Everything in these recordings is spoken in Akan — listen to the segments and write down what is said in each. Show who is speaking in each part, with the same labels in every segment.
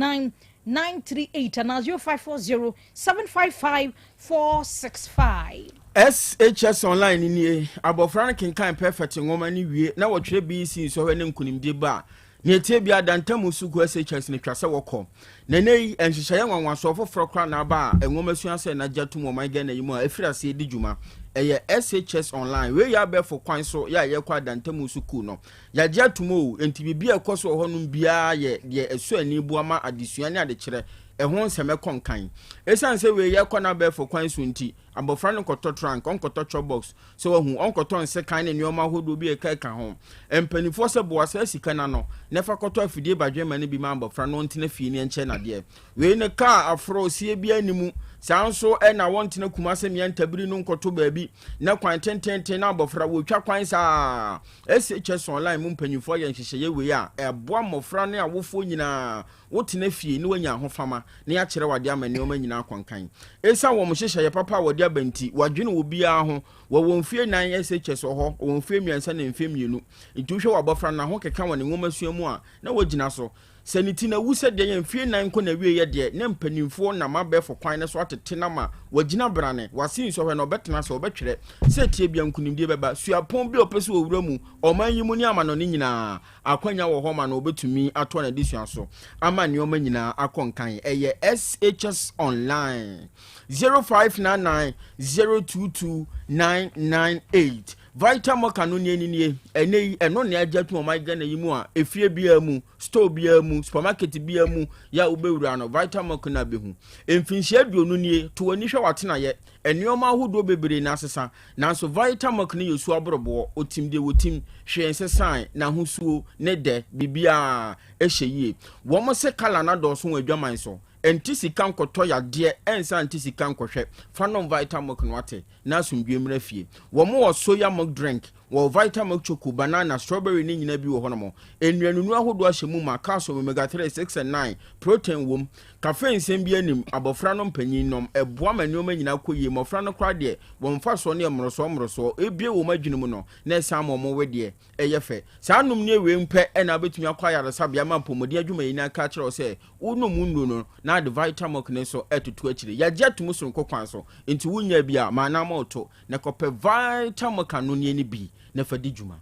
Speaker 1: 9 938 anaa 0540 755 465.
Speaker 2: SHS Online nie. Abɔfra no kenkan Perfect nwoma no wie na wɔtwerɛ BEC nsɔhwɛ ne nkonimdie ba a, nea ɛtie bia Dantamu Sukuu SHS no twa sɛ wɔkɔ. Na ɛnɛ yi, nhyehyɛeɛ nwanwasoɔ foforɔ koraa na aba a nwoma sua sɛ nagya tom ɔman Ghana yi mu a ɛfiri aseɛ di dwuma. Ɛyɛ SHS Online. Wei yɛ abɛɛfo kwan so yɛ a yɛkɔ Adantamu Sukuu no. Yɛagye atom o, enti biribi a ɛkɔ so wɔ hɔnom biara yɛ deɛ ɛsɔ ani boa ma adesua ne adekyerɛ ɛho nsɛm ɛkɔ nkan. Ɛsiane sɛ wei yɛkɔ no abɛɛfo kwan so nti, abɔfra no nkɔtɔ trunk, ɔnkɔtɔ chop box, sɛ wahu, ɔnkɔtɔ nsekan ne nneɛma ahodoɔ bi a ɛka ɛka ho. Mpanimfoɔ sɛ boa saa sika no ano na ɛfa kɔtɔ afidie badwemma no bi ma abɔfra no ɔntena fie ne ɛnkyɛ nadeɛ. Wei ne kaa aforo sie bi animu. Saa nso ɛna wɔntena Kumase mmea ntabiri no nkɔtɔ baabi na kwan tententen na abɔfra wɔtwa kwan saa. SHS Online mu mpanyinfoɔ yɛ nhyehyɛeɛ wei a ɛboa mmɔfra ne awofoɔ nyinaa. Wotena fie ne wanya ahofama na yɛakyerɛ wade ama nneɛma nyinaa kɔnkan. Ɛsiane wɔn nhyehyɛeɛ papa a wɔde aba nti, wɔadwene wɔ biara ho. Wɔwɔ mfie 4 SHS wɔ hɔ, wɔwɔ mfie 3 ne mfie 2. Nti wohwɛ wɔ abɔfra no ho keka wɔ ne nwoma sua mu a, na wɔgyina so. Sɛ ne ti na wu sɛ deɛ yɛ mfie 4 nkɔ na wie yɛ deɛ, na mpanimfoɔ nam abɛɛfo kwan no so atete no ma wagyina brane, wase nsɔhwɛ na ɔbɛtena sɛ ɔbɛtwerɛ sɛ tie bia nkonimdie bɛba. Suapɔn bi a ɔpɛ sɛ ɔwura mu ɔman yi mu ne amanɔne nyinaa, akwanya wɔ hɔ ma no ɔbɛtumi atoa n'adesua so ama nneɛma nyinaa akɔ nkan. Ɛyɛ SHS Online, 0599 022 998. Vitamilk no nie nie. Ɛnɛ yi ɛno ne agye atum ɔman Ghana yi mu a efie biara mu, store biara mu, supermarket biara mu yɛ a wobɛwura no, Vitamilk no abɛhu. Mfinhyia 20 nie, to w'ani hwɛ w'atenayɛ, nneɛma ahodoɔ bebree na asesa, nanso Vitamilk no yɛ su aboroboɔ. Otim deɛ wɔtim hwee nsesan, n'ahosuo ne dɛ biribiara ɛhyɛ yie. Wɔn se colour no adɔɔso wɔ adwaman so. Ɛnti sika nkɔtɔ yadeɛ, ɛnsa nti sika nkɔhwɛ. Fa nom Vitamilk no ate na asomdwe mmra fie. Wɔn wɔ soya milk drink, wɔ Vitamilk choco, banana, strawberry ne nyinaa bi wɔ hɔnom. Nnuanunu ahodoɔ ahyɛ mu ma calcium, omega 3, 6 and 9, protein wom. Cafe nsɛm bi anim. Abɔfra no, mpanyin nom, ɛboa ma nneɛma nyinaa kɔ yie. Mmɔfra no koraa deɛ, wɔn mfa soɔ ne mmorosoɔ mmorosoɔ ebie wɔn adwene mu no na ɛsan ma wɔn wedeɛ ɛyɛ fɛ. Saa nom ne ewe mpɛ ɛna abɛtumi akɔ ayaresabea ma mpɔmɔden adwuma yi n'aka kyerɛw sɛ wonom nnuro no na ade Vitamilk ne nso ɛtoto akyire. Yɛagye atum soronko kwan so nti wonya bi a maa nam ɔto na kɔpɛ Vitamilk anonneɛ no bi na fa di dwuma.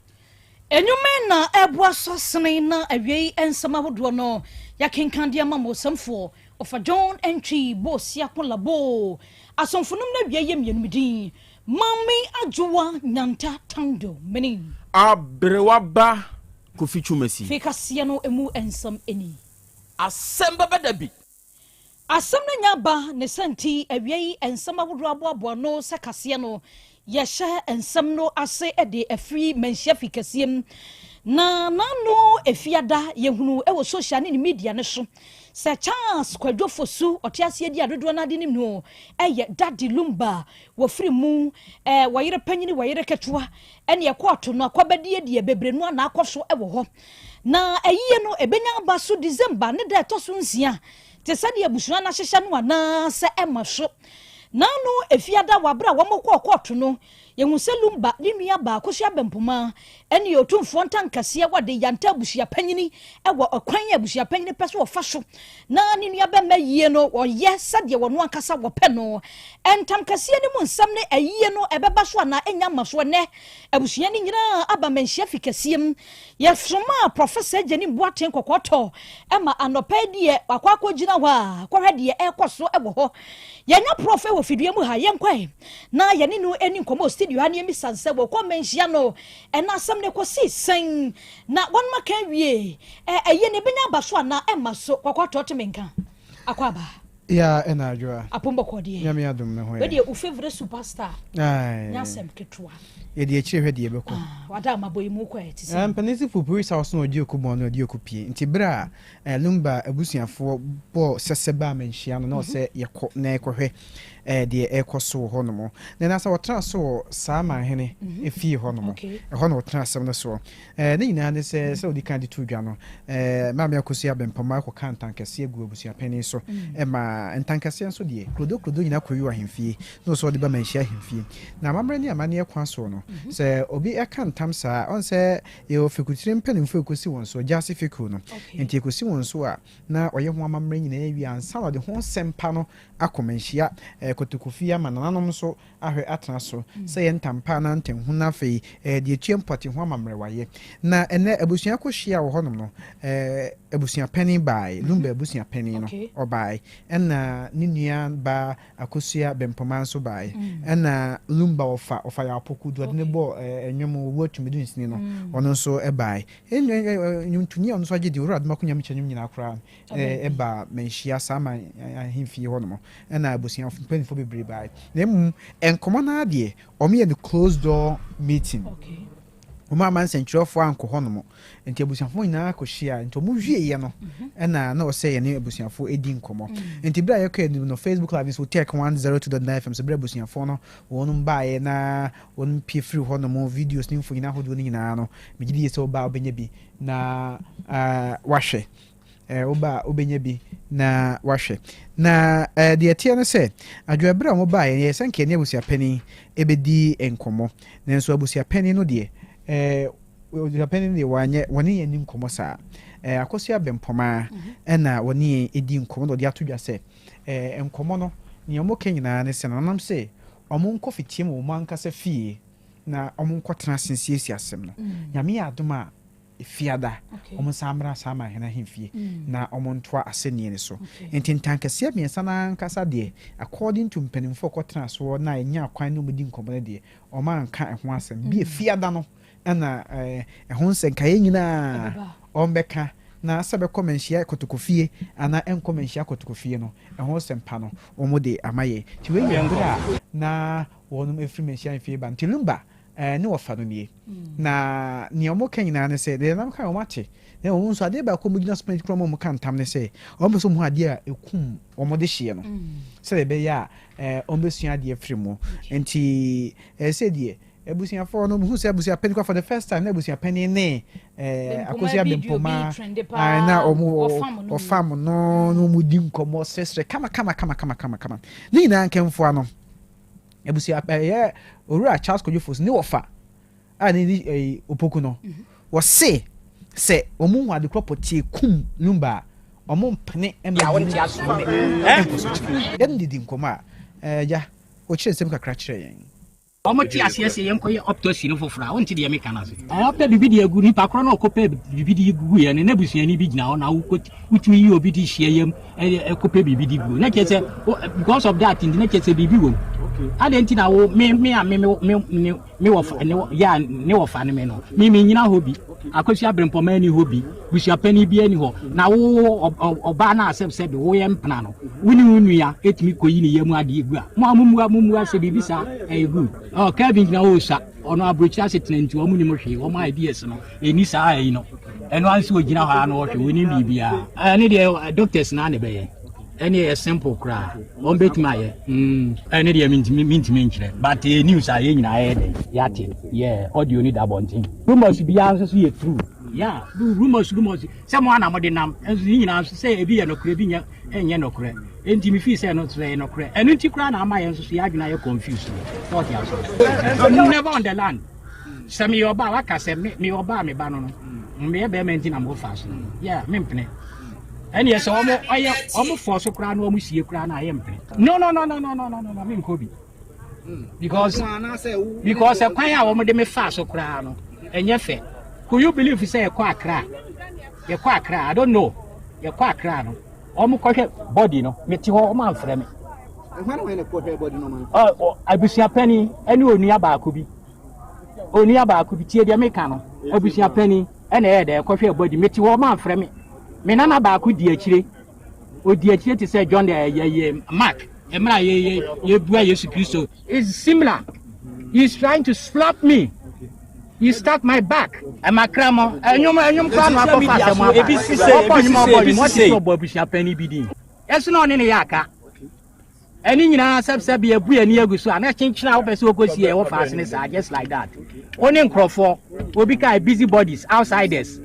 Speaker 1: Enwuma na ɛboa so sene na awiei nsɛm ahodoɔ no yɛkenkan de ama mo ɔsɛmfoɔ Ɔfa John Ntwi Boosiako Labo asomfo nom no awie yɛ mmienu din Maame Adwowa Nyanta Tando mene.
Speaker 2: Aberewa ba Kofi Twumasi.
Speaker 1: Fei kaseɛ no emu nsɛm ani.
Speaker 3: Asɛm bɛbɛ da bi.
Speaker 1: Asɛm no nya ba ne sɛ nti awiei nsɛm ahodoɔ aboaboa no sɛ kaseɛ no yɛhyɛ nsɛm no ase de afiri Manhyia fi kɛseɛ mu na n'ano efiada yɛhunu ɛwɔ social ne ne media ne so sɛ Charles Kwadwo Fosu ɔte aseɛ di adodoɔ no ade nim no ɛyɛ Daddy Lumba wɔfiri mu wɔyere panyini, wɔyere ketewa ɛne ɛkɔɔto no akɔbɛdeɛ deɛ bebree no ana akɔ so ɛwɔ hɔ. Na ɛyie no ɛbɛnya aba so December ne da ɛtɔ so 6 te sɛdeɛ abusua no ahyehyɛ no anaasɛ ɛma so. N'ano efiada wɔ abere a wɔn kɔɔ kɔɔto no, yɛhu sɛ Lumba ne nua baako so abɛmpoma ɛne Otumfoɔ ntankɛseɛ wɔde yanta abusua panyini ɛwɔ ɔkwan a abusua panyini pɛ so wɔfa so na ne nua bɛma yie no wɔyɛ sɛdeɛ wɔn ankasa wɔpɛ no. Ntam kɛseɛ no mu nsɛm ne ayie no ɛbɛba so anaa ɛnya ma so. Ɛnɛ abusua no nyinaa aba Manhyia fi kɛseɛ mu. Yɛsoma Professor Gyani Boaten Kɔkɔɔtɔ ɛma anɔpa deɛ wakɔ akɔgyina hɔ a kɔhwɛ deɛ ɛrekɔ so ɛwɔ hɔ. Yɛnya Prof wɔ fidua mu ha, yɛnkɔe na yɛne no ani nkɔmmɔ studio ha ne yɛmisa sɛ wɔkɔ Manhyia no ɛna asɛm no kɔsii sɛn na wɔn aka wie ɛyɛ ne bɛnya aba so anaa ɛma so. Kɔkɔɔtɔ te me nka akɔ aba.
Speaker 4: Ya, ɛna Adwoa.
Speaker 1: Apombɔkɔ deɛ.
Speaker 4: Nyame adom me ho yɛ.
Speaker 1: Wedeɛ wo favourite superstar.
Speaker 4: Aye.
Speaker 1: Nyɛ asɛm ketewa.
Speaker 4: Yɛde akyire hwɛ deɛ ɛbɛkɔ.
Speaker 1: Ah, wada amabɔ yi mu kɔ ɛ te sɛ.
Speaker 4: Mpanin si pupuri sa ɔso na ɔde oku bɔn na ɔde oku pie nti berɛ a Lumba abusuafoɔ bɔɔ sɛsɛ baa Manhyia no na ɔsɛ yɛkɔ na yɛkɔhwɛ. Deɛ ɛrekɔ so wɔ hɔnom. Na ɛna sɛ wɔtena so wɔ saa manhene efie hɔnom. Ɛhɔ na wɔtena asɛm no soɔ. Ne nyinaa ne sɛ, sɛ ɔdi kan de to dwa no, Maame Akosua Bempɔma kɔka ntankɛseɛ gu abusuapanin so. Ɛma ntankɛseɛ nso deɛ, kurodo kurodo nyinaa kɔyi wɔ ahemfie, na ɔsɛ ɔde ba Manhyia ahemfie. Na amammerɛ ne amanneɛ kwan soɔ no, sɛ obi ka ntam saa a, ɔn sɛ yɛwɔ fekutire mpanimfoɔ a ɛkɔsi wɔn so, Gyasi fekuo no. Nti ɛkɔsi wɔn so a, na ɔyɛ ho amammerɛ nyinaa wie ansa na ɔde ho nsɛmpa no akɔ Manhyia Kotokofie ama nananom nso ahwɛ atena so sɛ ɛyɛ ntampa anaa ntanhunu na afei deɛ ɛtua mpɔte ho amammerɛ wayɛ. Na ɛnnɛ abusua kɔhyia wɔ hɔnom no, abusua panin baae, Lumba abusua panin no ɔbaae, ɛna ne nua baa Akosua Bempoma nso baae, ɛna Lumba ɔfa, ɔfa Yaw Opoku, deɛ ɔde no bɔɔ nnwom Owuo Atumidu Nsini no, ɔno nso baae. Nnwontoni a ɔno nso agye din, Owura Adomako Nyamekye nnwom nyinaa koraa baa manhyia saa man ahemfie hɔ nom, ɛna abusuafo mpanyinfoɔ bebree baae. Na mmom nkɔmmɔ no ara deɛ, wɔyɛ no closed door meeting. Wɔn amma nsɛnkyerɛwfoɔ ankɔ hɔ nom, nti abusuafoɔ nyinaa kɔhyia. Nti wɔn wieɛ no, ɛna na ɔsɛ yɛne abusuafoɔ di nkɔmmɔ. Nti berɛ a yɛkɔ anim no, Facebook Live nso Tech 102.9 FM so berɛ abusuafoɔ no wɔn baeɛ na wɔn pie firi hɔ nom, videos ne mfonyin ahodoɔ no nyinaa no, megye di sɛ woba a wobɛnya bi na wahwɛ. Woba a wobɛnya bi na wahwɛ. Na deɛ ɛteɛ no sɛ, adwoa berɛ a wɔbaeɛ no, yɛyɛ sɛ nka yɛne abusuapanin bɛdi nkɔmmɔ. Nanso abusuapanin no deɛ, abusuapanin no deɛ wanyɛ, wɔne yɛn anni nkɔmmɔ saa. Akosua Bempɔmaa ɛna wɔne yɛn di nkɔmmɔ na ɔde ato dwa sɛ, nkɔmmɔ no, nea wɔka nyinaa ne sɛ, nananom se wɔnkɔ fitiam wɔ wɔn ankasa fie na wɔnkɔtena ase nsiesie asɛm no. Nyame yɛ adom a, Fiada, wɔnsan mmra Saman hene ahemfie na wɔntoa asɛnnie no so. Nti ntankɛseɛ mmiɛnsa no ara ankasa deɛ, according to mpanimfoɔ a wɔkɔtenaa soɔ na ɛnyaa kwan ne wɔn di nkɔmmɔ no deɛ, wɔanka ɛho asɛm. Bi a Fiada no na ɛho nsɛnkaeɛ nyinaa wɔbɛka, na sɛ ɛbɛkɔ Manhyia Kotokofie anaa ɛnkɔ Manhyia Kotokofie no, ɛho nsɛmpa no wɔde ama yɛn. Nti wei yɛ berɛ a na wɔnom firi Manhyia ahemfie reba. Nti Lumba ne wɔfa no nie. Na nea wɔka nyinaa ne sɛ, deɛ nam ka wɔn ate. Na wɔn nso adeɛ baako a wɔgyina so pɛn kura wɔn ka ntam ne sɛ, wɔn pɛ sɛ wɔn hu adeɛ a ekum wɔn de hyeɛ no, sɛdeɛ ɛbɛyɛ a wɔn bɛsua adeɛ firi mu. Nti ɛsɛ deɛ abusuafoɔ no hu sɛ abusua panyin kora for the first time na abusua panyin ne Akosua Bempoma na wɔn ɔfam no na wɔn di nkɔmɔ srɛsrɛ kama kama kama kama kama kama. Ne nyinaa nkɛnfoa no, abusua ɛyɛ Owura Charles Kwadwo Fosu ne wɔfa a ne di ɛyi Opoku no, wɔse sɛ wɔn hu adekorɔ pɔtee kum Lumba a, wɔn mpene ɛma yi ɛnkɔ so kyerɛ yɛn didi nkɔmɔ a ɛɛ ɔkyerɛ nsɛm kakra kyerɛ yɛn.
Speaker 5: Wɔn te aseɛ sɛ yɛnkɔyɛ autopsy no foforɔ a, wonte deɛ meka no ase. Ɔpɛ biribi de agu nipa korɔ na ɔkɔpɛ biribi de gu yɛ no, na busuani bi gyina hɔ na wokɔ wotumi yi obi de hyia yam ɛkɔpɛ biribi de gu na kyerɛ sɛ because of that nti na kyerɛ sɛ biribi wɔ mu. Adɛn nti na wo me me a me me me me wɔfa ne yɛ a ne wɔfa ne me no, me me nyina hɔ bi, Akosua Brempɔma ani hɔ bi, busuapanin bi ani hɔ, na wo ɔbaa no asɛm sɛ de woyɛ mpena no, wo ne wo nua ɛtumi kɔyi ne yam adeɛ gu a, mo a mommua mommua sɛ biribi saa ɛyɛ good. Ɔ Kelvin gyina hɔ ɔsua, ɔno aburokyiri ase tena nti wɔn nim hwee, wɔn ideas no ɛni saa ɛyi no, ɛno anso ɔgyina hɔ a na ɔhwɛ, wɔnim biribiara. Ɛne deɛ doctors naa ne bɛyɛ. Ɛne ɛyɛ simple koraa, wɔn bɛtumi ayɛ. Ɛne deɛ mintumi nkyerɛ, but ɛyɛ news a yɛn nyinaa yɛ dɛ yɛate, yɛ audio ni da abɔnten. Rumors biara nso so yɛ true, yeah, rumors rumors sɛ mo ana mo de nam nso ne nyinaa nso sɛ ebi yɛ nokorɛ, ebi nyɛ ɛnyɛ nokorɛ, enti mi fi sɛ no sɛ ɛyɛ nokorɛ, ɛno nti koraa na ama yɛn nso so yɛ adwene ayɛ confused no sɛ ɔte aso. Never on the land sɛ meyɛ ɔbaa waka sɛ meyɛ ɔbaa me ba no no meyɛ bɛrima nti na mo fa so, yeah, mempene. Ɛne sɛ ɔmo ɔyɛ ɔmo fɔ so koraa na ɔmo sie koraa na ayɛ mpene. No, no, no, no, no, no, no, no, menkɔ bi because ɛkwan a wɔn de me fa so koraa no ɛnyɛ fɛ. Could you believe sɛ yɛkɔ Accra, yɛkɔ Accra, I don't know, yɛkɔ Accra no, wɔn kɔhwɛ body no, mete hɔ, wɔn amfrɛ me. Ɔ abusuapanin ɛne onua baako bi, onua baako bi, tie deɛ meka no, abusuapanin ɛna ɛyɛ dɛ ɛkɔhwɛ body, mete hɔ, wɔn amfrɛ me. Me nana baako di akyire, odi akyire te sɛ John ɛyɛ yɛ Mark mmerɛ a yɛ yɛ yɛbua Yesu Kristo. It's similar. He's trying to slap me. He struck my back. Ɛma kra mo ɛnwom ɛnwom kora no akɔfa asɛm aba. Ɔbɔ nnwom, ɔbɔ nnwom, ɔte sɛ ɔbɔ abusuapanin bi din. Ɛso na ɔne ne yɛ aka. Ɛne nyinaa sɛbsɛbe abu ani agu so a na kyenkyen a wopɛ sɛ wokɔsi ɛwɔ faase ne saa just like that. Wo ne nkurɔfoɔ, obi kae busy bodies, outsiders,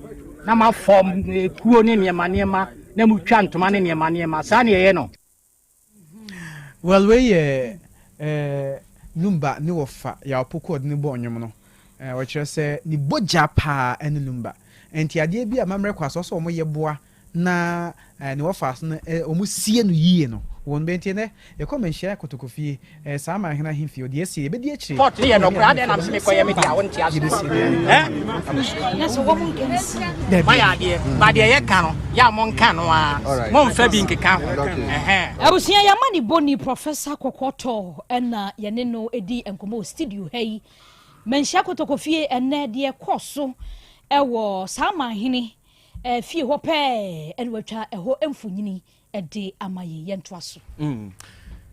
Speaker 5: na ma fam kuo ne nneɛma nneɛma na mutwa ntoma ne nneɛma nneɛma saa ne ɛyɛ no.
Speaker 4: Well wei yɛ eh, Lumba ne wɔfa Yaw Poku a ɔde no bɔɔ nnwom no. Eh, ɔkyerɛ sɛ ne bogya paa ne Lumba. Nti adeɛ bi a amammerɛ kɔ asoɔ sɛ wɔyɛ boa na eh, ne wɔfa ase no eh, wɔn sie no yie no wɔn bɛ nti ɛnɛ yɛkɔ manhyia kotokofie eh, saa manhene ahemfie ɔde asie yɛbɛdi akyire
Speaker 5: Court ne yɛ nɔkorɛ adɛn na mese mekɔyɛ me deɛ a wonte ase
Speaker 4: yɛbɛsie deɛ
Speaker 5: eh?
Speaker 1: Na sɛ wɔn nka nsi.
Speaker 5: Moayɛ adeɛ ba deɛ yɛka no yɛ a monka no a momfa bi nkeka ho ɛhɛn.
Speaker 1: Abusua yɛn amanebɔni Professor Kɔkɔɔtɔ na yɛne no di nkɔmmɔ wɔ studio ha yi. Manhyia Kotokofie ɛnnɛ deɛ ɛkɔɔ so wɔ saa manhene fie hɔ pɛɛ na watwa ɛhɔ mfonini de ama yɛn. Yɛntoa so.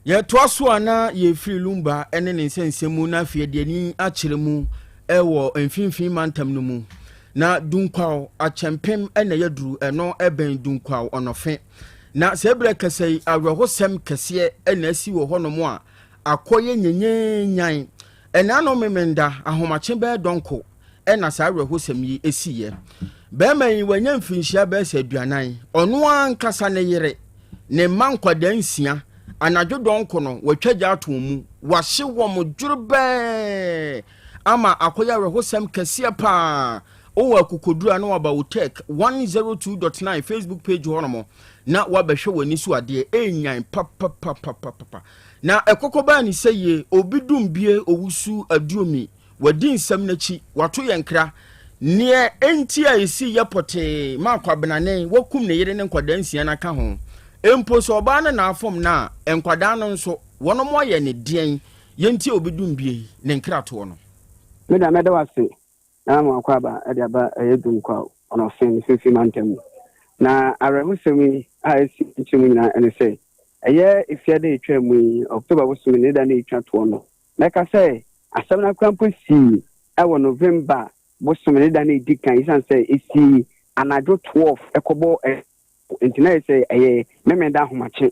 Speaker 2: Yɛtoa so a na yɛfiri Lumba ne ne nsɛnsɛm mu na afei yɛde ani akyerɛ mu wɔ mfimfini mantam no mu. Na Dunkwaw Akyɛmpem na yɛaduru, ɛno bɛn Dunkwaw Ɔnɔfe. Na saa berɛ kɛsɛ yi awerɛhosɛm kɛseɛ na asi wɔ hɔnom a akɔyɛ nyenyenyan. Ɛna ano Memenda ahomakye bɛyɛ dɔnko na saa awerɛhosɛm yi siiɛ. Barima yi wanya mfirinhyia bɛyɛ sɛ 40. Ɔno ankasa ne yere, ne mma nkwadaa nsia, anadwo dɔnko no watwa gya ato wɔn mu, wahye wɔn dworobɛɛ ama akɔyɛ awerɛhosɛm kɛseɛ paa. Wowɔ akokoduru a na waba wo Tech 102.9 Facebook page hɔnom na wabɛhwɛ w'ani so adeɛ ɛnyan papapapapapa. Na ɛkɔkɔ baa ne sɛ yie, obi dum bie owusu aduomi Wadi nsɛm no akyi, wato yɛn kra. Neɛ enti a esii yɛ pɔtee ma Kwabenane wakum ne yere ne nkwadaa nsia no aka ho. Mpo sɛ ɔbaa no na afom no a, nkwadaa no nso, wɔnom ayɛ no deɛn? Yɛntie Obidumbie ne nkratoɔ no.
Speaker 6: Me da mɛda wo ase na mama w'akwaaba de aba ɛyɛ Dunkwa Ɔnɔfe Mfinfini Mantam mu. Na awerɛhosɛm yi a asi nkyɛn mu nyinaa ne sɛ, ɛyɛ Efiada a etwaa mu yi, October bosome ne da no a etwa toɔ no, Mɛka sɛ asɛm no koraa mpo sii wɔ November bosome ne da no a edi kan esiane sɛ esii anadwo 12 kɔbɔ nti na ayɛ sɛ ɛyɛ Memeneda ahomakye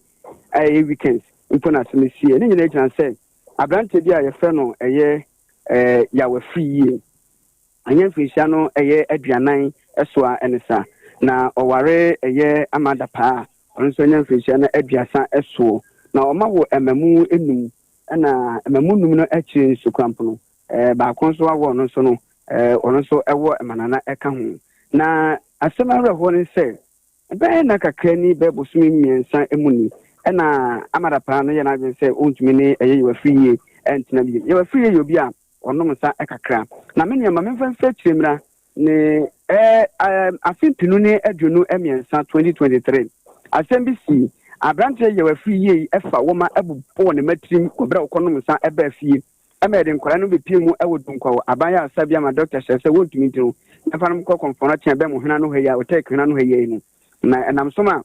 Speaker 6: a ɛyɛ weekends mpo na asɛm no siiɛ. Ne nyinaa gyina sɛ aberanteɛ bi a yɛfrɛ no ɛyɛ Yaw Afriyie Anyɛ mfirinhyia no ɛyɛ 40 so a ɛne sa. Na ɔware ɛyɛ Ama Adapaa a ɔno nso anya mfirinhyia no 30 soɔ. Na ɔma wo mmamu num. Ɛna mmamu num no akyiri nso koraa mpo no, baako nso awo ɔno nso no, ɔno nso wɔ mmanana ka ho. Na asɛm awerɛhoɔ ne sɛ, bɛyɛ nna kakra ni, bɛyɛ bosome mmiɛnsa mu ni, ɛna Ama Adapaa no yɛ n'adwene sɛ ɔntumi ne ɛyɛ Yewafiriye ntena bio. Yewafiriye yɛ obi a ɔnom nsa kakra. Na me nua, ma memfa mfiri akyire mmra ne ɛɛ afe 2023, 2023, asɛm bi sii. Aberanteɛ Yaw Afiri Yei fa wɔma bobɔɔ ne mma tirim wɔ berɛ a ɔkɔnom nsa baa fie ma yɛde nkwadaa no bɛpie mu wɔ Dunkwa wɔ aban ayaresabea ma dɔkta hyɛɛ sɛ wɔntumi nti no yɛmfa no nkɔ Kɔmfoɔnɔkye a ɛbɛn Mohena no ha yi a Otec Hena no ha yi no na ɛnam so ma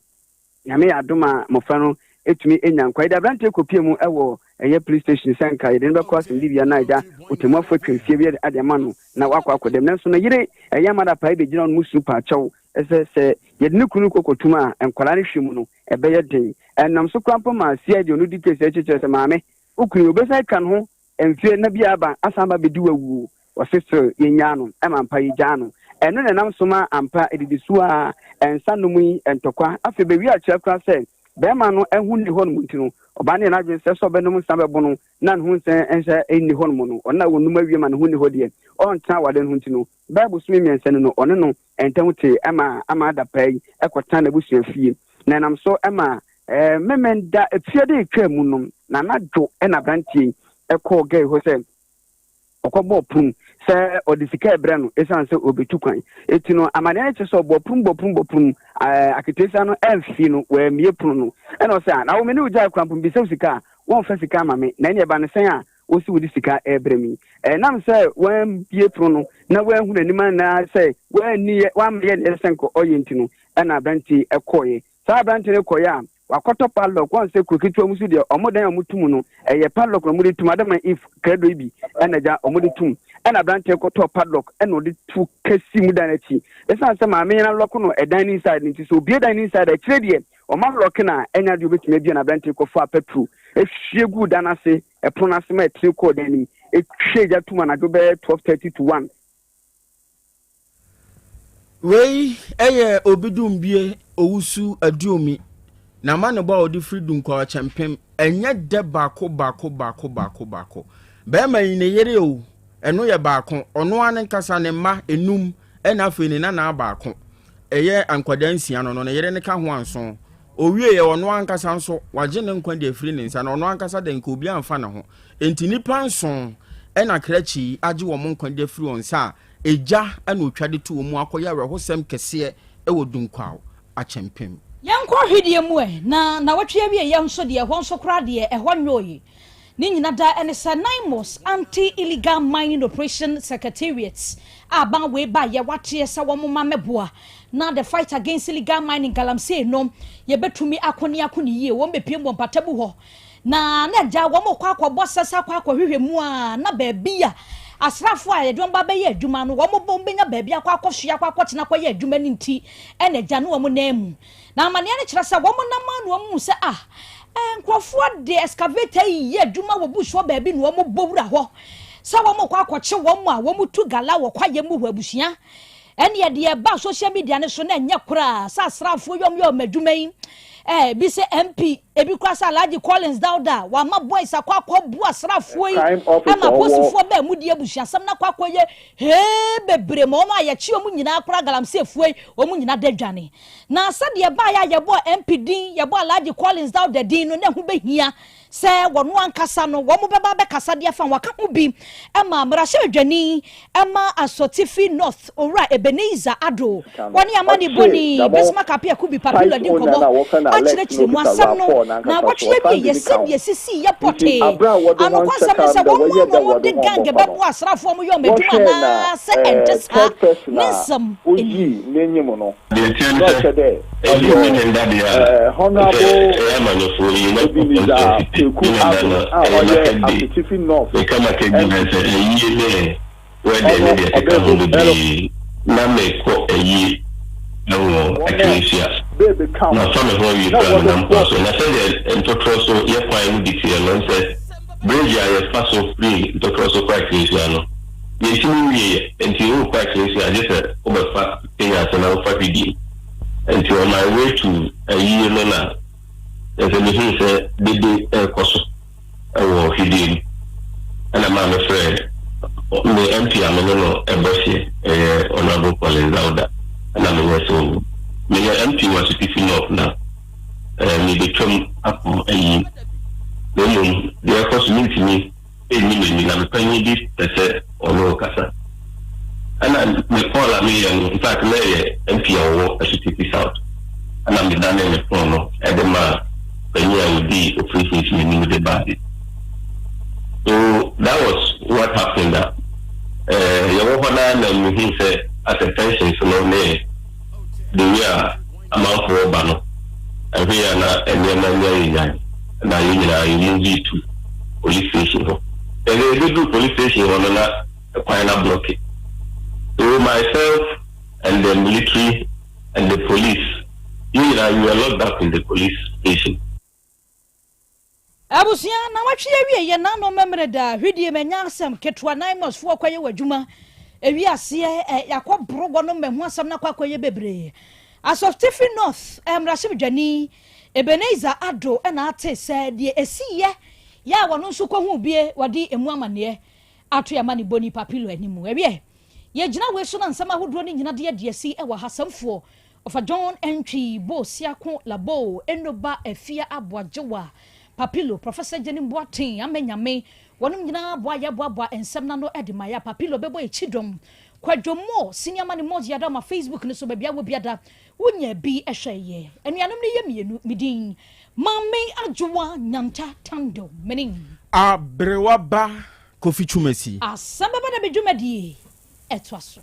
Speaker 6: Nyame yɛ adom a mmɔfra no tumi nya nkwa. Yɛde aberanteɛ kɔpie mu wɔ ɛyɛ police station sɛ nka yɛde no bɛkɔ asɛmdibea na agya ɔtɛmmuafoɔ atwa mfeɛ bi de ama no na wakɔ akɔdam. Nanso ne yere ɛyɛ Amada Pae bɛgyina hɔ no mu su paakyɛw sɛ sɛ yɛde ne kunu no kɔ kɔtum a nkwadaa no hwɛ mu no ɛbɛyɛ den. Ɛnam so koraa mpo ma CID ɔno di case akyi kyerɛ sɛ maame wo kunu yi ɔbɛsan atwa ne ho Mfeɛ nna bi aba asan aba abɛdi w'awuo. Ɔse still yɛnnyaa no, ɛma ampa yɛgyaa no. Ɛno na ɛnam so ma ampa ɛdidi so a nsa nom yi ntɔkwa. Afei bɛwie akyerɛ koraa sɛ barima no ho nni hɔnom nti no, ɔbaa no yɛ n'adwene sɛ sɛ ɔbɛnom nsa bɛbono na ne ho nsa nsa nni hɔnom no, ɔno a wɔnom awie ma ne ho nni hɔ deɛ, ɔntena awadeɛ no ho nti no, bɛyɛ bosome mmiɛnsa ni no, ɔne no ntam tee ma ama adapaa yi kɔtena n'abusua fie. Na ɛnam so ma Memenda fie de retwaa mu no, na anadwo na aberanteɛ yi kɔɔ gɛɛ hɔ sɛ ɔkɔbɔɔ prum sɛ ɔde sika rebrɛ no ɛsiane sɛ ɔrebɛtu kwan. Enti no, amaneɛ no kyerɛ sɛ ɔbɔɔ prum bɔɔ prum bɔɔ prum, aketeesia no amfie no, wammie pono no. Ɛna ɔsɛ, na wo me ne wo gyae koraa mpo mebisa wo sika a, wɔmfa sika ama me, na ɛneɛ ɛba no sɛn a wose wode sika rebrɛ me yi? Ɛnam sɛ wambue pono no na wanhu n'anim anaa sɛ wanni yɛ wamma yɛ nea ɛsɛ sɛ nka ɔyɛ nti no, ɛna aberante yi kɔeɛ. Saa aberante no kɔeɛ a, wakɔtɔ padlock. Wɔn sɛ kuro ketewa mu so deɛ, wɔn dan a wɔto mu no, ɛyɛ padlock na wɔde tom. Adam and Eve krado yi bi ɛna agya wɔde tom. Ɛna aberante no kɔtɔɔ padlock ɛna ɔde to kasi mu dan no akyi. Ɛsiane sɛ maame no alɔko no ɛdan no inside no nti, sɛ obue dan no inside a, akyire deɛ wɔn alɔke no a, ɛnyɛ adeɛ obetumi abue na aberante no kɔfaa petrol. hwie guu dan no ase, ɛpono no ase ma ɛtene kɔɔ dan no mu, ɛhwiee gya toom anadwo bɛyɛ 12:30 to 1.
Speaker 2: Wei yɛ Obi Dumbie Owusu Aduomi n'amanebɔ a ɔde firi Dunkwa Ɔkyɛmpem. Ɛnyɛ dɛ baako baako baako baako baako. Bɛrima yi ne yere o, ɛno yɛ baako. Ɔno ara ne nkasa ne mma enum ɛna afei ne nanaa baako. Ɛyɛ nkwadaa nsia no no, ne yere no ka ho anson. Owieɛ ɔno ankasa nso wagye ne nkwa de afiri ne nsa na ɔno ankasa de nka obi amfa ne ho. Enti nnipa nson ɛna krakye yi agye wɔn nkwa de afiri wɔn nsa a Egya na otwa de to wɔn mu akɔyɛ awerɛhosɛm kɛseɛ wɔ Dunkwaw Akyɛmpem.
Speaker 1: Yɛnkɔ hwedeɛ mu ɛ, na nawɔtwe awieɛ nso deɛ ɛhɔ nso koraa deɛ ɛhɔ nwoe. Ne nyina da ɛne sɛ NAIMOS, Anti-Illegal Mining Operation Secretariat, a aban wei baeɛ wateɛ sɛ wɔn mma mmɛboa na the fight against illegal mining, galamsey, no yɛbɛtumi ako ne ako no yie. Wɔn bɛpiem wɔ mpatamu hɔ Na na agya wɔrekɔ akɔbɔ sɛsɛ akɔ akɔhwehwɛ mu a, na baabi a asraafoɔ a yɛde wɔn ba bɛyɛ adwuma no, wɔn wɔn bɛnya baabi akɔ akɔsoɛ akɔ akɔtena akɔyɛ adwuma no nti, ɛna agya ne wɔn nan mu. Na amaneɛ no kyerɛ sɛ wɔn nam a na wɔn hu sɛ ah, eh, nkurɔfoɔ de excavator yi yɛ adwuma wɔ bush hɔ baabi na wɔn bɔ wura hɔ sɛ wɔn rekɔ akɔkye wɔn a wɔn tu gala wɔ kwaeɛ mu hɔ abusua. Ɛneɛ deɛ ɛba social media no so na ɛnyɛ koraa sɛ asraafoɔ yi wɔn yɛ wɔn adwuma yi eh, ebi sɛ MP, ebi koraa sɛ Alhaji Collins Dauda, wama boys akɔ akɔ bu asraafoɔ yi
Speaker 7: Crime officer
Speaker 1: ɛma
Speaker 7: ɔwɔ.
Speaker 1: aposifoɔ bɛɛ mu di abusuasɛm no akɔ akɔ yɛ hee bebree ma wɔn a yɛkye wɔn nyinaa koraa galamseyfoɔ yi wɔn nyinaa da dwane. Na sɛdeɛ ɛbaeɛ a yɛbɔɔ MP din, yɛbɔɔ Alhaji Collins Dauda din no na ɛho bɛhia sɛ wɔn ankasa no wɔn bɛba abɛkasa de afa ho. Wɔaka ho bi ma mmarahyɛbadwani ma Asotifi North Owura Ebenezer Addo,
Speaker 7: Sika no.
Speaker 1: wɔne
Speaker 7: Ɔkyee
Speaker 1: amanebɔni
Speaker 7: dɛm
Speaker 1: Bismarck Appiah Kubi Papilo
Speaker 7: site
Speaker 1: adi
Speaker 7: owner
Speaker 1: nkɔmmɔ
Speaker 7: no a wɔfrɛ no Alex
Speaker 1: akyerɛkyerɛ
Speaker 7: no
Speaker 1: mu
Speaker 7: okitsa
Speaker 1: asɛm no
Speaker 7: RAV4
Speaker 1: na
Speaker 7: nankasa so,
Speaker 1: wɔtwe
Speaker 7: ɔsan
Speaker 1: awie
Speaker 7: dze
Speaker 1: yɛ
Speaker 7: bi ka ho.
Speaker 1: sɛdeɛ esisii yɛ
Speaker 7: Ntsi
Speaker 1: pɔtee.
Speaker 7: aber a wɔdze hɔn
Speaker 1: Anokwasɛm ne
Speaker 7: hyɛ
Speaker 1: sɛ
Speaker 7: kaar mu dɛ
Speaker 1: wɔn
Speaker 7: wɔyɛɛ
Speaker 1: ara na
Speaker 7: dɛ wɔdze
Speaker 1: wɔde
Speaker 7: hɔn
Speaker 1: gang
Speaker 7: bɔfa no,
Speaker 1: bɛboa asraafoɔ a wɔyɛ wɔn adwuma
Speaker 7: wɔhwɛɛ na
Speaker 1: anaasɛ ɛnte
Speaker 7: eh,
Speaker 1: saa
Speaker 7: third person
Speaker 1: ne
Speaker 7: a
Speaker 1: nsɛm nie.
Speaker 7: odzii n'enyim no,
Speaker 8: Deɛ ɛteɛ ne
Speaker 7: na
Speaker 8: sɛ,
Speaker 7: ɔkyerɛ dɛ
Speaker 8: ɛfiri
Speaker 7: ɔyɛ
Speaker 8: Memeneda deɛ a,
Speaker 7: eh,
Speaker 8: sɛ
Speaker 7: Honourable
Speaker 8: ɛyɛ amanyɔfoɔ yi, na
Speaker 7: Ebenezer
Speaker 8: constituency
Speaker 7: Kweku
Speaker 8: Memeneda
Speaker 7: Addo
Speaker 8: no,
Speaker 7: a
Speaker 8: ɛyɛ
Speaker 7: ɔyɛ
Speaker 8: market day.
Speaker 7: Asutifi North
Speaker 8: Meka market day na
Speaker 7: MP.
Speaker 8: sɛ ayie ne wedding
Speaker 7: Ɔno
Speaker 8: ne deɛ ɛkeka ho
Speaker 7: ɔbɛɛbo ɛrɔ.
Speaker 8: bebree. Na mekɔ ayie wɔ
Speaker 7: Wɔn a
Speaker 8: Akyirihyia.
Speaker 7: beebe ka ho
Speaker 8: Mafa me ho awie
Speaker 7: na
Speaker 8: koraa
Speaker 7: wɔde
Speaker 8: menam kwan
Speaker 7: kɔ.
Speaker 8: so. Na sɛdeɛ ntɔtorɔ so yɛ kwan no bi teɛ no, sɛ bridge a yɛfa so firi ntɔtorɔ so kɔ Akyirihyia no, Yɛntumi nwieɛ, nti worekɔ akyirikyiri a gye sɛ wobɛfa Kenya ase na wofa Hwidiem. Nti on my way to ayie no na kyerɛ sɛ mehuu sɛ dede rekɔ so wɔ Hwidiem. Ɛna maa mefrɛɛ me MP a me ne no bɔ hyeɛ, ɛyɛ Honourable Collins Dauda, ɛna meyɛɛ sɛ oh, meyɛ MP wɔ Asutifi North na merebɛtwam akɔ ayie. Na mmom deɛ ɛrekɔ so mentumi nni m'ani na me panyin bi pɛ sɛ ɔne wo kasa. Ɛna me call a meyɛ no, in fact na ɛyɛ MP a ɔwɔ Asutifi South. Ɛna me danee me phone no de maa panyin a ɔdii operations no anim de baeɛ. So that was what happened a eh, yɛwɔ hɔ no ara na mehuu sɛ asɛ tensions no ne the way a amanfoɔ ba no, ɛhwɛ yɛ a na nneɛma nya yɛ nyan na yɛn nyinaa yɛ movie to police station hɔ. Ɛnna yɛbɛduru police station hɔ no na kwan no ablɔke. So myself and the military and the police, yɛn nyinaa we were locked up in the police station.
Speaker 1: Abusua, Nawɔtwe awieɛ nanom mɛmene da hwidie manya asɛm ketewa Naimos foɔ kɔyɛ wɔ adwuma ewi aseɛ ɛ yakɔ boro wɔnom mɛ ho asɛm no akɔ akɔyɛ bebree Asɔftifi North mmarahyɛbedwani Ebenezer Addo na ate sɛ deɛ ɛsiiɛ yɛ a wɔno nso kɔhuu bie wɔde emu amaneɛ ato yɛ amanebɔni Papilo anim ɛwiɛ yɛgyina wei so na nsɛm ahodoɔ no nyina de adi asi wɔ ha sɛmfoɔ Ɔfa John Antwi, Bo Siako Labo, Enoba Afia Aboagyewa, Papilo, Professor Gyenim Boateng, Amɛ Nyame, wɔnom nyinaa boa yɛ boaboa nsɛm no ano de ma yɛ a Papilo bɛbɔ yɛ kyidɔm. Kwadwo Moore, Senior Money Mods Yɛda wo ma Facebook no so baabi a wɔ biada wo nya bi hwɛ yɛ. Anuanom no yɛ mienu, me din Maame Adwoa Nyanta Tando, mene.
Speaker 2: Aberewa ba Kofi Twumasi.
Speaker 1: Asɛm bɛba da me dwumadie ɛtoa so.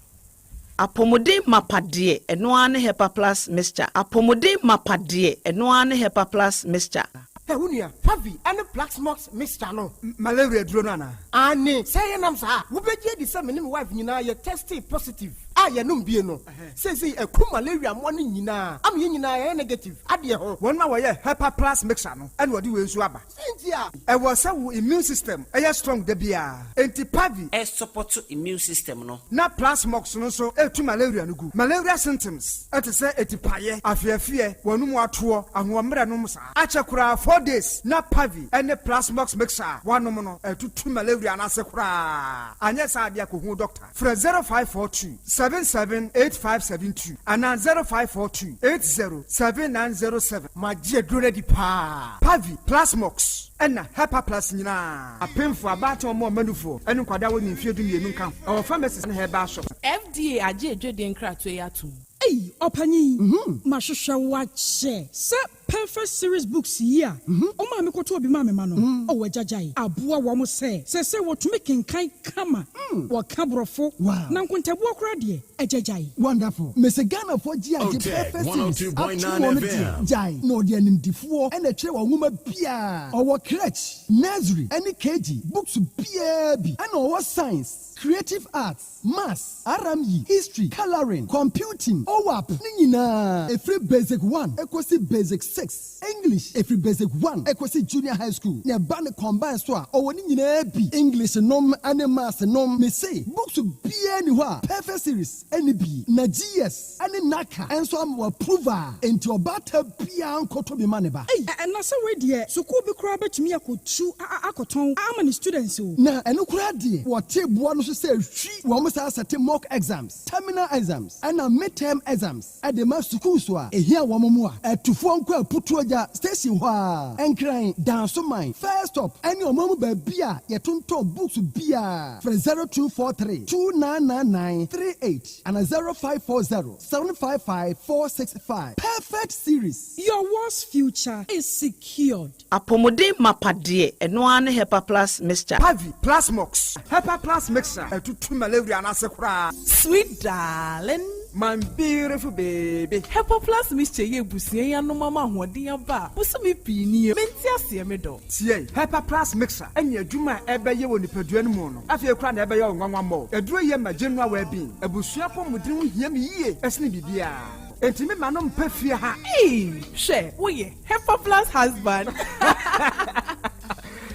Speaker 9: Apɔmuden mapa deɛ, ɛno ara ne Hepa Plus Mixture. Apɔmuden mapa deɛ, ɛno ara ne Hepa Plus Mixture.
Speaker 10: Hɛ wo nua, Pavi ne Plaxmox mixture no, malaria aduro no anaa? Aane, sɛ ɛyɛ nam saa a, wobɛgye adi sɛ me ne me wife nyinaa yɛ testee positive. A. A yɛnom bie no, seesei aku malaria mmoa no nyinaa ama yɛn nyinaa yɛayɛ negative adeɛ ho.
Speaker 11: Wɔn a wɔyɛ Hepa Plus mixture no na wɔde wei nso aba.
Speaker 10: Sɛn nti a?
Speaker 11: Ɛwɔ sɛ wo immune system yɛ strong da biara, enti Pavi.
Speaker 12: Ɛsupɔto immune system no.
Speaker 11: Na Plasmox no nso tu malaria no gu. Malaria symptoms te sɛ atipaeɛ, afeafeɛ, w'anum atoɔ, ahoɔmmerɛ nom saa. Akyɛ koraa 4 days na Pavi ne Plasmox mixture a woanom no atutu malaria no ase koraa. Anyɛ saa deɛ a kɔhu doctor. Frɛ 0542 778572 anaa 0542 807907.
Speaker 10: Magye aduro no adi paa.
Speaker 11: Pavi, Plasmox ɛna Hepa Plus nyinaa. Apemfo, abaatan, ɔmo ɔmanufoɔ ne nkwadaa a wɔnni mfeɛ 12 nka ho. Ɛwɔ pharmacies ne herbal shops.
Speaker 13: FDA agye adwadie nkratoɔ yi atom.
Speaker 14: Ei, ɔpanyin, mahwehwɛ wo akyɛ sɛ Perfect Series books yi a ɔmaa me kɔtɔɔ bi maa me ma no, ɔwɔ agyagyae aboa wɔn sɛ seesei wɔtumi kenkan kama, wɔka Borɔfo, na nkontabuo koraa deɛ, agyagyae.
Speaker 15: Wonderful. Mese Ghanafoɔ gye agye Perfect Series ato wɔn no deɛ, gyae na ɔde animdifoɔ na ɛtwerɛ wɔn nwoma biara. Ɔwɔ crèche, nursery ɛne KG books biara bi, ɛna ɔwɔ science, creative arts, maths, RME, history, colouring, computing, OWAP ne nyinaa. Ɛfiri basic 1 ɛkɔsi basic 6, English ɛfiri basic 1 ɛkɔsi junior high school, na ɛba ne combine so a, ɔwɔ ne nyinaa bi, English nom ne maths nom. Mese books biara ni hɔ a Perfect Series ɛne bi, na GS ɛne NaCCA ɛnso ama wɔ approve a, enti ɔbaata biara nkɔtɔ bi ma ne ba.
Speaker 14: Ei, ɛna sɛ wei deɛ, sukuu bi koraa bɛtumi akɔtu akɔtɔn ama ne students o.
Speaker 15: Na ɛno koraa deɛ, wɔte boa no so sɛ hwi wɔn saa sɛte mock exams, terminal exams ɛna midterm exams ɛde ma sukuu so a ehia wɔn mu a ɛtufoɔ nkɔ Aputuogya station hɔ a, Nkran, Dansoman first stop ɛne ɔman mu baabi a yɛtontɔn books biara. Frɛ 0243 2999 38 ana 0540 755 465. Perfect Series.
Speaker 14: Your world's future is secured.
Speaker 9: Apɔmuden mapa deɛ, ɛno ara ne Hepa Plus mixture.
Speaker 11: Pavi, Plasmox, Hepa Plus mixture ɛtutu malaria no ase koraa.
Speaker 13: Sweet darling.
Speaker 11: My beautiful baby.
Speaker 13: Hepa Plus mixture yɛ ebusua yi anom ama ahoɔden aba a bosome pii nie. Mente aseɛ, me dɔ.
Speaker 11: Tie, Hepa Plus mixture ɛne adwuma a ɛbɛyɛ wɔ nipadua no mu no, afei koraa na ɛbɛyɛ wo nwanwa mmɔ. Aduro yɛ ma general well-being. Abusua pɔmuden ho hia me yie ɛsene biribiara. Enti me ma no mpɛ fie ha.
Speaker 13: Ee, hwɛ, woyɛ Hepa Plus husband.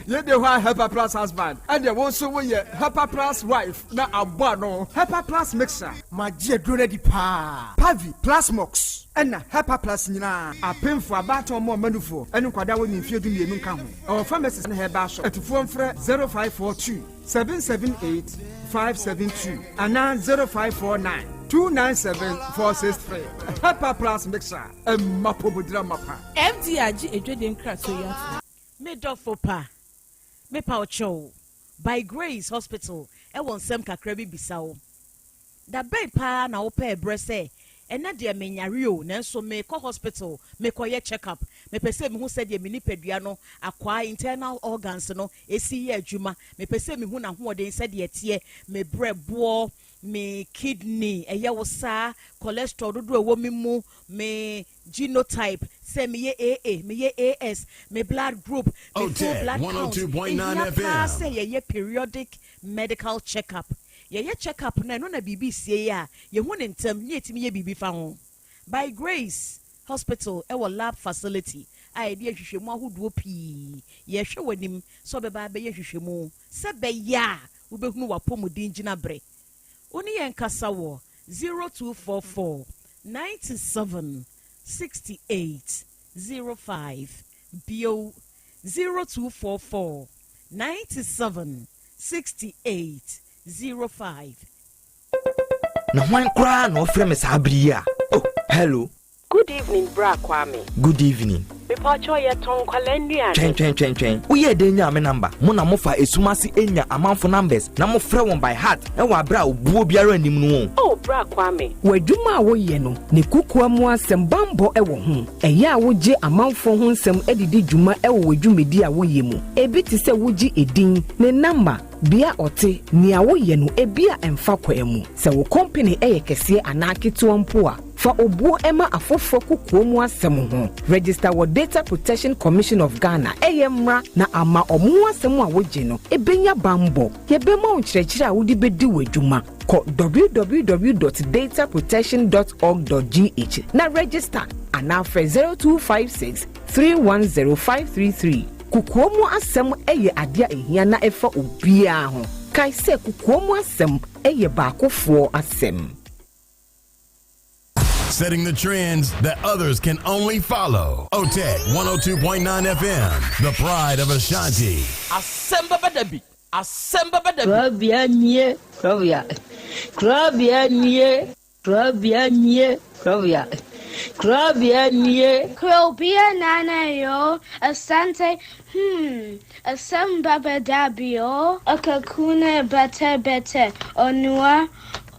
Speaker 11: Yɛde hɔ a Hepa Plus husband, ɛdeɛ wo nso woyɛ Hepa Plus wife na abɔ ano. Hepa Plus mixture.
Speaker 10: Magye aduro no adi paa.
Speaker 11: Pavi, Plasmox ɛna Hepa Plus nyinaa. Apemfo, abaatan, ɔmo ɔmanufoɔ ɛne nkwadaa a wɔnni mfeɛ 12 nka ho. Ɛwɔ pharmacies ne herbal shop. Atufoɔ mfrɛ 0542 778 572 anaa 0549 297 463. Hepa Plus mixture, ɛma pɔmudira mapa.
Speaker 13: FDA agye adwadie nkratoɔ yi atom.
Speaker 9: Me dɔfo pa, mepa wo kyɛw, By Grace Hospital ɛwɔ nsɛm kakra bi bisa wo. Da bɛn paa na wopɛɛ berɛ sɛ ɛnɛ deɛ menyare o, nanso mekɔ hospital mekɔyɛ check up, mepɛ sɛ mehu sɛdeɛ me nipadua no akwaa, internal organs no, ɛsi yɛ adwuma, mepɛ sɛ mehu n'ahoɔden sɛdeɛ ɛteɛ, me brɛboɔ, me kidney, ɛyɛ wo saa, cholesterol dodoɔ ɛwɔ me mu, me genotype, sɛ meyɛ AA, meyɛ AS, me blood group, me full blood count? Ɛhia paa sɛ yɛyɛ periodic medical check up. Yɛyɛ check up no, ɛno na biribi sie yi a yɛhu ne ntɛm ne yɛtumi yɛ biribi fa ho. By Grace Hospital ɛwɔ lab facility a yɛde ahwehwɛmu ahodoɔ pii. Yɛhwɛ w'anim sɛ ɔbɛba abɛyɛ hwehwɛmu sɛ bɛyɛ a wobɛhunu w'apɔmuden gyina berɛ. Wo ne yɛn kasa wɔ 0244 97 68 05 bio, 0244 97 68 05.
Speaker 3: Na hwan koraa na ɔfrɛ me saa bere yi a? Oh, hello.
Speaker 16: Good evening, Bra Kwame.
Speaker 3: Good evening.
Speaker 16: Mepaakyɛw, yɛtɔn nkwalaa nnuane.
Speaker 3: Twɛn, twɛn, twɛn, twɛn. Woyɛɛ dɛn nyaa me number? Mo na mofa esum ase enya amanfo numbers na mofrɛ wɔn by heart ɛwɔ abere a obuo biara nnim no o.
Speaker 16: Oh, Bra Kwame.
Speaker 17: W'adwuma a woyɛ no ne kokoa mu asɛm bambɔ wɔ ho. Ɛyɛ a wogye amanfoɔ ho nsɛm de di dwuma wɔ w'adwumadi a woyɛ mu. Ebi te sɛ wogye edin, ne namba, bea ɔte, nea woyɛ no ebi a ɛmfa kwan mu. Sɛ wo kɔmpene yɛ kɛseɛ anaa ketewa mpo a, fa obuo ma afoforɔ kokoa mu asɛm ho. Register wɔ Data Protection Commission of Ghana, ɛyɛ mmara na ama ɔmo ho asɛm a wogye no ebenya bambɔ. Yɛbɛma wo nkyerɛkyerɛ a wode bɛdi w'adwuma. Kɔ www dot dataprotection dot org dot gh na register anaa frɛ 0256 310 533. Kokoa mu asɛm yɛ adeɛ a ɛhia na ɛfa obiara ho. Kae sɛ kokoa mu asɛm yɛ baakofoɔ asɛm.
Speaker 18: Setting the trends that others can only follow. OTEC 102.9 FM, the pride of Ashanti.
Speaker 12: Asɛm bɛba da bi, asɛm bɛba da bi.
Speaker 19: Korabea nie, korabea. Korabea nie, korabea nie, korabea. Korabea nie.
Speaker 20: Krobea nana yo, asante hmm, asɛm bɛba da bi o. Akakuna bɛtɛ bɛtɛ, onua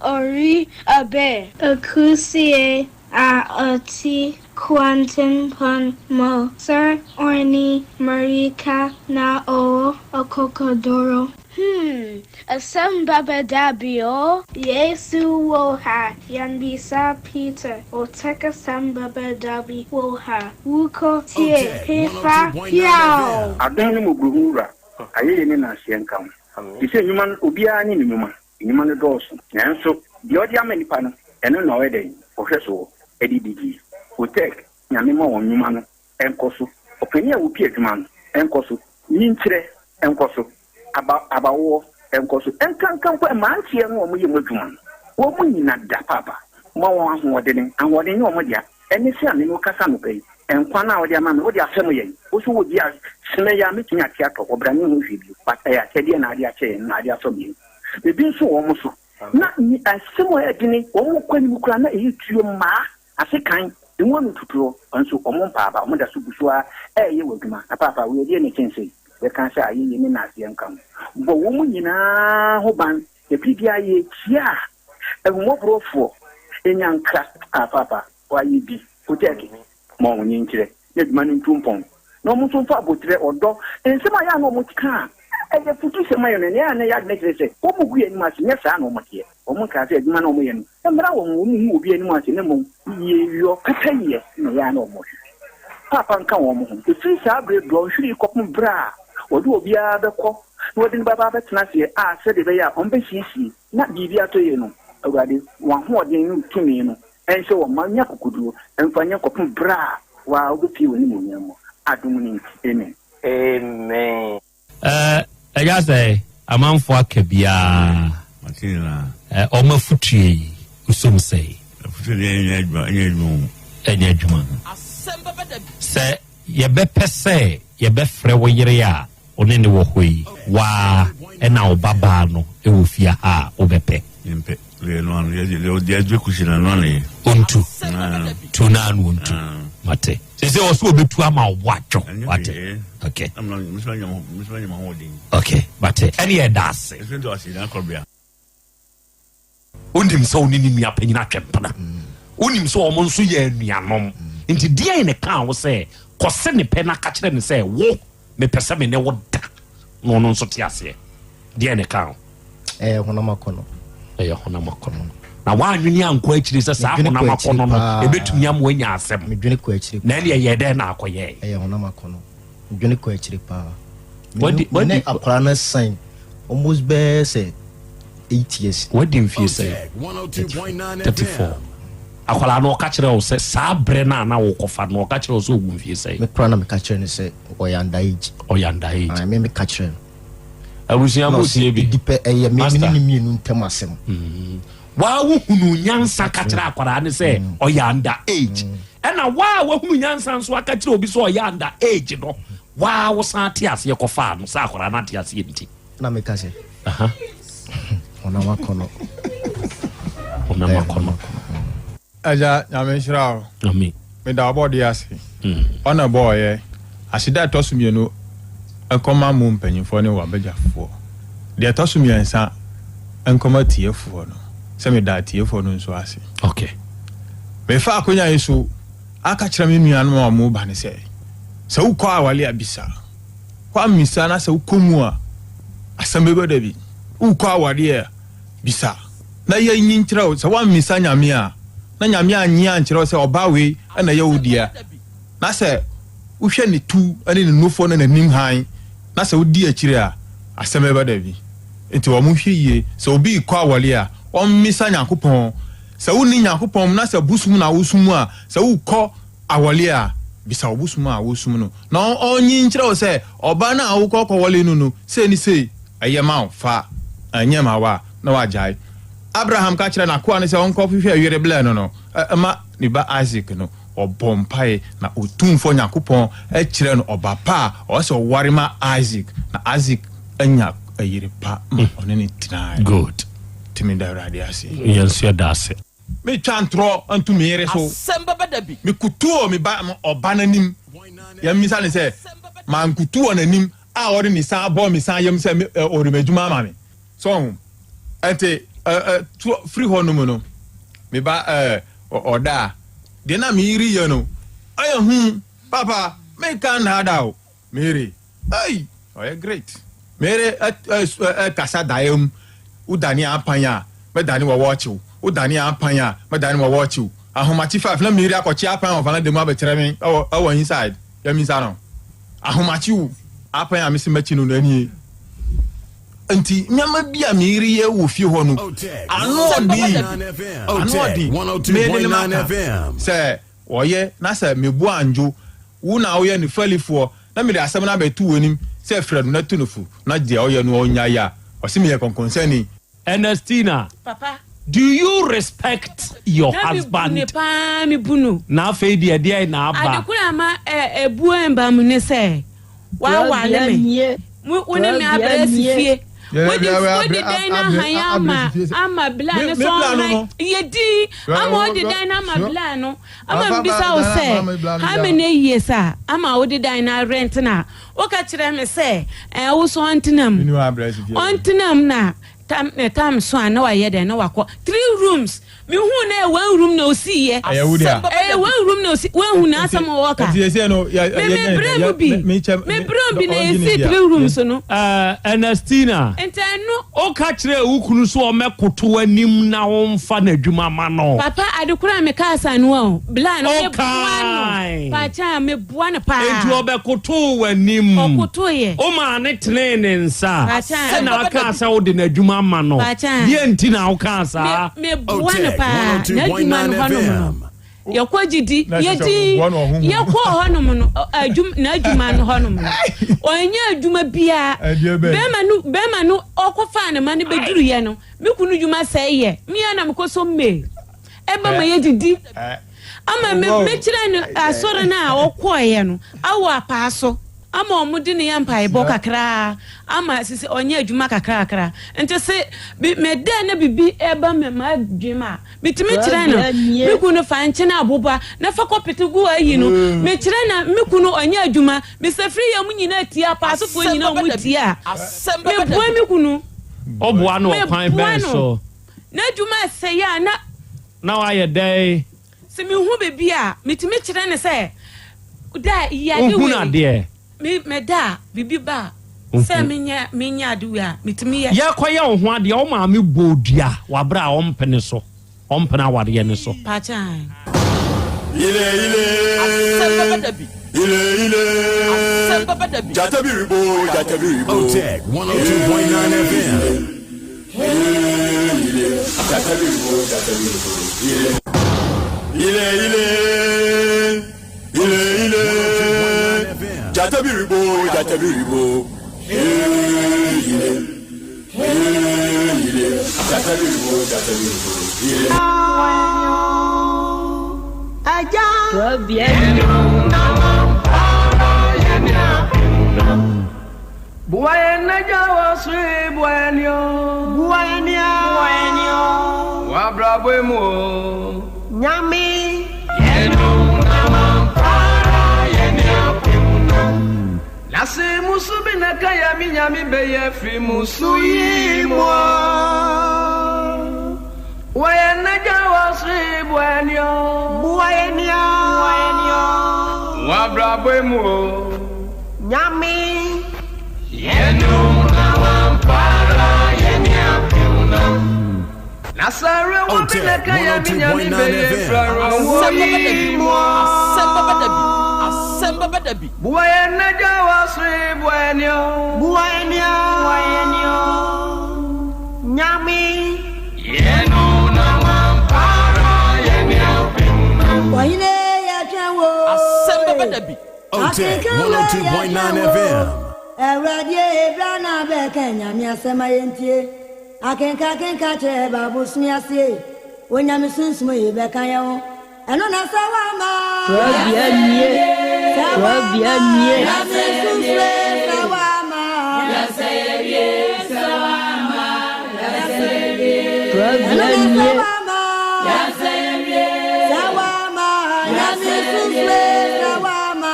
Speaker 20: Ori abe. Akusie a ɔte kwantempɔn mu sɛ ɔne mmirika na ɔwɔ akokoduro. Hmm, asɛm bɛba da bi o. Yesu wɔ ha, yɛmmisa Peter, Otec asɛm bɛba da bi wɔ ha, wokɔ tie, hefa, piaw!
Speaker 21: Adom ne mmɔborɔhunu Wura, ayɛyie ne nnaseɛ nka wo. Te sɛ nnwuma no, obiara ne ne nnwuma. Nnwuma no dɔɔso, nanso deɛ ɔde ama nnipa no, ɛno na ɔyɛ dɛn? Ɔhwɛ soɔ de didie. Otec, Nyame ma wɔn nnwuma no nkɔ so. Ɔpanin a ɔpi adwuma no nkɔ so. Nyinkyerɛ nkɔ so. Aba, abawoɔ nkɔ so. Ɛnkanka mpo mmeranteɛ no a wɔyɛ mu adwuma no, wɔn nyina da paapa. Ma wɔn ahoɔdene. Ahoɔden nyɛ wɔn dea. Ɛne sɛ a me ne wo kasa anɔpa yi, nkwa no a wode ama me, wode afɛm yɛn. Wo nso wɔ bi a, sene yi a mɛtumi ate atɔ, ɔbra ne ho hwee bio. But ɛyɛ akyɛdeɛ na ade akyɛ yɛn, na ade afɛm yɛn. Ebi nso wɔ wɔn so. Na asɛm a ɛyɛ dene, wɔn kɔ anim koraa na ɛyɛ tuo mmaa, asekan, emu ano tutuo, nso wɔn mpa aba, wɔn da so gu so ara reyɛ wɔn adwuma. Na paapa, wei ɛdeɛn na ɛkyɛn sei? Yɛka sɛ ayɛyie ne nnaseɛ nka ho. Bɔ wɔn nyinaa ho ban, na bere biara yɛkyia a, ahummɔborɔfoɔ nya nkra. Ah, paapa, wɔayɛ bi. Kotɛɛke, ma wɔn nkyerɛ na adwuma no ntu mpɔn, na wɔn nso mfa aboterɛ, ɔdɔ, nsɛm a ɛyɛ a na wɔka a ɛyɛ afutusɛm ma yɛn no, nea ɛyɛ a na ɛyɛ adwene kyerɛ sɛ wɔgu yɛn anim ase, nyɛ saa na wɔteɛ. Wɔnkaa sɛ adwuma no a wɔyɛ no mmra wɔn, wɔnhu obi anim ase, na mmom yieyɔ, pɛpɛyɛ na ɛyɛ a na wɔhwehwɛ. Paapa nka wɔn ho. Ɛfiri saa berɛ dɔnhwere yi kɔpem berɛ a wɔde obiara bɛkɔ na wɔde no bɛba abɛtena aseɛ a sɛdeɛ ɛbɛyɛ a wɔbɛsiesie na biribi atɔ yie no, Awurade, w'ahoɔden ne wo tumi no Ɛnhyɛ wɔn mma nnya akokoduro mfa nyɛ kɔpem berɛ a wo ara wobɛpue w'animuonyam mu. Adom no nti, amen.
Speaker 8: Amen.
Speaker 22: Eh, ɛyɛ sɛ amanfoɔ aka biara.
Speaker 23: Mate nyinaa.
Speaker 22: Eh, wɔn afutuo yi, wosom sɛe.
Speaker 23: Afutuo deɛ ɛnyɛ adwuma, ɛnyɛ adwuma o.
Speaker 22: Ɛnyɛ adwuma. Sɛ yɛbɛpɛ sɛ yɛbɛfrɛ wo yere a wo ne no wɔ hɔ yi, wo ara na wo babaa no wɔ fie ha a, wobɛpɛ?
Speaker 23: Mempɛ. Deɛ ɛno ano, deɛ deɛ deɛ ɛdwe kusi na ɛno ano yɛ.
Speaker 22: Ontu. Tu na ano ontu. Mate. Sɛ sɛ ɔsɛ obetu ama wo bo adwo. Wate. Okay. Okay, mate. Ɛne ɛda ase. Wonim sɛ wo ne ne nua panyin atwe mpena. Wonim sɛ wɔn nso yɛ anuanom. Nti deɛn na ɛkaa wo sɛ kɔse ne pɛ na ka kyerɛ no sɛ wo mepɛ sɛ me ne wo da na ɔno nso te aseɛ? Deɛn na ɛkaa wo?
Speaker 24: Ɛyɛ honam akɔnnɔ.
Speaker 22: Ɛyɛ honam akɔnnɔ. Na woanwene ankɔ akyiri sɛ saa honam akɔnnɔ no ɛbɛtumi ama woanya asɛm.
Speaker 24: Medwene kɔ akyiri.
Speaker 22: Na ɛne ɛyɛ dɛn na akɔyɛɛ?
Speaker 24: Ɛyɛ honam akɔnnɔ. Medwene kɔ akyiri paa. Me ne akwadaa no san almost bɛyɛ sɛ 8 years.
Speaker 22: Wadi mfie sɛn? 34. Akwadaa no ɔka kyerɛ wo sɛ saa berɛ no a na wokɔfa no ɔka kyerɛ wo sɛ ɔwɔ mfie sɛn?
Speaker 24: Me koraa na meka kyerɛ no sɛ ɔyɛ under age.
Speaker 22: Ɔyɛ under age.
Speaker 24: Ah, me meka kyerɛ no.
Speaker 22: Abusua mo tie bi.
Speaker 24: Ɛdi pɛ ɛyɛ me ne ne mmienu ntam asɛm.
Speaker 22: Mm. Waa wohunu nyansa ka kyerɛ akwadaa no sɛ mm. ɔyɛ under age. Mm. Ɛna waa wahunu nyansa nso aka kyerɛ obi sɛ ɔyɛ under age no waa wosan te aseɛ kɔfaa no sɛ akwadaa no ate aseɛ nti.
Speaker 24: Na meka sɛ honam akɔnɔ.
Speaker 22: Honam akɔnɔ.
Speaker 25: Agya Nyame nhyira wo.
Speaker 22: Amen.
Speaker 25: Meda ɔbɔdeɛ ase. Ɔna ɛbɔɔyɛ. Aseda ɛtɔ so mienu nkɔma mo mpanyinfoɔ ne wabagyafoɔ. Deɛ ɛtɔ so miɛnsa nkɔma atiefoɔ no. Sɛ meda atiefoɔ no nso ase.
Speaker 22: Okay.
Speaker 25: Mefa akonya yi so aka kyerɛ me nuanom a wɔn ba no sɛ, sɛ wokɔ awale a bisa. Woammisa na sɛ wokɔ mu a, asɛm bɛba da bi. Wokɔ awadeɛ a, bisa na yɛnyi nkyerɛ wo. Sɛ woammisa Nyame a, na Nyame annye ankyerɛ wo sɛ ɔbaa wei na ɛyɛ wo dea, na sɛ wohwɛ ne tu ne ne nufoɔ ne n'anim hann, na sɛ wodi akyire a, asɛm bɛba da bi. Nti wɔn nhwɛ yie. Sɛ obi rekɔ aware a, ɔmmisa Nyankopɔn. Sɛ wonni Nyankopɔn mu na sɛ bosom na wosom a, sɛ wokɔ awɔle a, bisa wo bosom a wosom no na ɔnyi nkyerɛ wo sɛ ɔbaa no a wokɔ kɔwɔle no no sei ne sei ɛyɛ ma wo fa, ɛnyɛ ma wo a na wagyae. Abraham ka kyerɛɛ n'akoa no sɛ ɔnkɔhwehwɛ yere blɛ no no ma ne ba Isak no. Ɔbɔɔ mpae na Otumfoɔ Nyankopɔn kyerɛɛ no ɔba pa a ɔwɔ sɛ ɔware ma Isak, na Isak anya yere pa ma ɔne no tenae.
Speaker 22: Good.
Speaker 25: Nti meda Awurade ase.
Speaker 22: Yɛn nso yɛda ase.
Speaker 25: Metwa ntorɔ nto me yere so.
Speaker 12: Asɛm bɛba da bi.
Speaker 25: Mekutu wɔ me ba ɔba no anim. Yɛmmisa no sɛ, mankutu wɔ n'anim a ɔde ne nsa abɔ me nsa yam sɛ ɔrema adwuma ama me? So ɔho? Ɛnti to firi hɔ nom no, me ba ɔda a, deɛ na me yere yɛ no, ɔyɛ hu. Papa, menka nnaadaa o, me yere, ei, ɔyɛ great. Me yere kasa daeɛ mu, wodane apan a, mɛdane wɔ wɔɔkye wo, wodane apan a, mɛdane wɔ wɔɔkye wo. Ahomakye five na me yere akɔkye apan wɔ valanda mu abɛkyerɛ me ɛwɔ inside, yɛmmisa no. Ahomakye o, apan a mese mɛkye no no ɛnie. Nti nneɛma bi a me yere yɛ wɔ fie hɔ no, ano ɔden, ano ɔden. Me ne no maka sɛ ɔyɛ na sɛ mebo andwo, wo na woyɛ ne falifoɔ na mede asɛm no abɛto w'anim sɛ frɛ no na tu no fo na deɛ ɔyɛ no ɔnnyae a, ɔse meyɛ kɔnkɔnsani.
Speaker 22: Ernestina,
Speaker 2: Papa.
Speaker 22: do you respect your
Speaker 2: Na me bu
Speaker 22: husband?
Speaker 2: ne paa, me bu no.
Speaker 22: Na afei deɛ deɛn na aba?
Speaker 2: Ade koro a ama ɛ ebuo mba mu ne sɛ wawale me. Mo wo ne me abrɛ asi fie. Wode wode dan no ahan ama ama bla no so ɔhan yɛ din ama wode dan no ama bla no ama mbisa wo sɛ how many years a ama wode dan no arent na woka kyerɛ me sɛ ɛɛ wo so ɔntena mu ɔntena mu na tam ne tam so a na wayɛ dɛn na wakɔ three rooms mehu na ɛyɛ one room na osi yɛ ɛyɛ one room na osi wahu na asɛm a wɔka me me brɛ mu bi me brɛ mu bi na esi three rooms no.
Speaker 22: Ernestina,
Speaker 2: nti ɛno.
Speaker 22: Woka kyerɛɛ wo kunu sɛ ɔmmɛkoto w'anim na womfa n'adwuma ma no.
Speaker 2: Papa ade koro a mekaa saa no o bla no meboa no
Speaker 22: Ɔkae.
Speaker 2: paakyɛ a meboa no paa.
Speaker 22: Enti ɔbɛkotoo w'anim.
Speaker 2: Ɔkotoeɛ.
Speaker 22: Womaa no tenee ne nsa.
Speaker 2: Paakyɛ.
Speaker 22: Ɛna wokaa sɛ wode n'adwuma ma no.
Speaker 2: Paakyɛ.
Speaker 22: Deɛ nti na wokaa saa?
Speaker 2: Me meboa no paa n'adwuma no hɔnom no yɛkɔ gyidi yɛdi yɛkɔ hɔnom no adwuma n'adwuma no hɔnom no ɔnyɛ adwuma biara bɛrima no bɛrima no ɔkɔfaa ne ma no bɛduruyɛ no me kunu dwuma sɛe yɛ mea na mekɔ so mmee ɛba ma yɛdidi ama me mekyerɛ no asɔre no a ɔkɔeɛ no awɔ apaa so ama wɔn de ne yɛ mpaebɔ kakraa ama sisi ɔnyɛ adwuma kakrakra nti se bi meda na bibi ɛba me ma adwene a metumi kyerɛ no me kunu fa nkyene aboba na fa kɔpete gu ayi no mekyerɛ na me kunu ɔnyɛ adwuma mesafiri yɛ mu nyinaa tie apaasofoɔ nyinaa wɔn tie a meboa me kunu
Speaker 22: Ɔboa no ɔkwan
Speaker 2: meboa
Speaker 22: bɛn
Speaker 2: no
Speaker 22: so?
Speaker 2: n'adwuma ɛsɛe a na
Speaker 22: Na wayɛ dɛn?
Speaker 2: Sɛ mehu biribi a, metumi kyerɛ no sɛ, da yi ade
Speaker 22: Wohunu
Speaker 2: wei.
Speaker 22: adeɛ?
Speaker 2: Me meda a, biribi ba a, sɛ menyɛ menyɛ ade wei a, metumi yɛ.
Speaker 22: Yɛrekɔyɛ wo ho adeɛ, wo maame bɔɔ dua wɔ aberɛ a ɔmpene so, ɔmpene awareɛ no so.
Speaker 2: Pakyɛ ae.
Speaker 4: Ile ile.
Speaker 12: Asɛm bɛba da bi.
Speaker 4: Ile ile.
Speaker 12: Asɛm bɛba da bi.
Speaker 4: Gyata bi rebo, gyata bi rebo.
Speaker 18: Otec 102.9 FM.
Speaker 5: Boa yɛn n'agya wɔ soro yi, boa yɛn o. Boa yɛn o. Boa yɛn o. W'abrabɔ mu o. Nyame. Yɛn dom na wampara yɛn ne apem no. Na se musu bi na ka yɛ me nyame bɛyɛ firi musu yi mu o. Boa yɛn n'agya wɔ soro yi, boa yɛn o. Boa yɛn o. Boa yɛn o. W'abrabɔ mu o. Nyame. Yɛnum na wampara yɛne apem no. Na sare wo bi na ka yɛ me nyame bɛyɛ frarɔ wɔ yi mu.
Speaker 12: Asɛm bɛba da bi. Asɛm bɛba da bi.
Speaker 5: Boa yɛn n'agya wɔ soro yi, boa yɛn o. Boa yɛn o. Boa yɛn o. Nyame.
Speaker 1: Ɔhene yɛtwɛn wo.
Speaker 12: Asɛm bɛba da bi.
Speaker 18: Otec 102.9 FM.
Speaker 1: Awurade bra na bɛka Nyame asɛm a yɛntie. Akenka akenka kyerɛ baabosome ase. Onyame sunsum yi bɛka yɛn ho. Ɛno na sɛ woama.
Speaker 19: Korabea nie, korabea nie.
Speaker 1: Nyame sunsum sɛ woama.
Speaker 19: Korabea
Speaker 1: Ɛno na sɛ
Speaker 19: nie.
Speaker 1: woama. Sɛ woama. Nyame sunsum sɛ woama.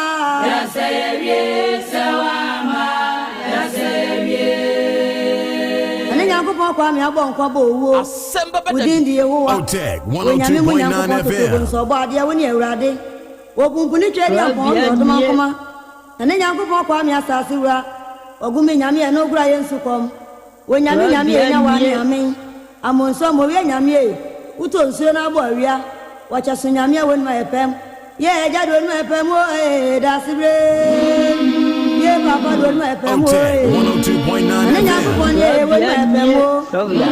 Speaker 1: Ɛne Nyankopɔn Kwame abɔ nkwa bɔ owuo.
Speaker 12: Asɛm bɛba da
Speaker 1: Wo din
Speaker 12: bi.
Speaker 1: de Yehowa.
Speaker 18: Otec
Speaker 1: Onyame mu
Speaker 18: 102.9
Speaker 1: Nyankopɔn totobo
Speaker 18: FM.
Speaker 1: nso ɔbɔ adeɛ wo ne Awurade. Wɔpumpuni twa di ampɔn ne
Speaker 19: Korabea
Speaker 1: ɔdoma
Speaker 19: nie.
Speaker 1: nkoma. Ɛne Nyankopɔn Kwame asase wura. Ɔgumi Nyame ɛno ogura yɛ nsu kɔm. Onyame Nyame
Speaker 19: Korabea
Speaker 1: enya wa ne
Speaker 19: nie.
Speaker 1: amen. Amonso mo wie Nyame e. Wotɔ nsuo na abɔ awia. Wɔkyɛ so Nyame a wɔnum ayɛ pɛm. Yɛ agya de wɔnum ayɛ pɛm o ee dasebre. Yɛ papa de wɔnum ayɛ pɛm o
Speaker 18: Otec
Speaker 1: ee.
Speaker 18: 102.9
Speaker 1: Ɛne Nyankopɔn
Speaker 18: FM.
Speaker 1: ne ee wɔnum ayɛ pɛm o.
Speaker 19: Korabea.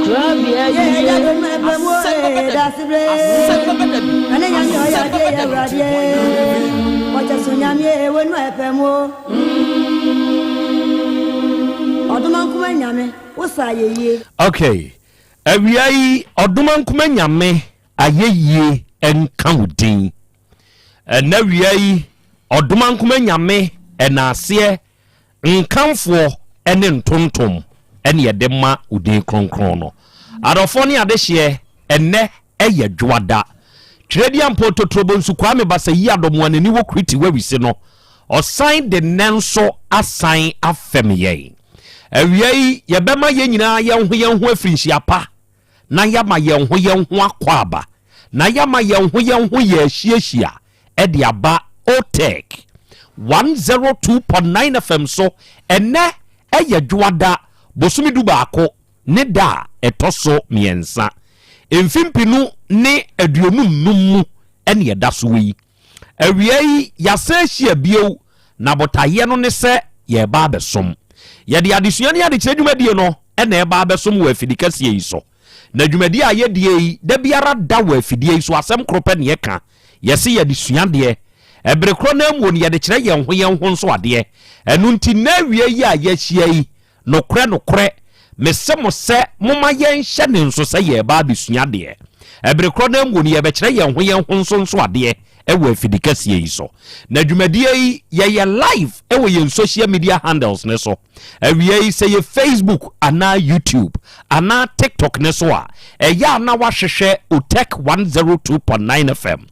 Speaker 19: Korabea
Speaker 1: Yɛ agya de
Speaker 19: nie.
Speaker 1: wɔnum ayɛ pɛm o
Speaker 12: Asɛm bɛba
Speaker 1: ee
Speaker 12: da bi.
Speaker 1: dasebre.
Speaker 12: Asɛm bɛba da bi.
Speaker 1: Ɛne Nyame ɔyɛ
Speaker 12: Asɛm
Speaker 1: adeɛ
Speaker 12: bɛba
Speaker 1: yɛ
Speaker 12: da bi.
Speaker 1: Awurade. Wɔkyɛ so Nyame ee wɔnum ayɛ pɛm o. Ɔdoma nkoma Nyame wosa ayɛ yie.
Speaker 22: Okay. Awia yi ɔdoma nkoma nyame ayɛyie nka wo din. Ɛnɛ awia yi ɔdoma nkoma nyame ɛnaaseɛ nkamfoɔ ne ntontom ɛne yɛde ma wo din kronkron no. Adɔfoɔ ne adehyeɛ ɛnɛ ɛyɛ dwoada. Twerɛdiampɔ Totorobɔ nsu Kwame Basa yi adɔmoa n'ani wɔ Kriti wawise no. Ɔsan de nnɛ nso asan afɛm yɛn. Awia yi yɛbɛma yɛn nyinaa yɛn ho yɛn ho afiri nhyia pa na yɛama yɛn ho yɛn ho akɔ aba na yɛama yɛn ho yɛn ho yɛ ahyiahyia ɛde aba Otec 102.9 FM so ɛnɛ ɛyɛ dwoada bosome du baako ne da a ɛtɔ so mmiɛnsa mfimpinu ne 25 mu ɛne ɛda so yi. Awia yi yɛasan ahyia bio na botaeɛ no ne sɛ yɛreba abɛsom. Yɛde adesua ne adekyerɛ dwumadie no ɛna ɛba abɛsom wɔ afidi kɛseɛ yi so. Na dwumadie a yɛdie yi da biara da wɔ afidie yi so asɛm koro pɛ ne yɛka. Yɛse yɛde sua adeɛ. Ɛbere korɔ no amuo no yɛde kyerɛ yɛn ho yɛn ho nso adeɛ. Ɛno nti na awia yi a yɛahyia yi nokorɛ nokorɛ mese mo sɛ momma yɛnhyɛ ne nso sɛ yɛreba abɛsua adeɛ. Ɛbere korɔ no amuo no yɛbɛkyerɛ yɛn ho yɛn ho nso nso adeɛ ɛwɔ afidi kɛseɛ yi so. Na dwumadie yi yɛyɛ live ɛwɔ yɛn social media handles ne so. Awia yi sɛ yɛ Facebook anaa YouTube anaa TikTok ne so a ɛyɛ a na wahwehwɛ Otec 102.9 FM.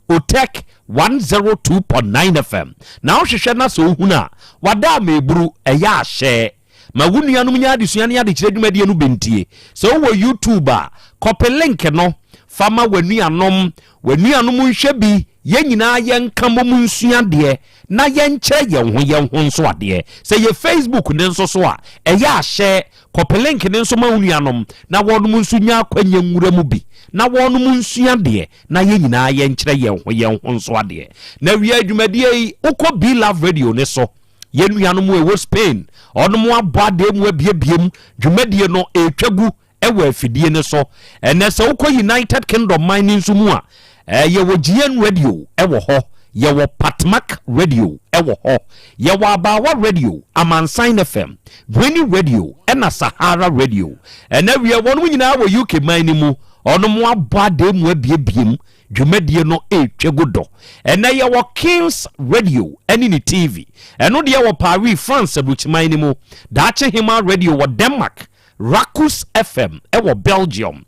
Speaker 22: Otec 102.9 FM. Na wohwehwɛ na sɛ wohunu a wada ama eburu ɛyɛ ahyɛ. Ma wo nuanom nya adesua ne adekyerɛ dwumadie no bɛntie. Sɛ wowɔ YouTube a, copy link no fa ma w'anuanom. W'anuanom nhwɛ bi, yɛn nyinaa yɛnka mmom nsua adeɛ na yɛnkyerɛ yɛn ho yɛn ho nso adeɛ. Sɛ yɛ Facebook ne nso so a, ɛyɛ ahyɛ. Copy link ne nso ma wo nuanom na wɔnom nso nya akwanya nwura mu bi na wɔnom nsua adeɛ na yɛn nyinaa yɛnkyerɛ yɛn ho yɛn ho nso adeɛ. Na wia dwumadie yi, wokɔ B Love Radio ne so. Yɛn nuanom a ɛwɔ Spain, ɔnom abɔ adeɛ mu abiebiem, dwumadie no ɛretwa gu ɛwɔ afidie ne so. Ɛnɛ sɛ wokɔ United Kingdom man ne nso mu a, yɛwɔ GN Radio ɛwɔ hɔ, yɛwɔ Patmak Radio ɛwɔ hɔ, yɛwɔ Abaawa Radio, Amansan FM, Guinea Radio ɛna Sahara Radio. Ɛnɛ wie wɔnom nyinaa wɔ UK man no mu, ɔnom abɔ adeɛ mu abiebiem, dwumadie no ɛretwa gu dɔ. Ɛnɛ yɛwɔ Kings Radio ɛne ne TV. Ɛno deɛ wɔ Paris, France aburukyiman no mu. Daakye Hema Radio wɔ Denmark, Rakus FM ɛwɔ Belgium,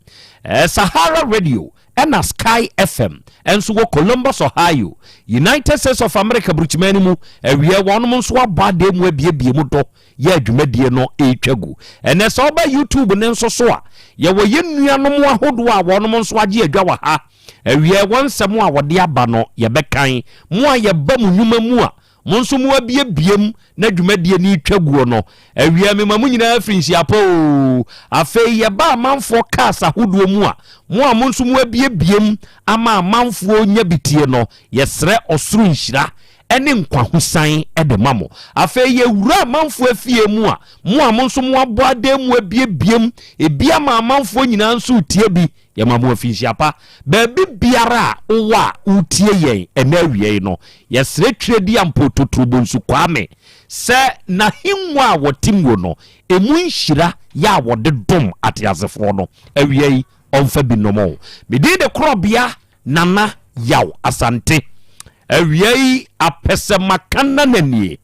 Speaker 22: Sahara Radio ɛna Sky FM ɛnso wɔ Columbus, Ohio, United States of America burukyiman no mu. Awia wɔnom nso abɔ adeɛ mu abiebie mu dɔ yɛ adwumadie no ɛretwa gu. Ɛnɛ sɛ ɔba YouTube ne nso so a, yɛwɔ yɛn nuanom ahodoɔ a wɔnom nso agye adwa wɔ ha. Awia wɔn nsɛm a wɔde aba no yɛbɛkan. Mo a yɛba mo nnwuma mu a mo nso mo abiebiem na dwumadie no retwa guo no. Awia mema mo nyinaa firi nhyiapa o. Afei yɛba amanfoɔ cars ahodoɔ mu a mo a mo nso mo abiebiem ama amanfoɔ nya bitie no, yɛsrɛ ɔsoro nhyira ne nkwahosan de ma mo. Afei yɛwura amanfoɔ afie mu a, mo a mo nso moabɔ adan mu abiebie mu, ebi ama amanfoɔ nyinaa nso retie bi. Yɛma mo afinhyia pa. Baabi biara a wowɔ a woretie yɛn ɛnnɛ awia yi no, yɛsrɛ Twereduampo Totorobonsu Kwame sɛ n'ahengua a wɔte muo no, emu nhyira yɛ a wɔde dom ateasefoɔ no awia yi, ɔmfa bi nnom wo. Me din de Korɔbea Nana Yaw Asante. Awia yi apɛsɛmakanana nie.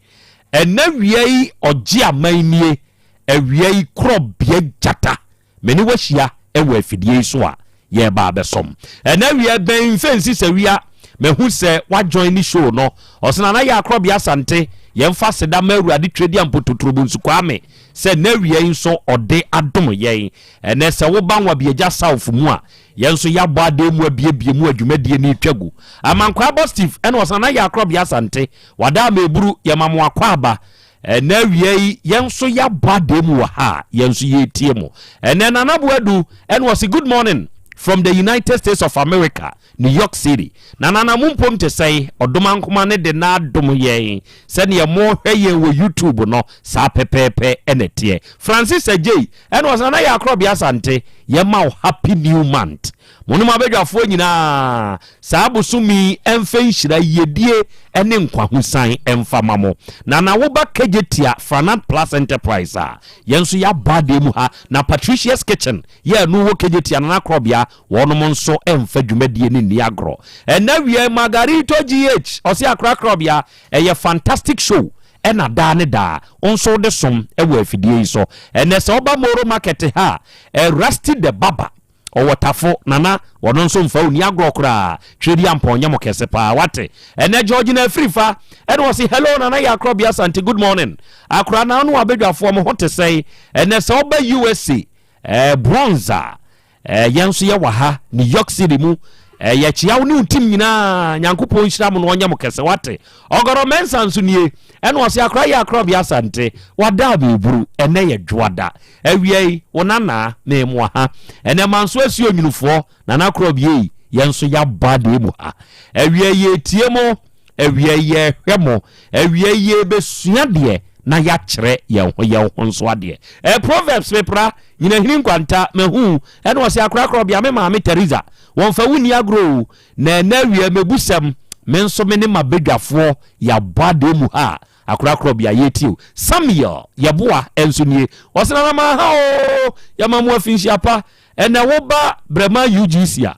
Speaker 22: Ɛnnɛ awia yi ɔgye aman nie. Awia yi Korɔbea Gyata. Me ne wo ahyia wɔ afidie yi so a yɛreba abɛsom. Ɛnɛ awia bɛn mfɛnsi sɛ wia mahu sɛ woajoin ne show no. Ɔsɛ Nana Yaa Korɔbea Asante yɛmfa aseda ma Awurade Twedeampo Totorobonsu Kwame sɛ nnɛ awia yi nso ɔde adom yɛn. Ɛnɛ sɛ woba Nwabiagya South mu a yɛn nso yɛabɔ adan mu abiebie mu a dwumadie no retwa gu. Amankwaa Bɔ Steve ɛna ɔsɛ Nana Yaa Korɔbea Asante wada ama eburu yɛma mo akwaaba. Ɛnnɛ awia yi yɛn nso yɛabɔ adeɛ mu wɔ ha a yɛn nso yɛretie mo. Ɛnnɛ Nana Boadu ɛna ɔse good morning from the United States of America, New York City. Na Nana mo mpom te sɛn? Ɔdomankoma no de n'adom yɛn sɛdeɛ mohwɛ yɛn wɔ YouTube no saa pɛpɛɛpɛ ɛna ɛteɛ. Francis Agyei ɛna ɔse Nana Yaa Korɔbea Asante yɛma wo happy new month. Mo ne mo abadwafoɔ nyinaa, saa bosome yi mfa nhyira, yiedie ne nkwahosan mfa ma mo. Na na woba Kejetia Franat Plus Enterprise a, yɛn nso yɛabɔ adeɛ mu ha. Na Patricia's Kitchen yɛ ɛno wɔ Kejetia Nana Korɔbea, wɔnom nso mfa dwumadie no nni agorɔ. Ɛnnɛ awia yi, Margarito GH, ɔse Accra Korɔbea, ɛyɛ fantastic show ɛna daa ne daa wo nso wode som wɔ afidie yi so. Ɛnnɛ sɛ woba Moro Market ha a, Rusty the Barber, Ɔwɔ tafo, Nana, ɔno nso mfa wo nni agorɔ koraa. Twereduampɔn nyɛ mo kɛse paa, wate? Ɛnɛ Georgina Afirifa ɛna ɔse, Hello Nana Yakrɔbea Asante, good morning. Akora na wo ne w'abadwafoɔ mo ho te sɛn? Ɛnɛ sɛ woba USA, eh, Bronx a, eh, yɛn nso yɛwɔ ha, New York City mu. Eh, yɛkyea wo ne wo team nyinaa. Nyankopɔn nhyira mo na ɔnyɛ mo kɛse, wate? Ɔgɔrɔ Mensah nso nie, ɛna ɔse, Akora Yakrɔbea Asante, wada abɛɛburu, ɛnɛ yɛ dwoada. Awia yi, wo nana, memoa ha. Ɛnɛ manso asi onyinifoɔ, nana korɔ biei, yɛn nso yɛabɔ adeɛ mu ha. Awia yi yɛretie mo, awia yi yɛrehwɛ mo, awia yi yɛrebɛsua deɛ na yɛakyerɛ yɛn ho yɛn ho nso adeɛ. Ɛ Proverbs mepra, nyinahini nkwanta, mahu, ɛna ɔse akora korɔ bia me maame Teresa, wɔmfa wo nni agorɔ o, na ɛnɛ awia mɛbusɛm, me nso me ne m'abadwafoɔ yɛabɔ adeɛ mu ha a, Akorakorɔ bia yɛtie o. Samuel Yeboah nso nie. Ɔse nana maa ha oo yɛma mo afinhyia pa. Ɛnɛ wo ba Brɛma UGC a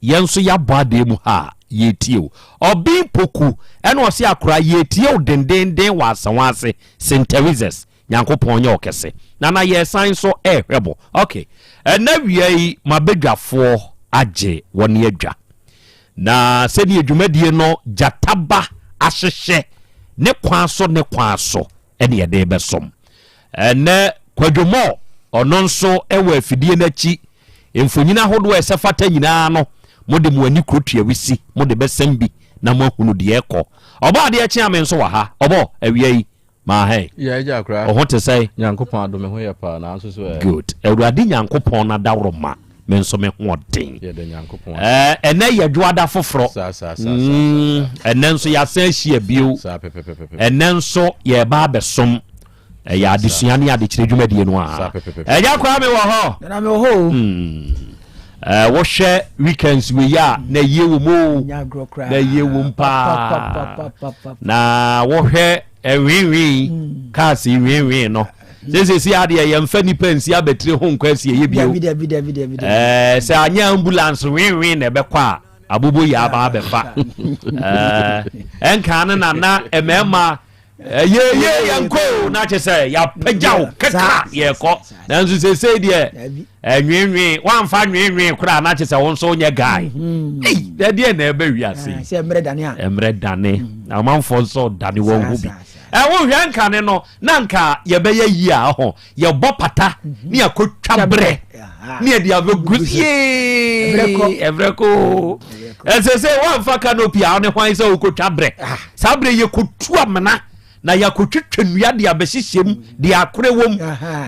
Speaker 22: yɛn nso yɛabɔ adeɛ mu ha a yɛtie o. Ɔben Poku ɛna ɔse akora yɛtie o dendenden wɔ Asawa ase St Teresa's. Nyankopɔn nyɛ ɔkɛse. Nana yɛsan nso ɛrehwɛ mo. Ok ɛnɛ wia yi mabadwafoɔ agye wɔne adwa. Na sɛdeɛ dwumadie no gyata ba ahyehyɛ ne kwan so ne kwan so ɛne yɛde rebɛsom. Ɛnɛ Kwadwo Moore ɔno nso wɔ afidie no akyi. Mfonyin ahodoɔ a ɛsɛ fata nyinaa no mode mo ani kuro tua wisi mode bɛsɛm bi na moahunu deɛ ɛkɔ. Ɔbɔ adeɛ kye ame nso wɔ ha. Ɔbɔ awia yi Maa hɛn.
Speaker 6: Yeah, agya akora.
Speaker 22: Wo ho te sɛn?
Speaker 6: Nyankopɔn adom, me ho yɛ paa, nanso so ɛ.
Speaker 22: Good. Awurade Nyankopɔn n'adaworoma, me nso me ho ɔden.
Speaker 6: Yɛda Nyankopɔn ase.
Speaker 22: Ɛɛ, ɛnɛ yɛ dwoada foforɔ.
Speaker 6: Saa, saa, saa, saa, saa.
Speaker 22: Ɛnɛ nso yɛasan ahyia bio.
Speaker 6: Saa, pɛpɛpɛpɛpɛ.
Speaker 22: Ɛnɛ nso yɛreba abɛsom. Ɛyɛ adesua ne adekyerɛ dwumadie no a.
Speaker 6: Saa, pɛpɛpɛpɛ.
Speaker 22: Ɛgya koraa me wɔ hɔ.
Speaker 1: Nana me wɔ hɔ o.
Speaker 22: Ɛɛ, wohwɛ weekends wei a, na yie wɔ mu o.
Speaker 1: Nyɛ agorɔ koraa.
Speaker 22: Na yie wɔ mu paa. Na wohwɛ ɛnwinwin hmm. cars nwinwin no sesesi adeɛ yɛmfa nipa nsi abatire ho nkɔ asieyɛ bio ɛɛ sɛ anyɛ ambulance nwinwin na ɛbɛkɔ a abobo yɛ aba abɛfa ɛɛ ɛnka no na na mmarima yeye yɛnkɔ o na kyɛ sɛ yɛapagya wo kɛkra yɛkɔ nanso sesei deɛ ɛnwenwen woamfa nwenwen koraa na kyɛ sɛ wo nso wonyɛ guy mhm. ei ɛdeɛ na ɛbɛ wiase
Speaker 1: ah, sɛ mmerɛ dane a
Speaker 22: mmerɛ dane mm. amanfoɔ nso dane wɔn ho bi ɛwohwɛ nkane no na nka yɛbɛyɛ yie a ho yɛbɔ pata mhm. ne yɛakɔtwa berɛ ne yɛde abɛgu yee ɛberɛ kɔ ɛsɛ sɛ woamfa canopy a wone hwan sɛ wokɔtwa berɛ ah. saa berɛ yɛkɔtu amena na yɛakɔtwitwa nnua de abɛhyehyɛ mu de akorɛ wɔ mu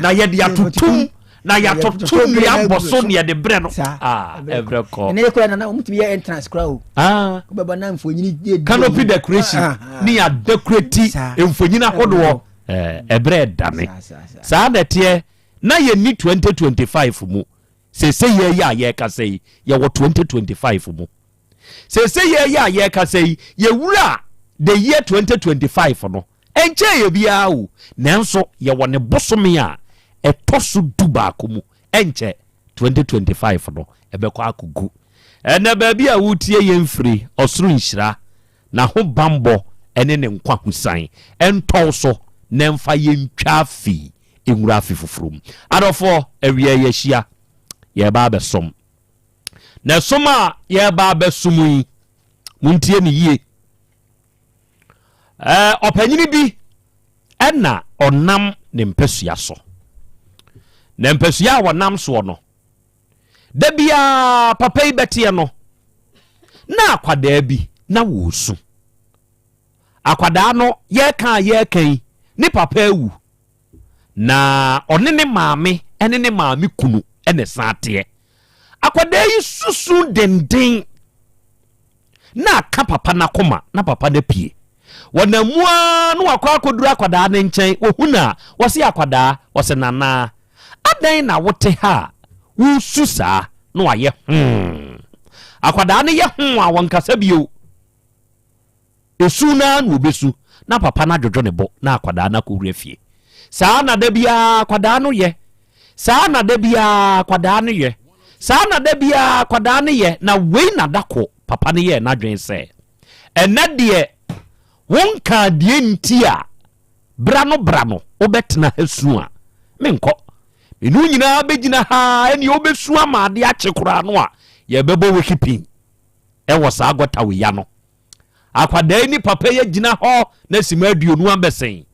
Speaker 22: na yɛde atotom. Na yɛatoto nnua bɔ so ne yɛde brɛ no. Ah, ɛbrɛ kɔ.
Speaker 7: Ɛnɛ yɛ kora nana wɔn tumi yɛ entrance kora o.
Speaker 22: Ah.
Speaker 7: Wobɛba na mfonyin yɛ.
Speaker 22: Canopy decoration ah, ah. ne yɛ decorate mfonyin ahodoɔ. Ɛbrɛ dane. Saa na ɛteɛ na yɛnni 2025 mu. Sese yɛ yɛ a yɛrekasa yi yɛwɔ 2025 mu. Sese yɛ yɛ a yɛrekasa yi yɛwura the year 2025 no. Ɛnkyɛeɛ biara o, nanso yɛwɔ ne bosome a ɛtɔ so dubaako mu. Ɛnkyɛ, 2025 no, ɛbɛkɔ akɔgu. Ɛnnɛ, baabi a woretie yɛn firi, ɔsoro nhyira, n'ahobammɔ ne ne nkwa-husan ntɔ wo so na ɛmfa yɛn ntwa afe yi nwura afe foforɔ mu. Adɔfoɔ, awia yi yɛahyia, yɛreba abɛsom. Na som a yɛreba abɛsom yi, montie no yie. Ɛɛ ɔpanyini bi ɛna ɔnam ne mpasua so. Na mpasua a wɔnam soɔ no, da biara papa yi bɛteɛ no, na akwadaa bi na wɔresu. Akwadaa no yɛreka a yɛreka yi, ne papa awu. Na ɔne ne maame ne ne maame kunu na ɛsan teɛ. Akwadaa yi susu denden. na aka papa no akoma na papa no apue. Wɔnam mu ara na wakɔ akɔduru akwadaa no nkyɛn, wɔhu no a, wɔse akwadaa, ɔse nana, adɛn na wote ha a woresu saa? Na wayɛ hoo. Akwadaa no yɛ hoo a wɔnkasa bio. Esu no ara na ɔbɛsu na papa no adwodwo ne bo na akwadaa no akɔwura fie. Saa na da biara akwadaa no yɛ. Saa na da biara akwadaa no yɛ. Saa na da biara akwadaa no yɛ. Na wei na da ko papa no yɛɛ n'adwene sɛ, ɛnɛ deɛ wonkaa deɛ nti a bra no bra no wobɛtena ha su a, menkɔ. Me ne wo nyinaa bɛgyina ha ɛneɛ wobɛsu ama adeɛ akye koraa no a yɛbɛbɔ wekipin ɛwɔ saa gɔta wei ano. Akwadaa yi ne papa yi agyina hɔ na sima aduonu abɛsen.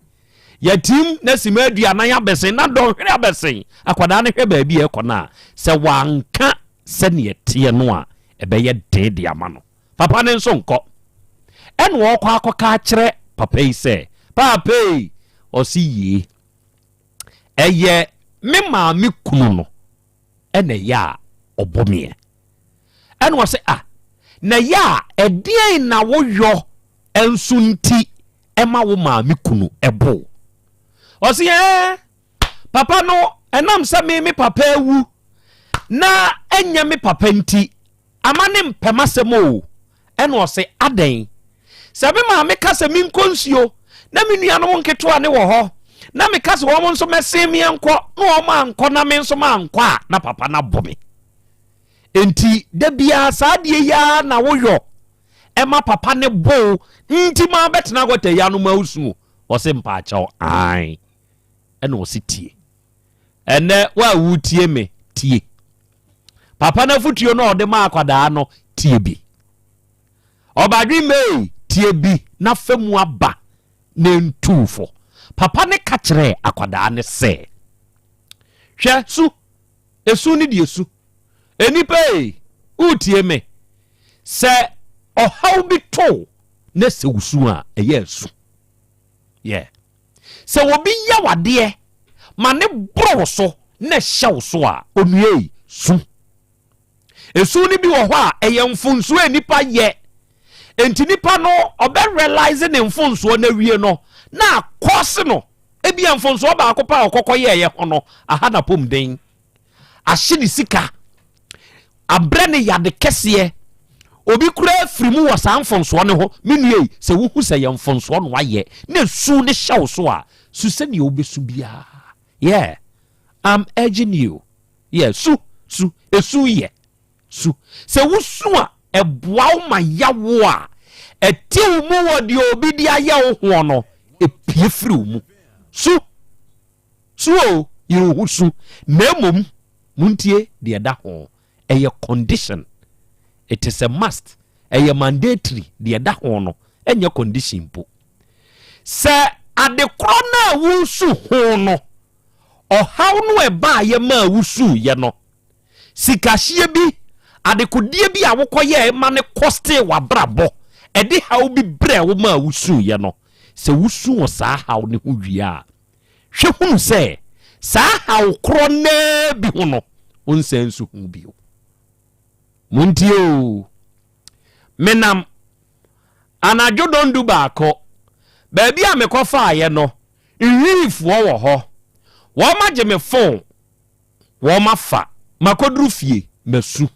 Speaker 22: Yɛtim na sima aduanan abɛsen na dɔnhwere abɛsen. Akwadaa no hwɛ baabi a ɛkɔ no a, sɛ wanka sɛdeɛ ɛteɛ no a, ɛbɛyɛ den de ama no. Papa no nso nkɔ. Ɛna ɔrekɔ akɔka akyerɛ papa yi sɛ, Paapa yi, ɔse yie. Ɛyɛ me maame kunu no ɛna ɛyɛ a ɔbɔ meɛ. Ɛna ɔsɛ ah na ɛyɛ a ɛdeɛn na woyɔ nso nti ɛma wo maame kunu ɛbo? Ɔsɛ ɛɛ papa no ɛnam sɛ me me papa awu na ɛnyɛ me papa nti Ama ne mpɛ m'asɛm o. Ɛna ɔse, Adɛn? Sɛ me maame ka sɛ menkɔ nsuo na me nuanom nketewa ne wɔ hɔ na meka sɛ wɔn nso mɛsen meɛ nkɔ na wɔn ankɔ na me nso mankɔ a, na papa no abɔ me. Enti da biara saa adeɛ yi ara na woyɔ ɛma papa ne bo nti ma bɛtena gɔta yi ano ma wosu o. Ɔse mpaakyɛw, ae. Ɛna ɔse tie. Ɛnɛ wo a wotie me, tie. Papa no afotuo no a ɔde ma akwadaa no, tie bi. Ɔbadwe May, tie bi na fa mu aba na ntu fo. Papa no ka kyerɛɛ akwadaa no sɛ, Hwɛ, su, esu ne deɛ su. Nnipa ei, woretie me? Sɛ ɔhaw bi to na sɛ wosu a, ɛyɛ asu. Yeah. Sɛ obi yɛ wo adeɛ ma ne boro wo so na ɛhyɛ wo so a, onua yi, su. Esu no bi wɔ hɔ a, ɛyɛ mfonsoɔ a nipa yɛ. Enti nipa no, ɔbɛ realize ne mfonsoɔ no awie no, na akɔse no. Ebia mfonsoɔ baako pɛ a ɔkɔkɔ yɛɛyɛ ho no, aha n'apɔmuden. ahye ne sika, abrɛ ne yade kɛseɛ. Obi koraa firi mu wɔ saa mfonsoɔ no ho. Me nua yi, sɛ wohu sɛ yɛ mfonsoɔ na wayɛ na esu no hyɛ wo so a, su sɛdeɛ wobɛsu biara. Yeah, I'm urging you. Yeah, su, su, esu yɛ, su. Sɛ wosu a, ɛboa wo ma yawo a ɛte wo mu wɔ deɛ obi de ayɛ wo hoɔ no, ɛpue firi wo mu. Su. Su o, yere wo ho su, na mmom montie deɛ ɛda ho, ɛyɛ condition, it is a must, ɛyɛ mandatory, deɛ ɛda ho no ɛnyɛ condition mpo. Sɛ adekorɔ no a woresu ho no, ɔhaw no a ɛbaeɛ maa wosuiɛ no, Sikahyeɛ bi, adekodeɛ bi a wokɔyɛɛ ma no kɔstee w'abrabɔ, ɛde haw bi brɛɛ wo maa wosuiɛ no, sɛ wosu wɔ saa haw no ho wie a, hwɛ hunu sɛ, Saa haw korɔ no ara bi ho no, wonsan nsu ho bio. Montie oo. Menam anadwo dɔndu baako, baabi a mekɔfaeɛ no, nhwiifoɔ wɔ hɔ. Wɔagye me fon, wɔafa. Makɔduru fie, masu.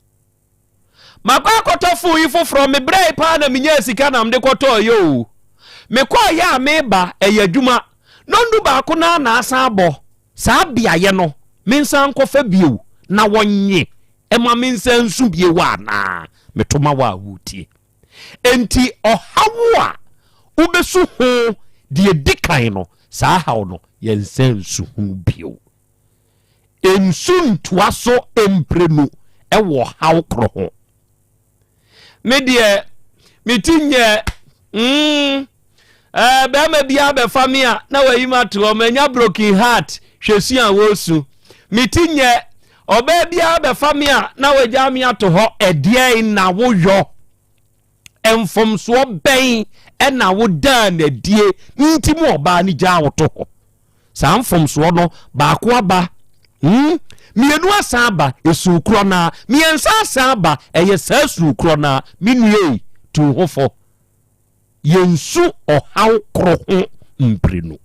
Speaker 22: Makɔ akɔtɔ fon yi foforɔ, mebrɛe paa na menyaa sika na mede kɔtɔeɛ oo. Mekɔeɛ a meba, ɛyɛ adwuma. Dɔndu baako no ara na asan abɔ. Saa beaeɛ no, mensan nkɔfa bio na wɔnnye mma mensan nsu bio anaa? Meto ma wo a woretie. Enti ɔhaw a wobɛsu ho deɛ ɛdi kan no, saa haw no, yɛnsan nsu ho bio. Nsu ntoa so mprenu wɔ ɔhaw koro ho. Me deɛ, me ti nyɛ mm, eh, bɛrima bi abɛfa me a na wayi ma to hɔ, manya broken heart, hwɛ su a wɔresu. Me ti nyɛ, ɔbaa bi abɛfa me a na wagya me ato hɔ, ɛdeɛn na woyɔ? Mfomsoɔ bɛn na wodaa no adie nti mu ɔbaa no gyaa wo to hɔ? Saa mfomsoɔ no baako aba, hmm, mmienu asan aba, esu korɔ no ara, mmiɛnsa asan aba, ɛyɛ saa su korɔ no ara. Me nua ei, tu ho fo. Yɛnsu ɔhaw koro ho mprenu.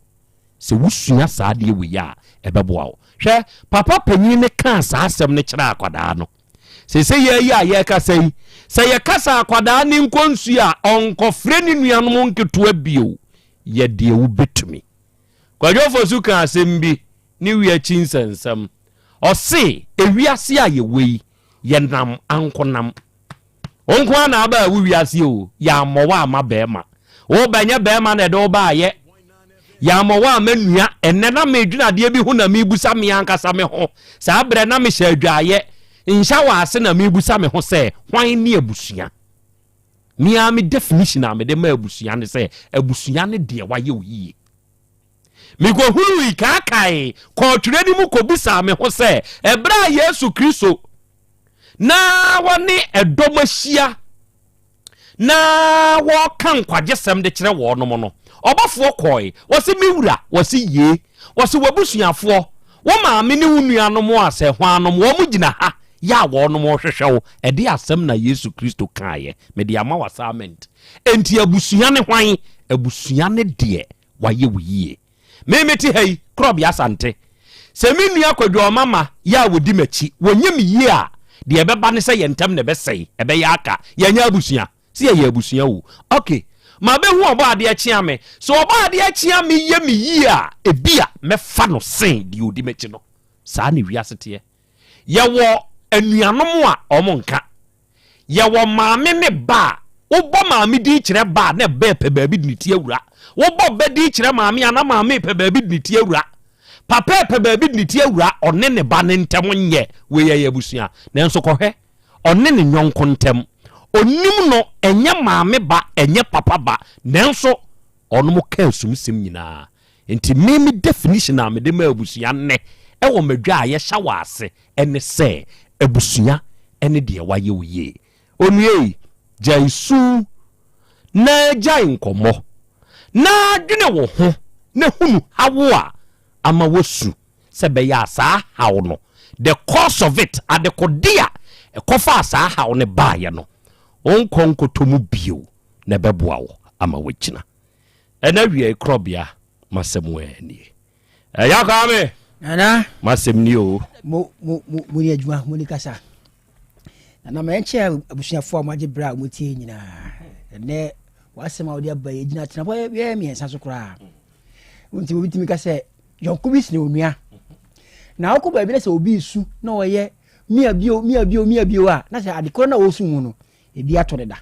Speaker 22: Sɛ wosua saa adeɛ wei a, ɛbɛboa wo. Hwɛ, papa panyin no kaa saa asɛm no kyerɛɛ akwadaa no. Seesei yɛn yi a yɛrekasa yi, sɛ yɛka sɛ akwadaa no nkɔ nsuo a, ɔnkɔfrɛ ne nuanom nketewa bio. Yɛ deɛ wobɛtumi. Kwadwo Fosu kaa asɛm bi ne wi akyi nsɛnsɛm. Ɔse, ewiase a yɛwɔ yi, yɛnam ankonam. Wo nko ara na aba wo wiase o, yɛammɔ wo amma bɛrima. Wo ba nyɛ bɛrima na ɛde wo baayɛ. Yɛammɔ wo amma nua. Ɛnnɛ na medwene adeɛ bi ho na mebusa me ankasa me ho. Saa berɛ na mehyɛ adwaeɛ, nhyɛ wɔ ase na mebusa me ho sɛ, hwan ne abusua? Me ara me definition a mede ma abusua ne sɛ, abusua ne deɛ wayɛ wo yie. Mekɔhunui, kaakae, kɔɔ twerɛ no mu kɔbisaa me ho sɛ, ɛberɛ a Yesu Kristo na wɔne ɛdɔm ahyia na wɔreka nkwagyesɛm de kyerɛ wɔnom no, ɔbɔfoɔ kɔe, wɔse, Me wura, wɔse, Yee, wɔse, W'abusuafoɔ, wo maame ne wo nuanom a sɛ hwannom, wɔn gyina ha, yɛ a wɔnom rehwehwɛ wo. Ɛde asɛm na Yesu Kristo kaeɛ. Mede ama wo assignment. Enti abusua ne hwan? Abusua ne deɛ wayɛ wo yie. Me mete ha yi, Korɔbea Asante, sɛ me nua Kwadwo Ɔmama yɛ a wɔdi m'akyi, wɔnyɛ me yie a, deɛ ɛbɛba ne sɛ yɛn ntam na ɛbɛsɛe, ɛbɛyɛ aka. Yɛnyɛ abusua. Sɛ yɛyɛ abusua o. Ok, mabɛhu Ɔbɔadeɛ kyea me. Sɛ Ɔbɔadeɛ kyea me yɛ me yie a, ebia mɛfa no sen deɛ ɔdi m'akyi no. Saa na wiase teɛ. Yɛwɔ anuanom a wɔn nka. Yɛwɔ maame ne ba a, wobɔ maame din kyerɛ ba a na ɛba pɛ baabi de ne ti awura. Wobɔ ba din kyerɛ maame a na maame pɛ baabi de ne ti awura. Papa pɛ baabi de ne ti awura, ɔne ne ba ne ntɛm nyɛ wei yɛ abusua. Nanso kɔhwɛ, ɔne ne nyɔnko ntɛm. Onim no, ɛnyɛ maame ba, ɛnyɛ papa ba, nanso ɔnom ka asumsɛm nyinaa. Nti me me definition a mede ma abusua nnɛ ɛwɔ madwa a yɛhyɛ wɔ ase ɛne sɛ abusua ɛne deɛ wayɛ wo yie. Onua yi, gyae su na gyae nkɔmmɔ na dwene wo ho na hunu haw a ama woasu sɛ ɛbɛyɛ a saa haw no, the cause of it, adekode a ɛkɔfaa saa haw no baeɛ no, wonkɔ nkɔtɔ mu bio na ɛbɛboa wo ama woagyina. Ɛna wiei korɔbea masɛm ɛ nie. Ɛya Kwame.
Speaker 7: Nana.
Speaker 22: Masɛm nie o.
Speaker 7: Mo mo mo mo ni adwuma mo ni kasa. Nana ma yɛnkyɛ abusuafoɔ a wɔagye berɛ a wɔtie nyinaa. Ɛnɛ w'asɛm a wode aba yi gyina tenapɔ yɛ mmiɛnsa so koraa. Nti obi tumi ka sɛ yɔnko bi sene onua. Na wokɔ baabi na sɛ obi resu na ɔyɛ mia bio mia bio mia bio a na sɛ ade korɔ na ɔresu ho no ebi atɔ deda.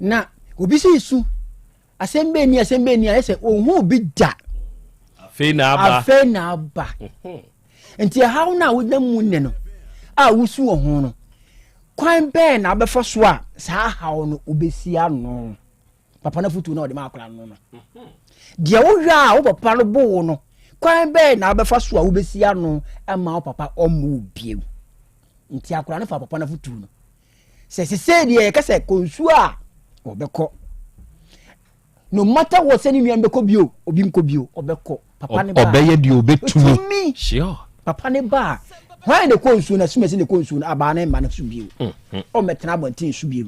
Speaker 7: Na obi si su asɛm bɛn ni asɛm bɛn ni ayɛ sɛ ohun bi da.
Speaker 22: Afei na aba.
Speaker 7: Afei na aba. Mhm. Nti ɛhaw no a wogyina mu nnɛ no a wosu wɔ ho no kwan bɛn na abɛfa so a saa haw no wobɛsi ano papa no afotuo na ɔde ma akwadaa no no mhm. deɛ wohwɛ a wo papa no bo wo no kwan bɛn na abɛfa so a wobɛsi ano ma wo papa ɔmmo wo bio nti akwadaa no fa papa no afotuo no Sɛ sesei deɛ yɛka sɛ kɔ nsuo a, wɔbɛkɔ. No matter what sɛ ne nua no bɛkɔ bio, obi nkɔ bio, ɔbɛkɔ. Papa ne ba.
Speaker 22: Ɔbɛyɛ deɛ ɔbɛtumi.
Speaker 7: Ɔtumi.
Speaker 22: Sure.
Speaker 7: Papa ne ba a, hwan na ɛkɔ nsuo no asumasi na ɛkɔ nsuo no abaa ne mma no so bio. Ɔmmɛtena abɔnten so bio.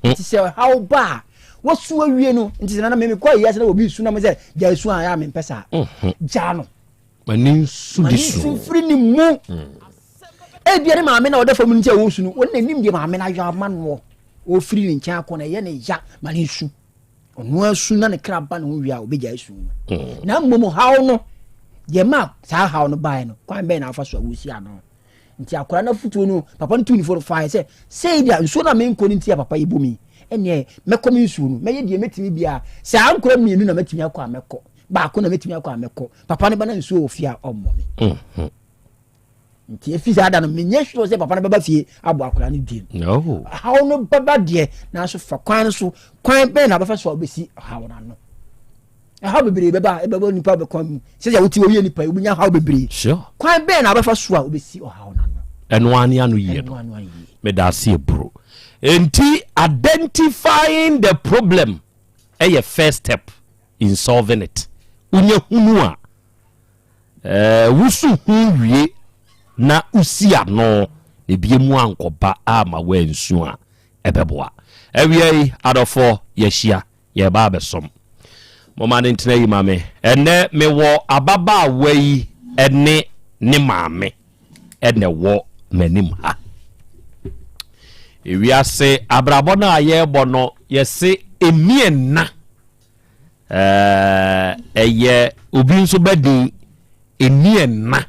Speaker 7: Nti sɛ ɔhaw ba a, wasu awie no, nti sɛ nana me mekɔ ayi ase na obi su na me sɛ gyae su a, ɛyɛ a mempɛ saa. Gyaa no.
Speaker 22: Ma ne nsu
Speaker 7: Ma
Speaker 22: de
Speaker 7: ne
Speaker 22: su.
Speaker 7: nsu mfiri ne mu. Ebia ne maame na ɔda fam no nti a ɔresu no, ɔno n'anim deɛ maame no ayɔ ama noɔ. Ɔfiri ne nkyɛn akɔ no, ɛyɛ ne ya, ma ne nsu. Ɔno ara su na ne kra ba ne ho wie a, ɔbɛgyae su no. Na mmom haw no, deɛ ma saa haw no baeɛ no, kwan bɛn na afa so a wosi ano? Nti akwadaa no afotuo no, papa no tuu ne fo no faeɛ sɛ, sei deɛ nsuo no a menkɔ no nti a papa yi bu me, ɛnneɛ mɛkɔ me nsuo no, mɛyɛ deɛ mɛtumi biara. Saa nkora mmienu na mɛtumi akɔ a mɛkɔ, baako na mɛtumi akɔ a mɛkɔ. Papa no ba na nsuo wɔ fie a ɔmmɔ me. Nti efi saa da no menyɛ sure sɛ papa no bɛba fie abɔ akwadaa no din.
Speaker 22: No.
Speaker 7: Haw no bɛba deɛ, nanso fa kwan no so, kwan bɛn na bɛfa so a wobɛsi haw no ano. Ɛhaw bebree bɛba ɛbɛbɔ nipa bɛkwan mu. Sɛdeɛ wote wɔyɛ nipa yi, wobɛnya haw bebree.
Speaker 22: Sure.
Speaker 7: Kwan bɛn na wobɛfa so a wobɛsi ɔhaw no ano.
Speaker 22: Ɛno ara ne ano yie no.
Speaker 7: Ɛno ano yie.
Speaker 22: Meda ase eburo. Enti identifying the problem ɛyɛ first step in solving it. Wonya hunu a, Ɛɛ, wusu ho wie na wusi ano na ebia mu ankɔba amma woansu a, ɛbɛboa. Awia yi, adɔfoɔ, yɛahyia, yɛreba abɛsom. Momma no ntena yi ma me. Ɛnnɛ, mewɔ ababaawa yi ne ne maame na ɛwɔ m'anim ha. Ewiase abrabɔ no a yɛrebɔ no, yɛse ɛnni ɛnna. Ɛyɛ obi nso ba din ɛni ɛna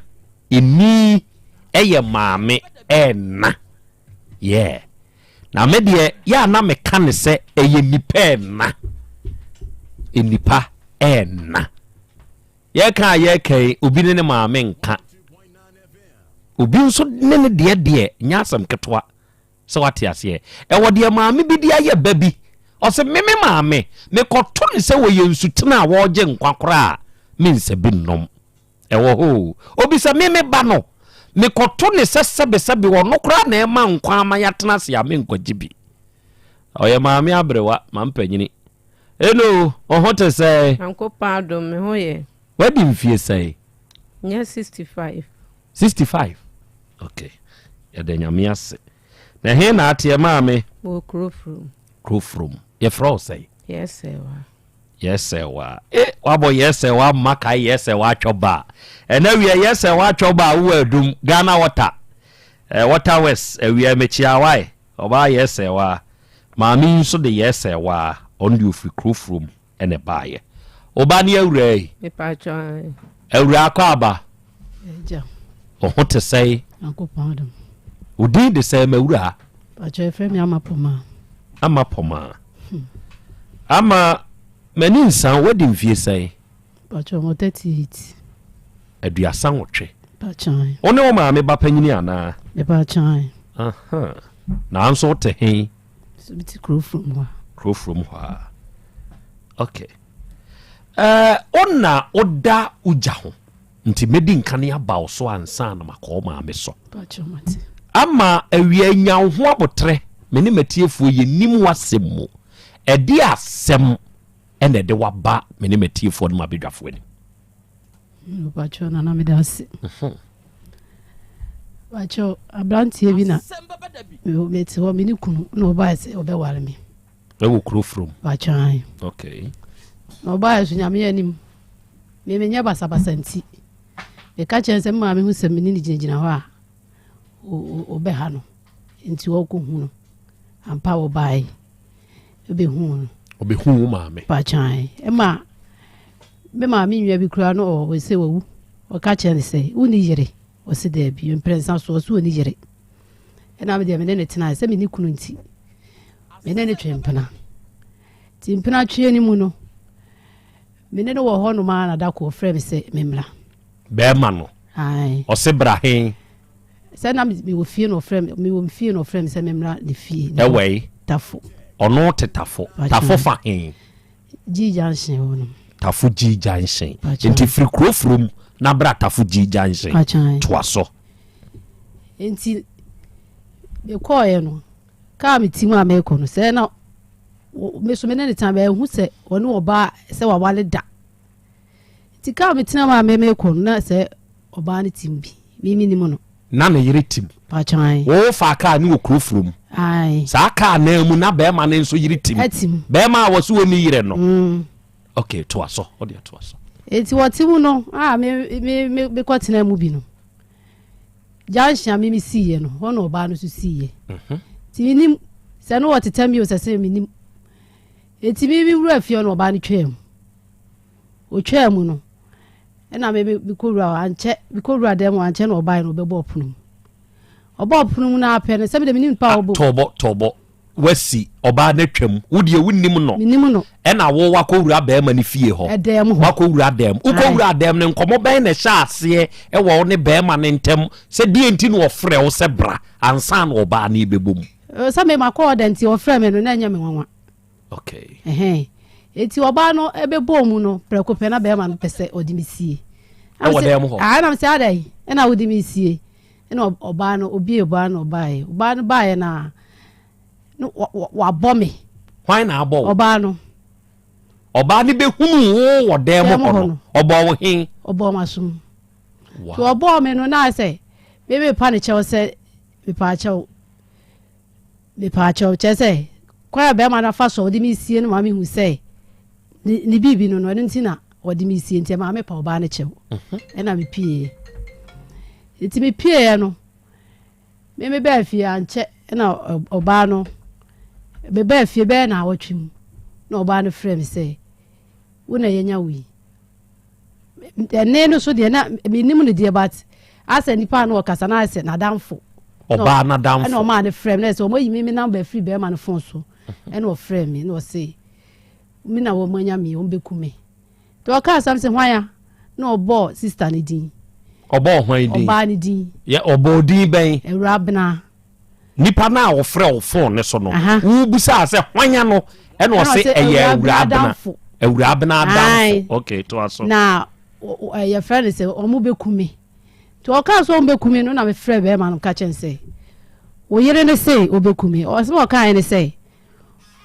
Speaker 22: ɛni ɛyɛ maame ɛna yeah na me deɛ yɛ a na meka ne sɛ ɛyɛ nipa ɛna nipa ɛna yɛka a yɛka yi obi ne ne maame nka obi nso ne ne deɛ deɛ nyɛ asɛm ketewa Sɛ wate aseɛ? Ɛwɔ deɛ maame bi de ayɛ ba bi. Ɔse me me maame, mekɔto no sɛ wɔyɛ nsutene a wɔregye nkwa koraa a, mensa bi nnom. Ɛwɔ hɔ o. Obi sɛ me me ba no, mekɔto no sɛ sɛbesɛbe ɔno koraa na ɛma nkwa ama yɛatena ase a, menkɔgye bi. Ɔyɛ maame aberewa, mampanyini. Eno, wo ho te sɛn?
Speaker 2: Nyankopɔn adom, me ho yɛ.
Speaker 22: Wadi mfie sɛn?
Speaker 2: Nyɛ 65.
Speaker 22: 65 ok yɛda nyame ase na he na ateɛ maame?
Speaker 2: Wɔ Kurofurom.
Speaker 22: Kurofurom yɛfrɛ wo sɛn?
Speaker 2: Yɛsɛwa.
Speaker 22: Yɛsɛwa e wabɔ yɛsɛwa mma kae yɛsɛwa atwɔ ba ɛna wia yɛsɛwa atwɔ ba wowɔ adum Ghana water eh, water west awia mekyia wae ɔbaa yɛsɛwa maame yi nso de yɛsɛwa ɔno deɛ ofiri Kurofurom ɛna ɛbaayɛ. Wo ba ne awuraa yi?
Speaker 2: Mepatwɔ ae.
Speaker 22: Awuraa kɔ aba?
Speaker 10: Agya.
Speaker 22: Wo ho te sɛn?
Speaker 10: Nyankopɔn adom.
Speaker 22: Wo din de sɛn m'awuraa?
Speaker 10: Patwɔ yɛfrɛ me Ama Pɔmaa.
Speaker 22: Ama Pɔmaa. Hmm. Ama m'ani nsa woadi mfie sɛn?
Speaker 10: Patwɔ mo 38.
Speaker 22: 38.
Speaker 10: Patwɔ ae.
Speaker 22: Wo ne wo maame ba panyini anaa?
Speaker 10: Mepatwɔ ae.
Speaker 22: Aha. Nanso wote he?
Speaker 10: So mete kuro furom hɔ a.
Speaker 22: Kuro furom hɔ a. Okay. Ɛɛ ɔna ɔda ogya ho nti mɛdi nkane aba wo so ansa na makɔ wo maame so. Ama awia nya wo ho abotrɛ me ne matiefoɔ yɛnim w'asɛm mu. Ɛde asɛm ɛna ɛde waba me ne matiefoɔ ne mabadwafoɔ anim.
Speaker 10: Mpakyɛw nana meda ase. Mpakyɛw aberanteɛ bi na mete hɔ me ne kunu na ɔbaeɛ sɛ ɔbɛware me.
Speaker 22: Ɛwɔ kuro furom.
Speaker 10: Mpakyɛw ayi.
Speaker 22: Okay.
Speaker 10: Na ɔbaeɛ so nyame anim me menyɛ basabasa nti meka kyerɛ sɛ maame hu sɛ me ne ne gyinagyina hɔ a ɔbɛha no nti ɔkɔhu no ampa ɔbaeɛ bɛhuu no.
Speaker 22: Ɔbɛhuu wo maame?
Speaker 10: Pakyan. Ɛma me maame nua bi koraa no ɔwɔ sɛ wawu. Ɔka kyerɛ no sɛ, wonni yere? Ɔse daabi. Mprɛnsa so ɔse ɔnni yere. Ɛna me deɛ me ne no tenae sɛ me ne kunu nti, me ne no twe mpena. Nti mpena tweɛ no mu no, me ne no wɔ hɔ nom ara na da ko ɔfrɛ me sɛ memmra.
Speaker 22: Bɛrima no?
Speaker 10: Ae.
Speaker 22: Ɔse bra he?
Speaker 10: Sɛ na mewɔ fie na ɔfrɛ me, mewɔ fie na ɔfrɛ me sɛ memmra ne fie.
Speaker 22: Ɛwɔ yi?
Speaker 10: Tafo.
Speaker 22: Ɔno te Tafo. Tafo fa he?
Speaker 10: G junction hɔ nom.
Speaker 22: Tafo G junction. Nti firi kuro furom na bra Tafo G junction. Toa so.
Speaker 10: Nti mekɔɔeɛ no, kaa me ti mu a merekɔ no, sɛ na. Me so me ne ne tena bɛhu sɛ ɔne ɔbaa sɛ wawale da. Nti kaa metena mu a me mekɔ no na sɛ ɔbaa no tim bi. Me menim no.
Speaker 22: Na ne yere tim.
Speaker 10: Pakyɛ.
Speaker 22: Wo fa kaa ne wɔ kuro furo mu.
Speaker 10: Ae.
Speaker 22: Saa kaa naa mu na bɛrima no nso yere tim.
Speaker 10: Atim.
Speaker 22: Bɛrima a wɔso wɔn ni yere no. Ok, toa so. Ɔde toa so.
Speaker 10: Eti wɔte mu no a me me me mekɔ tena mu bi no. Junction a me me siiɛ no hɔ na ɔbaa no nso siiɛ.
Speaker 22: Mhm.
Speaker 10: Nti menim sɛ no wɔtetɛ mi o sɛ sɛ menim. Eti me me wura fie no ɔbaa no twaa mu. Ɔtwaa mu no ɛna me me mekɔ wura hɔ ankyɛ mekɔ wura dan mu ankyɛ na ɔbaa no ɔbɛbɔ ɔpono mu. Ɔbɔ ɔpono mu no apɛ no sɛ me de menim nipa a ɔbɔ.
Speaker 22: Tɔbɔ tɔbɔ wasi ɔbaa no atwam wo deɛ wonim no.
Speaker 10: Menim no.
Speaker 22: Ɛna wo wakɔwura bɛrima no fie hɔ.
Speaker 10: Ɛdan mu hɔ.
Speaker 22: Wakɔwura dan mu. Wokɔwura dan mu no nkɔmmɔ bɛn na ɛhyɛ aseɛ ɛwɔ wo ne bɛrima no ntam sɛ deɛ nti na ɔfrɛ wo sɛ bra ansa na ɔbaa no rebɛbɔ mu?
Speaker 10: Sɛ me makɔ ɔda nti ɔfrɛ me no na ɛnyɛ me nwanwa.
Speaker 22: Okay.
Speaker 10: Ɛhɛn. Eti ɔbaa no ɛbɛbɔɔ mu no prɛko pɛ na bɛrima no pɛ sɛ ɔde me sie.
Speaker 22: Ɛwɔ dan mu hɔ.
Speaker 10: Ah, ɛna me sɛ adɛn ɛna wode me sie. Ɛna ɔbaa no obie ɔbaa no ɔbaeɛ. Ɔbaa no baeɛ na no wabɔ me.
Speaker 22: Hwan na abɔ wo?
Speaker 10: Ɔbaa no.
Speaker 22: Ɔbaa no bɛhunu wo wɔ dan mu hɔ no. Ɔbɔɔ wo he?
Speaker 10: Ɔbɔɔ m'asom. Wow. Nti ɔbɔɔ me no na sɛ me mepa ne kyɛw sɛ mepaakyɛw. Mepaakyɛw, kyerɛ sɛ, kwan a bɛrima no afa so a ɔde me resie no ma mihu sɛ ne ne biribi no no, ɛno nti na ɔde me resie nti ɛmaa mepa ɔbaa no kyɛw. Mhm. Ɛna mepieeɛ. Nti mepieeɛ no, me mebaa fie ankyɛ ɛna ɔbaa no mebaa fie bɛyɛ na awɔtwe mu na ɔbaa no frɛ me sɛ wo na yɛnya wo yi. Ɛnne no so deɛ na menim no deɛ but asɛ nipa no ɔkasa na asɛ n'adamfo.
Speaker 22: Ɔbaa n'adamfo.
Speaker 10: Ɛna ɔmaa no frɛ me na ɛsɛ wɔn ayi me me namba afiri bɛrima no fon so ɛna ɔfrɛ me na ɔse me na wɔn anya me wɔn bɛku me. Nti ɔka asɛm sɛ hwan a na ɔbɔɔ sista no din.
Speaker 22: Ɔbɔɔ hwan din?
Speaker 10: Ɔbaa no din.
Speaker 22: Yɛ ɔbɔɔ din bɛn?
Speaker 10: Awura Bena.
Speaker 22: Nipa no a ɔfrɛ wo fon no so no, wobisaa sɛ hwan no ɛna ɔse ɛyɛ Awura Abena. Awura Abena adamfo. Okay, toa so.
Speaker 10: Na yɛfrɛ no sɛ ɔmo bɛku me. Nti ɔkaa sɛ ɔmo bɛku me no na mefrɛ bɛrima no ka kyɛn sɛ wo yere no se ɔbɛku me. Ɔsɛm a ɔkaeɛ ne sɛ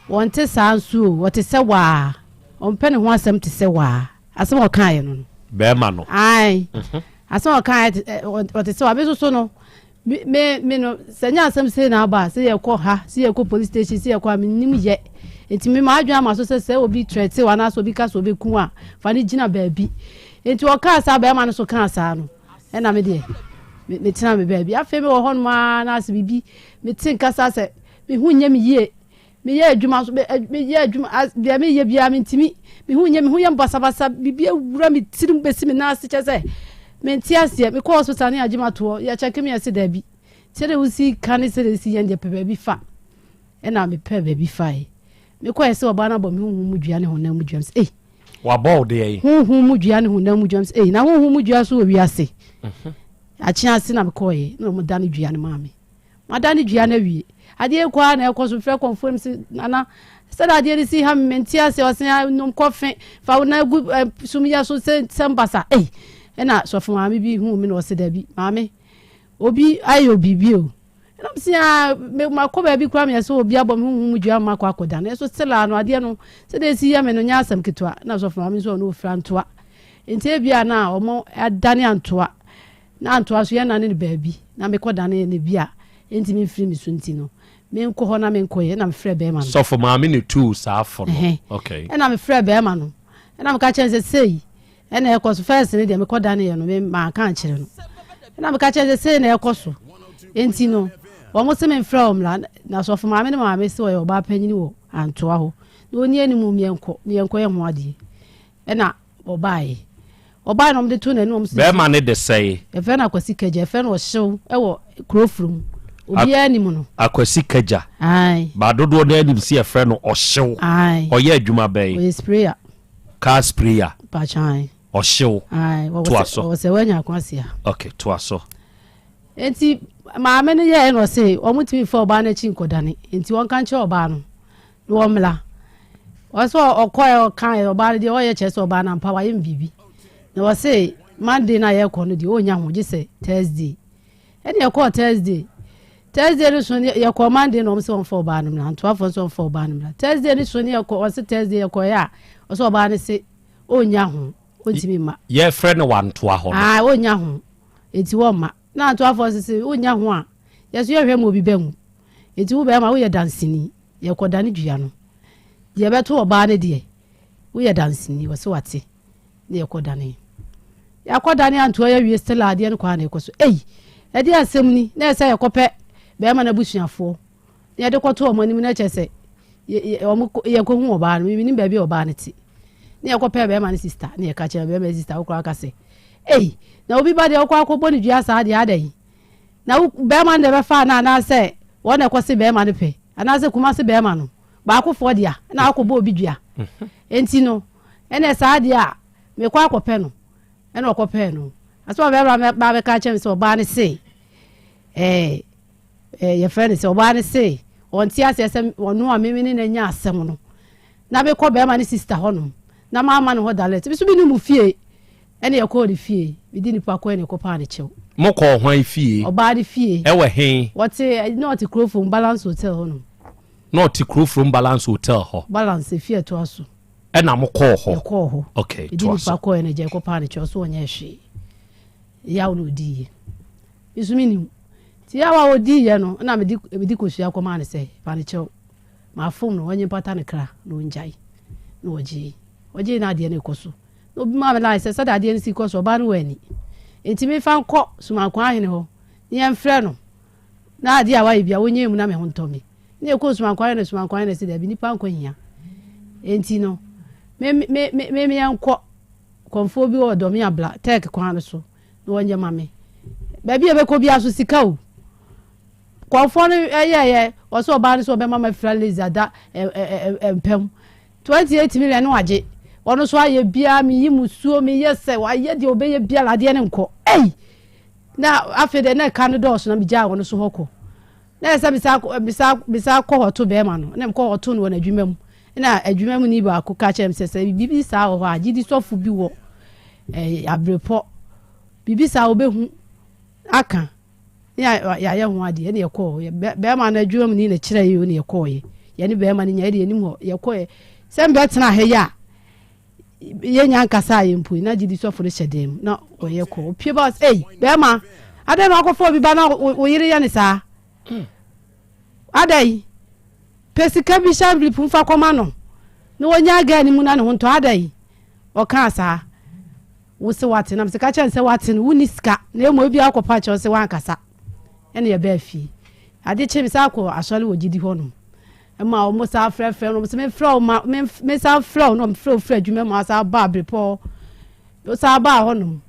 Speaker 10: wɔnte saa nso o, wɔte sɛ waa. Ɔmpɛ ne ho asɛm te sɛ waa. Asɛm a ɔkaeɛ no no.
Speaker 22: Bɛrima no.
Speaker 10: Ae. Asɛm a ɔkaeɛ ɔte sɛ waa. Me nso so no, Me, me, me no, sɛ nyɛ asɛm sei na aba a, sɛ yɛkɔ ha, sɛ yɛkɔ police station, sɛ yɛkɔ a, mennim yɛ. Nti me m'adwene ama so sɛ sɛ obi trɛte wo anaasɛ obi ka sɛ obeku wo a, fa no gyina baabi. Nti ɔkaa saa, barima no so kaa saa no, ɛna me deɛ, me, metena me baabi. Afei mewɔ hɔnom ara na asɛ biribi, mete nka saa sɛ me ho nyɛ me yie. Meyɛ adwuma nso, meyɛ adwuma, deɛ meyɛ biara mentumi, me ho nyɛ, me ho yɛ me basabasa, biribi awura me tirim bɛsi me nan ase kyɛ sɛ mente aseɛ. Mekɔ hospital ne agye matoɔ, yɛkyɛke me yɛse daabi. Sɛdeɛ wosi ka ne sɛdeɛ wosi yɛn deɛ pɛ baabi fa. Ɛna mepɛ baabi fae. Mekɔɛ sɛ ɔbaa no abɔ me honhom mu dua ne honam mu dua. Mesɛ ei.
Speaker 22: Wabɔ wo deɛ yi?
Speaker 10: Honhom mu dua ne honam mu dua. Mesɛ ei, na honhom mu dua so wɔ wiase. Mhm. Akye ase na mekɔɛ na wɔn da no dua no maa me. Madane dua no awie. Adeɛ yi kɔ ara na ɛkɔ so, mefrɛ kɔmfoɔ no mese, Nana, sɛdeɛ adeɛ no si ha me, mente aseɛ. Ɔse, ah, nom kɔfe, fa wo nan gu eh, sumyɛ so sɛ sɛ mbasa. Ei, ɛna sɔfo maame bi huu me na ɔse, dabi, maame, obi ayɛ obi bi o. Ɛna mese, ah, me makɔ baabi koraa meyɛ sɛ obi abɔ me honhom mu dua ma makɔ akɔda no. Ɛso sela no, adeɛ no, sɛdeɛ ɛsi yɛ me no nyɛ asɛm ketewa. Ɛna sɔfo maame nso ɔno ɔfira ntoa. Nti ebia na wɔn adane antoa. Na antoa so yɛnnane no baabi na mekɔdane no bi a ɛntumi mfiri me so nti no, menkɔ hɔ na menkɔyɛ. Ɛna mefrɛɛ bɛrima no.
Speaker 22: Sɔfo maame na etuu saa fo no. Okay.
Speaker 10: Ɛna mefrɛɛ bɛrima no. Ɛna meka kyerɛ no sɛ sei ɛna ɛkɔ so. First no deɛ mekɔdaneeɛ no, me manka ankyerɛ no. Ɛna meka kyerɛ no sɛ sei na ɛkɔ so. Enti no, wɔn se memfrɛ wɔn mmra. Na sɔfo maame ne maame se ɔyɛ ɔbaa panyin wɔ Antoa hɔ. Na ɔnni anim meɛnkɔ, meɛnkɔyɛ ho adeɛ. Ɛna Wɔbaeɛ. Wɔbaeɛ na wɔde too n'anim wɔn sɛ.
Speaker 22: Bɛrima no de sɛe.
Speaker 10: Yɛfrɛ no Akwasi Kagya. Yɛfrɛ no Ɔhyew wɔ kuro foro mu. Obiara nim no.
Speaker 22: Akwasi Kagya.
Speaker 10: Ae.
Speaker 22: Ba dodoɔ no ara nim sɛ yɛfrɛ no Ɔhyew.
Speaker 10: Ae.
Speaker 22: Ɔyɛ adwuma bɛn?
Speaker 10: Ɔyɛ sprayer.
Speaker 22: Car sprayer.
Speaker 10: Mpakyɛ ae.
Speaker 22: Ɔhyew.
Speaker 10: Ae.
Speaker 22: Toa so.
Speaker 10: Ɔwɔ sɛ wanya ako ase a.
Speaker 22: Ok, toa so.
Speaker 10: Enti maame no yɛɛ na ɔse wɔn ntumi nfa ɔbaa no akyi nkɔdane. Enti wɔnka nkyerɛ ɔbaa no. Na wɔmmra. Ɔsɛ ɔkɔɛ ɔkae ɔbaa no deɛ ɔyɛ kyerɛ sɛ ɔbaa no ampa wayɛ me biribi. Na wɔse Monday no a yɛkɔ no deɛ ɔnnya ho gye sɛ Thursday. Ɛne ɛkɔɔ Thursday. Thursday no so ne yɛkɔ Monday na wɔn sɛ wɔn fa ɔbaa no mmra ntoafoɔ nso wɔn fa ɔbaa no mmra Thursday no so ne yɛkɔ ɔse Thursday yɛkɔ yɛ a ɔsɛ ɔbaa no se ɔnya ho ɔntumi mma.
Speaker 22: Yɛfrɛ no wantoa hɔ no.
Speaker 10: Aa ɔnya ho eti wɔn mma na ntoafoɔ nso se ɔnya ho a yɛso yɛhwɛ ma obi bɛnwu eti wo bɛrima woyɛ danseni yɛkɔ dane dua no deɛ ɛbɛto ɔbaa no deɛ woyɛ danseni wɔse wate. ne yɛkɔ dane yɛakɔ dane antoa yɛawie still adeɛ no kɔ a na ɛkɔ so ei ɛdeɛ asɛm ni na ɛsɛ yɛkɔpɛ bɛrima no abusuafoɔ na yɛde kɔto wɔn anim na kyerɛ sɛ yɛkɔhu ɔbaa no menim baabi a ɔbaa no te na yɛkɔpɛ bɛrima no sista na yɛka kyerɛ bɛrima no sista wokora aka sɛ ei na obi ba deɛ wokɔ akɔbɔ ne dua saa deɛ adɛn na bɛrima no deɛ bɛfa no anaasɛ wɔn na ɛkɔse bɛrima no pɛ anaasɛ kuma se bɛrima no baakofoɔ dea na akɔbɔ obi dua nti no Ɛnna saa deɛ a, mekɔ akɔpɛ no. Ɛnna ɔkɔpɛɛ no. Asɛm a ɔbarima ba bɛka kyerɛ me sɛ ɔbaa no se, ɛɛ, ɛɛ, yɛfrɛ no sɛ ɔbaa no se, ɔnte aseɛ sɛ ɔno a meme ne no anya asɛm no, na mekɔ barima no sista hɔnom, na mamma no hɔ dalɛt. Me nso mennim mo fie. Ɛnna yɛkɔɔ ne fie. Mede nnipa kɔe na yɛkɔpaa ne kyɛw.
Speaker 22: Mokɔɔ hwan fie?
Speaker 10: Ɔbaa no fie.
Speaker 22: Ɛwɔ he?
Speaker 10: Wɔte, na ɔte Kurofrom Balance Hotel hɔnom.
Speaker 22: Na ɔte Kurofrom Balance Hotel hɔ.
Speaker 10: Balance, efie a ɛtoa so.
Speaker 22: Ɛna mo kɔɔ hɔ.
Speaker 10: Yɛkɔɔ hɔ.
Speaker 22: Okay,
Speaker 10: Yɛde
Speaker 22: toa so.
Speaker 10: nipa kɔɛ na gya yɛkɔpaa ne kyɛw so ɔnyɛɛ hwee. Yaw na odiiɛ. Me nso menim. Nti yaw a odiiɛ no na mede mede kosua kɔmaa no sɛ pa ne kyɛw. Mafom no ɔnye mpata ne kra na ɔngyae. Na ɔgyee. Ɔgyee na adeɛ no rekɔ so. Na obi maa me line sɛ sɛdeɛ adeɛ no si kɔ so ɔbaa no wɔ ani. Nti memfa nkɔ Sumankwaa ahene hɔ na yɛmfrɛ no na adeɛ a wayɛ bia wɔnyɛ mu na me ho ntɔ me. Ne yɛkɔɔ Sumankware na Sumankware na ɛsɛ daabi nipa nkwa hia. Enti no, me me me me me yɛnkɔ kɔmfoɔ bi wɔ Dɔme Abla Tɛk kwan no so na wɔnyɛ ma me. Baabi a yɛbɛkɔ biara so sika o. Kɔmfoɔ no ɛyɛɛyɛ ɔsɛ ɔbaa no sɛ ɔbɛma ma fira laser da mpam. 28 million no wagye. Ɔno nso ayɛ biara meyi musuo meyɛ sɛ wayɛ deɛ ɔbɛyɛ biara adeɛ no nkɔ. Ei! Na afei deɛ na ɛka no dɔɔso na megyaa ɔno so hɔ kɔ. Na ɛsɛ sɛ mesan kɔ mesan mesan kɔ hɔ to bɛrima no. Na mekɔ hɔ to no wɔ n'adwuma mu. Ɛna adwuma mu ni baako ka kyerɛ me sɛ sɛ biribi saa wɔ hɔ a gyidi sɔfo bi wɔ ɛɛ abrepɔ. Biribi saa wobɛhu aka ne yɛayɛ ho adeɛ. Ɛna yɛkɔɔ hɔ. Bɛrima no adwuma mu ni na kyerɛ yɛ na yɛkɔɔyɛ. Yɛne bɛrima no nya yɛde yɛnim hɔ yɛkɔɛ. Sɛ mbɛtena ha yi a yɛnya nkasa a yɛmpo yi na gyidi sɔfo no hyɛ dan mu na ɔyɛ kɔ opie ba ɔsɛ ei bɛrima adɛn na wakɔfa obi ba na wo yere yɛ ne saa adɛn pɛ sika bi hyɛ envelope mfa kɔma no na wɔnya gaa ne mu na ne ho ntɔ adɛn ɔkaa saa wo se wate na sika kyɛn sɛ wate no wonni sika na mmom ebi akɔpa kyɛw sɛ wankasa ɛna yɛbaa fie ade kye me saa kɔ asɔre wɔ gyidi hɔ nom ma wɔn san frɛfrɛ no wɔn sɛ mefrɛ wo ma me san frɛ wo na wɔn frɛ wo firi adwuma mu asan ba abirepɔ san ba hɔnom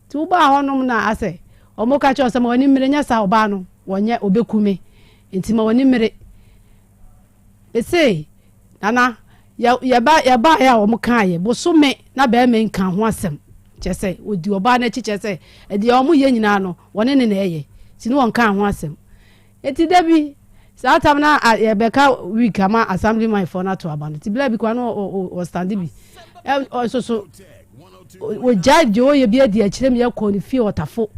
Speaker 10: nti wo ba hɔnom na asɛ wɔn ka kyerɛ sɛ ma wɔn ani mmere nyɛ saa ɔbaa no wɔnyɛ ɔbɛku me nti ma wɔn ani mmere ese nana yɛ yɛba yɛba yɛ a wɔn kaa yɛ bosome na bɛrima nka ho asɛm kyɛ sɛ odi ɔbaa n'akyi kyɛ sɛ ɛdeɛ wɔn yɛ nyinaa no wɔne ne na ɛyɛ ti ne wɔn kaa ho asɛm. Enti da bi, saa tam na yɛbɛka week ama assemblyman foɔ no ato aba no, nti bla bi koraa na ɔstande bi. Nso so, wɔgyae deɛ ɔyɛ bi adi akyerɛ mu yɛkɔɔ ne fie ɔtafo.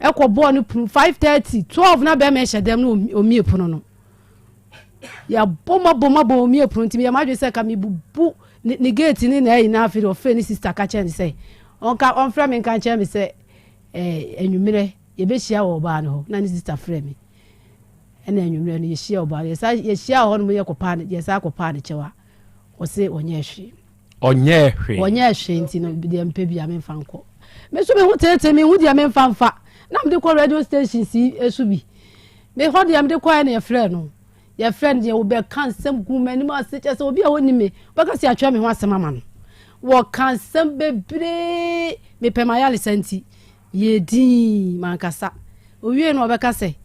Speaker 10: Ɛkɔ bɔɔ no pono 5:30, 12 na bɛrima hyɛ dɛm na ɔmie pono no. Yɛabɔ mu abɔ mu abɔ ɔmie pono nti meyɛ m'adwene sɛ ka mebubu ne gate ne na ayi na afei ɔfrɛ ne sister ka kyerɛ ne sɛ ɔnka ɔmfrɛ me nka nkyerɛ me sɛ anwummerɛ Yɛbɛhyia wɔ ɔbaa no hɔ na ne sista frɛɛ me ɛna anwummerɛ no yɛhyia ɔbaa no yɛsa yɛhyia wɔ hɔ nom yɛkɔpaa no yɛsa kɔpaa no kyɛw a ɔse ɔnyɛɛ hwee.
Speaker 22: Ɔnyɛɛ hwee.
Speaker 10: Ɔnyɛɛ hwee nti no deɛ mpɛ bia memfa nkɔ. Me nso me ho teetee me hu deɛ memfa mfa na mede kɔ radio stations yi so bi. Me hɔ deɛ mede kɔɛ na yɛfrɛɛ no yɛfrɛ no deɛ wɔbɛka nsɛm gu m'anim ase kyɛ sɛ obi a wɔnni me wɔbɛka sɛ yɛatwerɛ me ho asɛm ama no wɔka nsɛm bebree mepɛ m'ayaresa nti Yɛɛ dinn, mankasa. Owiei no ɔbɛka sɛ,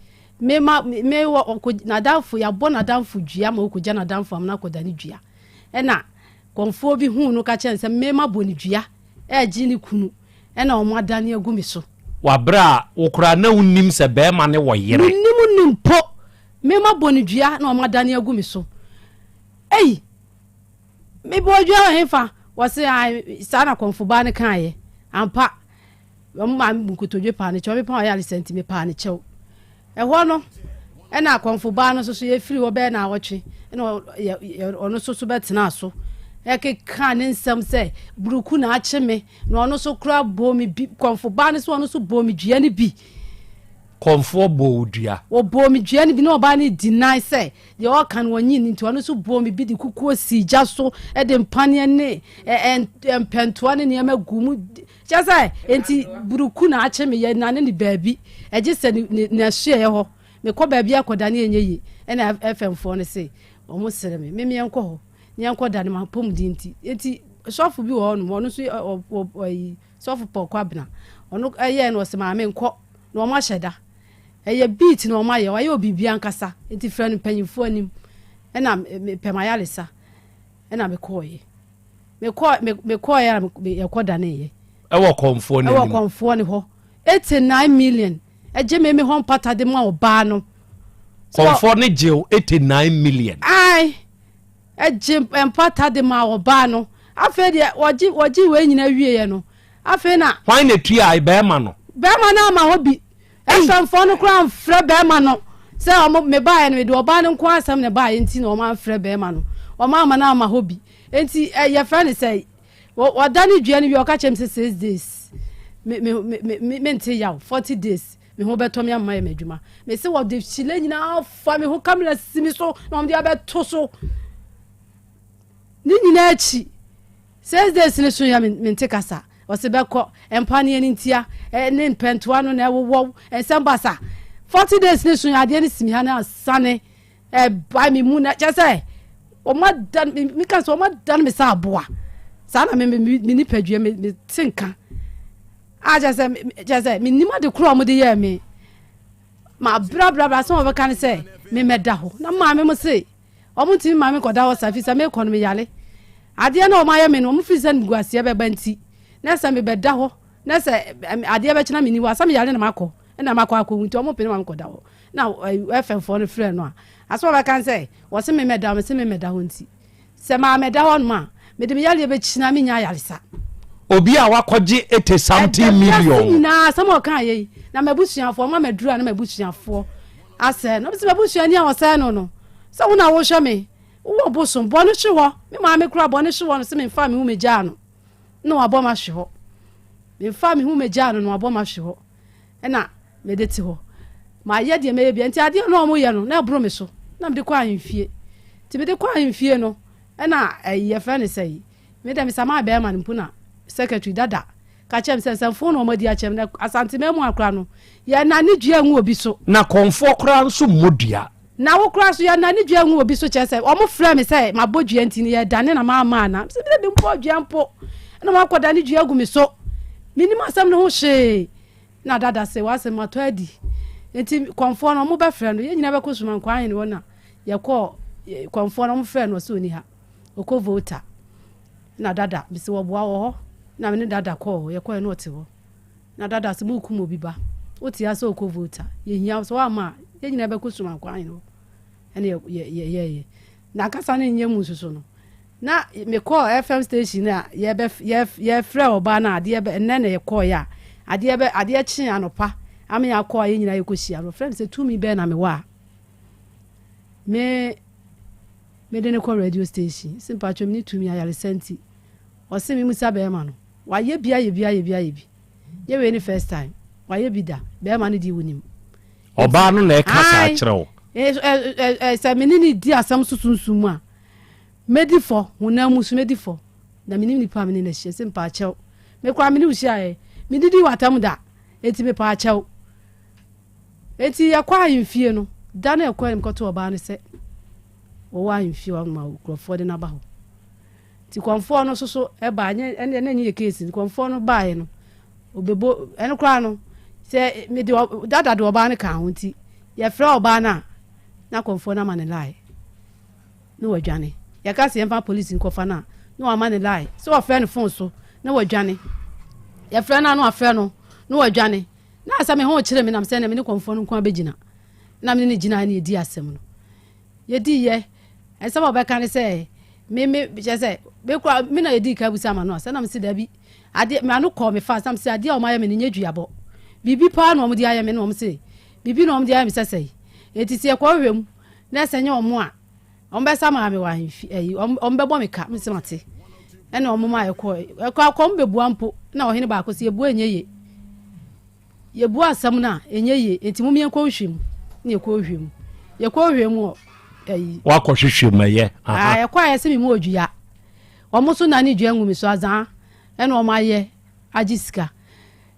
Speaker 10: Me ma me wɔ ɔkɔ n'adamfo yɛabɔ n'adamfo dua ma ɔkɔgya n'adamfo amena akɔda ne dua. Ɛna kɔmfoɔ bi huu no ka kyerɛ no sɛ me ma bɔ ne dua ɛregye ne kunu ɛna wɔn adane agu me so.
Speaker 22: Wɔ berɛ a wo koraa na wonnim sɛ barima no wɔ yere.
Speaker 10: Mennim no mpo. Me ma bɔ ne dua na wɔn adane agu me so. Ei! Mebɔɔ dua wɔ hefa? Wɔse ae saa na kɔmfo baa no kaeɛ. Ampa. Wɔn maame bu nkotodwe paa no kyɛw. Mepaa ɔyaresa nti mepaa no kyɛw. Ɛhɔ no, Ɛna akɔmfo baa no nso so yɛfiri hɔ bɛyɛ naawɔtwe ɛna ɔno nso so bɛtenaa so ɛkeka ne nsɛm sɛ buruku na akye me na ɔno nso kora bɔɔ me bi kɔmfo baa no so ɔno nso bɔɔ me dua no bi.
Speaker 22: Kɔmfoɔ bɔɔ wo dua.
Speaker 10: Wɔbɔɔ me dua no bi na ɔbaa no di nan sɛ deɛ ɔka no ɔnyi no nti ɔno nso bɔɔ me bi de kukuo sii gya so de mpaneɛ ne mpɛntoa ne nneɛma gu mu kyɛ sɛ nti buruku na akye me yɛ nane ne baabi ɛgye sɛ n'asuaeɛ hɔ mekɔ baabi akɔdane ɛnyɛ yie ɛna fm foɔ no se wɔn sere me me meɛnkɔ hɔ meɛnkɔ dane m'apɔmuden nti nti sɔfo bi wɔ hɔ nom ɔno nso ɔyi sɔfo Paul Kwabena ɔno ɛyɛ no ɔsɛ maame nkɔ na wɔn ahyɛ da ɛyɛ beat na wɔn ayɛ wɔayɛ obibi ankasa nti frɛ no mpanyinfoɔ anim ɛna mepɛ m'ayaresa ɛna mekɔɔyɛ mekɔɔ mekɔɔyɛ a yɛkɔ daneeɛ
Speaker 22: ɛwɔ kɔnfoɔ no
Speaker 10: ɛwɔ kɔnfoɔ no hɔ 89 million ɛgye me me hɔ mpata de ma ɔbaa no
Speaker 22: kɔnfoɔ no gye 89 million
Speaker 10: ae Ɛgye mpata de maa ɔbaa no. Afei deɛ wɔgye wɔgye wei nyinaa wieɛ no, afei na.
Speaker 22: Hwan na etuae? Bɛrima no.
Speaker 10: Bɛrima no ama hɔ bi. Efraimfoɔ no koraa amfrɛ bɛrima no sɛ wɔn mebaeɛ no mede ɔbaa no nko ara asɛm na ɛbaeɛ nti na wɔn amfrɛ bɛrima no. Wɔn amma no amma hɔ bi. Enti ɛ yɛfrɛ no sɛ wɔdane dua no wie ɔka kyerɛ me sɛ 6 days me me me me mente yaw 40 days Me ho bɛtɔ me ama mayɛ m'adwuma. Mese wɔde hyila nyinaa fa me ho kamera si me so na wɔde abɛto so. Ne nyinaa akyi, 6 days ne so yɛ mente kasa. Ɔse bɛkɔ mpaneɛ no ntia ne mpɛntoa no na ɛwowɔw nsɛm basa. 40 days ne so yɛ adeɛ no si me ha na asane ɛba me mu na kyɛ sɛ wɔn adan me ka sɛ wɔn adan me sɛ aboa. Saa na me me me nipadua me me te nka. A kyerɛ sɛ, kyerɛ sɛ, mennim ade korɔ a wɔde yɛɛ me. Mabrɛbrɛbrɛ asɛm a wɔbɛka ne sɛ, memmɛda hɔ. Na maame mo se, wɔn ntumi mma me nkɔda hɔ saa, firi sɛ mekɔ no meyare. Adeɛ no a wɔayɛ me no, wɔn firi sɛ animguaseɛ bɛba nti, na sɛ mebɛda hɔ, na sɛ adeɛ bɛkye na menni hɔ a, sɛ meyare na makɔ, ɛna makɔ akɔwu nti wɔn mpene ma mekɔda hɔ. Na FM foɔ no frɛ no a, asɛm a wɔbɛka ne sɛ, wɔse memmɛda hɔ, mese memmɛda hɔ nti. Sɛ mammɛda hɔnom a, mede me yareɛ bɛkyini a mennya ayaresa.
Speaker 22: Obi a wakɔgye eighty something
Speaker 10: Ɛda
Speaker 22: million.
Speaker 10: wiase nyinaa asɛm a ɔkaeɛ yi, na m'abusuafoɔ, ɔma maduru a na m'abusuafoɔ asɛe no. Ɔbɛsɛ m'abusuani a ɔsɛe no no, sɛ wo na wohwɛ me, wowɔ bosom, bɔne hwe hɔ. Me maame koraa bɔne hwe hɔ no sɛ memfaa me ho megyaa no, na wabɔ m'ahwe hɔ. Memfaa me ho megyaa no na wabɔ m'ahwe hɔ. Ɛna mede te hɔ. Mayɛ deɛ mɛyɛ biara. Nti adeɛ no a wɔyɛ no, na ɛboro me so. Na mede kɔ ahemfie. Nti mede kɔ ahemfie no, ɛna ɛyi yɛfrɛ no sɛn, me deɛ mesamaa bɛrima no mpo na secretary dada ka kyerɛ me sɛ nsɛmfoo na wɔadi akyerɛ me. Na Asanteman mu ha koraa no, yɛnnane dua ngu obi so.
Speaker 22: Na kɔmfoɔ koraa nso mmɔ dua.
Speaker 10: Na wo koraa so yɛnnane dua ngu obi so kyerɛ sɛ wɔfrɛ me sɛ mabɔ dua nti no yɛdane na mamma anaa? Mese me deɛ memmɔɔ dua mpo na wɔakɔdane dua agu me so. Mennim asɛm no ho hwee. Na dada se w'asɛm matɔ adi. Nti kɔmfoɔ no wɔbɛfrɛ no yɛn nyinaa bɛkɔ Sumankwaa ahene hɔ na yɛkɔɔ kɔmfoɔ no wɔfrɛ no ɔse ɔni ha. Ɔkɔ Volta. Na dada mese wɔboa wɔ hɔ na me ne dada kɔɔ hɔ yɛkɔɛ na ɔte hɔ. Na dada se morekum obi ba. Wote ha sɛ ɔkɔ Volta. Yɛhia wo sɛ woamma a yɛn nyinaa bɛkɔ Sumankwaa ahene hɔ. Ɛne yɛyɛeɛ. Na kasa no nyɛ mu nso so no, na mekɔɔ FM station a yɛbɛ yɛfrɛ ɔbaa no a adeɛ bɛ nnɛ na yɛkɔɔeɛ a adeɛ bɛ adeɛ kyee anɔpa ama yɛakɔ a yɛn nyinaa yɛkɔhyia no ɔfrɛ me sɛ tumi bɛn na mewɔ a me mede no kɔ radio station sɛ mpatwɔ me ne tumi ayaresa nti ɔse me musa bɛrima no wayɛ bi ayɛ bi ayɛ bi ayɛ bi nyɛ wei ne first time wayɛ bi da bɛrima no deɛ wonim
Speaker 22: Ɔbaa no na ɛka saa kyerɛ wo.
Speaker 10: Sɛ me ne no di asɛm so sunsum mu a, mɛdi fɔ, honam mu nso mɛdi fɔ. Na menim nipa a me ne no ahyia, sɛ mepaakyɛw. Me koraa me ne wo hyiaeɛ, mennidii w'atam da, enti mepaakyɛw. Enti yɛkɔ ahemfie no, da no ɛkɔɛ no mekɔto ɔbaa no sɛ wɔwɔ ahemfie hɔ ma nkurɔfoɔ de no aba hɔ. Nti kɔmfoɔ no nso so ɛbaa, ɛnɛ na ɛnyɛ yɛ case, kɔmfoɔ no baeɛ no, Obebo ɛno koraa no sɛ mede dada de ɔbaa no kaa ho nti yɛfrɛ ɔbaa no a na kɔmfoɔ no ama ne lie na wadwane. Yɛka sɛ yɛmfa polisi nkɔfa no a na wama ne lie sɛ wɔfrɛ no fon so na wadwane. Yɛfrɛ no a na wafrɛ no na wadwane. Na sɛ me ho kyerɛ me nam sɛ na me ne kɔmfoɔ no nko abɛgyina na me ne no gyina ne yɛdi asɛm no. Yɛdiiɛ nsɛm a ɔbɛka ne sɛ me me kyerɛ sɛ me kora me na yɛdii ka busa ma no a sɛ na me se dabi Adeɛ, m'ano kɔɔ me fast na mese adeɛ a wɔayɛ me no nyɛ duabɔ. Biribi paa na wɔde ayɛ me na wɔn se biribi na wɔde ayɛ me sɛsɛe. Enti sɛ yɛkɔhwehwɛ mu na sɛ nyɛ wɔn a, wɔbɛsa maa me wɔ ahemfi ayi wɔbɛbɔ me ka mese mate. Ɛna wɔn ma yɛkɔɔ ɛkɔ akɔ wɔn bɛbua mpo na ɔhene baako sɛ yɛbua ɛnyɛ yie. Yɛbua asɛm no a ɛnyɛ yie enti mom yɛnkɔ nhwɛ mu na yɛkɔ hwehwɛ mu. Yɛkɔ hwehwɛ mu wɔ ayi.
Speaker 22: Wakɔ hwehwɛ mu ɛyɛ.
Speaker 10: Ah yɛkɔ a yɛsɛ me mu odua. Wɔn nso nane dua ngu me so azaa ɛna wɔn ayɛ agye sika.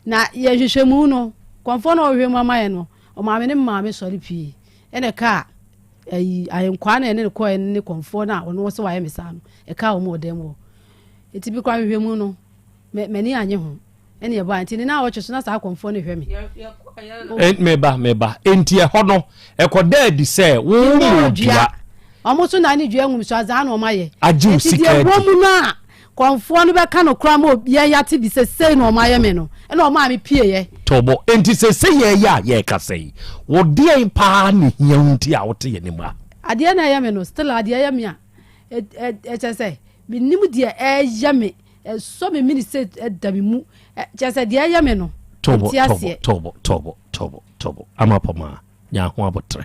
Speaker 10: Na yɛn nhwehwɛmu no, kɔmfoɔ no a ɔhwehwɛ mu ama yɛn no, ɔmaa me ne me maame sɔre pii. Ɛna ɛkaa ayi ahenkwaa na ɛne no kɔɛ ne kɔmfoɔ no a ɔno sɛ wayɛ me saa no, ɛkaa wɔn wɔ dan mu hɔ. Eti bi koraa nhwehwɛmu no, m'ani anye ho. Ɛne ɛbaa nti ne na awɔtwe so na saa kɔmfoɔ no hwɛ me.
Speaker 22: Meba meba enti ɛhɔ no ɛkɔda adi sɛ wo mu dua.
Speaker 10: Wɔn nso na ne dua ngum so azaa na wɔn ayɛ.
Speaker 22: Agye wo sika adi.
Speaker 10: Eti deɛ ɛwɔ mu no a Kɔmfoɔ no bɛka no koraa ma obiara yɛate bi sɛ sei na wɔayɛ me no, ɛna wɔmaa me pieeɛ.
Speaker 22: Tɔbɔ, enti seesei yɛreyɛ a yɛrekasa yi, wo deɛn paa na ɛhia wo nti a wote yɛn anim ha?
Speaker 10: Adeɛ na ɛyɛ me no, still adeɛ ɛyɛ me a, ɛkyɛ sɛ mennim deɛ ɛyɛ me, ɛsɔ me mini sɛ ɛda me mu, kyɛ sɛ deɛ ɛyɛ me no,
Speaker 22: mente aseɛ. Tɔbɔ, tɔbɔ, tɔbɔ, tɔbɔ, ama pɔmaa, nya ho abotrɛ.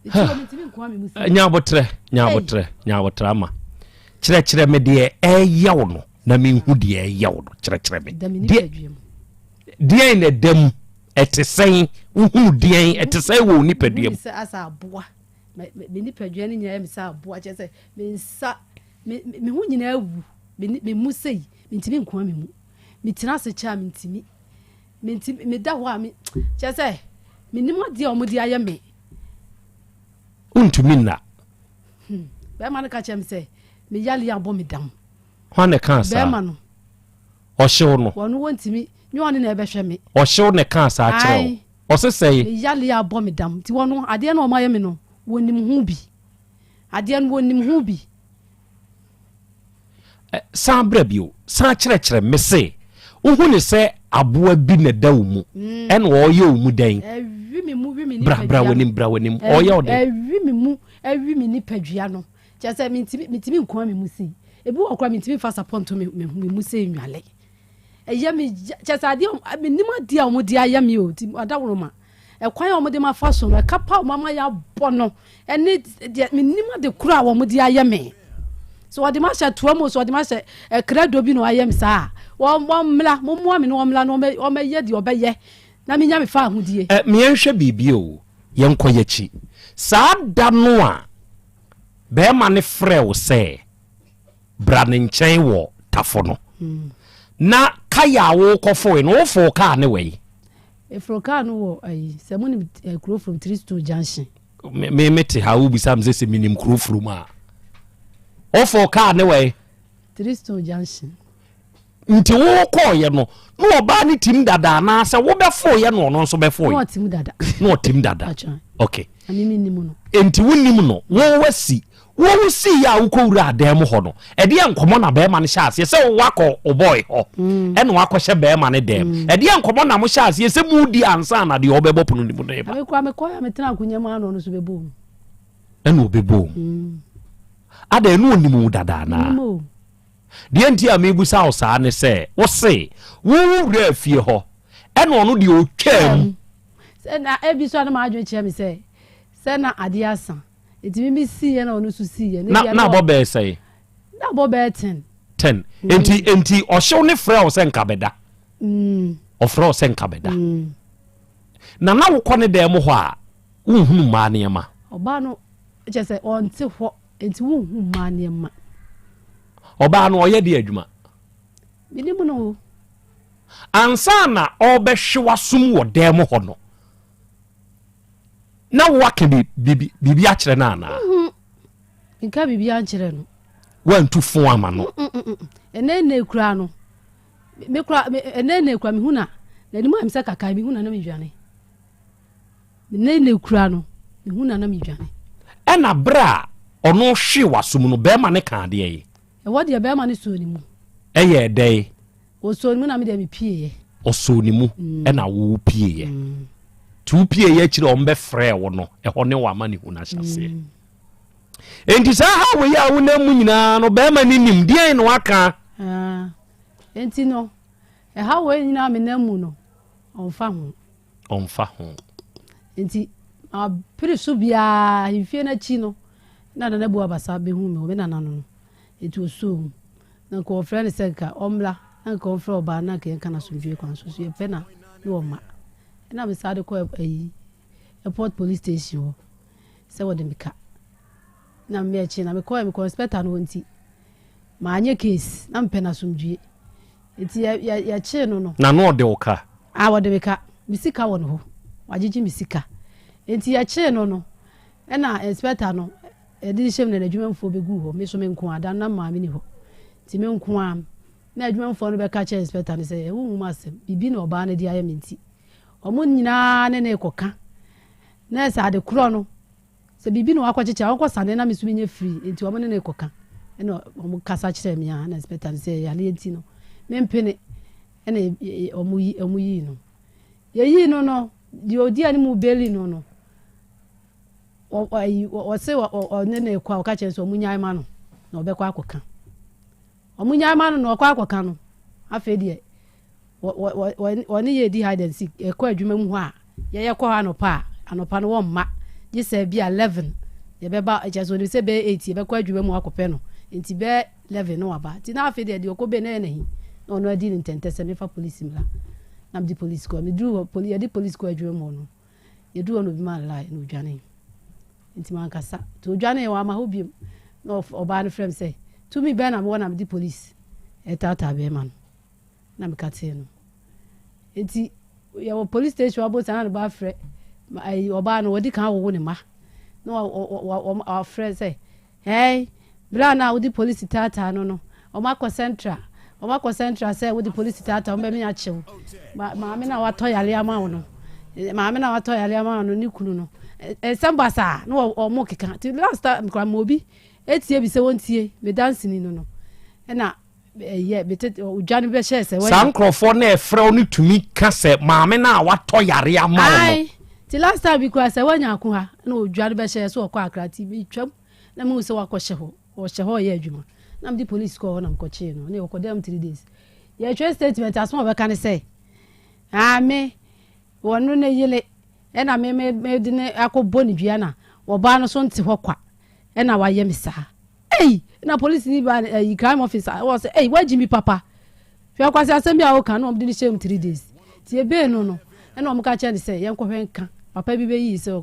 Speaker 22: Nya abotrɛ, nya abotrɛ, nya abotrɛ ama. Kyerɛkyerɛ me deɛ ɛyɛ wo no na menhu deɛ ɛyɛ wo no. Kyerɛkyerɛ me. Deɛ deɛn na ɛda mu ɛte sɛn wohunu deɛn ɛte sɛn wɔ wo nipadua mu.
Speaker 10: Sɛ asa aboa me nipadua no nyinaa yɛ me sɛ aboa kyerɛ sɛ me nsa me ho nyinaa awu me mu sei mentumi nkoa me mu metena ase kyɛ a mentumi Mentumi, meda hɔ a, me, kyerɛ sɛ, menim adeɛ a wɔde ayɛ me.
Speaker 22: Wontumi nna.
Speaker 10: Hmm. Bɛrima no ka kyerɛ me sɛ, me yale abɔ me dam.
Speaker 22: Hwan na ɛkaa saa?
Speaker 10: Bɛrima no.
Speaker 22: Ɔhyew no.
Speaker 10: Wɔn wɔntumi, nyɛ ɔne na ɛbɛhwɛ me.
Speaker 22: Ɔhyew na ɛkaa saa kyerɛ wo. Ɔse sɛe.
Speaker 10: Me yale abɔ me dam. Nti wɔn adeɛ no a wɔayɛ me no, wɔnim ho bi. Adeɛ no wɔnim ho bi.
Speaker 22: San bra bio, san kyerɛkyerɛ me se wohu ne sɛ aboa bi na ɛda wo mu mm. ɛna ɔyɛ wo mu dɛn?
Speaker 10: Ɛwi me mu wi me
Speaker 22: nipadua. Bra bra w'anim bra w'anim ɔyɛ wo dɛn?
Speaker 10: Ɛwi me mu ɛwi me nipadua no kyerɛ sɛ mentumi mentumi nkoa me mu sei ebi wɔ koraa mentumi nfa sapɔ nto me me mu sei nwale ɛyɛ me kyerɛ sɛ adeɛ menim adeɛ a wɔde ayɛ me o ti adaworoma. Ɛkwan a wɔde me afa so no, ɛka pa a wɔama yɛabɔ no, ɛne deɛ mennim ade koro a wɔde ayɛ me. So wɔde me ahyɛ toa mu, so wɔde me ahyɛ ɛkrado bi na wɔayɛ me saa a, wɔn wɔmmra, mommoa me na wɔmmra na wɔmmɛyɛ deɛ wɔbɛyɛ na menya me fa ahodie.
Speaker 22: Ɛ, meɛnhwɛ biribi o, yɛnkɔ yɛakyi. Saa da no a bɛrima no frɛɛ wo sɛ bra ne nkyɛn wɔ Tafo no, na kaya a worekɔfoe no, wofoo kaa ne wɛn?
Speaker 10: Eforo kaa no wɔ ayi sɛ mo nim eh, kuro from Tristo junction.
Speaker 22: Me me me te ha wo bisa me sɛ sɛ menim kuro from a. Ofo kaa ne wɛ.
Speaker 10: Tristo junction.
Speaker 22: Nti wo kɔɔyɛ no na ɔbaa ne tim dada anaasɛ wobɛfoyɛ na ɔno nso bɛfoyɛ.
Speaker 10: Na ɔtim dada.
Speaker 22: Na ɔtim dada. Okay.
Speaker 10: Ɛmi mi nim no.
Speaker 22: Nti wo nim no wo wasi Wo wo sii yɛ a wokɔ wuraa dan mu hɔ no, ɛdeɛ nkɔmɔ na bɛrima no hyɛ aseɛ sɛ wakɔ wo boy hɔ mm. ɛna wakɔhyɛ bɛrima no dɛm. Mm. Ɛdeɛ nkɔmɔ na mo hyɛ aseɛ sɛ mu di ansa na deɛ ɔbɛbɔ pono no mu no ba.
Speaker 10: Mekɔ mekɔ yɛ metena akonnwa mu ano ɔno so bɛbɔ mu.
Speaker 22: Ɛna ɔbɛbɔ mu. Mm. Ada ɛno ɔnim wo dada anaa? Deɛ nti a mebusa wo saa ne sɛ wo se wo wuraa fie hɔ ɛna ɔno deɛ ɔtwaa mu.
Speaker 10: Sɛ na ebi so a na m'adwene kyerɛ me sɛ sɛ na adeɛ asa. Nti me me sii yɛ na ɔno nso sii yɛ.
Speaker 22: Na na abɔ bɛyɛ sɛn?
Speaker 10: Na abɔ bɛyɛ ten.
Speaker 22: Ten. Mm. Nti nti ɔhyew ne frɛ wo sɛ nka bɛda. Mm. Ɔfrɛ wo sɛ nka bɛda. Mm. Na na wokɔ ne dan mu hɔ a wonhunu mmaa nneɛma.
Speaker 10: Ɔbaa no kyɛ sɛ ɔnte hɔ nti wonhu mmaa nneɛma.
Speaker 22: Ɔbaa no ɔyɛ de adwuma.
Speaker 10: Menim no o.
Speaker 22: Ansa na ɔrebɛhwe w'asom wɔ dan mu hɔ no. Na woaka biribi akyerɛ no anaa?
Speaker 10: Nka biribi ankyerɛ no.
Speaker 22: Woantu fo ama no?
Speaker 10: Ɛnɛ nna ekura no, me kura ɛnɛ nna ekura mehu na n'anim ayɛ me sɛ kakae mehu na na medwane. Ɛnɛ nna ekura no, mehu na na medwane.
Speaker 22: Ɛna berɛ a ɔno hwee w'asom no, bɛrima no kaa adeɛ yi?
Speaker 10: Ɛhɔ deɛ bɛrima no soo ne mu.
Speaker 22: Ɛyɛɛ dɛn?
Speaker 10: Ɔsoo ne mu na me deɛ mepieeɛ.
Speaker 22: Ɔsoo ne mu ɛna wo pieeɛ. Nti wo pieeɛ akyire a wɔbɛfrɛɛ wo no, ɛhɔ ne w'amanehunu ahyɛaseɛ. Enti saa haw wei a wonam mu nyinaa no, bɛrima no nim deɛn na waka?
Speaker 10: Ah, enti no, ɛhaw wei nyinaa menam mu no, ɔmfa ho.
Speaker 22: Ɔmfa ho.
Speaker 10: Nti mapere so biara ahemfie no akyi no na Nana Abu Abasa bɛhu me wɔ me nana no no. Nti ɔsoo mu. Na nka wɔfrɛ no sɛ nka ɔmmra na nka ɔmfrɛ ɔbaa no na nka yɛnka no asomdwoe kwan so. So yɛpɛ na ne ɔmma. Ɛna me saa de kɔ ayi airport police station hɔ sɛ wɔde me ka. Na me akyi na mekɔɛ mekɔ inspector no hɔ nti maanyɛ case na mepɛ no asomdwoe. Nti yɛ yɛ yɛkyee no no.
Speaker 22: Na na ɔde wo ka?
Speaker 10: Ah wɔde me ka. Me sika wɔ ne hɔ. Wagyegye me sika. Nti yɛkyee no no ɛna inspector no yɛde no hyɛ mu na n'adwumamufoɔ bɛguu hɔ. Me nso me nko ara, da no na me maame ni hɔ. Nti me nko ara na adwumamufoɔ no bɛka kyerɛɛ inspector no sɛ wonhu m'asɛm, biribi na ɔbaa no de ayɛ me nti. Wɔn nyinaa ne no rekɔka. Na ɛsɛ ade korɔ no Sɛ biribi na wakɔkyekyɛ a, ɔnkɔsane na me nso menyɛ free. Enti wɔn ne no rekɔka. Ɛna wɔn kasa kyerɛɛ me a, ɛna inspector no sɛ yareɛ nti no, mempene. Ɛna wɔn yi wɔn yii no. Yɛyii no no, deɛ ɔdi anim beli no no, ɔse ɔne no rekɔ a, ɔka kyerɛ no sɛ wɔn nyae ma no na ɔbɛkɔ akɔka. Wɔn nyae ma no na ɔkɔ akɔka no, afei deɛ Wɔne yɛ di hide and seek, yɛkɔ adwuma mu hɔ a, yɛyɛ kɔ hɔ anɔpa a, anɔpa no wɔmma, gye sɛ bi a 11 yɛbɛba, kyerɛ sɛ onim sɛ bɛyɛ 8 yɛbɛkɔ adwuma mu akɔpɛ no, nti bɛyɛ 11 na waba. Nti na afei deɛ deɛ ɔkɔ bɛ na ɛyɛ n'ahi, na ɔno adi ne ntɛntɛ sɛ mefa polisi mmra. Na mede polisi kɔ, meduru hɔ, poli, yɛde polisi kɔ adwuma mu hɔ no, yɛduru hɔ na obi maa no lie, na odwanee. Nti mankasa. Nti odwanee, wamma hɔ biom. Na ɔbaa no frɛ me sɛ, tumi bɛn na mewɔ na mede polisi ɛtaataa bɛrima no. na meka tee no. Nti yɛwɔ police station abo saa na ne ba afrɛ ayi ɔbaa no wɔdi kan awowo ne ma na wafrɛ sɛ ɛn bere na wode polisi taataa no no wɔn akɔ central wɔn akɔ central sɛ wode polisi taataa wɔn bɛmi akyew maame na watɔ yare ama wo no maame na watɔ yare ama wo no ne kunu no nsɛm basaa na wɔn keka ti last time kora ma obi etie bi sɛ wɔntie me dansini no no ɛna
Speaker 22: Saa nkurɔfoɔ no a ɛfrɛ wo no tumi ka sɛ maame no a watɔ yare ama wo no.
Speaker 10: Ti last time bi kura sɛ wanya ako ha na odwa no bɛhyɛ so ɔkɔ akra ti bi twam na mehu sɛ wakɔhyɛ hɔ ɔhyɛ hɔ ɔyɛ adwuma na mede police kɔɔ hɔ na mekɔkyee no ne ɔkɔ dɛm 3 days yɛtwerɛ statement asɛm a ɔbɛka ne sɛ ame wɔno ne yele ɛna me me mede ne akɔbɔ ne dua na ɔbaa no so nte hɔ kwa ɛna wayɛ me saa Ei! Na polisini baa no ɛyi crime officer wɔ sɛ ei wagyi mi papa. Hwɛ kwasi asɛm bi a woka na wɔn de no hyɛ mu three days. Ti ebee no no ɛna wɔn ka kyerɛ no sɛ yɛn kɔhwɛ nka papa bi bɛyi sɛ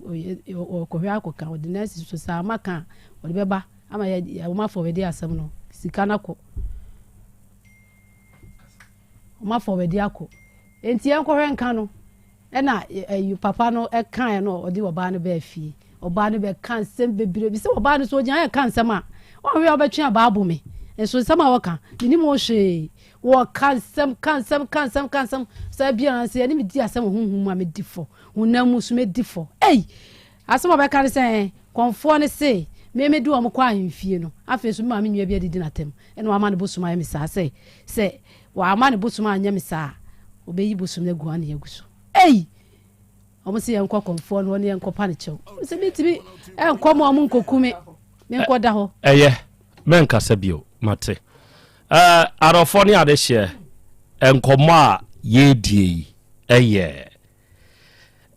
Speaker 10: ɔkɔhwɛ akɔka ɔde nurse so saa ama ka a ɔde bɛba ama yɛ wɔn afɔwɛde asɛm no sika no akɔ wɔn afɔwɛde akɔ nti yɛn kɔhwɛ nka no. Ɛna ɛyi papa no ɛkaeɛ no ɔde ɔbaa no baa fie. Ɔbaa no bɛka nsɛm bebree bi sɛ ɔbaa no so ɔgyina yɛ ka nsɛm a ɔnhwɛ a ɔbɛtwe abaa abo me. Nso nsɛm a wɔka menim ho hwee. Wɔka nsɛm ka nsɛm ka nsɛm ka nsɛm saa biara nso yɛne me di asɛm wɔ honhom mu a medi fɔ honam mu nso medi fɔ. Ei! Asɛm a ɔbɛka ne sɛ kɔmfoɔ no se me mede wɔn kɔ ahemfie no afei nso me maame nua bi adidi n'atam ɛna wama ne bosom ayɛ me saa sɛ sɛ Wamma ne bosom anyɛ me saa a, ɔbɛyi bosom no agu ane agu so. Ei! Wɔn se yɛnkɔ kɔmfoɔ no hɔ ne yɛnkɔpa ne kyɛw. Wɔn se mentumi nkɔ ma wɔn nkɔku me, menkɔda hɔ.
Speaker 22: Ɛyɛ, mɛnkasa bio, mate. Ɛɛ, adɔfoɔ ne adehyeɛ, nkɔmmɔ a yɛredie yi ɛyɛ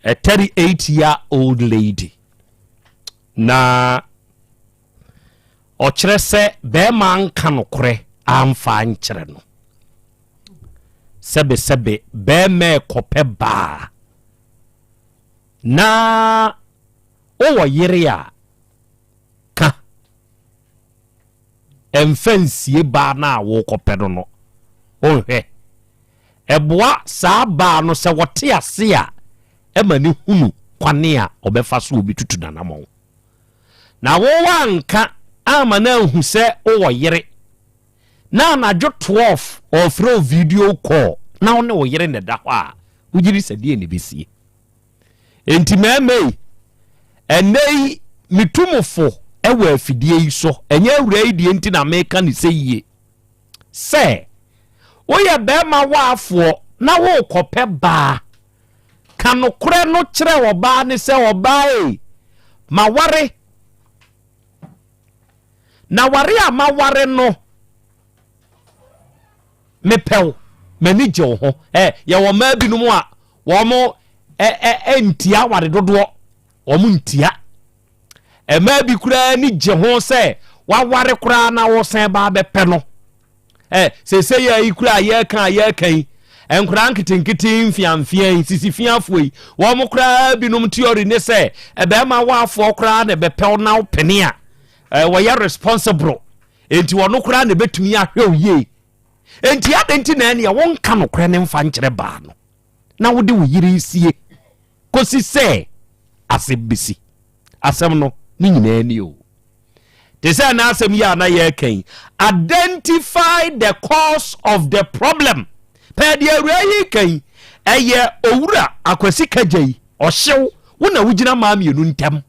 Speaker 22: a 38 year old lady na Ɔkyerɛ sɛ bɛrima anka nokorɛ amfa ankyerɛ no. Sɛbesɛbe bɛrima ɛkɔpɛ baa na wowɔ yere a ka ɛmfa nsie baa no a wokɔpɛ no no. Wonhwɛ. Ɛboa saa baa no sɛ wɔte ase a ɛma ne hunu kwane a ɔbɛfa so obi tutu n'anamɔn. Na wo woanka amma no anhu sɛ wowɔ yere, na anadwo 12 ɔrefrɛ wo video call na wo ne wo yere na ɛda hɔ a, wogye di sɛ deɛn na ɛbɛsie? Enti mmarima yi, ɛnnɛ yi metu mo fo wɔ afidie yi so, ɛnyɛ awura yi deɛ nti na meka ne sɛ yie, sɛ woyɛ barima waafoɔ na worekɔpɛ baa, Ka nokorɛ no kyerɛ ɔbaa no sɛ, Ɔbaa ei, maware, na ware a maware no, mepɛ wo, m'ani gye wo ho. Ɛ, yɛwɔ mmaa binom a, wɔn Ɛntia aware dodoɔ, wɔn ntia. Mmaa bi koraa ani gye ho sɛ waware koraa na wɔsan ba abɛpɛ no. Ɛ sese yɛ yi koraa yɛreka a yɛreka yi, nkoraa nketenkete mfiamfia yi, sisifiafoɔ yi, wɔn koraa binom theory ne sɛ ɛbɛrima waafoɔ koraa na ɛbɛpɛw na wopene a, wɔyɛ responsible. Enti wɔn koraa na ɛbɛtumi ahwɛ wo yie. Enti adɛn nti na ɛneɛ wonka nokorɛ ne mfa nkyerɛ baa no na wode wo yere sie kɔsi sɛ asɛm bɛsi? Asɛm no ne nyinaa ni o. Te sɛ na asɛm yi a na yɛreka yi, identify the cause of the problem. Pɛɛ deɛ awura yi ka yi, ɛyɛ owura Akwasi Kagya yi, ɔhyew, wo na wogyina maa mmienu ntam.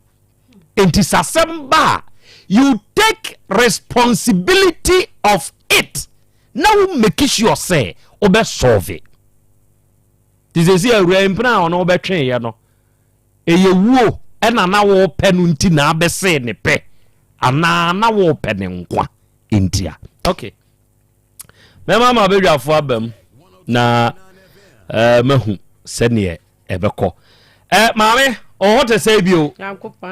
Speaker 22: Enti sɛ asɛm ba a, you take responsibility of it na wo make sure sɛ wobɛ solve. Te sɛ si awura yi mpena a ɔno wobɛtweeɛ no, ɛyɛ wuo ɛna na wopɛ no nti na abɛsee ne pɛ anaa na wopɛ ne nkwa ntia. Okay. Mɛma ma abadwafoɔ aba mu na uh, mahu sɛdeɛ ɛbɛkɔ. Eh, maame, wo ho te sɛ bio?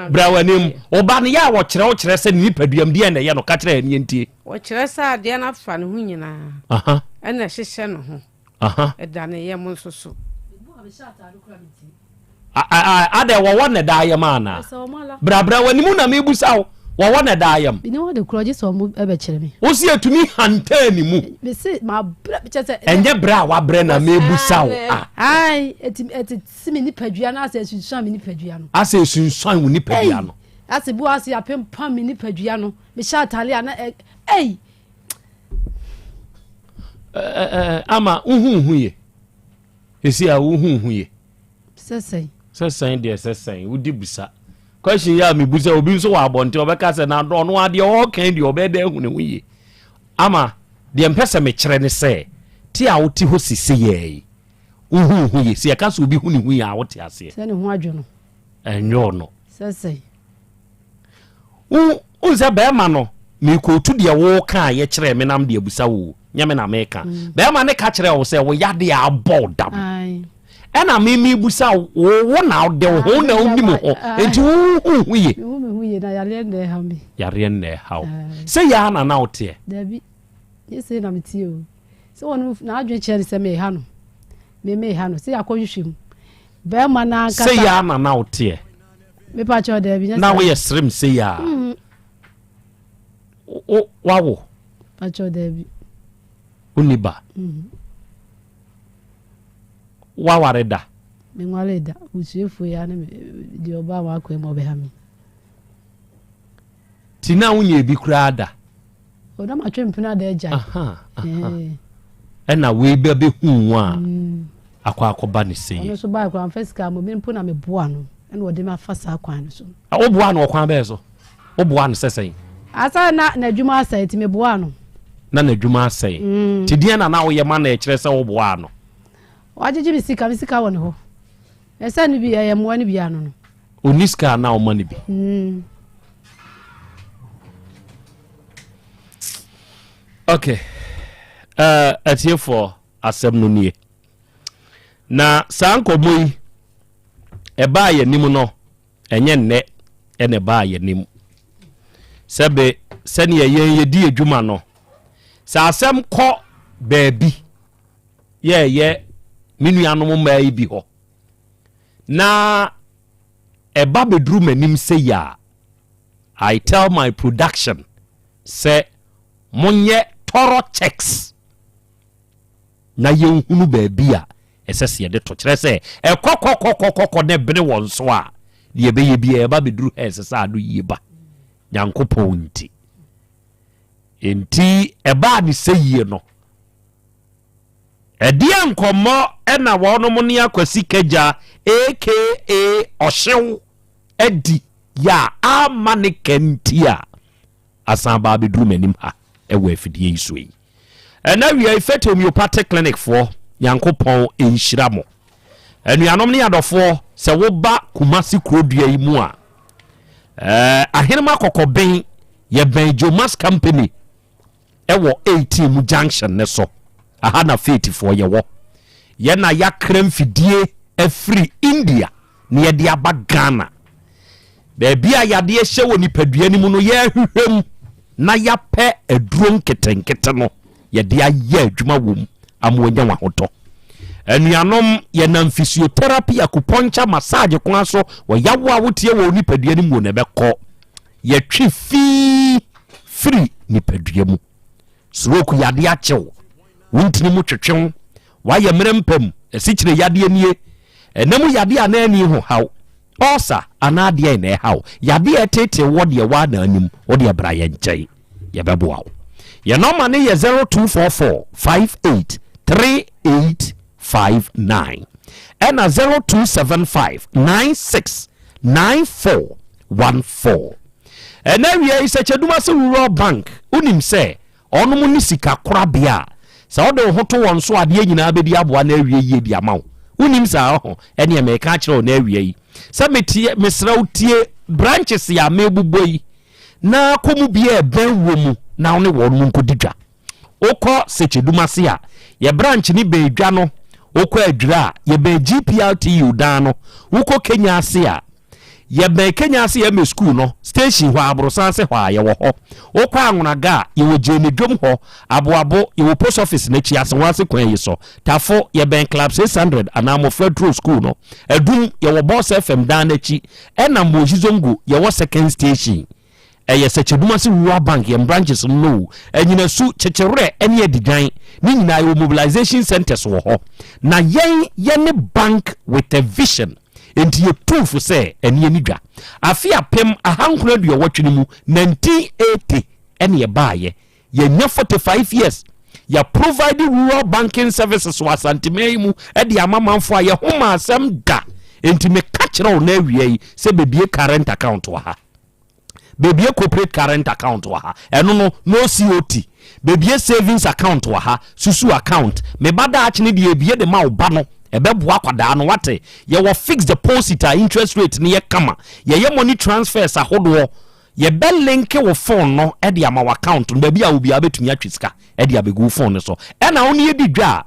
Speaker 22: Bra w'anim. Wo ba no yɛ a wɔkyerɛ wo kyerɛ sɛ ne nipaduam deɛ na ɛyɛ no, ka kyerɛ ɛne ntie.
Speaker 9: Wɔkyerɛ sɛ adeɛ no afa ne ho nyinaa, ɛna ɛhyehyɛ ne ho, ɛda ne yam nso so.
Speaker 22: Adɛ wɔwɔ na ɛda ayam anaa? Brabra w'anim na mebusa wo. Wɔwɔ na ɛda ayam.
Speaker 10: Mene wɔde korɔ gye sɛ ɔmo ɛbɛkyerɛ me.
Speaker 22: Wo si etumi hantaa ne mu.
Speaker 10: Mese ma brɛ kyɛ sɛ.
Speaker 22: Ɛnyɛ brɛ a wabrɛ na mebusa wo a.
Speaker 10: Ayi eti eti si me nipadua no asɛ esunsuan me nipadua no.
Speaker 22: Asɛ esunsuan wo nipadua no.
Speaker 10: Asɛ bu asɛ apempam me nipadua no. Mehyɛ ataale a na ɛ ɛyi.
Speaker 22: Ɛɛ ama wohu hu ye. Esi a wohu hu ye.
Speaker 10: Sɛ sɛn?
Speaker 22: Sɛ sɛn deɛ sɛ sɛn wodi busa. Question yi a mebu sɛ obi nso wɔ abɔnten ɔbɛka sɛ na ɔno adeɛ ɔɔkan deɛ ɔbɛyɛ dɛ ahu ne ho yie. Ama deɛ mpɛ sɛ mekyerɛ ne sɛ te a wote hɔ sese yɛ yi wohu ho yie. Sɛ yɛka sɛ obi hu ne ho yie a wote aseɛ.
Speaker 10: Sɛ ne ho adwo no.
Speaker 22: Ɛnyɛ ɔno.
Speaker 10: Sɛ sɛn?
Speaker 22: Wo wohu sɛ bɛrima no meekootu deɛ woka a yɛkyerɛ me nam deɛ abusa wo nyɛ me na meka mm. bɛrima ne ka kyerɛ wo sɛ wo yadeɛ abɔ wo dam ɛna me mebusa wo wo na wode wo ho na wonim ho nti wohu ho ye yareɛ nna ɛha wo sɛ yɛa na na woteɛ
Speaker 10: dabi nyɛ sei na meteɛ o sɛ wɔn n'adwene kyerɛ ne sɛ meha no me meha no sɛ yɛakɔhwehwɛ mu bɛrima no ankasa
Speaker 22: sɛ yɛa na na woteɛ
Speaker 10: Mepa kyɛw daabi nyɛ
Speaker 22: saa. Na woyɛ serem sei a. Mm. Wo wawo.
Speaker 10: Pa kyɛw daabi.
Speaker 22: Wonni ba. Mm. Waware da.
Speaker 10: Menware da. Busuafoɔ yi ne deɛ ɔba a wakɔ mu ɔbɛha me.
Speaker 22: Ti na wonyɛ bi koraa da.
Speaker 10: Ɔda ma twe mpena da agya.
Speaker 22: Ɛna wei bɛ bɛ hu wo a mm. akɔ akɔba ne sɛ yi.
Speaker 10: Ɔno nso baa kora nfa sika mo mi mpo na me boa no ɛna ɔde ma fa saa kwan no so.
Speaker 22: Wo boa no ɔkwan bɛyɛ so? Wo boa no sɛ sɛn?
Speaker 10: Asa na n'adwuma asɛe ti me boa no.
Speaker 22: Na n'adwuma asɛe. Mm. Ti deɛ na na woyɛ ma na ɛkyerɛ sɛ wo boa no.
Speaker 10: Wagyegye me sika, me sika wɔ ne hɔ. Ɛsɛ no bi ɛyɛ mmoa no bi ano no.
Speaker 22: Ɔnni sika a na ɔma no bi. Mm. Ok. Uh, atiefoɔ asɛm no nie. Na saa nkɔmmɔ yi ɛbaa yɛn anim no ɛnyɛ nnɛ ɛna ɛbaa yɛn anim. Sɛbe sɛnea yɛn yɛdi adwuma no sɛ asɛm kɔ baabi yɛɛyɛ me nuanom mmaa yi bi hɔ na ɛba bɛduru m'anim sɛ yi a I tell my production sɛ monyɛ thorough checks na yɛnhunu baabi a ɛsɛ sɛ yɛde to kyerɛ sɛ ɛkɔkɔkɔkɔkɔ na ɛbene wɔn so a deɛ ɛbɛyɛ bi ɛba bɛduru ha ɛsɛ sɛ ado yie ba Nyankopɔn nti nti ɛbaa ne sɛ yie no Ɛdeɛn nkɔmmɔ na wɔnom ne Akwasi Kagya aka Ɔhyew adi yɛ a amma ne ka nti a asan aba abɛduru m'anim ha wɔ afidie yi so yi? Ɛna awia yi Faith Homeopathic Clinic foɔ, Nyankopɔn nhyira mo. Anuanom ne adɔfoɔ, sɛ woba Kumasi kurodua yi mu a, eh, Ahenema Kɔkɔben, yɛbɛn Jomas Company ɛwɔ 18 mu junction ne so. Aha na Faithfoɔ yɛwɔ. Yɛ na yɛakra mfidie. afiri India na yɛde aba Ghana. Baabi a yadeɛ hyɛ wɔ nipadua no mu no, yɛhwehwɛ mu na yɛapɛ aduro nketenkete no yɛde ayɛ adwuma wɔ mu ama wanya wahotɔ. Anuanom, yɛnam physiotherapy, acupuncture, massage kwan so wɔ yawo a wotie wɔ nipadua no mu na ɛbɛkɔ. Yɛtwe fi firi nipadua mu. Stroke yadeɛ akyew, wo ntini mu twetwe wo, wayɛ mmerɛ mpam, asikyire yadeɛ nie, ɛna mu yadeɛ anaa ani ho haw, ulcer anaa deɛn na ɛhaw, yadeɛ a ɛtetee wɔ deɛ waa na anim, wo deɛ bra yɛn nkyɛn, yɛbɛboa wo. Yɛn nɔma no yɛ 0244 58 3859 ɛna 0275 96 9414. Ɛna awia yi sɛ Kyɛdumase Rural Bank, wonim sɛ ɔnom ne sika korabea a sɛ wode wo ho to wɔn so adeɛ nyinaa bɛdi aboa na awie yie de ama wo. Wonim saa ɔho? Ɛneɛ meka akyerɛ wo na awia yi sɛ metie, mesrɛ wo tie branches a mebobɔ yi na kɔ mu bi a ɛbɛn wɔ mu na wo ne wɔn mu nkɔdi dwa. Wokɔ Sekyedumase a, yɛ branch ne bɛn dwa no. Wokɔ Adwira a, yɛbɛn GPRTU dan no. Wokɔ Kenya ase a, Yɛbɛn Kenya ase yɛ school no station hɔ a, aborosan ase hɔ a, yɛwɔ hɔ. Wokɔ Anwonaga a, yɛwɔ Gyene dwom hɔ. Aboabo, yɛwɔ post office no akyi, Asenwa kwan yi so. Tafo, yɛbɛn Club 600 anaa Mmɔfra Turo school no. Adum, yɛwɔ Boss FM dan no akyi. Ɛna Mbozi Zongo, yɛwɔ second station. Ɛyɛ Sɛkyɛdumase Rural Bank, yɛn branches no no o. Anyinasu, Kyekyewerɛ ne Adidwan, ne nyinaa yɛwɔ mobilization centres wɔ hɔ. Na yɛn, yɛne bank with a vision. Enti yɛtuu fo sɛ ɛne ani dwa. Afe 1980 no mu, 1980, ɛne ɛbaayɛ. Yɛanya 45 years. Yɛ provide rural banking services wɔ Asanteman yi mu de ama manfoɔ a yɛho ma asɛm da. Enti meka kyerɛ wo na awia yi sɛ bebie current account wɔ ha. Bebie corporate current account wɔ ha. Ɛno no, no COT. Bebie savings account wɔ ha. Susu account. Me ba daakye no deɛ ebie de ma wo ba no. Ɛbɛboa akwadaa no wate. Yɛwɔ fixed deposit a interest rate no yɛ kama. Yɛyɛ money transfers ahodoɔ. Yɛbɛ link wo phone no de ama wo account no. Baabi a wo biara bɛtumi atwe sika de abɛgu wo phone no so. Ɛna wo ne yɛdi dwa a,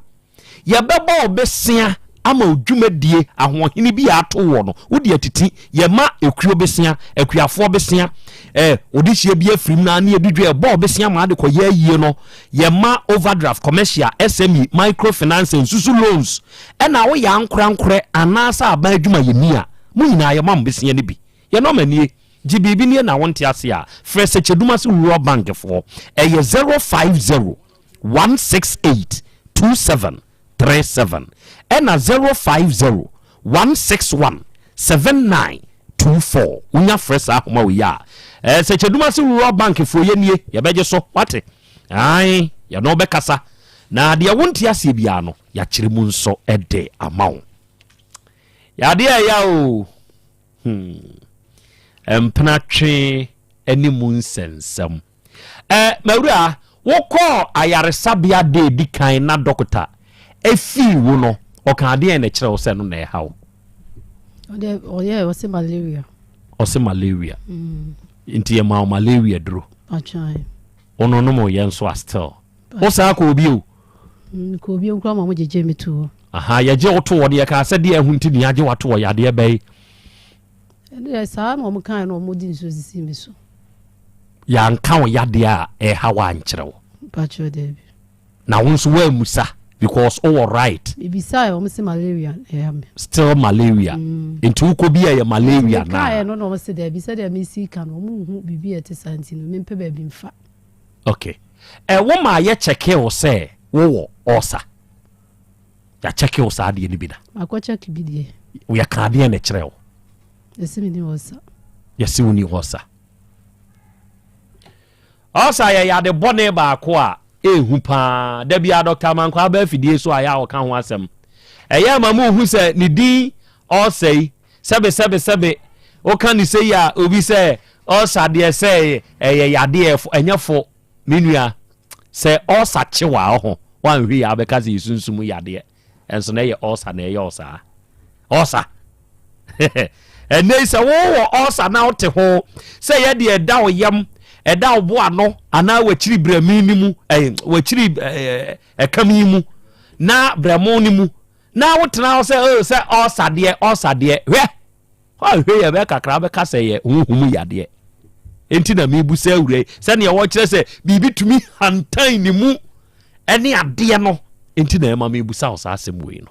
Speaker 22: Yɛbɛbɔ wo besea ama wo dwumadie ahoɔhene bi a ato woɔ no, wode atiti. Yɛma ekuo besea, akuafoɔ besea, eh, wode hyia bi afirim na ne yɛdi dwa, yɛbɔ wo besea ma ade kɔyɛ ayie no. Yɛma overdraft, commercial, SME, microfinance, nsusu loans. Ɛna woyɛ ankorankorɛ anaasɛ aban adwumayɛni a, mo nyinaa yɛma mo besea no bi. Yɛn nɔma nie. Gye biribi nie na wonte ase a, frɛ Sɛkyɛdumase Rural Bank foɔ. Ɛyɛ 050 168 2737 ɛna 050 161 7924. Wonya frɛ saa ahoma wei a, ɛɛ Sɛkyɛdumase Rural Bank foɔ yɛ nie, yɛbɛgye so. Wate? Ae, yɛne wo bɛkasa. Na deɛ wonte aseɛ biara no, yɛakyerɛ mu nso de ama wo. Yadeɛ ɛya o. Hmm. Mpena twe ne mu nsɛnsɛm. Ɛ, mawura, wokɔɔ ayaresabea da edi kan na dɔkota efii wo no, ɔka adeɛn na ɛkyerɛ wo sɛ no na ɛha wo?
Speaker 10: Ɔde ɔyɛ ɔse malaria.
Speaker 22: Ɔse malaria. Nti yɛ ma wo malaria duro.
Speaker 10: Atwan.
Speaker 22: Wono nom yɛ nso a still. Wo saa kɔ obi o.
Speaker 10: Kɔ obi nkura ma mo gyegye me to hɔ.
Speaker 22: Aha yɛgye wo to hɔ deɛ kaa sɛ deɛ ɛho nti ne yɛagye wato hɔ yadeɛ bɛyi.
Speaker 10: Ɛdeɛ saa na wɔn kan na wɔn di nsuo sisi mi so.
Speaker 22: Yɛanka wo yadeɛ a ɛha wo ankyerɛ wo.
Speaker 10: Mpakyɛw daabi.
Speaker 22: Na wo nso woammusa because wowɔ right.
Speaker 10: Mebisaeɛ wɔn se malaria na ɛha me.
Speaker 22: Still malaria. Nti wokɔ bi a ɛyɛ malaria naa.
Speaker 10: Mekaeɛ no na wɔn se daabi sɛdeɛ mesi ka no wɔn nhu biribi a ɛte saa nti no mempɛ baabi mfa.
Speaker 22: Okay. Ɛ wo maa yɛ kyɛkee wo sɛ wowɔ ulcer? Yɛakyɛke wo saa adeɛ no bi da?
Speaker 10: Makɔ kyɛke bi deɛ.
Speaker 22: Yɛka adeɛ na ɛkyerɛ wo?
Speaker 10: Yɛse menni ulcer.
Speaker 22: Yɛse wonni ulcer. Ulcer yɛ yade bɔne baako a ɛhu paa. Da biara Dr. Amankwa aba afidie so a yɛ a ɔka ho asɛm. Ɛyɛ ma mo hu sɛ ne din ulcer yi sɛbe sɛbe sɛbe woka ne sɛ yi a obi sɛ ulcer deɛ sɛ ɛyɛ yadeɛ ɛnyɛ fo me nua sɛ ulcer kye wa ɔho wanhwɛ yi a wobɛka sɛ yɛsunsum yadeɛ ɛnso na ɛyɛ ulcer na ɛyɛ ɔsaa ulcer ɛnɛ yi sɛ wowɔ ulcer na wote ho sɛ yɛ deɛ ɛda wo yam ɛda wo bo ano anaa wakyiri brɛmi no mu ɛɛ wakyiri ɛɛ ɛkam yi mu na brɛmo no mu. Na wotena hɔ sɛ oh, sɛ ɔɔsa deɛ ɔɔsa deɛ hwɛ hwɛ yɛ bɛyɛ kakra bɛka sɛ yɛ honhom yadeɛ enti na mebu sɛ awura yi sɛnea wɔkyerɛ sɛ biribi tumi hantan ne mu ɛne adeɛ no enti na ɛma mebu sa wo saa asɛm wei no.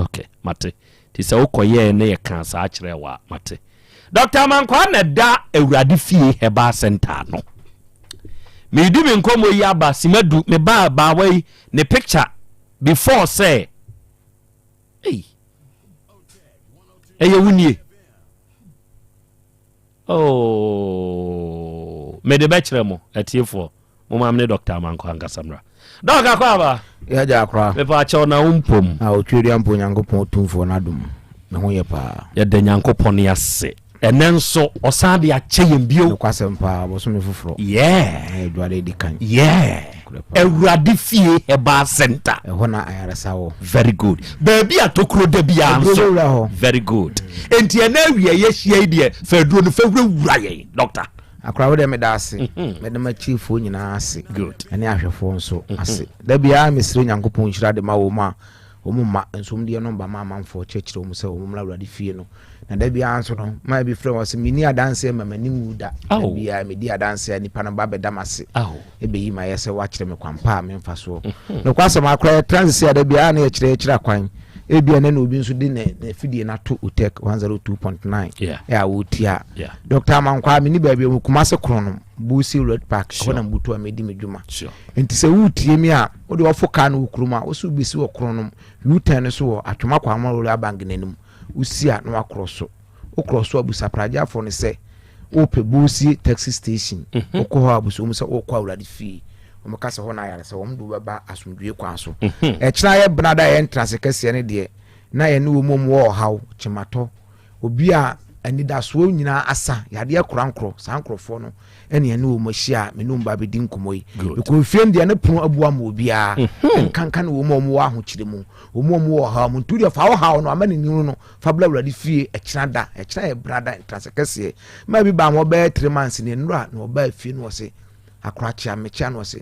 Speaker 22: Ok, mate. Nti sɛ wokɔyɛɛ na yɛkaa saa kyerɛɛ wo a, mate. Dr. Amankwaa na ɛda Awurade Fie Herbal Center ano. Meredi me nkɔmmɔ yi aba sima du, me ba abaawa yi ne picture before sɛ, ei, ɛyɛ wo nie. Oh, mede bɛkyerɛ mo atiefoɔ. Momma me ne Dɔkta Amankwa ankasa mmra. Dɔk, akɔ aba.
Speaker 3: Yɛagya akora.
Speaker 22: Mepa akyɛw na wo mpom.
Speaker 3: A Otweaduaa mpo Nyankopɔn Otumfoɔ no adom me ho yɛ paa.
Speaker 22: Yɛda Nyankopɔn ase. Ɛnɛ nso ɔsan de akyɛ yɛn bio.
Speaker 3: Nokwasɛm paa, bosome foforɔ.
Speaker 22: Yeah.
Speaker 3: Na yɛ dware di kan.
Speaker 22: Yeah. Awurade fie Herbal Center.
Speaker 3: Ɛhɔ na ayaresa wɔ.
Speaker 22: Very good. Baabi a tokuro da biara nso.
Speaker 3: Aduro bɛwura hɔ.
Speaker 22: Very good. Enti ɛnɛ awia yɛahyia yi deɛ, fa aduro no fa wurawura yɛn, Doctor.
Speaker 3: Akora wo deɛ meda ase. Meda m'akyifoɔ nyinaa ase.
Speaker 22: Good.
Speaker 3: Ɛne ahwɛfoɔ nso ase. Da biara mesrɛ Nyankopɔn nhyira de ma wɔn a wɔn mma nso wɔn deɛ no ba ma amanfoɔ kyerɛkyerɛ wɔn sɛ wɔn mmra Awurade fie no. Na da biara nso no, maa bi frɛ wɔn sɛ menni adanseɛ ma m'ani nwu da. Da biara medi adanseɛ a nipa no ba bɛda m'ase. Ɛbɛyi ma yɛ sɛ wakyerɛ me kwan pa a memfa soɔ. Nokwasɛm akora yɛtra nsese a da biara na yɛkyerɛ yɛkyerɛ akwan. Ebia na na obi nso de ne n'afidie no ato Otec 102.9
Speaker 22: Yeah.
Speaker 3: ɛ a wɔretie a.
Speaker 22: Yeah.
Speaker 3: Dr. Amankwaa, menni baabi a wɔ Kumase Kronom, Busi Red Park, ɛhɔ
Speaker 22: Sure.
Speaker 3: na mbutu a medi me dwuma.
Speaker 22: Sure.
Speaker 3: Nti sɛ woretie me a, wode wɔfo kaa no wɔ kurom a, wo sɛ wobɛsi wɔ Kronom, U-turn no so wɔ Atwoma Kwame Royal Bank n'anim. Wosi a na wakorɔ so. Wokorɔ so a, busa pragyafoɔ no sɛ wopɛ Bosie taxi station. Wokɔ hɔ a, busa wɔn sɛ wokɔ Awurade fie. Wɔn ka sɛ hɔ na ayaresa, wɔn de wo bɛba asomdwoe kwan so. Ɛkyena yɛ bena da a ɛyɛ ntenase kɛseɛ no deɛ, na yɛne wɔn a wɔwɔ ɔhaw, kyematɔ, obi a anidasoɔ nyinaa asa, yadeɛ korankorɔ, saa nkorɔfoɔ no ɛne ɛne wɔn ahyia a me ne wɔn ba bɛdi nkɔmmɔ yi. Mekɔ fie no deɛ ne pono abu ama obiara, nkanka ne wɔn a wɔwɔ ahokyere mu, wɔn a wɔwɔ ɔhaw mu. Nti wodeɛ fa wo haw no, ama ne nini no, fa bra Awurade fie ɛkyena da, ɛkyena yɛ bena da, ntenase kɛseɛ. Maa bi baa hɔ bɛyɛ 3 months ne nnora na ɔbaa fie no ɔse, akorakyea mekyea no ɔse,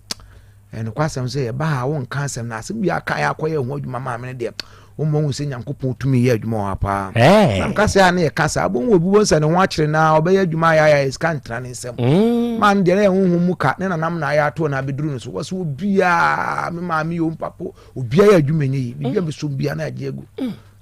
Speaker 3: ɛyɛ nokwasɛm sɛ yɛba ha a wonka asɛm na asɛm bi aka yɛ akɔyɛ ho adwuma maa me no deɛ woma hu sɛ Nyankopɔn tumi yɛ adwuma wɔ ha paa. Na meka sɛ a ne yɛka saa wobɛhu obi wɔ sɛ ne ho akyere na ɔbɛyɛ adwuma ayɛ ayɛ sika ntena ne nsam. Maa no deɛ na yɛ honhom mu ka ne nanam na ayɛ ato na abɛduru no so. Wɔ sɛ obiaa me maame yɛ mpapo obiaa yɛ adwuma nyɛ yi biribi a mesom biaa na agye agu.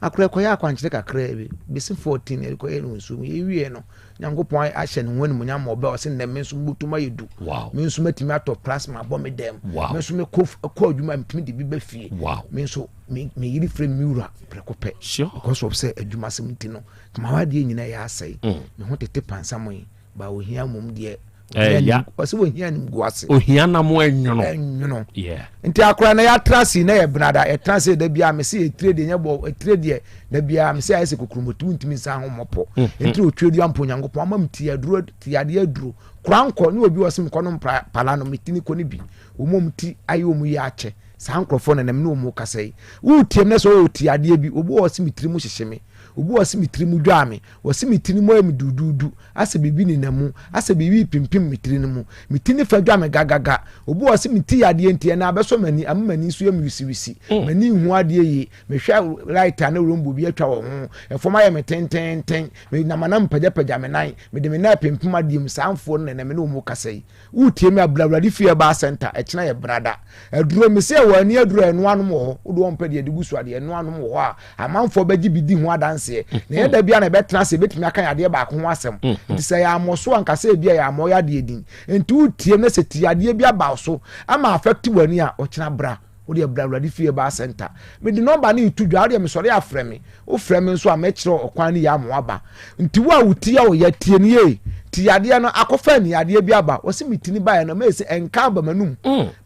Speaker 3: Akora ɛkɔyɛ akwankyerɛ kakraa bi bɛsi 14 ɛkɔyɛ no nsuo mu yɛwie no Nyankopɔn ahyɛ ne ho animuonyam ma ɔbɛ ɔse nnɛ me nso mbotom ayɛ du.
Speaker 22: Wow.
Speaker 3: Me nso matumi atɔ plasma abɔ me dɛm.
Speaker 22: Wow.
Speaker 3: Me nso mekɔ kɔ adwuma metumi de bi ba fie.
Speaker 22: Wow.
Speaker 3: Me nso me me yere frɛ me wura prɛko pɛ.
Speaker 22: Sure.
Speaker 3: Because of sɛ adwuma sɛm nti no kama wadeɛ nyinaa yɛ asɛe. Me ho tete pansam yi ba ohia mmom deɛ.
Speaker 22: Ɛya.
Speaker 3: Ɔsɛ ohia anim gu ase.
Speaker 22: Ohia nam ɛnwono.
Speaker 3: Ɛnwono.
Speaker 22: Yeah.
Speaker 3: Nti akora na yɛatra ase na yɛ benada yɛtra ase da biara mese yɛtire deɛ nyɛ bɔ ɛtire deɛ da biara mese ayɛ sɛ kokuromoti wontumi nsan ho mmɔpɔ nti na otwa dua mpo Onyankopɔn ama me ti aduro ti adeɛ aduro kora nkɔ ne obi ɔse mekɔ nom pala no metini kɔ ne bi wɔn a wɔn ti ayɛ wɔn yɛ akyɛ saa nkurɔfoɔ na nam ne wɔn kasa yi wotie m na sɛ ɔwɔ ti adeɛ bi obi wɔ ɔse me tiri mu hyehye me obi wɔ ɔse me tiri mu dwaa me wɔse me tiri mu ayɛ me duduudu Asɛ biribi nenam mu, asɛ biribi repimpim me tiri no mu. Me ti nifa dwa me gagaga. Obi wɔ hɔ ɔse me ti yɛ adeɛ nti ɛnna abɛsɔ m'ani, ama m'ani nso yɛ me wisiwisi. M'ani nhu adeɛ yie. Mehwɛ light a na rainbow bi atwa wɔ ho. Ɛfam ayɛ me tenteenten. Menam a na mepagyapagya me nan. Mede me nan repempem adeɛ mu. Saa mfoɔ no na ɛnnɛ me ne wɔn rekasa yi. Woretie me a, bra Awurade fie Herbal Centre, ɛkyena yɛ brada. Aduro, mese ɛwɔ ani aduro a ɛnoa nom wɔ hɔ. Wode wɔn pɛ deɛ ɛde gu so a, deɛ ɛnoa nom wɔ hɔ a, amanfoɔ bɛgye bi di ho adanseɛ. Na ɛnyɛ da biara na ɛbɛtena ase ɛbɛtumi aka yadeɛ baako ho asɛm. Nti sɛ ɛyɛ ammɔ so a, nka sɛ ebia ɛyɛ ammɔ yadeɛ din. Nti woretie me na sɛ ti yadeɛ bi aba wo so ama affect w'ani a, ɔkyena bra. Wo deɛ bra Awurade fie Herbal Centre. Mede nɔmba no reto dwa, wo deɛ mesɔre a frɛ me. Wofrɛ me nso a mɛkyerɛ wo ɔkwan no yie ama woaba. Nti wo a wo ti yɛ wo ya tie no yie. Ti yadeɛ no akɔfa ani yadeɛ bi aba. Wɔse me ti no baeɛ no mɛyɛ sɛ ɛnka aba m'anum.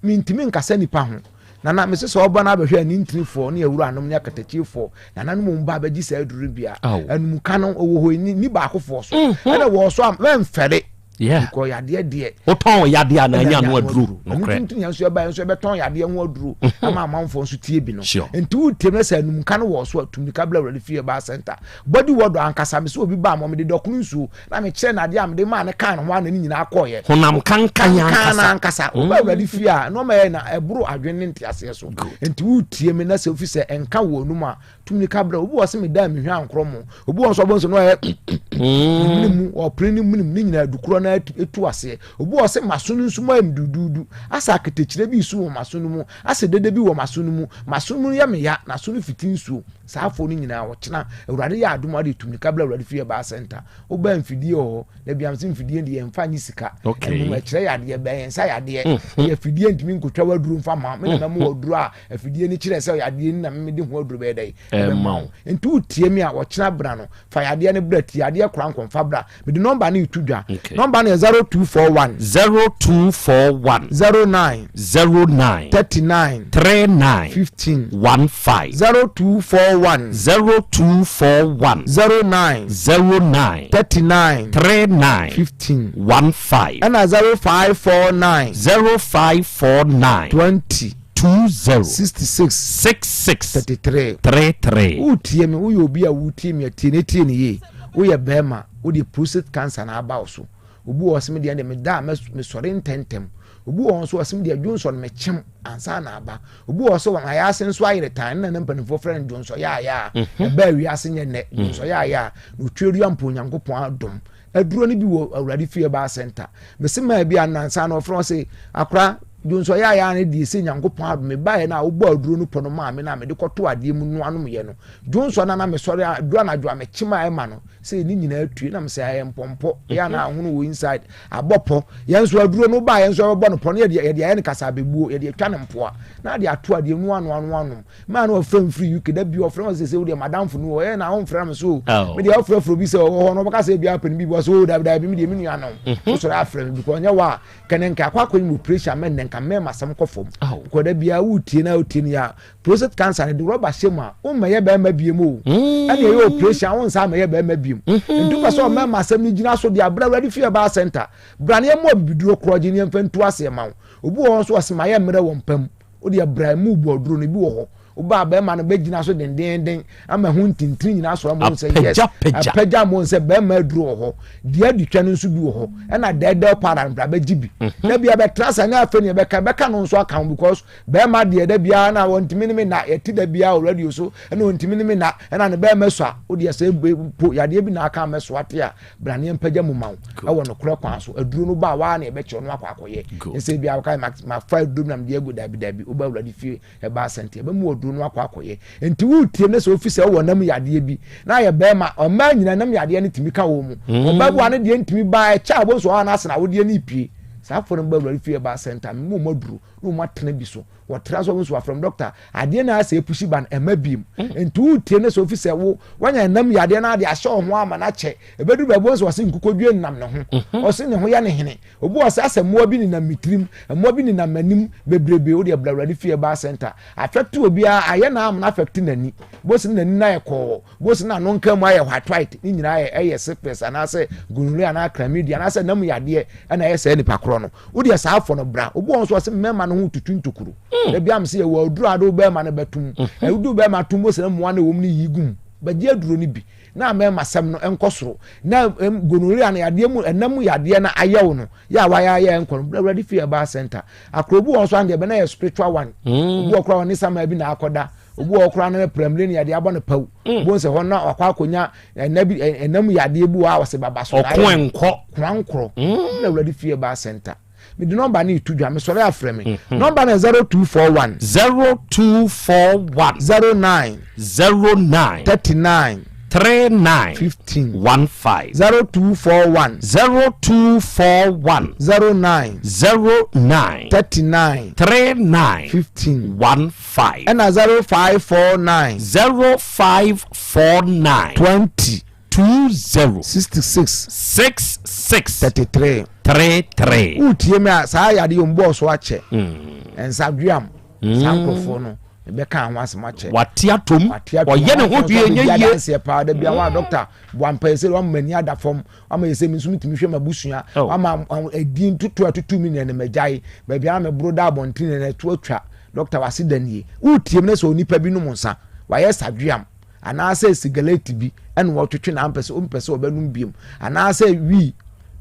Speaker 3: Mentumi nkasa nipa ho. Nana mese sɛ ɔba no abɛhwɛ ani ntinifoɔ ne awuranom ne akatakyifoɔ nananom wɔn ba abɛgye saa aduro no bi a. Anumka no ɛwɔ hɔ ni baakofoɔ so. Ɛna wɔ so a mɛmfɛre. Because yadeɛ deɛ.
Speaker 22: Wotɔn yadeɛ a na anya ano aduro.
Speaker 3: Ɛno nti yɛn nso yɛba yɛn nso yɛbɛtɔn yadeɛ ho aduro ama amanfoɔ nso tie bi no. Nti wotie no sɛ anumka no wɔ so a tumika bla awurade fie ba center. Body ward ankasa me sɛ obi ba ma mede dɔkono nsuo na mekyerɛ no adeɛ a mede maa no kaa ne ho a na ne nyinaa kɔɔyɛ.
Speaker 22: Honam kankan
Speaker 3: ankasa. ankasa. Woba awurade fie a nneɛma yɛ na ɛboro adwene ne nteaseɛ so. Nti wotie me na sɛ ofi sɛ ɛnka wɔ anum a tumi ka brɛ obi wɔ se meda mehwɛ ankorɔ mo obi wɔ nso ɔbɔ nso no ɔyɛ ne mu ɔpere ne mu ne nyinaa dukorɔ na etu aseɛ obi wɔ se maso no nso mu ayɛ me duduudu asɛ aketekyerɛ bi su wɔ maso no mu asɛ dede bi wɔ maso no mu maso no mu yɛ me ya na so no fiti nsuo saa afɔ no nyinaa ɔkyena awurade yɛ adom ade tumi ka brɛ awurade fie baa center wobaa mfidie wɔ hɔ na biam sɛ mfidie deɛ yɛmfa nye sika ɛnum ɛkyerɛ yadeɛ bɛn yɛn nsa yadeɛ yɛ fidie ntumi nkotwa waduro mfa ma me na mɛmo waduro a Afidie no kyerɛ sɛ yadeɛ ni na mede ho aduro bɛyɛ dɛn ɛbɛma wo. Nti wotie me a ɔkyena bra no fa yadeɛ no bra tie adeɛ kora nkɔmfa bra. Mede nɔmba no reto dwa. Nɔmba no yɛ 0241.
Speaker 22: 0241.
Speaker 3: 09.
Speaker 22: 09.
Speaker 3: 39.
Speaker 22: 39.
Speaker 3: 15.
Speaker 22: 15.
Speaker 3: 0241.
Speaker 22: 0241.
Speaker 3: 09.
Speaker 22: 09.
Speaker 3: 39.
Speaker 22: 39.
Speaker 3: 15.
Speaker 22: 15.
Speaker 3: Ɛna 0549.
Speaker 22: 0549.
Speaker 3: 20.
Speaker 22: 20.
Speaker 3: 66.
Speaker 22: 66.
Speaker 3: 33.
Speaker 22: 33.
Speaker 3: Wotie me, woyɛ obi a wotie me a, tie ne tie ne yie. Woyɛ bɛrima, wode prostate cancer na aba wo so. Obi wɔ hɔ sɛ me deɛ deɛ meda a mesɔre ntɛntɛm. Obi wɔ hɔ nso ɔsɛ me deɛ dwonsɔ no mekyem ansa na aba. Obi wɔ hɔ sɛ wɔn ayaase nso ayere tan na ne mpanimfoɔ frɛ no dwonsɔ yaayaa. Ɛbaa wiase nyɛ nnɛ, dwonsɔ yaayaa. Na otuadua mpo Onyankopɔn adom. Aduro no bi wɔ Awurade fie baa center. Mese maa bi a nansa na ɔfrɛ ɔse akora dwonsɔ yɛ ayɛ ne deɛ sɛ Nyankopɔn adom me baeɛ no a wobɔ aduro no pɔ no maa me no a mede kɔto adeɛ mu noa nom yɛ no dwonsɔ no na mesɔre a duro anadwo a mekyem a ɛma no sɛ ne nyinaa tue na mesɛ ɛyɛ mpɔmpɔ yɛ na ahono wɔ inside abɔ pɔ yɛn nso aduro no baa yɛn nso yɛbɛbɔ no pɔ no yɛde yɛde ayɛ no kasa abɛbuo yɛde atwa no mpoa na ade ato adeɛ noa noa noa nom Maa no ɔfrɛ me firi UK da bi ɔfrɛ me sɛ sɛ wodeɛ madamfo no ɔyɛ na ɔmfrɛ me so oh. me deɛ ɔfrɛfrɛ obi sɛ ɔwɔ hɔ no ɔbɛka sɛ bia pɛne bi bɔ so oh, dabi dabi me deɛ me nua no mhm. wosɔre afrɛ me because ɔnyɛ wɔ a kɛne nka akɔ akɔyi mu operation mɛ nnɛ nka mɛma asɛm kɔ fam because da bia wotie na wotie no yɛ prostate cancer no de rɔba hyɛ mu a wommɛyɛ bɛrima biem o mm. ɛne ɛyɛ operation a wonsa mɛyɛ bɛrima biem mm-hmm. nti wopɛ sɛ ɔmɛma asɛm no gyina so deɛ abrɛ awurade fie baa center bra ne ɛmmɔ bibiduro korɔgye ne ɛmfa ntu aseɛ ma wo obi wɔ hɔ nso ɔsɛ mayɛ mmerɛ wɔ mpa mu Wo deɛ bra mu bɔ aduro no ebi wɔ hɔ wobaa bɛrima no bɛgyina so dendeenden ama ho ntintini nyinaa sɔrɔ ama sɛ yes apagya ama sɛ bɛrima aduro wɔ hɔ deɛ adi twa no nso bi wɔ hɔ ɛna dɛɛdɛw paara no bra bɛgye bi mhm. da bia bɛtra sɛ nyɛ afei ne ɛbɛka bɛka no nso aka ho because bɛrima deɛ da biara na wɔntumi ne me na yɛte da biara wɔ radio so ɛna wɔntumi ne me na ɛna ne bɛrima sua wo deɛ sɛ po yadeɛ bi na aka mɛso ate a bra ne mpagya mu ma wo ɛwɔ nokorɛ kwan so aduro no ba a waa na ɛbɛkyerɛ no akɔ akɔyɛ ɛsɛ bi a wɔka mafa aduro na mede agu dabi dabi woba awurade fie ɛba asɛnte ɛbɛmu aduro no akɔ akɔyɛ nti wotie ne sɛ ofi sɛ wowɔ nam yadeɛ bi na ayɛ bɛrima ɔmaa nyina nam yadeɛ no tumi ka wɔ mu mm. ɔbaa bu ano deɛ ntumi ba ɛkyɛ a wɔnso ɔha no asena awodeɛ no pie saa afɔ no ba awurade fie ɛba asɛnta memu ɔma aduro na ɔma atena bi so wɔtra so nso afrɛm dɔkta adeɛ na asɛ epusi ba no ɛma biem mm. nti wotie ne sɛ ofi sɛ wo wanya nam yɛ adeɛ na ade ahyɛ wo ho ama no akyɛ ɛbɛduru baabi wɔn sɛ wɔse nkukodwe nam ne ho mhm. ɔse ne ho yɛ ne hene obi wɔ sɛ asɛ mmoa bi nenam me tirim mmoa bi nenam m'anim bebrebe wo deɛ bra awurade fie ɛbaa center afɛkte obiara ayɛ na amena afɛkte n'ani bosi n'ani na ayɛ kɔɔ bosi na ano nka mu ayɛ white white ne nyinaa yɛ ɛyɛ sickness anaasɛ gonorrhea anaa chlamydia anaasɛ nam yadeɛ ɛna ɛyɛ saa nipa korɔ no wo deɛ saa afɔ no bra obi wɔn nso ɔsɛ mmarima no ho tutu ntokuro hmm. ebi am sɛ yɛwɔ aduro ade bɛrima no bɛtum ɛwudu hmm. bɛrima tum bosi na mmoa no wɔm no yi gum bɛgye aduro no bi na mmarima sɛm no nkɔ soro na gonorrhea no yadeɛ mu ɛnam yadeɛ no ayɛw no yɛ a wayɛ ayɛ nkɔ no bra awurade fie ɛbaa center akoro bi wɔn nso andeɛ bɛ na yɛ spiritual one hmm. obi wɔ koraa wɔn ne sama bi na akɔda obi wɔ koraa no pramire ne yadeɛ abɔ no paw bo nsɛ hɔ na wakɔ akɔnya ɛna bi ɛnam yadeɛ bi wɔ a wɔsɛ baba so
Speaker 22: ɔko nkɔ
Speaker 3: korankorɔ mm. na awurade fie ba center mede nɔmba no ɛtu dwa mesɔre afrɛ me mhm. nɔmba no 0241
Speaker 22: 0241
Speaker 3: 09
Speaker 22: 09
Speaker 3: 39
Speaker 22: 39
Speaker 3: 15
Speaker 22: 15
Speaker 3: 0241
Speaker 22: 0241
Speaker 3: 09
Speaker 22: 09
Speaker 3: 39
Speaker 22: 39
Speaker 3: 15
Speaker 22: 5.
Speaker 3: Ɛna 0549.
Speaker 22: 0549.
Speaker 3: 20.
Speaker 22: 20.
Speaker 3: 66.
Speaker 22: 66.
Speaker 3: 33.
Speaker 22: 33.
Speaker 3: Wotie me a saa yadeɛ yi mbɔɔ so akyɛ. Mm. Nsadweam. Mm. Saa nkurɔfoɔ no. Mebɛka ho asɛm akyɛ.
Speaker 22: Wate atom. Ɔyɛ ne ho hwee nyɛ yie.
Speaker 3: Adanseɛ paa da bia wa dɔkta boa mpa yɛ sɛ wama m'ani ada fam wama yɛ sɛ me nso metumi hwɛ m'abusua wama ɛdin tutu atutu mi nea ne magyae baabi a meboro da abɔnten na ɛto atwa dɔkta wase da nie. Wotie mu na sɛ onipa bi nom nsa wayɛ sadweam anaasɛ sigaret bi ɛna wɔtwetwe na ampɛ sɛ ɔmpɛ sɛ ɔbɛnom biom anaasɛ wii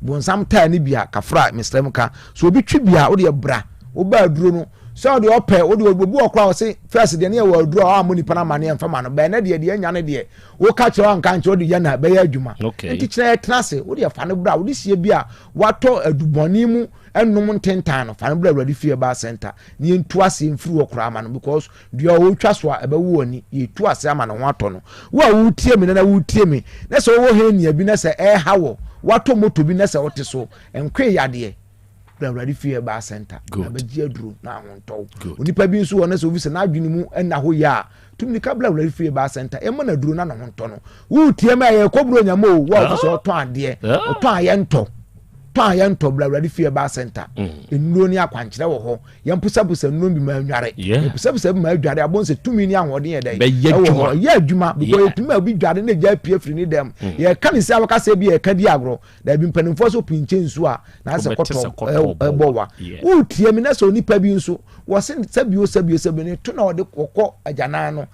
Speaker 3: bonsam taa ne bi a kafra mesrɛ mu ka so obi twe bi a wode bra woba aduro no sɛ ɔde ɔpɛ wode obi wɔ koraa ɔse first deɛ ne yɛwɔ aduro a ɔammɔ nipa no amaneɛ mfa ma no bɛn na deɛ deɛ anya no deɛ woka kyerɛ wanka nkyerɛ wode yɛ na bɛyɛ adwuma nti kyerɛ yɛtena ase wode fa no bra wode sie bi a watɔ adubɔne mu ɛnom ntentan no fa no bra awurade fie ba center ne yɛntu aseɛ mfiri hɔ koraa ma no because Dua a wɔretwa so a ɛbɛwo w'ani, yɛretu ase ama ne ho atɔ no. Wo a woretie me nana woretie me, na sɛ wowɔ hernia bi na sɛ ɛreha wɔ, woatɔ moto bi na sɛ wote so, nkoe yadeɛ. Bra Awurade fie herbal center na bɛgye aduro na ahontɔ wo. Onipa bi nso wɔ na sɛ ofi sɛ n'adwene mu nna hɔ yie a, tu mmirika bra Awurade fie herbal center, yɛmma no aduro na ne ho ntɔ no. Woretie me a yɛrekɔ buro nyama o, wo a wofi sɛ ɔtɔn adeɛ, ɔtɔn a yɛntɔ, tɔn a yɛntɔ bra Awurade fie herbal center. Nnuro ne akwankyerɛ wɔ hɔ. Yɛmposaposa nnuro bi ma anware. Yɛposaposa bi ma adware abɔ sɛ tumi ne ahoɔden yɛ dɛn? Ɛwɔ hɔ. Ɛyɛ adwuma because yɛtumi ma obi dware na egya apue afiri ne dɛm. Yɛka ne sɛ abɛka sɛ bi yɛka di agorɔ. Daabi mpanimfoɔ sɛ opinkyɛ nsuo a na asɛ kɔtɔ ɛbɔ wa. Wotie mi na sɛ onipa bi nso wɔse sɛbio sɛbio sɛbio ne to na ɔde kɔkɔ agyanan no.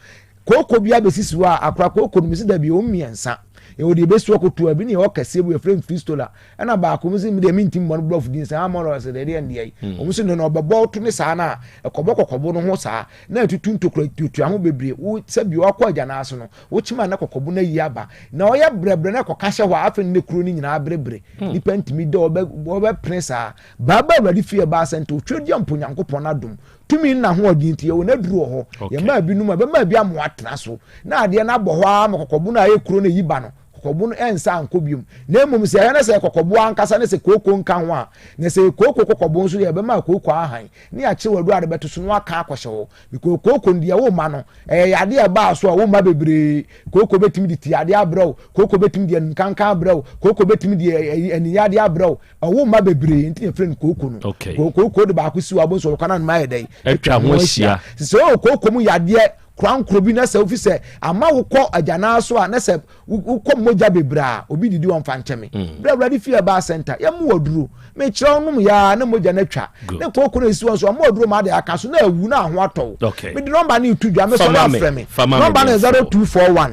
Speaker 3: Kooko bi abɛsisi hɔ a akora kooko no mesi dabi ɛwɔ mmiɛnsa. Yɛwɔ deɛ ɛbɛsi hɔ kotoa bi ne ɛwɔ kɛseɛ bi yɛfrɛ no fistola. Ɛna baako mo se medeɛ mentim mmɔ no borɔfo din sɛ amɔ sɛ deɛ deɛ ndeɛ yi. Hmm. Wɔn se no na ɔbɛbɔ to ne saa na ɛkɔbɔ kɔkɔbo no ho saa na ɛtutu ntokura tuatua ho bebree. Wo sɛ bi wakɔ agya n'ase no wokyima na kɔkɔbo no ayi aba na ɔyɛ brɛbrɛ na ɛkɔka hyɛ hɔ a afei ne kuro no nyinaa berebere. Hmm. Nipa ntumi dɛ ɔbɛpene saa. Baaba awurade fie ɛbaa sɛ nti otwa dua mpo Nyankopɔn adom Tumi ne n'ahoɔden nti, yɛwɔ n'aduru wɔ hɔ. Yɛmaa binom a, ɛbɛma bi ama wɔatena so. Na adeɛ no abɔ hɔ ara ma kɔkɔbo no a ɛyɛ kuro no ɛyi ba no, kɔkɔbo no ɛnsa ankɔ biom. Na mmom sɛ ɛyɛ na sɛ ɛyɛ kɔkɔbo ankasa ne sɛ kooko nka ho a, na sɛ ɛyɛ kooko kɔkɔbo nso deɛ, ɛbɛma kooko ahan, ne yɛakyere w'aduru a de bɛto so na waka akɔhyɛ hɔ. Because kooko no deɛ woma no, ɛyɛ yadeɛ a ɛbaa so a womma bebree. Kooko bɛtumi de tiadeɛ abrɛ wo, kooko bɛtumi de animkankan abrɛ wo, kooko bɛtumi de aniyadeɛ abrɛ wo. Ɔwo mma bebree nti na yɛfrɛ no kooko no.
Speaker 22: Okay.
Speaker 3: Kooko de baako si hɔ abɔ nso ɔkwan anoma ayɛ dɛn?
Speaker 22: Atwa ho ahyia.
Speaker 3: Sɛ ɔwɔ kooko mu yadeɛ korankoro bi na sɛ wofi sɛ ama wokɔ agyanaa so a na sɛ wokɔ mogya bebree a obi didi wɔn fa nkyɛn me. Mm. Bere awurade fie ɛbaa center yɛn mu aduro mekyerɛ wɔn nom yaa na mogya no atwa ne kooko no esi wɔn so ɔmo aduro ma ade aka so na awu na aho atɔ wo. Mede nɔmba no etu dwa mesɔre afrɛ me. Nɔmba no yɛ 0241.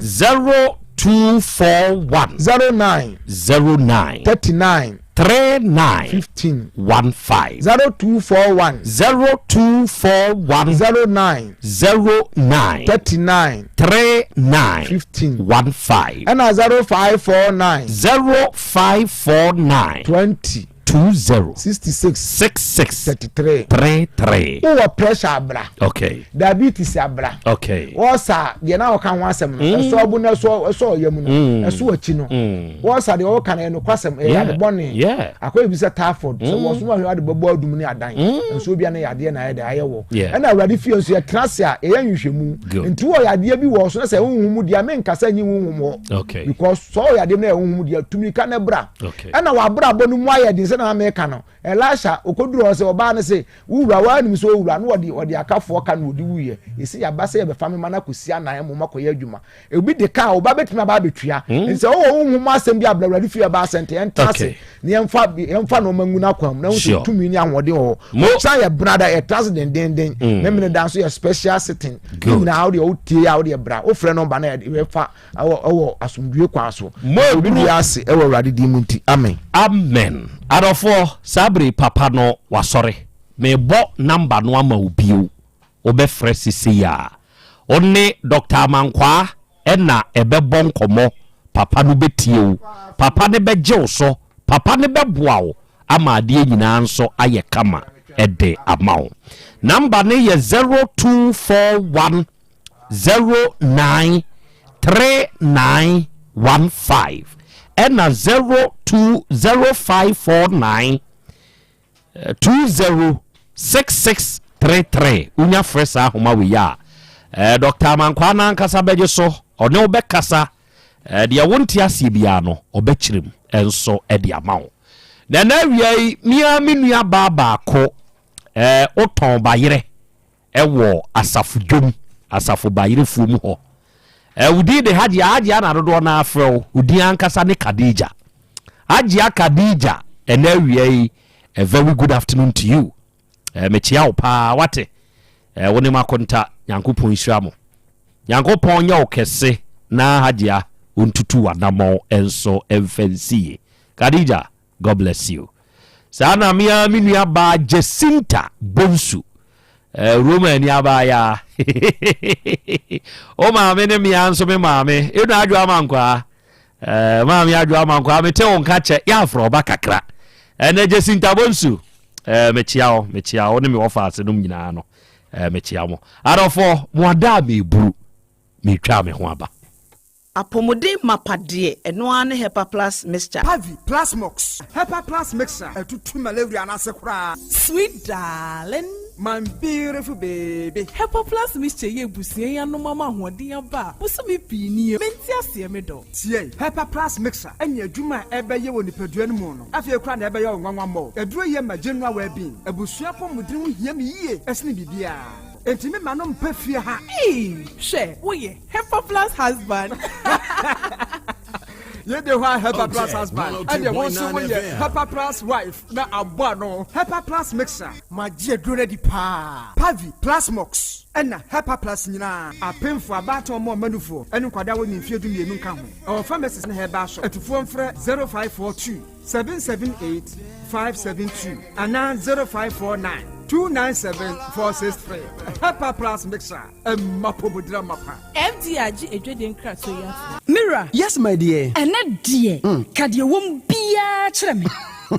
Speaker 22: 0241.
Speaker 3: 09.
Speaker 22: 09.
Speaker 3: 39.
Speaker 22: 39.
Speaker 3: 15.
Speaker 22: 15.
Speaker 3: 0241.
Speaker 22: 0241.
Speaker 3: 09.
Speaker 22: 09.
Speaker 3: 39.
Speaker 22: 39.
Speaker 3: 15.
Speaker 22: 15.
Speaker 3: Ɛna 0549.
Speaker 22: 0549.
Speaker 3: 20.
Speaker 22: 20.
Speaker 3: 66.
Speaker 22: 66.
Speaker 3: 33.
Speaker 22: 33.
Speaker 3: Wowɔ pressure abra.
Speaker 22: Okay.
Speaker 3: Diabetes abra.
Speaker 22: Okay.
Speaker 3: Wɔsa deɛ na wɔka ho asɛm no. Mm. Ɛsɔ ɔbo na ɛsɔ ɛsɔ ɔyam no. Mm. Ɛso akyi no. Mm. Wɔsa deɛ wɔka no ɛyɛ nokwasɛm ɛyɛ ade bɔne.
Speaker 22: Yeah.
Speaker 3: Akɔyɛ bi sɛ typhoid. Sɛ wɔso ahwɛ ade bɛbɔ adum ne adan. Nso bi a ne yadeɛ na ayɛ de ayɛ wɔ. Ɛna awurade fie nso yɛtena ase a yɛyɛ nhwehwɛmu. Nti wɔ yadeɛ bi wɔ so na sɛ honhom mu deɛ menkasa nyi honhom hɔ.
Speaker 22: Okay.
Speaker 3: Because sɛ ɔwɔ yadeɛ bi na ɛyɛ honhom deɛ tumi ka ne bra.
Speaker 22: Okay.
Speaker 3: Ɛna w'abrabɔ no mu ayɛ den sɛ na meka no. Elisha okoduru hɔ sɛ ɔbaa no se, Wo wura, woara nim sɛ owura no ɔde ɔde akafoɔ ka na ɔde wuiɛ. Ese yɛaba sɛ yɛbɛfa me ma no akɔsi anan mmom akɔyɛ adwuma. Obi de ka a, wo ba bɛtumi aba abɛtua. Hmm. Nti sɛ wowɔ honhom mu asɛm bi a, bra Awurade fie ɛba asɛnte, yɛntena ase na yɛmfa yɛmfa nneɛma ngu n'akwan mu na wohu sɛ tumi ne ahoɔden wɔ hɔ. Ɔkyena yɛ benada, yɛtena ase dendenden. Hmm. Memene da nso yɛ special sitting. Ne nyinaa wodeɛ wotie a wodeɛ bra, wofrɛ nɔmba na yɛfa ɛwɔ ɛwɔ asomdwie kwan so.
Speaker 22: Mo
Speaker 3: obi
Speaker 22: aburu.
Speaker 3: biara ase ɛwɔ Awurade din mu nti, amen.
Speaker 22: Amen adɔfoɔ saa bere papa no wasɔre mebɔ number no ama wo bio wobɛfrɛ sesei a wo ne Doctor Amankwaa ɛna ɛbɛbɔ nkɔmmɔ papa no bɛtie wo papa no bɛgye wo so papa no bɛboa wo ama adeɛ nyinaa nso ayɛ kama ɛde ama wo number no yɛ 0241 09 3915 ɛna 02 0549 20 6633 wonya frɛ saa ahoma wei a eh, Dr. Amankwaa no ankasa bɛgye so ɔne wo bɛkasa eh, deɛ wonte aseɛ biara no ɔbɛkyerɛ mu nso de ama wo na ɛna awia yi mea me nua baa baako eh, wotɔn bayerɛ wɔ asafo dwom. Asafo Bayerefuo mu hɔ. Eh, wo din de Hajia, Hajia na dodoɔ no afrɛ wo, wo din ankasa ne Khadija. Hajia Khadija, ɛnɛ awia yi, a very good afternoon to you. Eh, mekyea wo paa, wate? Eh, wo ne makonta, Nyankopɔn nhyira mo. Nyankopɔn nyɛ wo kɛse na Hajia ɔntutu w'anammɔn nso mfa nsie. Khadija, God bless you. Saa na me ara me nua baa Jacinta Bonsu. Eh, Roma ani abaayaa. O maame ne mmea nso me maame. Enu adwo ama nkwaa. Eh, maame adwo ama nkwaa. Mete wo nka kyɛ. Yɛ afrɛ ɔba kakra. Ɛnɛ Jacinta Bonsu. Eh, mekyia wo, mekyia wo ne me wɔfa ase nom nyinaa no. Eh, mekyia mo. Adɔfoɔ, mo ada a meburu. Metwa me ho aba.
Speaker 11: Apɔmuden mapa deɛ, ɛno ara ne Hepa Plus Mixture.
Speaker 13: Pavi, Plasmox, Hepa Plus Mixture atutu malaria no ase koraa.
Speaker 14: Sweet darling.
Speaker 13: My beautiful baby.
Speaker 14: Hepa Plus Mixture yi abusua yi anom ama ahoɔden aba a bosome pii nie. Mente aseɛ me dɔ.
Speaker 13: Tie! Hepa Plus Mixture ne adwuma a ɛbɛyɛ wɔ nipadua no mu no, afei koraa na ɛbɛyɛ wo nwanwa mmɔ. Aduro yi ma general well-being. Abusua apɔmuden ho hia me yie sene biribiara. Enti me ma no mpa fie ha.
Speaker 14: Eii hwɛ woyɛ Hepa plus husband.
Speaker 13: Yei de hɔ a Hepa plus husband ɛdeɛ wo nso woyɛ Hepa plus wife na abɔ ano. Hepa plus mixer. Magye aduro no adi paa. Pavi, Plasmox ɛna Hepa plus nyinaa. Apemfoɔ, abaatan ɔmo ɔma nufoɔ ɛne nkwadaa a wɔnni mfeɛ 12 nka ho. Ɛwɔ pharmacies ne herbal shop. Atufoɔ mfrɛ 0542 778 572 anaa 0549 297 463. Hepa plus mixer. Ɛmma pomodira mapa.
Speaker 14: FDA agye adwadie nkratoɔ yi atom.
Speaker 15: Me wura.
Speaker 16: Yes my dear.
Speaker 15: Ɛnnɛ deɛ, ka deɛ ɛwɔ mu biara kyerɛ me.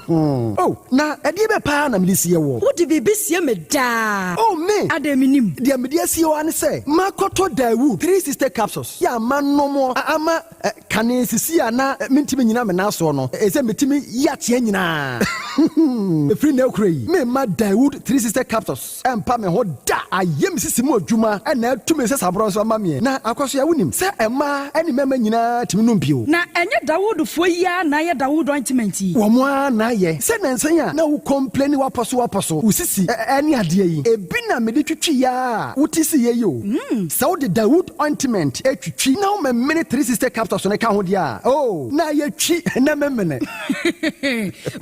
Speaker 16: Oh, na ɛdeɛ bɛn paa na mede sie woɔ?
Speaker 15: Wode biribi sie me daa.
Speaker 16: Oh, me!
Speaker 15: Adɛn mennim?
Speaker 16: Deɛ mede asie wo ara ne sɛ, makɔtɔ Daewoo 360 capsules yi a manom ama Kane sisi a na mentumi nnyina me nan soɔ no, ɛsɛ metumi yi ateɛ nyinaa. Ɛfiri nnɛ rekora yi, meremma Daewoo 360 capsules mpa me ho da. Ayɛ me sisi mu adwuma na atu me nsasaborɔ nso ama meɛ. Na Akwasoa, wonim sɛ mmaa ne mmarima nyinaa tumi nom bio.
Speaker 15: Na ɛnyɛ Dawoodfoɔ yi ara na ayɛ Dawood ointment yi?
Speaker 16: Wɔn ara na ayɛ. Sɛ nnansa yi a na wo complaini wapɔso wapɔso, wo sisi ne adeɛ yi, ebi na mede twitwiiɛ ara a wote siiɛ yi o. Sɛ wode Dawood ointment twitwi na womemene 360 capsules no ka ho deɛ a, oh, na ayɛ twi na memene.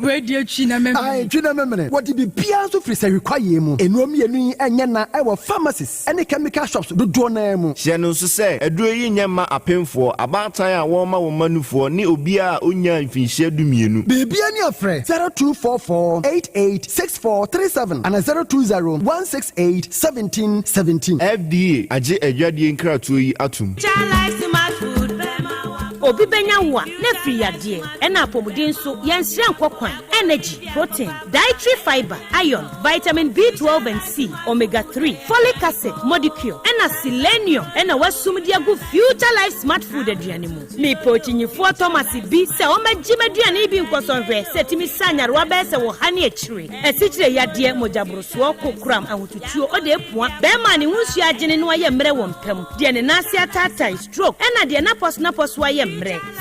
Speaker 15: Wei deɛ twi na memene.
Speaker 16: Ae, twi na memene. Wɔde biribiara nso firi sahwi kwaeɛ mu. Nnuro mmienu yi nyɛ na wɔ pharmacies ne chemical shops dodoɔ no ara mu.
Speaker 26: Hyɛ no nso sɛ, aduro yi nyɛ mma apemfoɔ, abaatan a wɔrema wɔn mma nufoɔ, ne obiara a ɔnnyaa mfinhyia dumienu.
Speaker 16: Biribiara ni a frɛ 0244 88 6437 anaa 020 168 1717.
Speaker 26: FDA agye adwadie nkratoɔ yi atom.
Speaker 27: Obi bɛnya wo a, na afiri yadeɛ, ɛna apɔmuden nso, yɛnsrɛ nkɔ kwan, energy, protein, dietary fibre, iron, vitamin B12 and C, omega 3, folic acid, modicure, ɛna selenium ɛna wasum de agu Future Life Smart Food aduane mu. Mepɛ okyinyifoɔ Thomas bi sɛ ɔmmɛgye m'aduane yi bi nkɔsɔ nhwɛ sɛ ɛtumi sa nyarewa bɛyɛ sɛ wɔ ha ne akyire, asikyire yadeɛ, mogyaborosoɔ, kokoram, ahotutuo, odeepua, bɛrima a ne ho nsuo agyene na wayɛ mmerɛ wɔ mpa mu, deɛ ne nan ase ataatae, stroke, ɛna deɛ n'apɔsonapɔso ayɛ mmerɛ.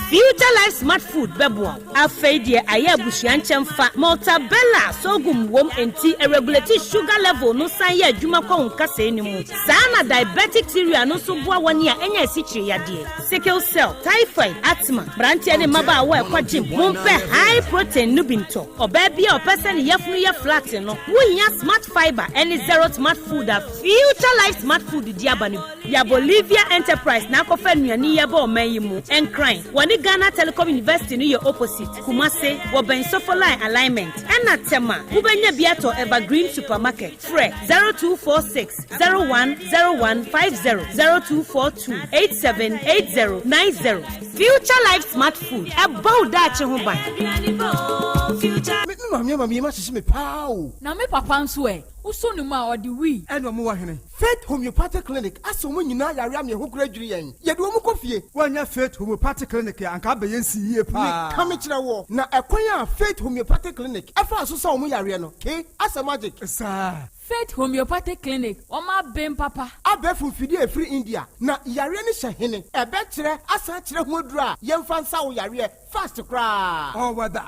Speaker 27: Future Life Smart Food bɛboa wo. Afei deɛ ayɛ abusua nkyɛmfa, Maltabella sorghum wom enti ɛregulate sugar level no san yɛ adwuma kɔ wo nkasɛɛ no mu. Saa na diabetic cereal no nso boa wɔn a anya asikyire yadeɛ, sickle cell, typhoid, asthma. Mmeranteɛ ne mmabaawa a ɛkɔ gym, mompɛ high protein no bi ntɔ. Ɔbaa bi a ɔpɛ sɛ ne yafunu yɛ flat no, wohia Smart Fibre ne Zero Smart Food a Future Life Smart Food de aba no bi. Ya Bolivia Enterprise na akɔfa nnuane yi aba ɔman yi mu. Nkran, wɔne Ghana Telecom University no yɛ opposite. Kumase, wɔbɛn Sofoline Alignment. Ɛna Tema, wobɛnya bi atɔ Evergreen Supermarket. Frɛ 0246 0101 50, 0242 87 80 90. Future Life Smart Food, ɛbɔ wo daakye ho ban.
Speaker 13: Me maame ama me yam ahyehye me paa o.
Speaker 28: Na me papa nso ɛ? Wosɔ ne mu a, ɔde wii.
Speaker 13: Ɛna ɔmo wɔ hene? Faith Homeopathic Clinic asɛ wɔn nyinaa yare ama ɛho kora dwiri yɛn. Yɛde wɔn kɔ fie. Woannya Faith Homeopathic Clinic a, anka abɛyɛ nsi yie paa. Meka mekyerɛ woɔ, na ɛkwan a Faith Homeopathic Clinic ɛfaa so sa wɔn yareɛ no, ke, asɛ magic. Saa.
Speaker 28: Faith Homeopathic Clinic, wɔn aben papa.
Speaker 13: Abɛɛfo mfidie a ɛfiri India, na yareɛ no hyɛ hene. Ɛbɛkyerɛ asan akyerɛ ho aduro a yɛmfa nsa wo yareɛ fast koraa. All weather.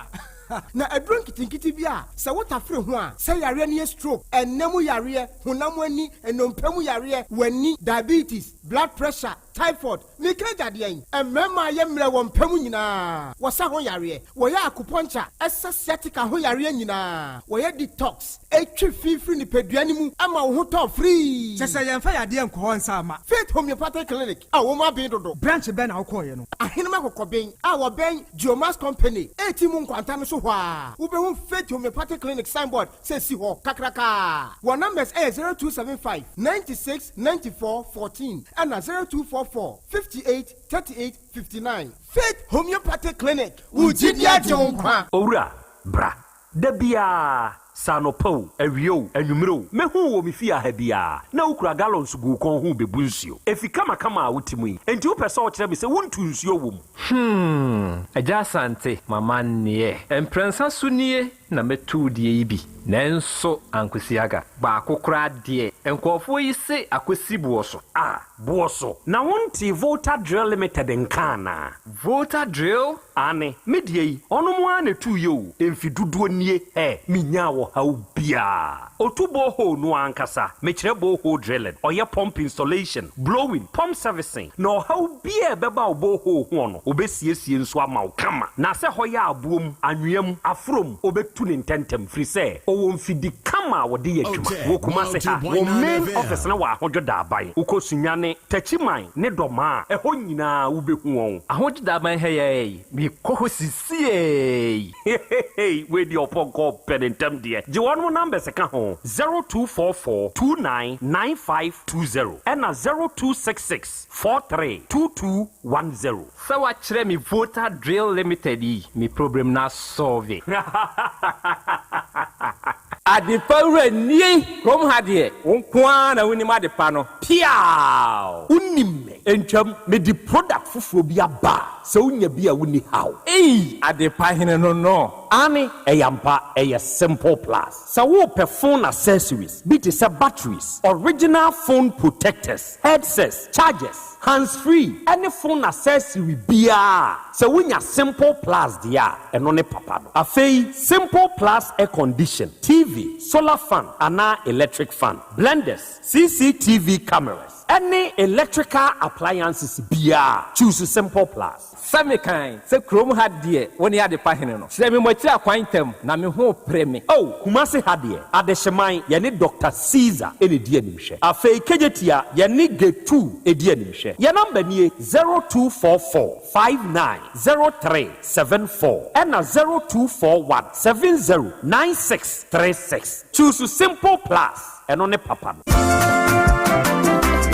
Speaker 13: Na aduro nketenkete bi a sɛ wotafere ho a, sɛ yareɛ no yɛ stroke, ɛnna mu yareɛ, honam ani, nnompe mu yareɛ, w'ani, diabetes, blood pressure, typhoid, meka agya deɛn? Mmarima a yɛ mmerɛ wɔ mpa mu nyinaa, wɔsa ho yareɛ, wɔyɛ acupuncture, ɛsa sciatica ho yareɛ nyinaa, wɔyɛ detox, ɛtwe fi firi nipadua no mu ma wo ho tɔ firii.
Speaker 4: Kyerɛ sɛ yɛmfa yadeɛ nkɔ hɔ nsa mma.
Speaker 13: Faith Homeopathic Clinic a wɔn aben dodo.
Speaker 4: Branch bɛn na wokɔeɛ no?
Speaker 13: Ahenem Akokɔben a wɔbɛn Geomax Company a mu nkwanta no so hɔ ara, wobɛhu Faith Homeopathic Clinic signboard sɛ si hɔ kakrakaa. Wɔn numbers yɛ 0275 96 94 14 ɛna 0244 58 38 59. Faith Homeopathic Clinic, wo gyidi agye wo nkwa.
Speaker 22: Owura, bra. Da biara, sɛ anɔpa o, awia o, anwummere o, mehu wo wɔ me fie ha biara, na wokura gallons gu wo kɔn ho rebebu nsuo. Efi kamakama a wote mu yi, enti wopɛ sɛ wokyerɛ me sɛ wontu nsuo wɔ mu?
Speaker 8: Hmm, Agya Asante, m'amanneɛ. Mprɛnsa so nie na mɛtu wo deɛ yi bi, nanso ankosi aga. Baako koraa deɛ, nkurɔfoɔ yi se akɔsi boɔ so.
Speaker 22: Ah, boɔ so? Na wontee Volta Drill Limited nka anaa?
Speaker 8: Volta Drill?
Speaker 22: Aane, me deɛ yi, ɔnom ara na ɛtuiɛ o, mfe dodoɔ nie, hɛ, menyaa ɔhaw biara. Ɔtu borehole no ankasa, mekyerɛ borehole drilling, ɔyɛ pump installation, blowing, pump servicing, na ɔhaw biara a ɛbɛba wo borehole hoɔ no, ɔbɛsiesie nso ama wo kama. Na sɛ hɔ yɛ aboɔ mu, anwea mu, aforɔ mu, ɔbɛtu no ntɛntɛm, firi sɛ ɔwɔ mfidi kama a wɔde yɛ adwuma. Wɔ Kumasi ha, wɔn main office no wɔ Ahodwo Daaban. Wokɔ Sunyani, Techiman ne Dɔmaa a, ɛhɔ nyinaa wobɛhu wɔn.
Speaker 8: Ahodwo Daaban ha yi ara yi, mekɔ hɔ sisiei.
Speaker 22: Heheheey wei deɛ ɔpɔnkɔ pɛ ne ntɛm deɛ. Gye wɔnom numbers ka ho, 0244 29 9520 ɛna 0266 43 2210.
Speaker 8: Sɛ wakyerɛ me Volta Drill Limited yi, me problem no asɔlve. Adepa wura nie! Kurom ha deɛ, wo nko ara na wonim adepa no.
Speaker 22: Piaaw! Wonim me. Ntwam, mede product foforɔ bi aba a, sɛ wonya bi a wonni haw.
Speaker 8: Ei! Adepa hene no no.
Speaker 22: Aane, ɛyɛ ampa, ɛyɛ Simple Plus. Sɛ worepɛ phone accessories bi te sɛ batteries, original phone protectors, headsets, chargers, hands free ɛne phone accessory biara a, sɛ wonya Simple Plus deɛ a, ɛno ne papa no. Afei, Simple Plus air condition, TV, solar fan anaa electric fan, blenders, CCTV cameras, ɛne electrical appliances biara, choose Simple Plus.
Speaker 8: Sɛ mekan sɛ kurom ha deɛ wo ne adepa hene no. Kyerɛ me mo akyiri akwan ntɛm, na me ho repere me.
Speaker 22: Oh, Kumasi ha deɛ, Adehyeman, yɛne Doctor Caesar na ɛdi animhwɛ. Afei Kejetia, yɛne Getu di animhwɛ. Yɛn number nie, 0244 59 03 74 ɛna 0241 70 96 36. Choose Simple Plus. Ɛno ne papa no.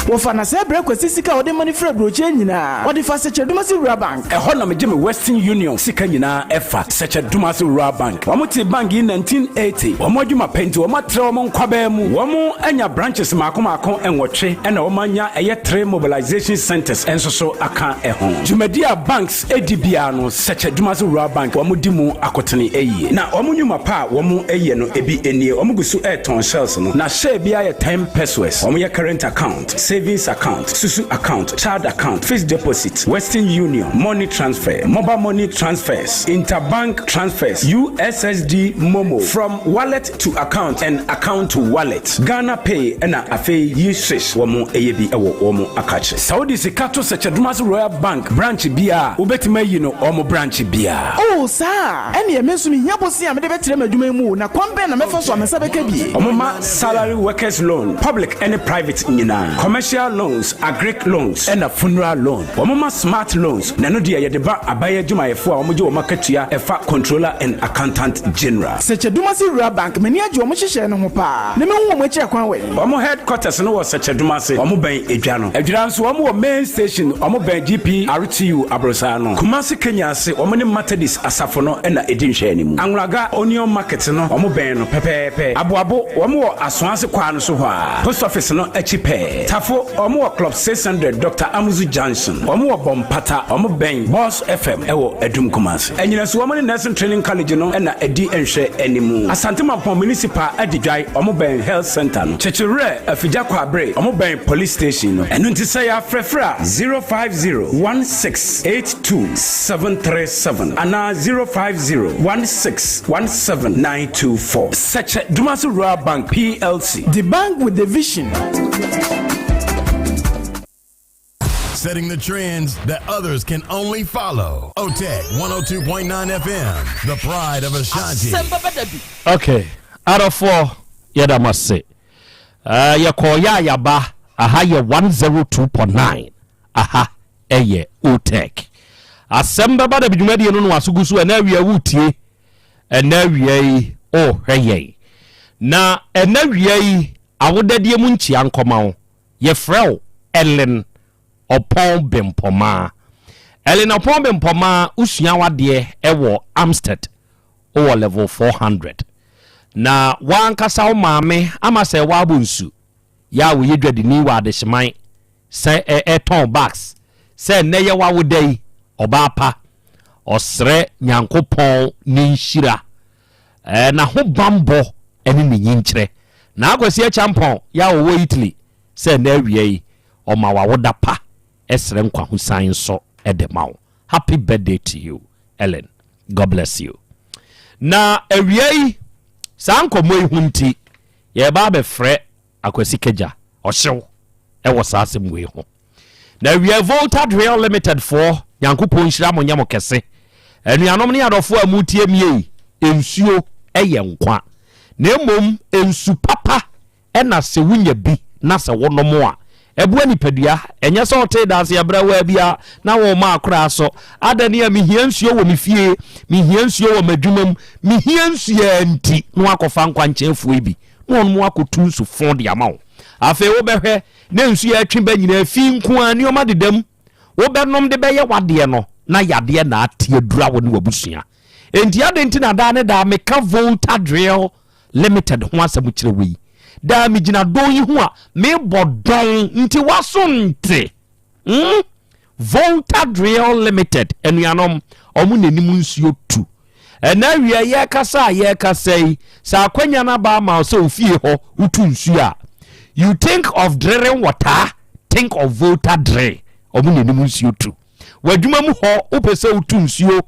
Speaker 17: Wɔfa no sɛ brɛ Kwasi sika a ɔde ma no firi aburokyire nyinaa. Ɔde fa Sɛkyɛ-Dumasi Rural Bank.
Speaker 20: Ɛhɔ na megye me Western Union sika nyinaa ɛfa, Sɛkyɛ-Dumasi Rural Bank. Wɔn tee bank yi 1980. Wɔn adwuma pɛ nti wɔn atrɛ wɔn nkwabaa mu. Wɔn anya branches mmaako mmaako nwɔtwe ɛna wɔn anya ɛyɛ three mobilization centers nso so aka ɛho. Dwumadi a banks di biara no, Sɛkyɛ Dumase Rural Bank wɔn di mu akotene yie. Na wɔn nnwuma pa a wɔn yɛ no ebi nie, wɔn gu so retɔn shells no, na share biara yɛ ten pesewas. Wɔn yɛ current account, savings account, susu account, child account, fixed deposit, western union, money transfer, mobile money transfers, interbank transfers, USSD momo, from wallet to account and account to wallet, Ghana pay ɛna afei yi swish wɔn yɛ bi wɔ wɔn akakye. Sɛ wode sika to Sɛkyɛ Dumase Royal Bank branch biara a, wobɛtumi ayi no wɔn branch biara.
Speaker 17: Oh, saa a? Ɛnneɛ me nso mehia bosea a mede bɛtrɛ m'adwuma yi mu o, na kwan bɛn na mɛfa so a me nsa bɛka bi?
Speaker 20: Wɔma salary workers loan, public ne private nyinaa, commercial loans, agric loans, ɛna funeral loan. Wɔma smart loans, na ɛno deɛ yɛde ba aban adwumayɛfoɔ a wɔgye wɔn akatua ɛfa Controller and Accountant General.
Speaker 17: Sɛkyɛ Dumase Rural Bank, m'ani agye wɔn nhyehyɛe no ho paa, na mehu wɔn akyiri akwan wɔ he?
Speaker 20: Wɔn headquarters no wɔ Sɛkyɛ Dumase, wɔn bɛn Edwa no. Adwira nso wɔn wɔ main station, wɔn bɛn GPRTU aborosaa no. Kumasi Kenya ase, wɔn ne Methodist asafo no na ɛdi nhwɛanimu. Anwulaga Onion Market no, wɔn bɛn no pɛpɛɛpɛ. Aboabo, wɔn wɔ Asoase kwaa no so hɔ ara, post office no akyi pɛɛ. Tafo. Tafo, wɔn wɔ Club 600 Doctor Amuzu Junction. Wɔn wɔ Bɔmpata, wɔn bɛn Boss FM ɛwɔ Adum Kumasi. Anyinaso wɔn ne Nursing Training College no na ɛdi nhwɛ animu. Asante Mampɔn Municipal Adidwae, wɔn bɛn Health Centre no. Kyekyewerɛ, Afigya Kwabre, wɔn bɛn Police Station no. Ɛno nti sɛ yɛafrɛfrɛ a, 050 1682 737 anaa 050 16 17 924. Sɛkyɛ Dumasi Rural Bank PLC.
Speaker 17: The bank with the vision.
Speaker 5: Setting the trends that others can only follow. OTEC 102.9 FM, the pride of Ashanti.
Speaker 22: Okay, adɔfoɔ yɛda mo ase. Uh, yɛkɔɔ yɛ a yɛaba aha yɛ 102.9 aha ɛyɛ OTEC. Asɛm bɛba da bi dwumadie no no aso gu so ɛna awia wotie ɛna awia yi ɔrehwɛ yɛn na ɛna awia yi awodadie mu nkyia nkɔma wo Yɛfrɛ wo Ellen Ɔpɔn Bempɔmaa. Ellen Ɔpɔn Bempɔmaa, wosua w'adeɛ wɔ Amstead, wowɔ level 400. Na w'ankasa wo maame ama sɛ w'abɔ nsu, yɛ a woyɛ dwadini wɔ Adehyeman, sɛ ɛtɔn bags, sɛ nnɛ yɛ w'awoda yi, ɔbaa pa, ɔsrɛ Nyankopɔn ne nhyira, n'ahobanbɔ ne ne nyinkyerɛ. Na Akwasi Acheampong yɛ a ɔwɔ Italy sɛ ɛnnɛ awia yi ɔma wo awoda pa srɛ nkwahosan nso de ma wo. Happy birthday to you Ellen. God bless you. Na awia yi saa nkɔmmɔ yi ho nti yɛreba abɛfrɛ Akwasi Kagya ɔhyew wɔ saa asɛm wei ho. Na awia Volta Drill Limited foɔ Nyankopɔn nhyira mo nyɛ mo kɛse. Anuanom ne adɔfoɔ a motie mie yi, nsuo yɛ nkwa. Na mmom nsu papa na sɛ wonya bi na sɛ wonom a, ɛboa nipadua. Ɛnyɛ sɛ ɔtee danse abrɛwaa bi a na wɔma akoraa so. Adɛn a mehia nsuo wɔ me fie, mehia nsuo wɔ m'adwuma mu, mehia nsuo ara nti na wakɔfa nkwankyɛn afuo yi bi na wɔnom akɔtu nsu fo de ama wo. Afei wobɛhwɛ na nsu a ɛtwe ba nyinaa fi nko ara, nneɛma deda mu. Wobɛnom de bɛyɛ w'adeɛ no, na yadeɛ na ate adura wo ne w'abusua. Enti adɛn nti na daa ne daa meka Volta Drill Limited ho asɛm kyerɛ wo yi? Daa megyina dɔn yi ho a, mebɔ dɔn nti w'aso nte. Hmm? Volta Drill Limited, anuanom, ɔmo n'anim nsuo tu. Ɛna awia yɛkasa a yɛkasa yi, sɛ akwanya no aba ama wo sɛ ofie hɔ wotu nsuo a, you think of drilling water, think of Volta Drill. Ɔmo n'anim nsuo tu. W'adwuma mu hɔ wopɛ sɛ wotu nsuo,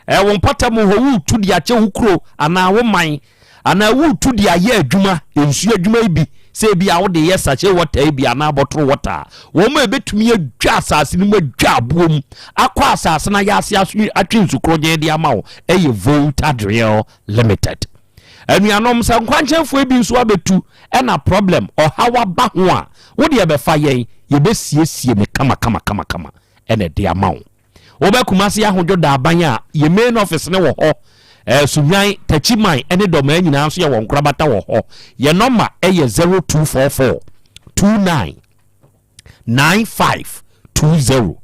Speaker 22: ɛwɔ mpata mu hɔ wotu de akyɛ wo kuro anaa wo man anaa woretu de ayɛ adwuma, nsuo adwuma yi bi, sɛ ebi a wode yɛ sachet water yi bi anaa bottle water a, wɔn a ebetumi adwa asase no mu adwa aboɔ mu akɔ asase no ayɛ ase atwe nsu korɔgyen de ama wo ɛyɛ Volta Drill Limited. Anuanom, sɛ nkwankyɛnfoɔ bi nso abɛtu ɛna problem ɔhaw aba ho a, wo deɛ bɛfa yɛn, yɛbɛsiesie no kama kama kama kama ɛna ɛde ama wo. Wobɛ Kumasi Ahodwo Daaban a, yɛ main office no wɔ hɔ. Eh, Suhwan, Takyiman ne Dɔmaa nyinaa nso yɛwɔ nkorabata wɔ hɔ. Yɛ nɔma yɛ 0244 29 9520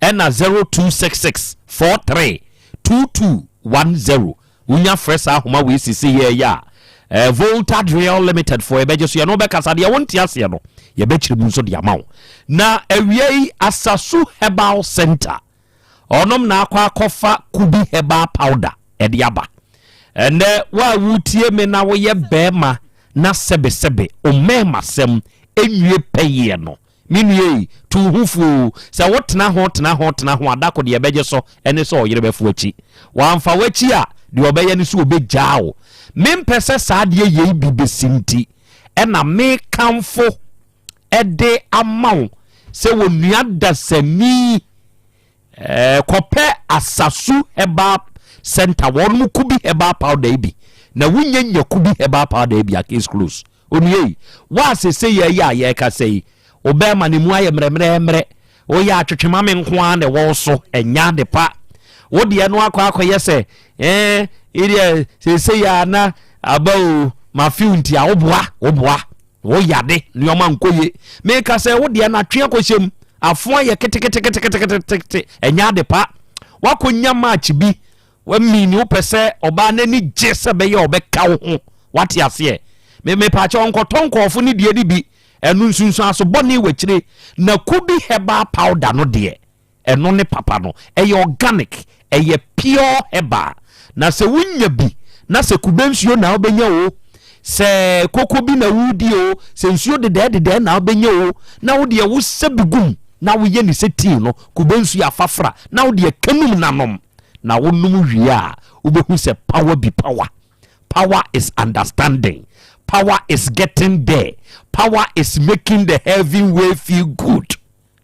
Speaker 22: ɛna 0266 43 2210. Wonya frɛ saa ahoma wei sese yɛɛyɛ a, eh, Volta Drill Limited foɔ yɛbɛgye so yɛne wobɛkasa deɛ wonte aseɛ no yɛbɛkyerɛ mu nso de ama wo. Na awia yi Asasu Herbal Center ɔnom na akɔ akɔfa Kubi Herbal Powder ɛde aba. Ɛnɛ wo a wotie me na woyɛ bɛrima na sɛbesɛbe omɛɛmasɛm ɛnwie pɛyɛ no Me nua ei, tu wo ho fo o. Sɛ wotena ho, tena ho, tena ho a, da ko deɛ ɛbɛgye so ne sɛ ɔyere bɛfo w'akyi. Wamfa w'akyi a, deɛ ɔbɛyɛ ne sɛ ɔbɛgyaa wo. Mempɛ sɛ saa adeɛ yei bi bɛsi nti na mekamfo de ama wo sɛ onua dasani eh, kɔpɛ Asasu Herbal Center, wɔn Kubi Herbal Powder yi bi. Na wonya nya Kubi Herbal Powder yi bi a, case close. Onua yi, wo a seesei yɛreyɛ a yɛrekasa yi, wo bɛrima no mu ayɛ mmerɛmmerɛmmerɛ, woyɛ atwetwe ma me nko ara na ɛwɔ wo so, ɛnyɛ ade pa. Wo deɛ no akɔ akɔyɛ sɛ, ɛɛ, deɛ seesei a na aba o, mafew nti a woboa, woboa, woyɛ ade, nneɛma nkɔ yie. Meka sɛ wo deɛ no atwe akɔhyɛ mu, afo ayɛ keteketeketekete, ɛnyɛ ade pa. Woakɔnya match bi, Wamini wopɛ sɛ ɔbaa n'ani gye sɛ bɛyɛ ɔbɛka wo ho wate aseɛ me mepaakyɛ ɔnkɔtɔ nkɔɔfo ne deɛ ne bi. Ɛno nsunsuanso bɔne wɔ akyire. Na Kubi herbal powder no deɛ, ɛno ne papa no. Ɛyɛ organic, ɛyɛ pure herbal. Na sɛ wonya bi na sɛ kube nsuo na wobɛnya o, sɛ koko bi na woredi o, sɛ nsuo dedɛɛ dedɛɛ na wobɛnya o, na wo deɛ wosɛ bi gum na woyɛ ne sɛ tii no, kube nsuo afafra na wo deɛ kanum na nom. Na wonom wie a, wobɛhu sɛ power bi power. Power is understanding. Power is getting there. Power is making the heaven way feel good.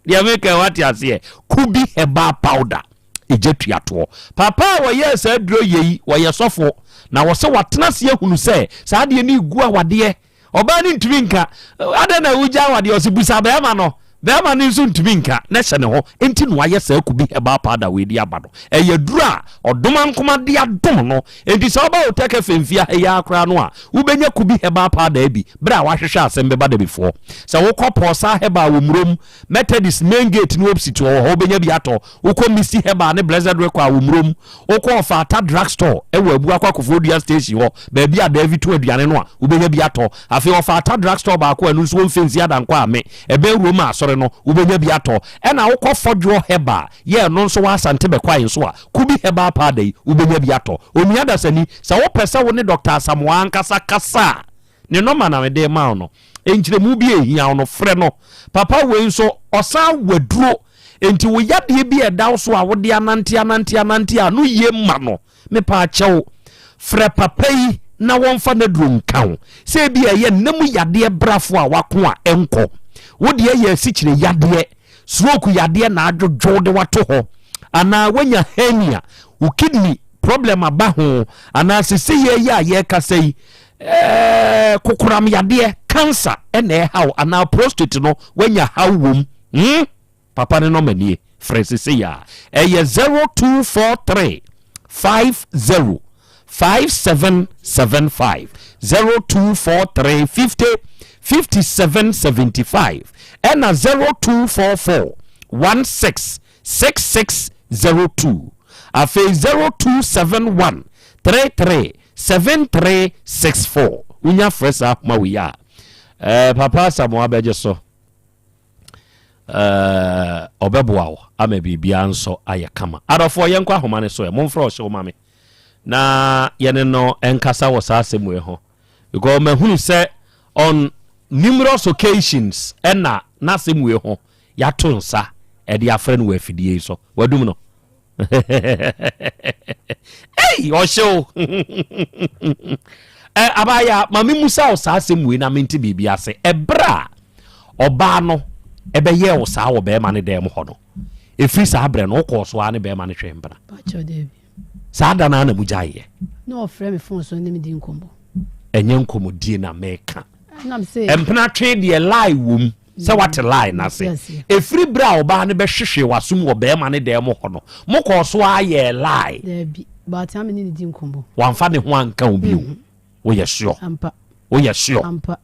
Speaker 22: Deɛ meka wate aseɛ. Kubi herbal powder. Ɛgya tuatoɔ. Papa a wɔyɛɛ saa aduro yɛ yi, wɔyɛ sɔfo. Na wɔsɛ watena ase ahunu sɛ saa adeɛ no regu awadeɛ. Ɔbaa no ntumi nka. Adɛn na wogya awadeɛ? Ɔse busa bɛrima no. Bɛrima no nso ntumi nka na ɛhyɛ ne ho. Enti na wayɛ saa Kubi herbal powder wei de aba no. Ɛyɛ aduro a ɔdomankoma de adom no. Enti sɛ woba Otec FM fie ha yi ara koraa no a, wobɛnya Kubi herbal powder bi berɛ a woahwehwɛ asɛm bɛba dabifoɔ. Sɛ wokɔ Pɔɔsaa Herbal wɔ Murom, Methodist main gate no opposite wɔ hɔ, wobɛnya bi atɔ. Wokɔ Misty Herbal ne Blessed Record wɔ Murom, wokɔ Ɔfata Drug Store wɔ Abuakwa Koforidua Station hɔ, baabi a Davy tɔn aduane no a, wobɛnya bi atɔ. Afei Ɔfata Drug Store baako a ɛno nso wɔ Mfensi Adankwa Ame, ɛbɛn Roma Asɔre no, wobɛnya bi atɔ. Ɛna wokɔ Fɔdwoɔ Herbal, yɛ ɛno nso wɔ Asante Bɛkwae nso a, Kubi Herbal Powder yi, wobɛnya bi atɔ. Onua Dasani, sɛ wopɛ sɛ wo ne Dɔkta Asamoah ankasa kasa a, Ne nɔma na mede rema wo no. Nkyerɛmu bi a ɛhia wo no, frɛ no. Papa wei nso, ɔsan wɔ aduro. Enti wo yadeɛ bi a ɛda wo so a wode anante anante anante a ano yie mma no, mepaakyɛw, frɛ papa yi na wɔmfa n'aduro nka wo. Sɛ ebi a ɛyɛ nna mu yadeɛ brafo a wako a ɛnkɔ. Wo deɛ yɛ asikyire yadeɛ, stroke yadeɛ na adwodwo de wato hɔ, anaa woanya hernia, wo kidney problem aba ho, anaa sesei yi a yɛrekasa yi, Ɛɛ kokoram yadeɛ, cancer, ɛna ɛhaw anaa prostate no wanya haw wom. Hmm? Papa ne nɔma nie, frɛ sesei a. Ɛyɛ 0243 50 5775 0243 50 57 75 ɛna 0244 16 6602 afei 0271 33 7364 wonya frɛ saa ahoma wei a eh, papa Asamoah bɛgye so eh, ɔbɛboa wo ama biribiara nso ayɛ kama. Adɔfoɔ yɛnkɔ ahoma no so ɛ, momfrɛ ɔhyew ma me na yɛne no nkasa wɔ saa asɛm wei ho because mahunu sɛ on numerous occasions ɛna n'asɛm wei ho yɛato nsa ɛde afrɛ no wɔ afidie yi so. Wadum no. Ei, ɔhye o. Ɛ abaayaa, ma me musa wo saa asɛm wei na mente biribi ase. Ɛberɛ a ɔbaa no ɛbɛyɛɛ wo saa wɔ bɛrima no dan mu hɔ no, ɛfiri saa berɛ no wokɔɔ so ara ne bɛrima no hwɛɛ mpena?
Speaker 10: Pakyɛ daabi.
Speaker 22: Saa da no ara na mogyaeɛ?
Speaker 10: Na ɔfrɛ me fon so ne me di nkɔmmɔ.
Speaker 22: Ɛnyɛ nkɔmmɔdie na meka. Mpena twe deɛ lie wom. Sɛ woate line no ase. Ɛfiri berɛ a ɔbaa no bɛhwehwee w'asom wɔ barima no dan mu hɔ no, mokɔɔ so ara yɛɛ lie.
Speaker 10: Daabi, but me ne no di nkɔmmɔ.
Speaker 22: Wamfa ne ho anka wo bio. Woyɛ sure?
Speaker 10: Ampa.
Speaker 22: Woyɛ sure?
Speaker 10: Ampa.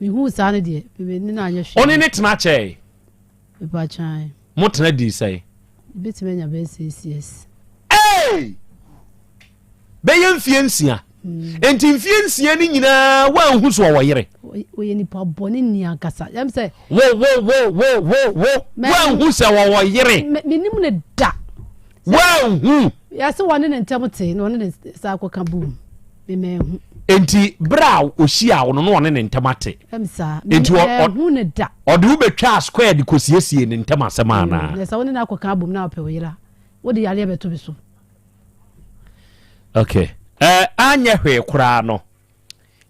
Speaker 10: Mehuu saa no deɛ, me ne no anyɛ hwee.
Speaker 22: Wo ne no tena kyɛe?
Speaker 10: Mepatwae.
Speaker 22: Motena dii sɛn?
Speaker 10: Ebetumi anya bɛyɛ 6 years.
Speaker 22: Hey! Bɛyɛ mfie nsia. Enti mfie nsia no nyinaa woanhu so ɔwɔ yere?
Speaker 10: Ɔyɛ nipa bɔne ni ankasa. Yɛm sɛ.
Speaker 22: Wo wo wo wo wo wo woanhu sɛ ɔwɔ yere?
Speaker 10: Menim ne da.
Speaker 22: Woanhu?
Speaker 10: Yɛse wɔne ne ntam te na ɔne ne saa kɔka boom. Memanhu.
Speaker 22: Enti bere a ohyiaa wo no na ɔne ne ntam ate?
Speaker 10: Ɛm saa.
Speaker 22: Enti
Speaker 10: Memanhu ne da.
Speaker 22: Ɔde wo bɛtwaa square de kɔsiesiee ne ntam asɛm anaa?
Speaker 10: Na sɛ wo ne no akɔka abom na wopɛ wo yere a, wode yareɛ bɛto me so.
Speaker 22: Okay. Eh, anyɛ hwee koraa no,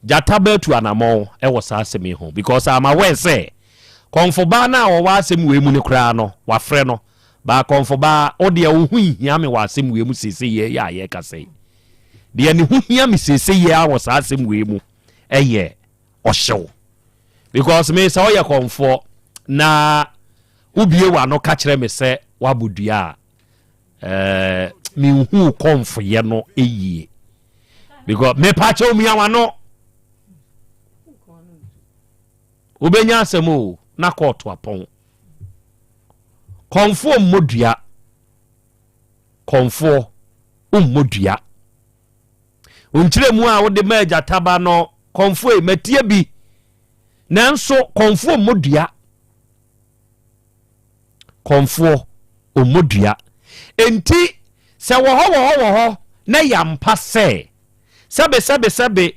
Speaker 22: gyata bɛatu anamɔn wɔ saa asɛm yi ho because I'm aware sɛ kɔmfobaa no a ɔwɔ asɛm wei mu no koraa no, wafrɛ no. Baa kɔmfobaa, wo deɛ wo ho nhia me wɔ asɛm wei mu seesei yɛ a yɛrekasa yi. Deɛ ne ho hia me seesei yɛ a wɔ saa asɛm wei mu ɛyɛ ɔhyew. Because me sɛ ɔyɛ kɔmfoɔ na wobie w'ano ka kyerɛ me sɛ woabɔ dua a, Eh, menhuu kɔmfoyɛ no yie because mepa kyɛw mia wano wobɛnya asɛm o na kɔɔto apɔn kɔmfoɔ mmɔ dua kɔmfoɔ mmɔ dua nkyerɛmu a wode ma agyataba no kɔmfoɔ yi matie bi. Nanso kɔmfoɔ mmɔ dua. Kɔmfoɔ ɔmmɔ dua. Enti sɛ wɔ hɔ wɔ hɔ wɔ hɔ na ɛyɛ ampa sɛ sɛbe sɛbe sɛbe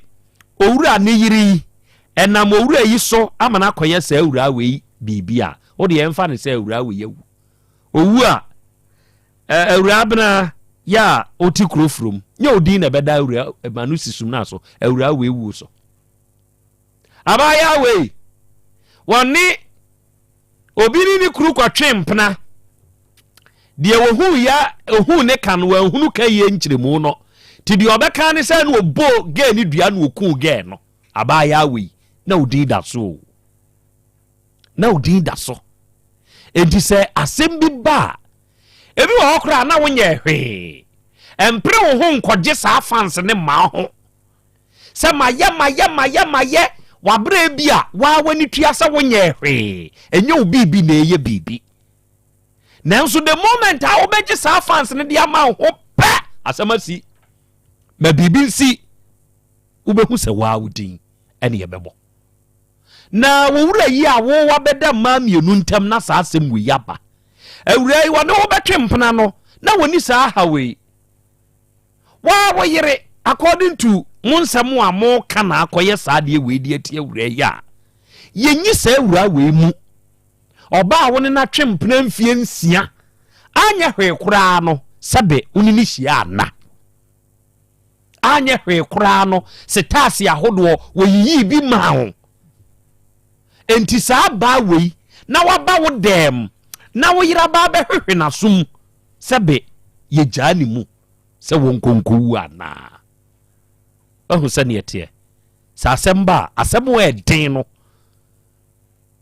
Speaker 22: owura ne yere yi ɛnam owura yi so ama no akɔyɛ saa awuraa wei biribi a, wo deɛ ɛmfa no sɛ awuraa wei awu. Owu a, awuraa bena yɛ a ɔte kuro furom, nyɛ odin na ɛbɛda awuraa ma no si sum no aso, awuraa wei wuo so. Abaayaa wei, wɔne obi ne ne kuru kɔtwe mpena. Deɛ wɔhuu ya ohuu ne ka no wɔanhunu ka yie nkyerɛmu no. Nti deɛ ɔbɛka ne sɛ na ɔbɔɔ gɛɛ ne dua na ɔkuu gɛɛ no. Abaayaa wei, na odin da so o. Na odin da so. Enti sɛ asɛm bi ba a, ebi wɔ hɔ koraa na wonyɛ hwee. Ɛmpere wo ho nkɔgye saa fans ne mmaa ho. Sɛ mayɛ mayɛ mayɛ mayɛ wabrɛ bi a waa w'ani tua sɛ wonyɛɛ hwee ɛnyɛ wo biribi na ɛyɛ biribi nanso the moment a wobɛgye saa fans no de ama wo ho pɛ asɛm asi ma biribi nsi wobɛhu sɛ waa wo din ɛne ɛbɛbɔ na wo wura yi a wo wabɛda mmaa mmienu ntam na saa asɛm wei aba awura yi wɔne wo bɛtwe mpena no na wɔni saa haw yi Waa wo yere according to mo nsɛm a mo ka na akɔyɛ saa adeɛ wei de atia awuraa yi a, yɛnyi saa awuraa wei mu. Ɔbaa a wo ne no atwe mpena mfie nsia anyɛ hwee koraa no sɛbe wo ne no hyia anna. Anyɛ hwee koraa no setaase ahodoɔ wɔyiyii bi maa wo. Enti saa baa wei na waba wo dɛm na wo yere aba abɛhwehwe n'asom Sɛbe yɛgyaa ne mu sɛ wɔnkɔ nkɔwu anaa? Wahu sɛdeɛ ɛteɛ? Sɛ asɛm ba a, asɛm a ɛden no,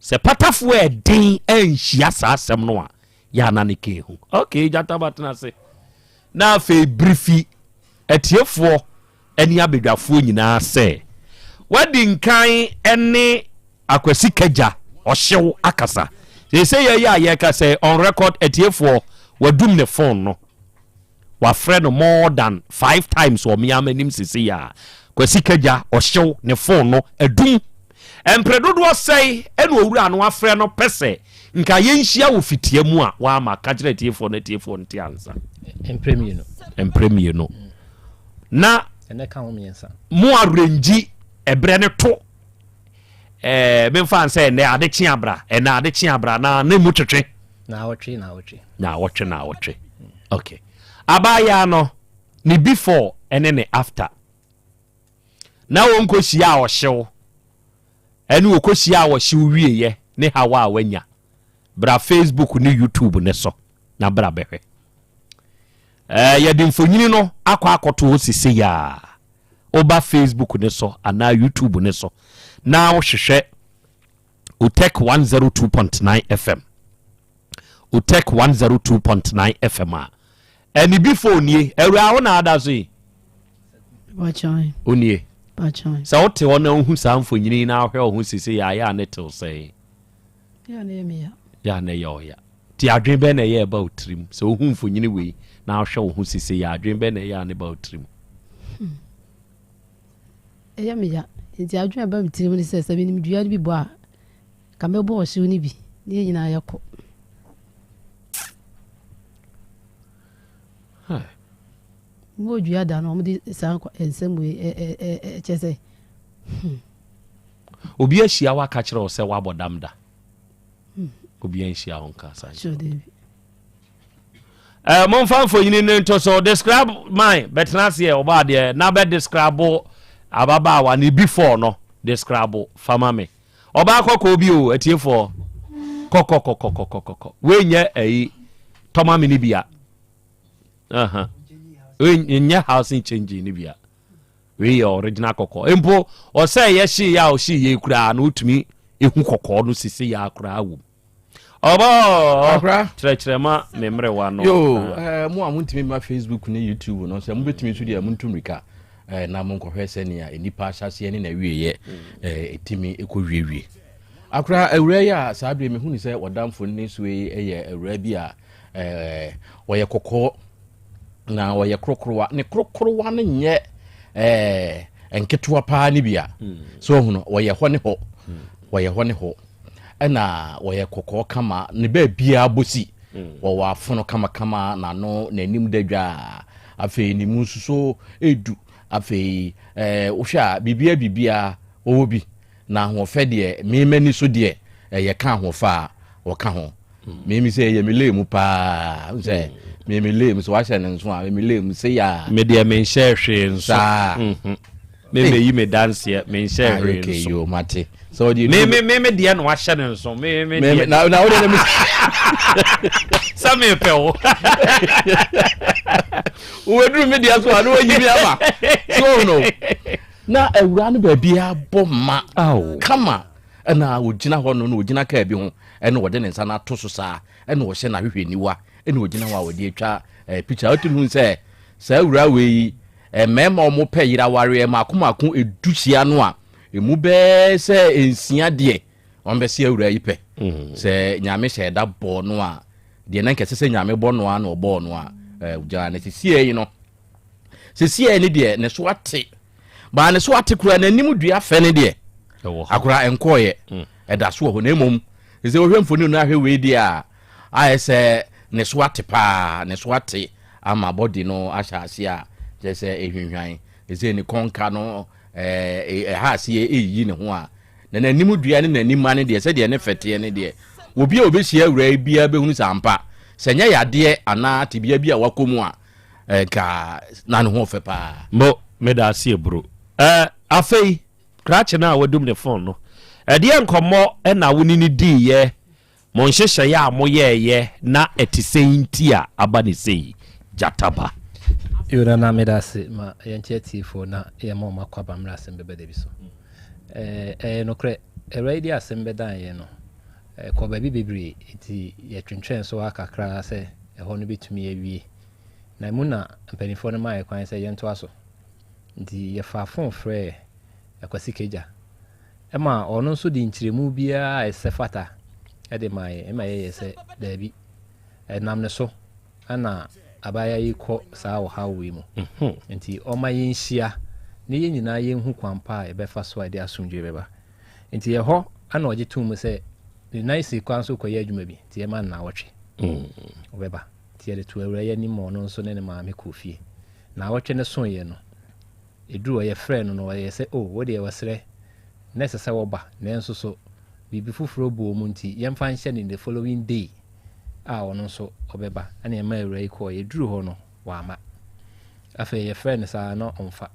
Speaker 22: sɛ patafoɔ a ɛden anhyia saa asɛm no a, yɛ ana ne ka ehu. Okay, gyata ba tena ase. Na afei birifi atiefoɔ ne abadwafoɔ nyinaa sɛ, wadi nkan ne Akwasi Kagya ɔhyew akasa. Seesei yɛ yɛ a yɛka sɛ on record atiefoɔ wadum ne phone no. Wafrɛ no more than five times wɔ me ara m'anim seesei a Kwasi Kagya ɔhyew ne phone no adum. Mpere dodoɔ sɛe ɛna owura no afrɛ no pɛ sɛ nka yɛnhyia wɔ fitia mu a wama ka kyerɛ atiefoɔ no atiefoɔ nte ansa.
Speaker 6: Mpere mmienu.
Speaker 22: Mpere mmienu. Na
Speaker 6: ɛnɛ ka ho mmiɛnsa.
Speaker 22: Mo arrange ɛberɛ no to ɛɛ memfa nsɛ ɛnɛ ade kye abra ɛnɛ ade kye abra na ne mu twetwe.
Speaker 6: Naawɔtwe naawɔtwe.
Speaker 22: Naawɔtwe naawɔtwe okay abaayaa no ne before ɛne ne after na wɔn kɔ hyia a ɔhyew ɛne wɔkɔ hyia a ɔhyew wieɛ ne hawa a wanya bra Facebook ne YouTube ne so na bra bɛhwɛ ɛɛ yɛde mfonyini no akɔ akɔto hɔ sese yaa. Woba Facebook no so anaa YouTube no so na wohwehwɛ Otec 102.9 FM, Otec 102.9 FM a, ɛne bi fo nie. Awura wo na ada so yi. Onie. Sɛ wote hɔ na wohu saa mfonyini na wohwɛ wo ho sese yɛ ayɛ a ne tew sɛn. Yɛ a na ɛyɛ ɔya. Nti adwene bɛn na ɛyɛ ɛba wo tirim sɛ wohu mfonyini wei na wohwɛ wo ho sese yɛ adwene bɛn na ɛyɛ a ne ba wo tirim?
Speaker 10: Hmm. Ɛyɛ me ya. Nti adwene a ɛba me tirim ne sɛ sɛ menim dua no bi bɔ a, ka mɛbɔ ɔhyew no bi ne yɛn nyinaa yɛkɔ. Mewɔ dua da no wɔde saa nsɛm wei ɛkyɛ sɛ hmm.
Speaker 22: Obi ahyia wo aka kyerɛ wo sɛ woabɔ dam da? Obi anhyia wo nka saa nkyerɛ Eh, momfa mfonyini no nto so describe mine bɛtena aseɛ ɔbɔ adeɛ na bɛ describe ababaawa ne before no describe fama me ɔbaa kɔkɔɔ bi o atiefoɔ kɔkɔkɔkɔkɔkɔ wei nyɛ ayi tɔma me ne bia uh-huh. wei nyɛ housing change ne bia Wei yɛ original kɔkɔɔ. Mpo ɔsɛ yɛ hye yɛ a ɔhye yɛ koraa no wotumi ehu kɔkɔɔ no sese yɛ akoraa wom. Ɔbɔ kyerɛkyerɛ ma me mmerewa no.
Speaker 12: Yo, eh, mo a montumi mma Facebook ne YouTube no sɛ mobɛtumi nso deɛ montu mmirika eh, na monkɔhwɛ sɛnea nnipa ahyɛaseɛ ne n'awieeɛ eh, ɛtumi ɛkɔwiewie. Akora awura yi a saa berɛ mehu ne sɛ wɔdamfo ne so yi yɛ awura bi a eh, ɔyɛ kɔkɔɔ na ɔyɛ korokorowa ne korokorowa no nyɛ ɛɛ nketewa paa ne bi a hmm. so ɔhu no ɔyɛ hɔ ne hɔ hmm. Wɔyɛ hɔ ne hɔ. Ɛna wɔyɛ kɔkɔɔ kama, ne baabiara bɔ si. Wɔwɔ afono kamakama, n'ano, n'anim da dwa. Afei ne mu nso so edu. Afei ɛɛ wohwɛ a biribiara biribiara wɔwɔ bi. Na ahoɔfɛ deɛ, me m'ani so deɛ, ɛyɛ ka ahoɔfɛ a wɔka ho. Me me sɛ ɛyɛ me lee mu paa. Sɛ me me lee mu sɛ wahyɛ ne nso a, me me lee mu sɛ ya.
Speaker 22: Me deɛ menhyɛ hwee nso.
Speaker 12: Saa.
Speaker 22: Me me yi me danseɛ menhyɛ hwee nso.
Speaker 12: Yo mate. Sɛ ɔde
Speaker 22: me me me me deɛ na wahyɛ ne nso. Me me deɛ.
Speaker 12: Na na wode ne me.
Speaker 22: Sɛ me pɛ wo.
Speaker 12: Wobɛduru me deɛ so a na wayi me ama. So no. Na awuraa no baabiara bɔ ma kama ɛna ɔgyina hɔ no na ɔgyina kaa bi ho ɛna ɔde ne nsa no ato so saa ɛna ɔhyɛ n'ahwehwɛniwa ɛna ɔgyina hɔ a ɔde atwa ɛɛ picture ɔtumi hu sɛ saa awuraa wei yi mmarima a wɔpɛ yere awareɛ mako mako edu hyia no a emu bɛɛ sɛ nsia deɛ wɔn bɛsi awuraa yi pɛ mm. sɛ nyame hyɛ ɛda bɔɔ no a deɛ na nkɛsɛ sɛ nyame bɔ no a na ɔbɔɔ no a ɛɛ gyina ne sisi yi no. Sesiei ne deɛ ne so ate. Baa ne so ate koraa n'anim dua fɛ ne deɛ akora ɛnkɔɔyɛ mm. ɛda so wɔ hɔ na mmom sɛ wohwɛ mfoni no ahwɛ wei deɛ a ayɛ sɛ ne so ate paa ne so ate ama bɔdi no ahyɛ ase a kyerɛ sɛ ɛhwinhwan ɛsɛ ne kɔnka no ɛha aseɛ ɛyiyi ne ho a na n'anim dua ne n'anim ma ne deɛ sɛdeɛ ne fɛteɛ ne deɛ obi a obɛhyia awura yi biara bɛhunu sɛ ampa sɛ nyɛ yadeɛ anaa tebea bi a wakɔ mu a Nka na ne ho ɔfɛ paa.
Speaker 22: Mo, meda ase aburo. Eh, afei, krakye no a wadum ne phone no, ɛdeɛn nkɔmmɔ na wo ne no diiɛ? Mo nhyehyɛeɛ a moyɛeɛ na ɛte sɛn nti a aba no sei? Gyata ba.
Speaker 6: Yo Nana meda ase ma yɛnkyɛ atiefoɔ na yɛma wɔn akɔ aba mmerɛ asɛm bɛba da bi so. Ɛyɛ nokorɛ, awura yi de asɛm bɛdan yɛn no, ɛkɔɔ baabi bebree nti yɛtwentwɛn so ara kakra sɛ ɛhɔ no bɛtumi awie. Na emu na mpanimfoɔ no maa yɛn kwan sɛ yɛntoa so. Nti yɛfaa fon frɛɛ Akwasi Kagya ma ɔno nso de nkyerɛmu biara a ɛsɛ fata de maa yɛn ma yɛyɛɛ sɛ daabi, ɛnam ne so na abaayewa yi kɔ saa ɔhaw wei mu. Mhm. Nti ɔma yɛnhyia na yɛn nyinaa yɛnhu kwan pa a yɛbɛfa so a ɛde asomdwoe bɛba. Nti ɛhɔ na ɔgye too mu sɛ ne nan si kwan so kɔyɛ adwuma bi, nti yɛma no nnawɔtwe. Ɔbɛba. Nti yɛde too awuraa yi anim ma ɔno nso ne ne maame kɔɔ fie. Naawɔtwe no soeɛ no, ɛduruu hɔ yɛfrɛɛ no no ɔyɛɛ sɛ oh wo deɛ wɔsrɛ na ɛsɛ sɛ wɔba nanso so biribi foforɔ bɔɔ mu nti yɛmfa nhyɛ no in the following day a ɔno nso ɔbɛba. Ɛna yɛmaa awuraa yi kɔeɛ. Ɛduruu hɔ no wamma. Afei yɛfrɛɛ no saa na ɔmfa.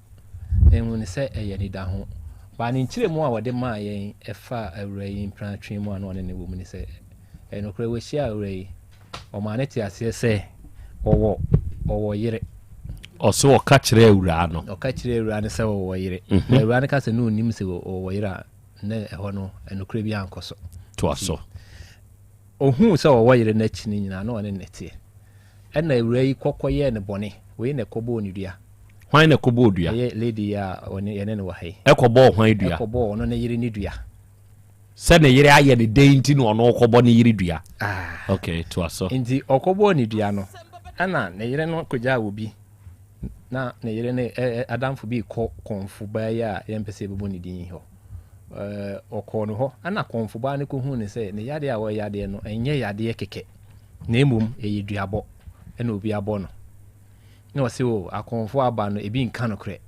Speaker 6: Yɛhuu no sɛ ɛyɛ anidaho. But ne nkyerɛmu a ɔde maa yɛn ɛfaa awuraa yi mpenatwe mu a na ɔne no wɔ mu ne sɛ, ɛyɛ nokorɛ wahyia awuraa yi, Ɔmaa no tee aseɛ sɛ ɔwɔ ɔwɔ yere.
Speaker 22: Ɔse ɔka kyerɛɛ awuraa no.
Speaker 6: Ɔka kyerɛɛ awuraa no sɛ ɔwɔ yere. Mhm. Na awuraa no ka sɛ na ɔnim sɛ ɔwɔ yere a, na ɛhɔ no nokorɛ bi ankɔ so.
Speaker 22: Toa so.
Speaker 6: Ɔhuu sɛ ɔwɔ yere no akyi no nyinaa na ɔne no teɛ. Ɛna awuraa yi kɔ kɔyɛɛ no bɔne. Wei na ɛkɔbɔɔ no dua.
Speaker 22: Hwan na ɛkɔbɔɔ dua?
Speaker 6: Ɛyɛ lady yi a ɔne yɛne no wɔ ha yi.
Speaker 22: Ɛkɔbɔɔ hwan dua?
Speaker 6: Ɛkɔbɔɔ ɔno ne yere no dua.
Speaker 22: Sɛ ne yere ayɛ no dɛn nti na ɔno ɔkɔbɔ ne yere dua?
Speaker 6: Ah.
Speaker 22: Ok, toa so.
Speaker 6: Nti ɔkɔbɔɔ ne dua no, ɛna ne yere no kɔgyaa obi. Na ne yere no adamfo bi rekɔ kɔmfo baa yi a yɛmpɛ sɛ yɛbɛbɔ ne din yi hɔ. Ɔkɔɔ no hɔ, ɛna kɔmfo baa no kɔhuu no sɛ ne yadeɛ a ɔreyadeɛ no, ɛnyɛ yadeɛ kɛkɛ, na mmom ɛyɛ duabɔ ɛna obi abɔ no. Na ɔse o, akɔmfo aba no, ebi nka nokorɛ,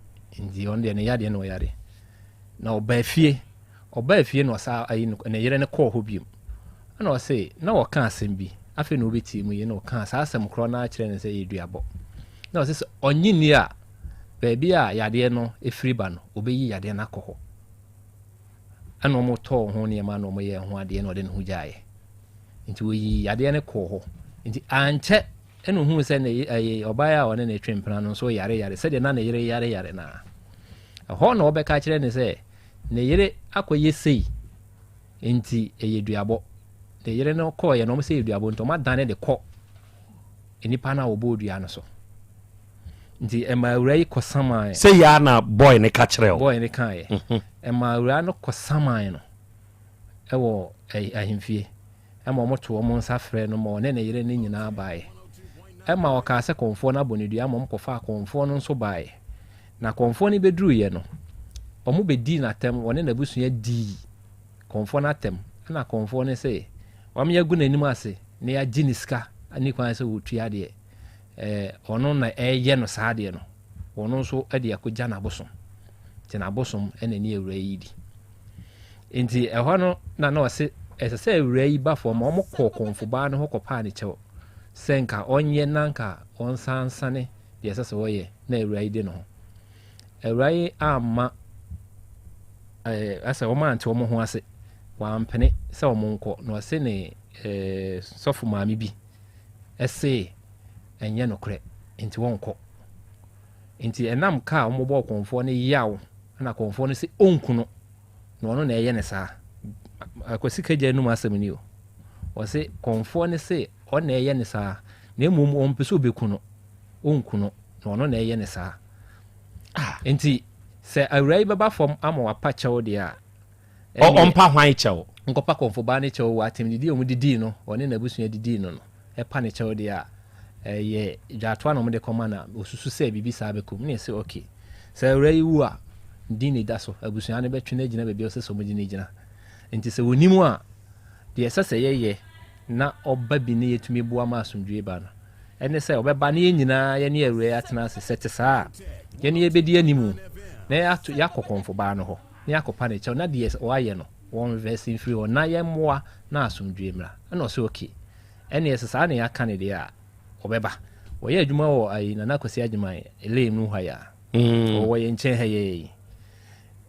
Speaker 6: nti ɔno deɛ ne yadeɛ na ɔyare. Na ɔbaa fie. Ɔbaa fie na ɔsaa ayi no ne yere no kɔɔ hɔ bio. Ɛna ɔse na ɔka asɛm bi, afei na ɔbɛtie mu yie na ɔkaa saa asɛm korɔ no ara kyerɛɛ no sɛ ɛyɛ duabɔ. Na ɔse sɛ ɔnnye nni a, baabi a yadeɛ no firi ba no, ɔbɛyi yadeɛ no akɔ hɔ. Ɛna wɔtɔɔ ho nneɛma na wɔyɛɛ ho adeɛ na ɔde ne ho gyaeɛ. Nti ɔyii yadeɛ no kɔɔ hɔ. Nti ankyɛ ɛna ɔhuu sɛ ne ɛyɛ ɔbaa a ɔne ne twe mpena no nso yare yare sɛdeɛ na ne yere yare yare no ara. Ɛhɔ na ɔbɛka kyerɛ ne sɛ Ne yere akɔyɛ sei nti ɛyɛ duabɔ. Ne yere no kɔɔyɛ no wɔn sɛ ɛyɛ duabɔ nti wɔn adane de kɔ nnipa no a wɔbɔɔ dua no so. Nti ɛma awura yi kɔ saman.
Speaker 22: Sɛ yɛ na boy ne ka kyerɛ o.
Speaker 6: Boy ne kaeɛ. Mhm. Ɛma awura no kɔ saman no ɛwɔ ahemfie. Ɛma wɔn to wɔn nsa frɛ no ma ɔne ne yere no nyinaa baeɛ. Ɛma ɔkaa sɛ kɔnfoɔ no abɔ ne dua ma wɔn kɔfaa kɔnfoɔ no nso baeɛ. Na kɔmfoɔ no bɛduruiɛ no, wɔbɛdii no atɛm, wɔne n'abusua dii kɔmfoɔ no atɛm. Ɛna kɔmfoɔ no se wama yɛagu n'anim ase na yɛagye ne sika ne kwan sɛ ɔtua deɛ ɛɛ ɔno na ɛreyɛ no saa adeɛ no, ɔno nso de akɔgya n'abosom. Nti n'abosom na ɛne awuraa yi di. Nti ɛhɔ no na na ɔse ɛsɛ sɛ awuraa yi ba fam ma wɔkɔɔ kɔmfobaa no hɔ kɔpaa ne kyɛw sɛ nka ɔnyɛ na nka ɔnsansane deɛ ɛsɛ sɛ ɔyɛ na awuraa yi de ne ho. Awuraa yi amma ɛɛ asɛ wɔn ante wɔn ho ase wampene sɛ wɔn nkɔ na ɔse ne ɛɛ sɔfo maame bi se ɛnyɛ nokorɛ nti wɔnkɔ. Nti ɛnam ka a wɔbɔɔ kɔmfoɔ no yaw na kɔmfoɔ no se ɔnku no na ɔno na ɛyɛ ne saa. Akwasi Kagya anum asɛm ni o. Ɔse kɔmfoɔ no se ɔno na ɛyɛ ne saa na mmom ɔmpɛ sɛ ɔbɛku no, ɔnku no na ɔno na ɛyɛ ne saa. Ah. Nti sɛ awura yi bɛba fam ama wapa kyɛw deɛ a,
Speaker 22: Ɔmpa hwan kyɛw?
Speaker 6: Nkɔpa kɔmfo baa ne kyɛw wɔ atɛmdidi a wɔdidii no, ɔne n'abusua didii no no, ɛpa ne kyɛw deɛ a, ɛyɛ dwatoa na wɔde kɔma na ɔsusu sɛ biribi saa bɛkɔ mu. Na yɛse ok, sɛ awuraa yi wu a, ne din na ɛda so, abusua no bɛtwe no agyina baabi a ɛsɛ sɛ wɔde no gyina. Nti sɛ wɔnim a, deɛ ɛsɛ sɛ yɛyɛ na ɔba bi ne yɛtumi boa ma asomdwoeɛ ba no, ɛne sɛ ɔbɛba na yɛn nyinaa yɛne awuraa yi atena ase. Sɛ ɛte saa a, yɛne yɛbɛdi animu na yɛakɔ kɔmfo baa no hɔ. na yɛakɔpa no kyɛw na deɛ wayɛ no wɔn reverse mfiri hɔ na yɛmmoa na asomdwoeɛ mmra. Ɛna ɔse okay, ɛneɛ sɛ saa na yɛaka no deɛ a, ɔbɛba. Wɔyɛ adwuma wɔ ayi Nana Kwasi Agyeman lane mu ha yi a, ɔwɔ yɛn nkyɛn ha yi yi.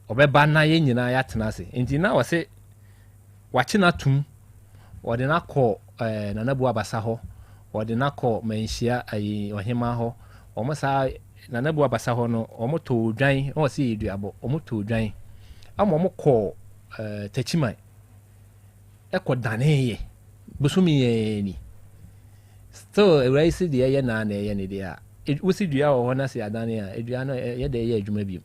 Speaker 6: Ɔbɛba na yɛn nyinaa yɛatena ase. Nti na ɔse wakye no atum, wɔde no akɔ eh, Nana Buabasa hɔ, wɔde no akɔ Manhyia ayi ɔhemaa hɔ, wɔn saa Nana Abu Abasa hɔ no, wɔn tɔɔ odwan, na wɔsi yɛ duabɔ, wɔn tɔɔ odwan, ama wɔn kɔɔ ɛɛ eh, Takyiman, ɛkɔ danee yɛ, bosomi yɛ ni. Still, awura yi si deɛ ɛyɛ naa na ɛyɛ ne deɛ a, wosi dua wɔ hɔ na si adane a, dua no ɛyɛ dɛ ɛyɛ adwuma bio.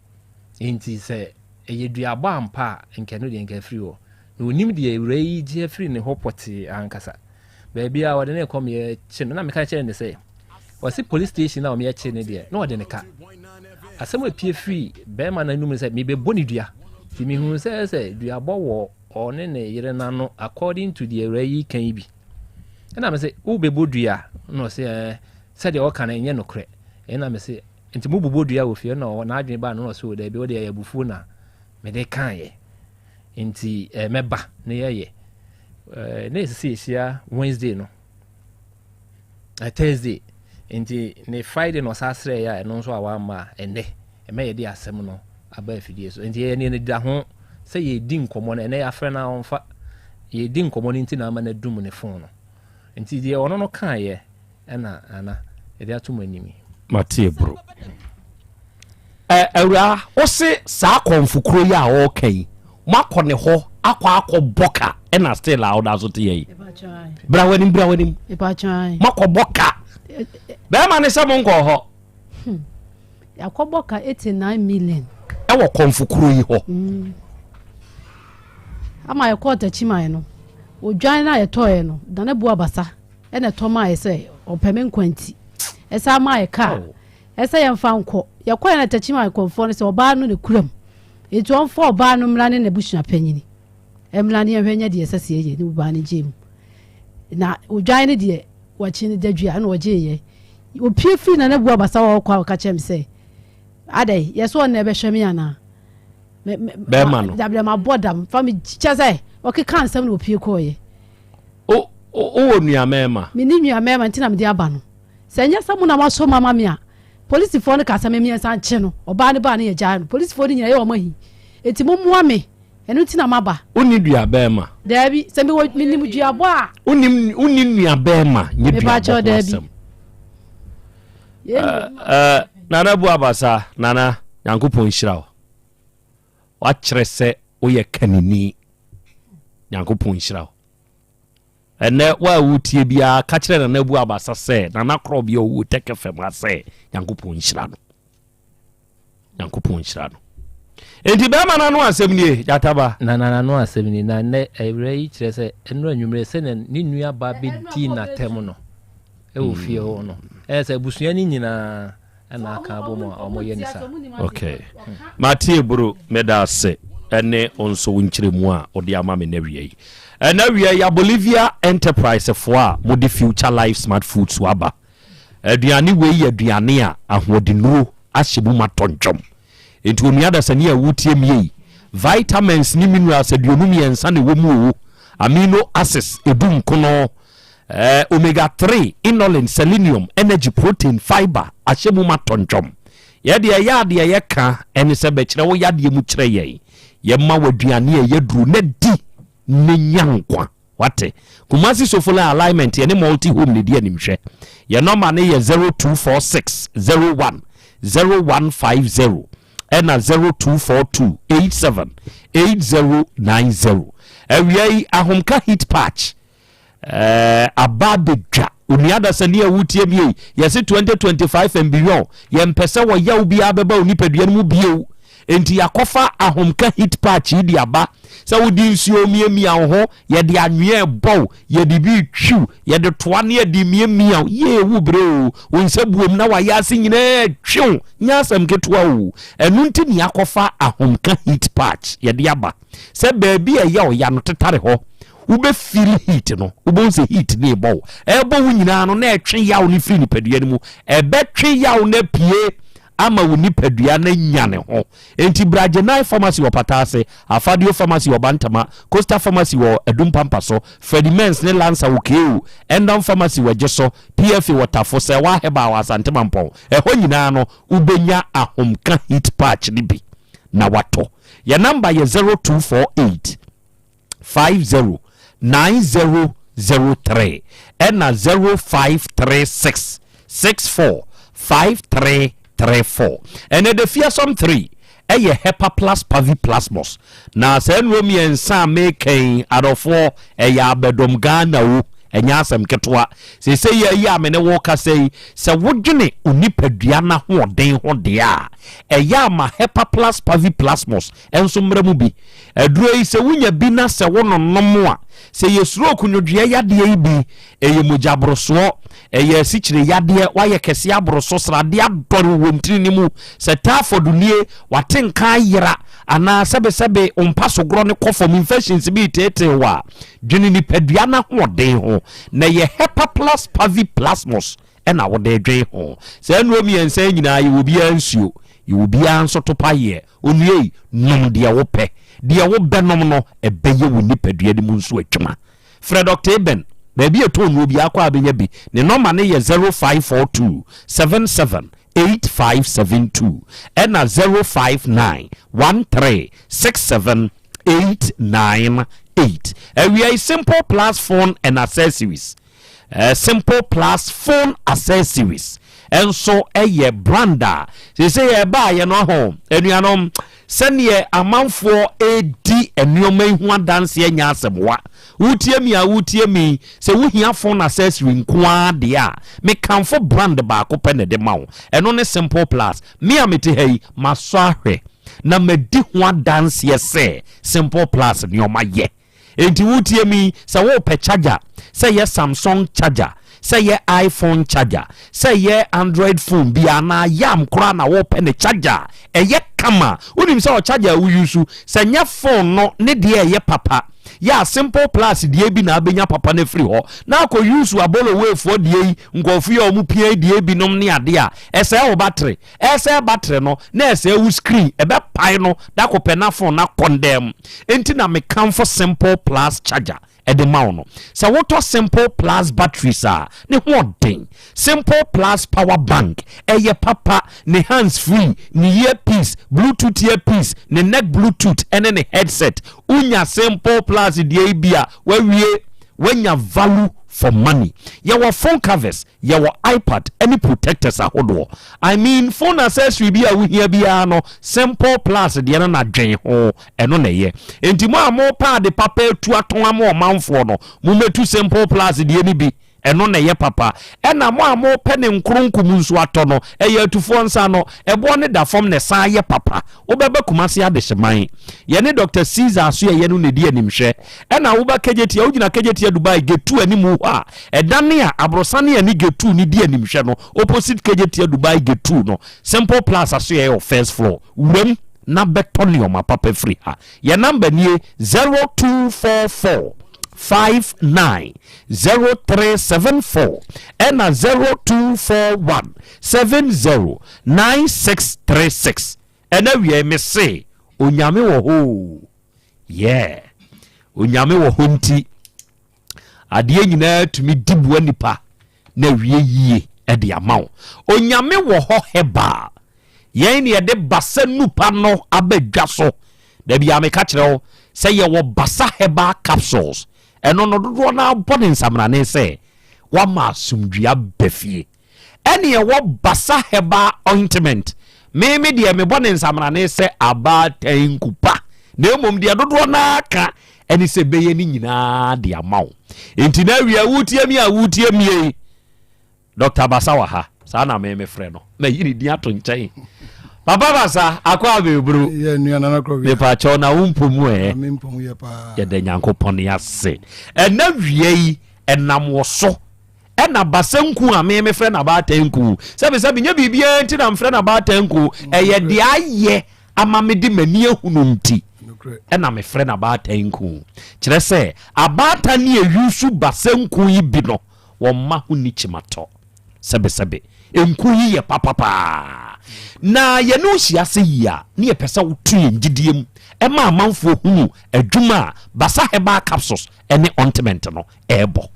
Speaker 6: Nti sɛ ɛyɛ duabɔ ampa a, nka ɛno deɛ nka afiri hɔ. Na onim deɛ awura yi gye afiri ne hɔ pɔtee ankasa. Baabi a wɔde no rekɔ meɛ kye no na meka kyerɛ no sɛ ɔse police station a wɔyɛ kye no deɛ na ɔde ne ka. Asɛm a epie firi bɛrima no anum sɛ mebɛbɔ ne dua. Nti mehunu sɛ sɛ duabɔ wɔ ɔne ne yere no ano according to deɛ awura yi ka yi bi. Ɛna me sɛ wobɛbɔ dua na ɔse ɛɛ sɛdeɛ ɔka no ɛnyɛ nokorɛ. Ɛna me se nti mobobɔ dua wɔ fie na n'adwene baa no na ɔse o daabi wo deɛ ɛyɛ abufuo na mede kaeɛ. Nti eh, mɛba na yɛyɛ. Eh, na ɛsɛ sɛ yɛhyia Wednesday no, eh, Thursday. Nti ne Friday na ɔsan srɛ yɛ a ɛno nso a wamma a ɛnɛ ɛmɛ yɛde asɛm no aba afidie so. Nti yɛne no da ho sɛ yɛdi nkɔmmɔ no, ɛnɛ yɛafrɛ no a ɔmfa. Yɛdi nkɔmmɔ no nti na ama no adum ne fon no. Nti deɛ ɔno no kaeɛ ɛna ana yɛde ato mo anim yi.
Speaker 22: Mate bro. Ɛ awuraa, wose saa kɔmfo kuro yi a ɔreka yi, moakɔ ne hɔ akɔ akɔ bɔ ka ɛna still a woda so te yɛ yi. Bra w'anim, bra w'anim. Moakɔ bɔ ka. Bɛrima ne sɛ monkɔɔ hɔ.
Speaker 10: Hmm. Yɛakɔbɔ ka 89 million.
Speaker 22: Ɛwɔ kɔmfo kuro yi hɔ. Mm.
Speaker 10: Ama yɛkɔɔ Takyiman no, odwan no a yɛtɔeɛ no, Nana Bu Abasa ɛna ɛtɔ maa yɛ sɛ ɔpɛ me nkwa nti. Ɛsan maa yɛ kaa. Oh. Ɛsɛ yɛmfa nkɔ. Yɛkɔeɛ na Techiman kɔmfoɔ no sɛ ɔbaa no ne kuram. Enti ɔmfa ɔbaa no mmra ne n'abusua panyini mmra ne yɛnhwɛ nyɛ deɛ ɛsɛ sɛ yɛyɛ ne ɔbaa no gyee mu. Na odwan no deɛ wakyi no dadua ɛna ɔgyeeɛ. Ɔpue firi Nana Abu Abasa hɔ ɔkɔ a ɔka kyerɛ me sɛ adɛn yɛ sɛ ɔno na ɛbɛhwɛ me anaa?
Speaker 22: Bɛrima no.
Speaker 10: Dabrɛ mabɔ dam fa me kyɛ sɛ ɔkeka nsɛm na ɔpue kɔɔeɛ.
Speaker 22: Wowɔ nuammarima?
Speaker 10: Menni nuammarima nti na mede aba no. Sɛ ɛnyɛ sɛ mo na moasɔ mu ama me a, polisifoɔ no kaa sɛ me mmiɛnsa nkye no. Ɔbaa no baa no yɛgyae no. Polisifoɔ no nyinaa ɛyɛ wɔn ahi. Enti mommoa me. Ɛno nti na maba.
Speaker 22: Wonni duabɛrima?
Speaker 10: Daabi. Sɛ mewɔ, menim duabɔ a.
Speaker 22: Wonim, wonni nuabɛrima nyɛ duabɔ
Speaker 10: Mepakyɛw,
Speaker 22: ho
Speaker 10: daabi.
Speaker 22: asɛm.
Speaker 10: Yei ne adwuma.
Speaker 22: Eh, Nana Bu Abasa, Nana, Nyankopɔn nhyira wo. Woakyerɛ sɛ woyɛ kanini. Nyankopɔn nhyira wo. Ɛnnɛ, wo a woretie biara, ka kyerɛ Nana Abu Abasa sɛ, Nana Korɔbea a ɔwɔ Tech FM ha sɛ, Nyankopɔn nhyira no. Nyankopɔn nhyira no. Enti bɛrima no ano asɛm nie, Gyataba.
Speaker 6: Na na n'ano asɛm nie. Na nnɛ awuraa yi kyerɛ sɛ ɛnora anwummerɛ sɛnea ne nuabaa bɛdii n'atɛm no wɔ fie hɔ no, ɛyɛ sɛ abusua no nyinaa ɛna aka abom a wɔyɛ ne saa.
Speaker 22: Okay. Mate Eburu, meda ase. ne wo nso wo nkyerɛmu a wode ama me nnɛ awia yi. Ɛnɛ awia yi, Bolivia Enterprise foɔ a mode Future Life Smart Foods aba. Aduane wei yɛ aduane a ahoɔdennuro ahyɛ mu ma tɔntwɔm. Enti onua dasani a wotie me yi, vitamins ne minerals 23 na ɛwɔ mu o, amino acids 19, omega 3, inulin, selenium, energy, protein, fiber ahyɛ mu ma tɔntwɔm. Yɛdeɛ ɛyɛ adeɛ yɛka ɛne sɛ bɛkyerɛ wo yadeɛ mu kyerɛ yɛn. Yɛma wo aduane a ɛyɛ duro na di na nya nkwa. Wate? Kumasi Sofoline Alignment yɛne Multi Home na ɛdi animhwɛ. Yɛn nɔma no yɛ 0246 01 0150 ɛna 0242 87 8090. Awia yi Ahomka Heat Patch aba abɛdwa. Onua dasani a wotie mi yi, yɛse 2025 and beyond, yɛmpɛ sɛ wɔyaw biara bɛba wo nipadua no mu bio. Enti yɛakɔfa Ahomka Heat Patch yi de aba sɛ wode nsuo miamia wo ho, yɛde anwea ɛbɔw, yɛde bi twiw, yɛde toa ne yɛde miamia wo. Yee, wo brɛ o, wo nsa buom na wayɛ ase nyinaa twiw, nyɛ asɛm ketewa o. Ɛno nti ne yɛakɔfa Ahomka Heat Patch yɛde aba sɛ baabi a ɛyɛ ɔya no tetare hɔ, wobɛfeel heat no, wobɛhu sɛ heat ne ɛbɔ wo, ɛbɔ wo nyinaa no na ɛtwe yaw no firi nipadua no mu, ɛbɛtwe yaw no apue ama wo nipadua no anya ne ho. Enti Bragyenai Pharmacy wɔ Pataase, Afadio Pharmacy wɔ Bantama, Coastal Pharmacy wɔ Adumpampa so, Freddie Mens ne Lansa wɔ KU, Endom Pharmacy wɔ Gye so, PFA wɔ Tafo, Sɛwa Herbal wɔ Asante Mampɔn. Ɛhɔ nyinaa no wobɛnya Ahomka Heat Patch no bi na watɔ. Yɛn namba yɛ 0248 50 9003 ɛna 0536 64 5334. Ɛnɛ de Fiasom 3 ɛyɛ Hepa Plus Pavi Plasmos na saa nnuro mmiɛnsa a mekɛn adɔfoɔ ɛyɛ abɛdɔm Ghana o, ɛnyɛ asɛm ketewa. Seesei yɛ yi a me ne wo kasa yi, sɛ wodwene onipadua n'ahoɔden ho deɛ a, ɛyɛ ama Hepa Plus Pavi Plasmos nso mmerɛ mu bi. Aduro yi, sɛ wonya bi na sɛ wononom a, sɛ yɛ stroke nwodwoeɛ yadeɛ yi bi, ɛyɛ mogya borosoɔ, ɛyɛ asikyire yadeɛ, woayɛ kɛseɛ aboroso, sradeɛ adɔre wɔ ntini no mu, sɛ typhoid nie, wate nka ayera, anaa sɛbesɛbe wo mpa so gorɔ no kɔ fam, infections bi reteetee wo a, dwene nipadua no ahoɔden ho, na ɛyɛ Hepa Plus Pavi Plasmos ɛna wode dwen ho. Saa nnuro mmiɛnsa yi nyinaa yɛwɔ biara nsuo, yɛwɔ biara nso topayeɛ. Onua yi, nom deɛ wopɛ. Deɛ wobɛnom no, ɛbɛyɛ wo nipadua no mu nso adwuma. Frɛ Dɔkta Eben, baabi a ɛtɔn nnuro biara kɔ a bɛnya bi. Ne nɔma no yɛ 0542 77 8572 ɛna 059 13 67 898. Awia yi, Simple Plus Phone and Accessories. Simple Plus Phone Accessories nso yɛ brand a seesei yɛbaayɛ no ho. Anuanom, sɛneɛ amanfoɔ ɛredi nneɛma yi ho adanseɛ nyɛ asɛm wa. Wotie mi a wotie mi, sɛ wohia phone accessory nko ara deɛ a, mekamfo brand baako pɛ na ɛde ma wo, ɛno ne Simple Plus. Me a mete ha yi, masɔ ahwɛ na madi ho adanseɛ sɛ Simple Plus nneɛma yɛ. Enti wotie mi, sɛ wopɛ charger, sɛ yɛ Samsung charger, sɛ yɛ iPhone charger, sɛ yɛ Android phone bi anaa yam koraa na wopɛ ne charger ɛyɛ kama, wonim sɛ ɔcharger a woyi so sɛ nyɛ phone no ne deɛ ɛyɛ papa yɛ a, Simple Plus deɛ bi na abɛnya papa no afiri hɔ na akɔ use abolowefoɔ deɛ yi, nkɔɔfo yi a wɔn pia deɛ binom ne adeɛ a ɛsɛe wo battery, ɛsɛe battery no na ɛsɛe wo screen, ɛbɛpae no dako pɛ na phone na kɔndɛm. Enti na mekamfo Simple Plus charger ɛde ma wo no. Sɛ wotɔ Simple Plus batteries a ne ho ɔden, Simple Plus power bank ɛyɛ papa, ne hands free, ne earpiece, Bluetooth earpiece, ne neck Bluetooth ɛne ne headset. Wonya Simple Plus deɛ yi bi a, wawie, wanya value for money. Yɛwɔ phone covers, yɛwɔ iPad ɛne protectors ahodoɔ. I mean, phone accessory bi a wohia biara no, Simple Plus deɛ no na dwen ho, ɛno na ɛyɛ. Enti mo a mopɛ ade papa atu atɔn ama ɔmanfoɔ no, mommɛtu Simple Plus deɛ no bi, ɛno na ɛyɛ papa. Ɛna mo a mopɛ ne nkoronko mu nso atɔ no, ɛyɛ atufoɔ nsa no, ɛboɔ ne da fam na ɛsan yɛ papa. Wobɛba Kumase Adehyeman, yɛne Dr Caesar so yɛyɛ no na ɛdi animhwɛ. Ɛna woba Kejetia, wogyina Kejetia Dubai gate 2 anim hɔ a, ɛdane a aborɔsane a ne gate 2 ne di animhwɛ no, opposite Kejetia Dubai gate 2 no, Simple Plus aso yɛyɛ wɔ first floor wuram. na bɛtɔ nneɛma papa firi ha. Yɛn namba nie 0244 59 0374 ɛna 0241 70 9636. Ɛna wiei mese Onyame wɔ hɔ oo yeah Onyame wɔ hɔ nti adeɛ nyinaa tumi di boa nipa na awie yie de ama wo. Onyame wɔ hɔ herbal. Yɛn ne yɛde basa nupa no aba dwa so. Da biara meka kyerɛ wo sɛ yɛwɔ basa herbal capsules. Ɛno no dodoɔ no ara bɔ ne nsamrane sɛ wama asomdwoeɛ aba fie. Ɛne ɛwɔ basa herbal ointment. Me me deɛ mebɔ ne nsamrane sɛ abaatan nkupa. Na mmom deɛ dodoɔ no ara ka ɛne sɛ bɛyɛ ne nyinaa de ama wo. Enti na awia wotie mi a wotie mi yi. Dr. Basa wɔ ha. Saa na me mefrɛ no. Mayi ne din ato nkyɛn. Papa Basa, akɔ abɛburu. Mepakyɛw na wo mpɔ mu ɛ. Yɛda Nyankopɔn ase. Ɛna wia yi ɛnam wɔ so. Ɛna basanku a me mefrɛ no abaatanku. Sɛbesɛbe nyɛ biribiara nti na mefrɛ no abaatanku, ɛyɛ deɛ ayɛ ama mede m'ani ahunu nti ɛna mefrɛ no abaatanku. Kyerɛ sɛ abaatan ne ɛyusu basanku yi bi no, wɔn mma ho nni kyimatɔ. Sɛbesɛbe nku yi yɛ papa paa. Na yɛne wo hyia sɛ yie a, ne yɛpɛ sɛ woto yɛn gyidie mu ma amanfoɔ hunu adwuma a Basa Herbal Capsules ne Ointment no ɛrebɔ.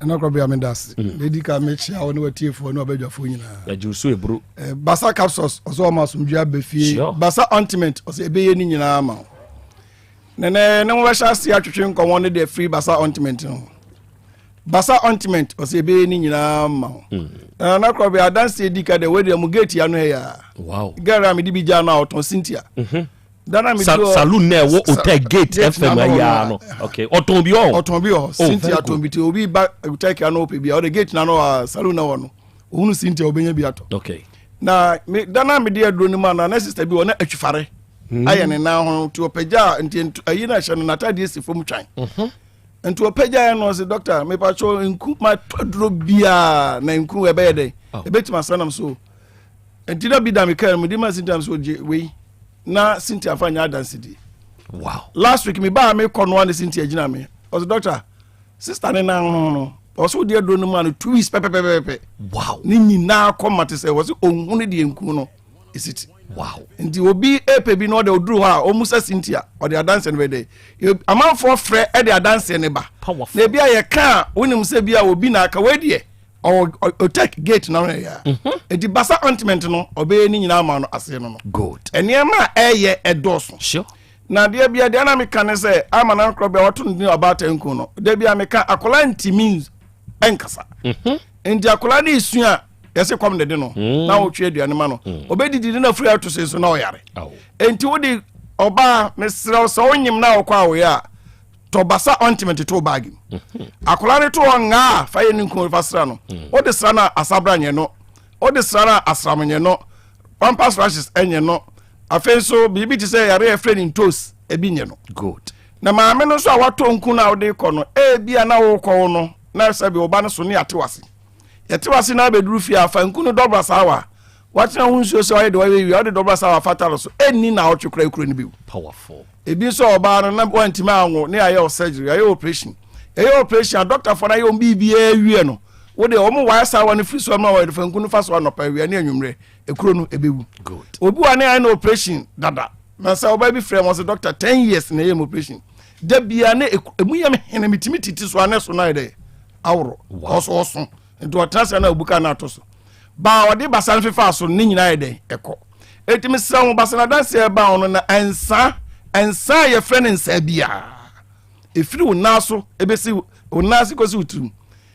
Speaker 1: Ɛna kɔ bia meda ase. Mm. Medi ka mekyia wo ne watiefoɔ ne wabadwafoɔ nyinaa.
Speaker 22: Yɛgye so eburu.
Speaker 1: Eh, Basa capsules ɔsɛ ɔma asomdwe aba fie. Sure. Basa ointment ɔsɛ ɛbɛyɛ ne nyinaa ma wo. Nɛnɛ ne mobɛhyɛ ase atwetwe nkɔmmɔ no deɛ firi Basa ointment no ho. Basa ointment ɔsɛ ɛbɛyɛ ne nyinaa ma wo. Mm. Nana korɔ bia adanseɛ di ka deɛ wɔdeɛ mu gate ano ha ya.
Speaker 22: Wow.
Speaker 1: Girl a mede bi gya no a ɔtɔn Cynthia. Mm -hmm.
Speaker 22: saloon na ɛwɔ hotel gate fm ayaa no okay ɔtɔn bi wɔ
Speaker 1: ɔtɔn bi wɔ oh, cynthia tɔn bi ti obi ba hotel kia no ɔpɛ bi a ɔde gate na no a saloon na wɔ no ohunu cynthia ɔbɛnya bi atɔ
Speaker 22: okay
Speaker 1: na me dana me de aduro no mu ana na sister bi wɔ na atwifare hmm. ayɛ ne nan ho nti ɔpɛgya nti ayi na ɛhyɛ no n'ataadeɛ si fam twan mhm. nti ɔpɛgya yɛ no ɔsɛ dɔkta mepatwɛ nku matɔ aduro biara na nku ɛbɛyɛ dɛ oh. ɛbɛtumi asanam so nti na bi da me kaa mu de ma cynthia so gye wei na Cynthia fa nyɛ adansedi.
Speaker 22: Wow.
Speaker 1: Last week me baa me kɔ noa ne Cynthia gyina me. Ɔsɛ doctor, sister ne nan ho no. Ɔsɛ odi aduro no mu ano 2 weeks pɛpɛpɛpɛ.
Speaker 22: Wow.
Speaker 1: Ne nyinaa kɔ ma te sɛ ɔsɛ ohun ne deɛ nku no esiti.
Speaker 22: Wow.
Speaker 1: Nti obi epe bi na ɔde oduru hɔ a ɔmu sɛ Cynthia ɔde adanse no bɛdɛ. Amanfoɔ frɛ ɛde adanse ne ba.
Speaker 22: Powerful.
Speaker 1: Na ebi a yɛ ka a wonim sɛ bi a obi na aka wei deɛ. ɔwɔ ɔtɛk gate na ɔyɛ ya mhm. eti basa ointment no ɔbɛyɛ ne nyinaa ama no aseɛ no no
Speaker 22: good
Speaker 1: nneɛma a ɛyɛ ɛdɔɔso
Speaker 22: sure
Speaker 1: na adeɛ bia deɛ na meka ne sɛ ama na nkorɔ bia wɔto no din ɔbaatan nku no da bia meka akwadaa ntumi nkasa mhm. nti akwadaa no esua a yɛsɛ kɔm de de no mm. na wotwe aduane ma no mm. ɔbɛdidi ne na firi ato se so na ɔyare nti wode ɔbaa mesrɛ wo sɛ wonyim na wokɔ awoyɛ a tɔ basa ointment to baagi mu mhm. akwadaa no to hɔ ngaa fa yɛ ne nkun fa sra no mm. wode sra no a asabra nyɛ no wode sra no a asram nyɛ no pampas rashes nyɛ no afei nso biribi te sɛ yare yɛfrɛ ne ntos ebi nyɛ no
Speaker 22: good
Speaker 1: na maame no nso a watɔ nku no a wode kɔ no ebi a na wokɔ wo no na sɛbi ɔba no so ne ate wase yɛte wase na abɛduru fie a fa nku no dɔbra saa wa watena ho nsuo sɛ ɔyɛ de ɔyɛ wie ɔde dɔbra saa wa fata no so ɛnni na ɔtwe kora ekuro no bi
Speaker 22: powerful
Speaker 1: Ebi nso a ɔbaa no na wantumi anwo ne yɛayɛ wo surgery, yɛayɛ operation. Yɛyɛ operation a dɔktafoɔ no ayɛ wɔn biribiara awie no, wo deɛ wɔn wae saa wa no firi so ama wɔde fanku no fa so anɔpa awia ne anwummerɛ, ekuro no ɛbɛwu. Obi wa ne ayɛ no operation dada. Na sɛ ɔbaa bi frɛ wɔn sɛ dɔkta 10 years na ɛyɛ mu operation. Da biara ne emu yɛ me hene metumi titi so a ne so no ayɛ dɛ aworo. Ɔso ɔso. Nti ɔtena sɛ na obu ka na ato so. Baa ɔde basa no fefaa so no ne nyinaa yɛ dɛn ɛkɔ. Eti mesrɛ ho basa no adanseɛ ɛba ho no na nsa nsa a yɛfrɛ no nsa biara ɛfiri wo nan so ɛbɛsi wo nan ase kɔsi wo tirim.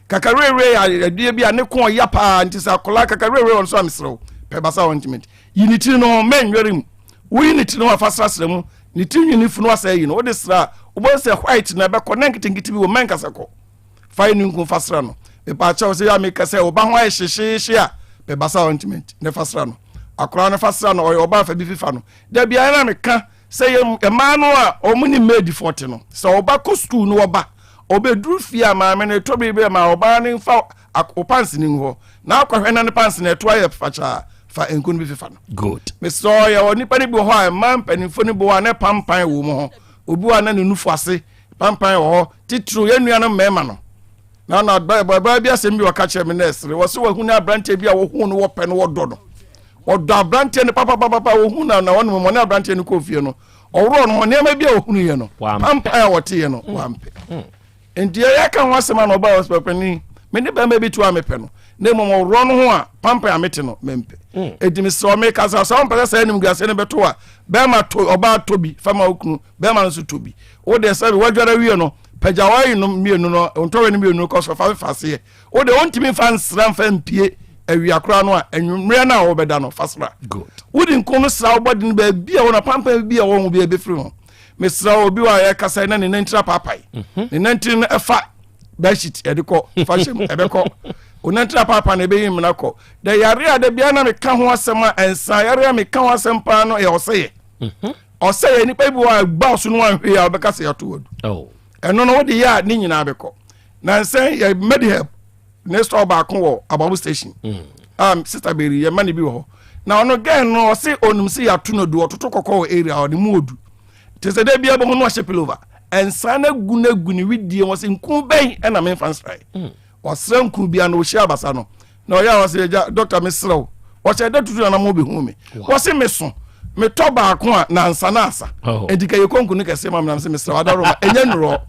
Speaker 1: Kakawerewerɛ yɛ adeɛ bi a ne ko ɔya paa nti sɛ akwadaa kakawerewerɛ wɔn so a mesrɛ wo pɛ basa ointment yi ne tiri no ho mɛnwɛre mu woyi ne tiri no ho afa srasra mu ne tiri nwi ne funu asɛ yi no wode sra a wobɛhu sɛ white na ɛbɛkɔ na nketenkete bi wɔ mɛnkasa kɔ. Fa yɛ ninku fa sra no. Mepaakyɛw sɛ yɛ a meka sɛ ɔba ho ayɛ hyehyeehye a, pɛ basa ointment ne fa sra no. Akwadaa no fa sra no, ɔyɛ ɔbaa fa bi fifa no. Da biara na meka sɛ yɛ mmaa no a wɔn ne maidfoɔ te no, sɛ ɔba kɔ sukuu no ɔba, ɔbɛduru fie a maame no ɛtɔ bere bi a ma ɔbaa no mfa wo pants no ngu hɔ na akɔhwɛ na ne pants no ɛto ayɛ fakyaa. fa nku no bi fefa no.
Speaker 22: Good.
Speaker 1: Mesrɛ yɛwɔ nnipa no bi wɔ hɔ a mmaa mpanimfoɔ no bi wɔ hɔ a na pampan wɔ mu hɔ. Obi wɔ a na ne nufu ase pampan wɔ hɔ. Titiriw yɛn nuanom mmarima no. Na na baa bi asɛm bi wɔka kyerɛ me na ɛsere. Wɔse wɔahu ne aberanteɛ bi a wɔhu no wɔpɛ no wɔdɔ no. Wɔdɔ aberanteɛ no papapapapa wɔhu no na wɔnom wɔne aberanteɛ no kɔɔ fie no. Ɔworɔ no ho nneɛma bi a wɔhunuiɛ no pampan a wɔteeɛ no wampɛ. Nti yɛyɛ ka ho asɛm a na ɔbaa ɔsɛ panin me ne bɛrima bi to a mepɛ no na mmom ɔworɔ no ho a pampan a mete no mempɛ. Enti mesrɛ wo meka sɛ sɛ wompɛ sɛ saa animguaseɛ no bɛto a bɛrima to ɔbaa tɔ bi fa ma wo kunu bɛrima no nso tɔ bi. Wo deɛ sɛ woadware awie no pagya w'ayi no mmienu no ntɔwe no mmienu no kɔ so fa fefa aseɛ. Wo deɛ wontumi mfa nsra mfa mpie awia koraa no a anwummerɛ no a wobɛda no fa sra. Wode nku no sra wo bɔde no baabi a wɔn pampan bi a wɔn ho bi a ɛbɛfiri ho. Mesrɛ wo obi wɔ a yɛkasa na ne nantiri apaapae. Ne nantiri no ɛfa bedsheet yɛde kɔ fa hyɛ mu ɛbɛkɔ. Wo nantiri apaapae na ɛbɛyi mmena kɔ. Da yare a da biara na meka ho asɛm a ɛnsa yare a meka ho asɛm paa no yɛ ɔsɛyɛ. Ɔsɛyɛ nipa bi wɔ a ba so no anhwɛ a ɔbɛka sɛ yɛato wadu. Ɛno no wode yɛ a ne nyinaa bɛkɔ. Nansɛn yɛ Medihelp ne store baako wɔ Ababu station. A sister Berry yɛ ma ne bi wɔ hɔ. Na ɔno girl no ɔse onim sɛ yɛato no du ɔtoto kɔkɔ wɔ area ɔde mu odu. Te sɛ da biara bɛhu no ahyɛ pilova. Ɛnsa no agu no agu ne widie wɔ sɛ nku bɛn ɛna memfa nsrae. Ɔsrɛ nku bia na ɔhyia abasa no. Na ɔyɛ a ɔsɛ agya dɔkta mesrɛ wo. Ɔhyɛ da tutu nana mo bɛhu me. Wɔse meso metɔ baako a nansa na asa. Enti ka yɛ konku no kɛseɛ ma me nam sɛ mesrɛ wo adaroma ɛnyɛ nnurɔ.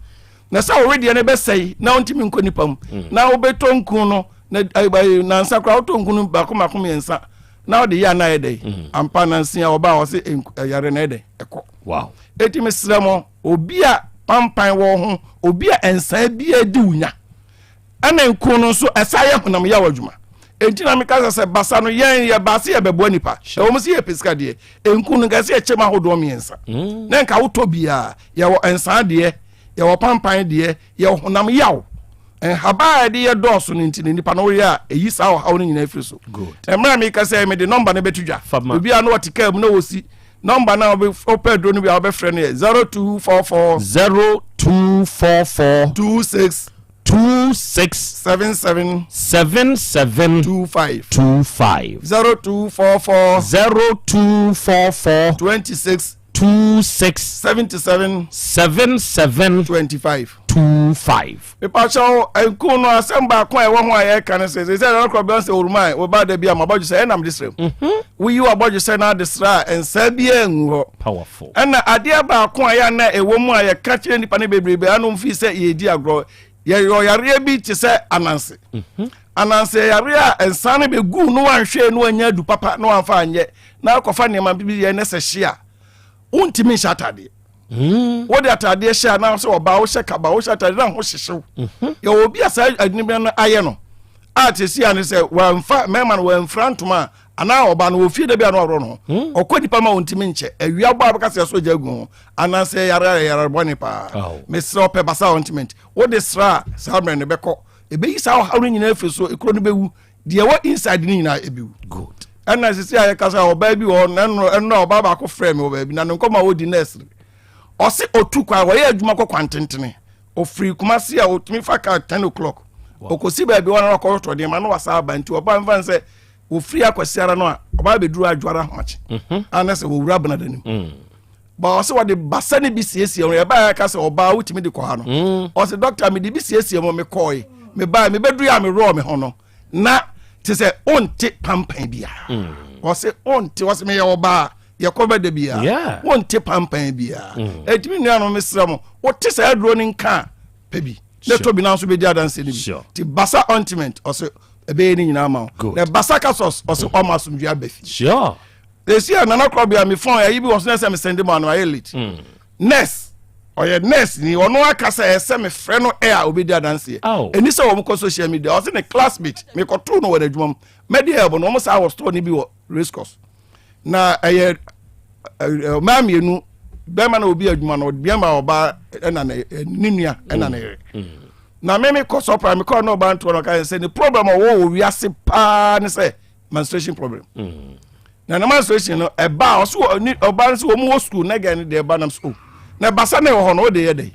Speaker 1: Na sɛ wo wedeɛ no bɛsɛe na wontumi nkɔ nipa mu na wobɛtɔ nku no na nansa koraa wotɔ nku no baako baako mmiɛnsa na wode yɛ a na ayɛ dɛn ampa nansia ɔbaa ɔse yare na ɛyɛ dɛn ɛkɔ.
Speaker 22: Wow.
Speaker 1: Eti mesrɛ mo obi a pampan wɔ ho obi a nsaa bi adi wo nya ɛna nku no nso ɛsa yɛ honam yaw adwuma. Enti na meka sɛ sɛ basa no yɛn yɛ baase yɛ bɛboa nipa ɛwɔ mu sɛ yɛ pɛ sika deɛ nku no nka sɛ yɛkyɛ mu ahodoɔ mmiɛnsa na nka wotɔ biara yɛwɔ nsaa deɛ yɛwɔ pampan deɛ yɛwɔ honam yaw nhaba a yɛde yɛ dɔɔso no nti no nipa no woyɛ a ɛyi saa ɔhaw no nyinaa firi so. Mmerɛ a meka sɛ mede nɔmba no bɛto dwa obi a na ɔte kaa mu na wɔsi nɔmba no a wopɛ aduro no bi a wobɛfrɛ no yɛ 0244
Speaker 22: 0244
Speaker 1: 26
Speaker 22: 26
Speaker 1: 77
Speaker 22: 77
Speaker 1: 25
Speaker 22: 25
Speaker 1: 0244
Speaker 22: 0244
Speaker 1: 26
Speaker 22: 26
Speaker 1: 77
Speaker 22: 77
Speaker 1: 25
Speaker 22: 25.
Speaker 1: Mepakyɛw, nku no asɛm baako a ɛwɔ ho a yɛka ne sɛ, sɛ sɛ ɛna korɔ bɛn sɛ oruman wɔba da bi a mabɔdwe sɛ ɛnam de srɛ mu. Woyi wabɔdwe sɛ na ade srɛ a nsaa biara ngu hɔ.
Speaker 22: Powerful.
Speaker 1: Ɛna adeɛ baako a yɛ na ɛwɔ mu a yɛka kyerɛ nnipa no bebrebe anom fii sɛ yɛredi agorɔ. Yɛyɛ ɔyareɛ bi te sɛ ananse. Ananse yɛ yareɛ a nsaa no bɛgu no wanhwɛ no anya adu papa na wamfa anyɛ na akɔfa nneɛma bi yɛ ne sɛ hye a wontumi nhyɛ atadeɛ. Wode atadeɛ hyɛ anaa sɛ ɔbaa wohyɛ kaba wohyɛ atadeɛ na ho hyehyew. Yɛwɔ obi a saa adwene no ayɛ no a te si a ne sɛ wamfa mmarima no wamfira ntoma a anaa ɔbaa no wɔ fie da bi a na ɔworɔ no ho ɔkɔ nipa ma ɔntumi nkyɛ awia bɔ a bɛka sɛ ɛso agya agu ho anaasɛ yare a yare bɔne paa mesrɛ ɔpɛ basa ointment wode sra a saa mmerɛ no bɛkɔ ɛbɛyi saa ɔhaw no nyinaa afiri so ekuro no bɛwu deɛ ɛwɔ inside no nyinaa ɛbɛwu
Speaker 22: good
Speaker 1: ɛna sisi a yɛka sɛ ɔbaa bi wɔ ɛno ɛno a ɔbaa baako frɛ me wɔ baabi na ne nkɔmɔ a ɔdi nurse ɔse ɔtu kwan wɔyɛ adwuma kɔ kwan tentene ɔfiri Kumasi a ɔtumi fa car 10 o'clock ɔkɔsi baabi hɔ na ɔkɔtɔ nneɛma na wasa aba nti ɔbaa mfa sɛ wɔfiri akwasi ara no a ɔbaa bɛduru adwoara ahomakye ana sɛ wɔwura benada nim ba ɔsɛ wɔde basa no bi siesie ho yɛbaa yɛka sɛ ɔbaa wotumi de kɔ ha no ɔsɛ dɔkta mede bi siesie ho mekɔe mebaa mebɛduru a meworɔɔ me ho no na te sɛ wonte pampan biara ɔsɛ wonte ɔsɛ meyɛ ɔbaa yɛkɔ bɛda biara wonte pampan biara ɛtumi nuanom mesrɛ mo wote saa aduro no nka a pɛ bi na tɔ bi nanso bɛdi adanse no bi nti basa ointment ɔsɛ ɛbɛyɛ ne nyinaa ma wo na basa kasos ɔsɛ ɔma asomdwe aba fi
Speaker 22: sure
Speaker 1: ɛsi a nana korɔbea me phone ayi bi wɔ so na ɛsɛ me sɛnde mu ano ayɛ late nurse ɔyɛ nurse ni ɔno aka sɛ ɛsɛ me frɛ no ɛ a obɛdi adanseɛ ɛni sɛ wɔn kɔ social media ɔsɛ ne classmate mekɔtoo no wɔ n'adwuma mu mɛde ɛbɔ no wɔn saa wɔ store no bi wɔ race course na ɛyɛ mmaa mmienu bɛrima na obi adwuma no bɛrima ɔbaa ɛna ne nua ɛna ne yere na me me kɔ sɔpra me kɔ na ɔbaa ntoɔ no ɔka sɛ ne problem ɔwɔ wɔ wiase paa ne sɛ menstruation problem mm. na ne menstruation no ɛba ɔso ɔbaa no sɛ wɔn wɔ school na gɛn no deɛ ɛba nam so oh, na ɛbasa na ɛwɔ hɔ no ɔde yɛ dɛ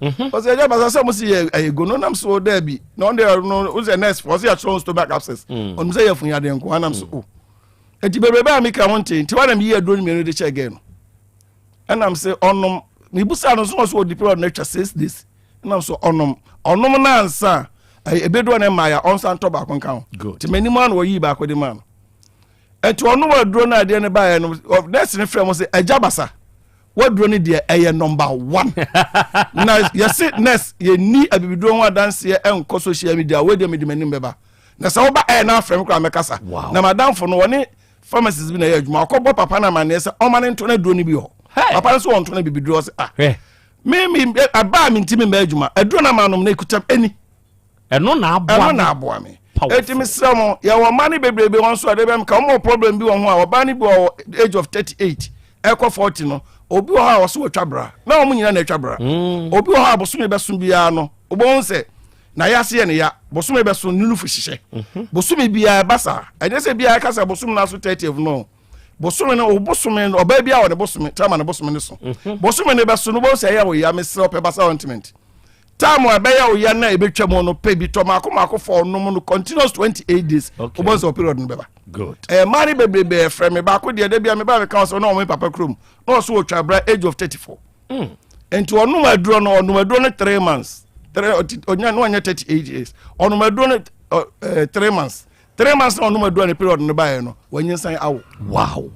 Speaker 1: mhm. ɔsɛ ɛgya basa sɛ mo si yɛ ɛyɛ gono nam so dɛbi na ɔno deɛ ɔno ɔsɛ nurse ɔsɛ yɛatwerɛ stomach abscess mm. ɔno sɛ yɛ fun yadeɛ nko anam so oh. Enti bebrebe a meka ho nte, nti hɔ na meyi aduro no mmienu de kyɛɛ gɛɛ no. Ɛnam sɛ ɔnom, mebusaa no nso na ɔsɛ ɔdi period no atwa six days. Ɛnam so ɔnom, ɔnom no ansa a, ɛbɛdu ɔne mmaa ya, ɔnsa ntɔ baako nka ho. Nti m'anim ano ɔyii baako de maa no. Nti ɔnom aduro no adeɛ no baeɛ no, nurse no frɛ mo sɛ, agya basa, waduro no deɛ ɛyɛ number one. Na yɛse nurse, yɛnni abibiduro ho adanseɛ ɛnkɔ social media, wei deɛ mede m'anim bɛba. Na sɛ woba ɛyɛ na afrɛ me koraa mɛkasa. Na madamfo no, wɔne pharmacist bi na ɛyɛ adwuma, ɔkɔbɔ papa no amanneɛ sɛ ɔma no ntɔ no aduro no bi hɔ. Papa no nso wɔntɔ no bibiduro, ɔse ah, me me ɛbaa me ntimi mma adwuma, aduro no ama nom na ɛkutam ɛni.
Speaker 22: Ɛno na aboa
Speaker 1: me. Ɛno na aboa me. Eti mesrɛ mo, yɛwɔ mma no bebrebe wɔn nso a de bɛm ka wɔn wɔ problem bi wɔ ho a ɔbaa no bi wɔ age of 38 ɛkɔ 40 no, obi wɔ hɔ a wɔso wɔtwa bra na wɔn nyinaa na atwa bra. Mm. Obi wɔ hɔ a bosome bɛso biara no, wobɛhu sɛ na yɛ ase yɛ ne ya, bosome bɛso ne nufu hyehyɛ. Mhm. Bosome biara ɛba saa. Ɛnyɛ sɛ biara ɛka sɛ bosome no aso 30 no. Bosome no, bosome no, ɔbaa biara wɔ ne bosome, tama ne bosome no so. Mhm. Bosome no bɛso no, wobɛhu sɛ ɛyɛ wo ya, mesrɛ ɔpɛ basa ointment. Time a ɛbɛyɛ wo ya na ɛbɛtwa mu no pɛ bi tɔ maako maako fɔ ɔnom no continuous 28 days wobɛhu sɛ period no bɛba. Ɛɛ mmaa no bebrebe ɛfrɛ me baako deɛ da bia meba meka sɛ ɔne ɔmo papa kurom na ɔso ɔtwa bra age of 34 mm. nti ɔnom aduro no ɔnom aduro no 3 months ɔnya no ɔnyɛ 38 years ɔnom aduro no 3 months 3 months na ɔnom aduro no period no baeɛ no wɔnyinsan awo.
Speaker 22: Wow.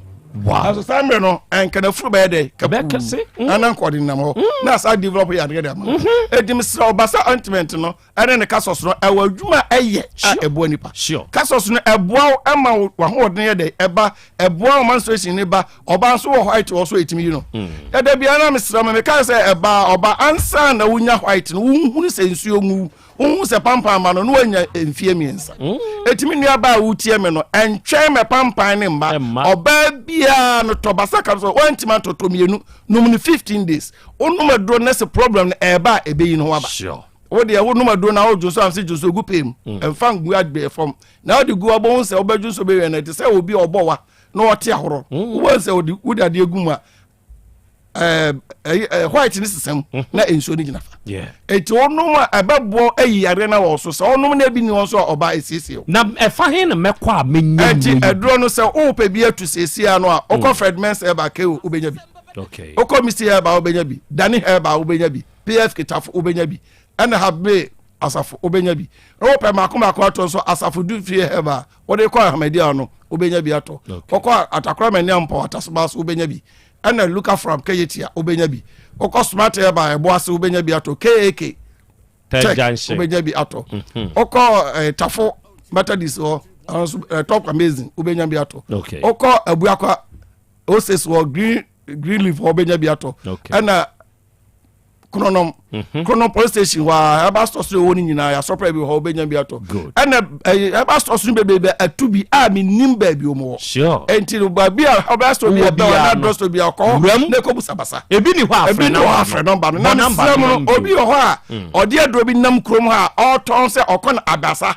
Speaker 22: Wow.
Speaker 1: Nanso saa mmerɛ no ɛnka n'afuru bɛyɛ dɛ
Speaker 22: kapuu
Speaker 1: mm. ana nka ɔde nam hɔ mm. na saa develop yɛ adeɛ de ama mm-hmm. edi mesrɛ ɔba sɛ ointment no ɛne ne kasɔs no ɛwɔ adwuma ɛyɛ a ɛboa nipa kasɔs no ɛboa wo ɛma wahoɔden yɛ dɛ ɛba ɛboa wo menstruation ne ba ɔba nso wɔ white wɔ so ɛtumi yi no mm. ɛda biara na mesrɛ mo meka sɛ ɛba ɔba ansa na wonya white no wohunu sɛ nsuo ngu Wohu sɛ pampan ma no na wanya mfie mmiɛnsa. Eti me nua baa a wotie me no, ɛntwɛn mɛ pampan ne mma. Ɔbaa biara no tɔ basa ka so wantumi antɔtɔ mmienu nom no 15 days. Wonom aduro no sɛ problem no ɛɛba a ɛbɛyi no ho aba.
Speaker 22: Sure.
Speaker 1: Wo deɛ wonom aduro na wodwo nso amse dwo nso gu pee mu. Ɛmfa ngu agbɛɛ fam. Na wode gu abɔhu sɛ wobɛdwo nso bɛwie no ɛte sɛ obi a ɔbɔ wa na ɔte ahorɔ. Wobɛhu sɛ wode adeɛ gu mu a ɛɛ ɛɛ white ne sesam mhm. na nsuo no gyina fa eti ɔnom a ɛbɛboɔ ayi yareɛ na wɔ so sɛ ɔnom na ebi ni wɔn so a ɔba esiesie o.
Speaker 22: na ɛfa he na mɛkɔ a menya
Speaker 1: mu yi. ɛti ɛduro no sɛ ɔɔpɛ bi atu siesie ano a ɔkɔ mm. Fred Mens ɛba keo wobɛnya bi ɔkɔ Misty ɛba wobɛnya bi Dani ɛba wobɛnya bi PF Kitafo wobɛnya bi ɛna Habe asafo wobɛnya bi ɔɔpɛ mako mako atɔ nso asafo du fie ɛba wɔde kɔ ahamadia no wobɛnya bi atɔ ɔkɔ atakora mani ampɔ atasoba so wobɛnya bi ɛna luka from keyetia wobɛnya bi wokɔ smart air ɛbo ase wobɛnya bi atɔ kak tech wobɛnya bi atɔ mhm. wokɔ eh, tafo methodist hɔ nso eh, top amazing wobɛnya bi atɔ wokɔ abuakwa oses wɔ green green leaf hɔ wobɛnya bi atɔ ɛna kronom mhm. kronom police station hɔ a ɛba stores no ɛwɔ no nyinaa yɛasɔpra bi hɔ wobɛnya bi atɔ ɛna ɛba stores no bebree atu bi a menim baabi ɔmu wɔ enti no baabi a ɔbɛ store bi ɛbɛ ɔna drug store bi akɔ hɔ na ɛkɔ busabasa
Speaker 22: ebi ni hɔ
Speaker 1: afrɛ nɔmba nɔmba no na mesrɛ mu no obi wɔ hɔ a mm. ɔde aduro bi nam kurom hɔ a ɔtɔn sɛ ɔkɔ no abasa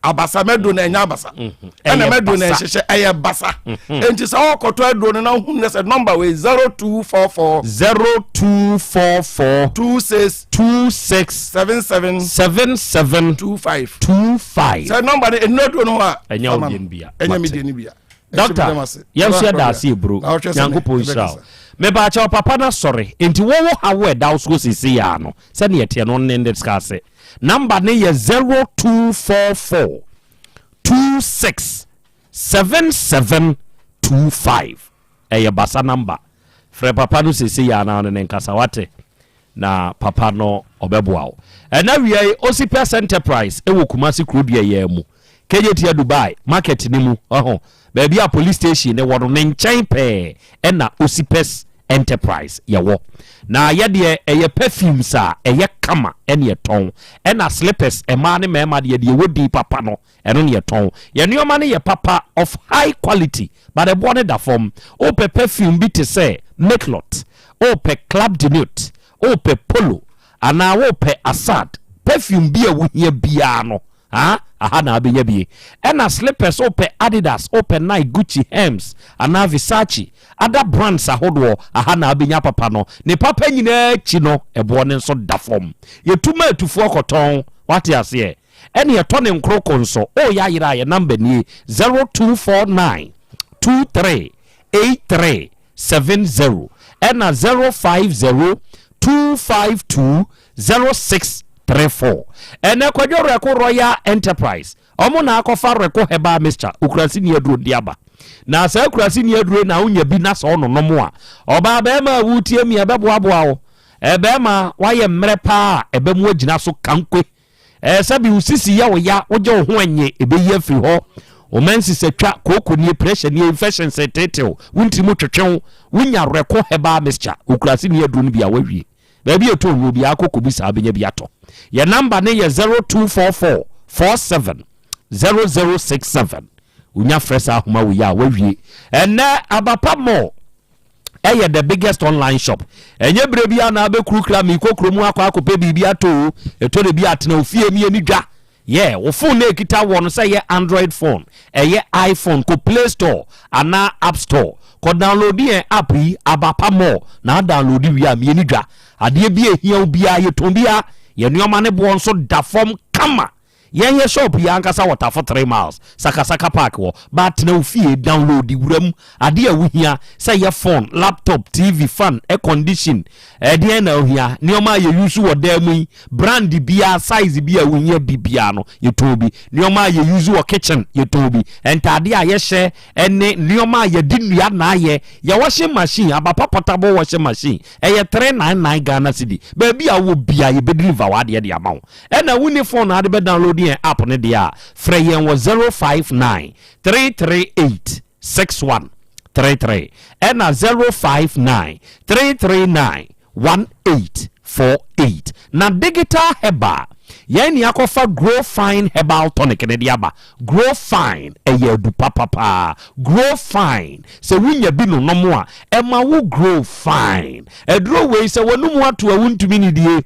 Speaker 1: abasa mɛduro na ɛnyɛ abasa mhm. ɛna mɛduro na ɛhyehyɛ ɛyɛ basa mhm. nti sɛ ɔkɔtɔ aduro no na ohun ne sɛ nɔmba wei 0244
Speaker 22: 0244
Speaker 1: 26
Speaker 22: 26
Speaker 1: 77
Speaker 22: 77
Speaker 1: 25
Speaker 22: 25
Speaker 1: sɛ nɔmba no ɛnu aduro no hɔ a
Speaker 22: ɛnyɛ wo deɛ no bia
Speaker 1: ɛnyɛ me deɛ no bia
Speaker 22: Doctor, yɛn nso yɛda ase eburo. Nyankopɔn nhyira wo. Mebaakyɛw papa no asɔre nti wowo haw a ɛda wo so seesei ara no sɛnea ɛteɛ no ɔne ne discuss. Number no yɛ 0244 26 77 25. Ɛyɛ basa number. Frɛ papa no seesei ara na ɔne ne nkasa wate na papa no ɔbɛboa wo. Ɛna wia yi Osipɛs Enterprise ɛwɔ Kumasi kurodua yi mu. Kejetia Dubai market no mu ɔho baabi a police station no wɔ no ne nkyɛn pɛɛ ɛna Osipɛs Enterprise yɛwɔ. Na yɛdeɛ ɛyɛ perfumes a ɛyɛ kama ɛne ɛtɔn ɛna slippers mmaa ne mmarima deɛ deɛ ɛwɔ din papa no ɛno ne yɛtɔn. Yɛn nneɛma no yɛ papa of high quality but ɛboɔ no da fam. Wopɛ perfume bi te sɛ Matelot, wopɛ Club de Nuit, wopɛ Polo anaa wopɛ Assad, perfume bi a wohia biara no Haa aha na abɛnya bie. Ɛna slippers wopɛ Adidas, wopɛ Nike, Gucci, Herms anaa Versace, other brands ahodoɔ, aha na abɛnya papa no. Ne papa nyinaa akyi no, ɛboɔ no nso da fam. Yɛtu ma atufoɔ kɔtɔn, wate aseɛ? Ɛne yɛtɔ ne nkoroko nso. Ooyɛ ayera a, yɛn number nie, 0249. 23 83 70 ɛna 050 252 0634. Ɛnɛ Kwadwo Rɛko Royal Enterprise ɔmo na akɔfa Rɛko Herbal Mixture okurase ni aduro de aba. Na saa akurase ni aduro na wonya bi na sɛ ɔnonom a, ɔbaa bɛrima a wotie mi ɛbɛboaboa wo. Ɛbɛrima wayɛ mmerɛ paa a ɛbɛmu agyina so kankwe. Ɛɛ sɛbi wo sisi yɛ wo ya, wogye wo ho ɛnye, ɛbɛyi afiri hɔ. Wo menses atwa, kooko nie, pressure nie, infections reteetew, wo ntiri mu twetwe wo, wonya Reko Herbal Mixture, okurase ni aduro no bi a wawie. Baabi a ɛtɔ nnuro biara kɔ kɔbi saa bɛnya bi atɔ. Yɛn number no yɛ 0244 47 0067. Wonya frɛ saa ahoma wei a wawie. Ɛnnɛ Abapa Mall ɛyɛ the biggest online shop. Ɛnyɛ berɛ bi a na abɛkurukura meekɔ kurom akɔ akɔpɛ biribi atɔ o. Ɛtɔ da bi atena ofie mi ani dwa. Yeah, wo phone na ɛkita wɔ no sɛ ɛyɛ Android phone, ɛyɛ iPhone, kɔ Play Store anaa App Store. Kɔ download yɛn app yi, Abapa Mall, na adownload wie a mieni dwa. Adeɛ bi a ɛhia wo biara yɛtɔn biara. Yɛn nneɛma ne boɔ nso da fam kama. Yɛn yɛ shop yi ankasa wɔ Tafo 3 miles, Sakasaka Park hɔ. Ba tena wo fie, download wura mu. Adeɛ a wohia, sɛ ɛyɛ phone, laptop, TV, fan, air condition, ɛdeɛn na wohia? Nneɛma a yɛ use wɔ dan mu yi, brand biara, size bi a wohia bi biara no, yɛtɔn bi. Nneɛma a yɛ use wɔ kitchen, yɛtɔn bi. Ntaadeɛ a yɛhyɛ ɛne nneɛma a yɛde nnua na ayɛ. Yɛ washing machine, Abapa portable washing machine, ɛyɛ 399 Ghana cedi. Baabi a wowɔ biara, yɛbɛ deliver w'adeɛ de ama wo. Ɛna wonni phone a wode bɛ download yɛn app no deɛ a, frɛ yɛn wɔ 059 338 6133 ɛna 059 339 1848. Na Digital Herbal, yɛn ne akɔfa Grow Fine Herbal Tonic ne de aba. Grow Fine ɛyɛ adu papapaa. Grow Fine, sɛ wonya bi nonom a, ɛma wo grow fine. Aduro wei sɛ wɔnum ato a wontumi nidie,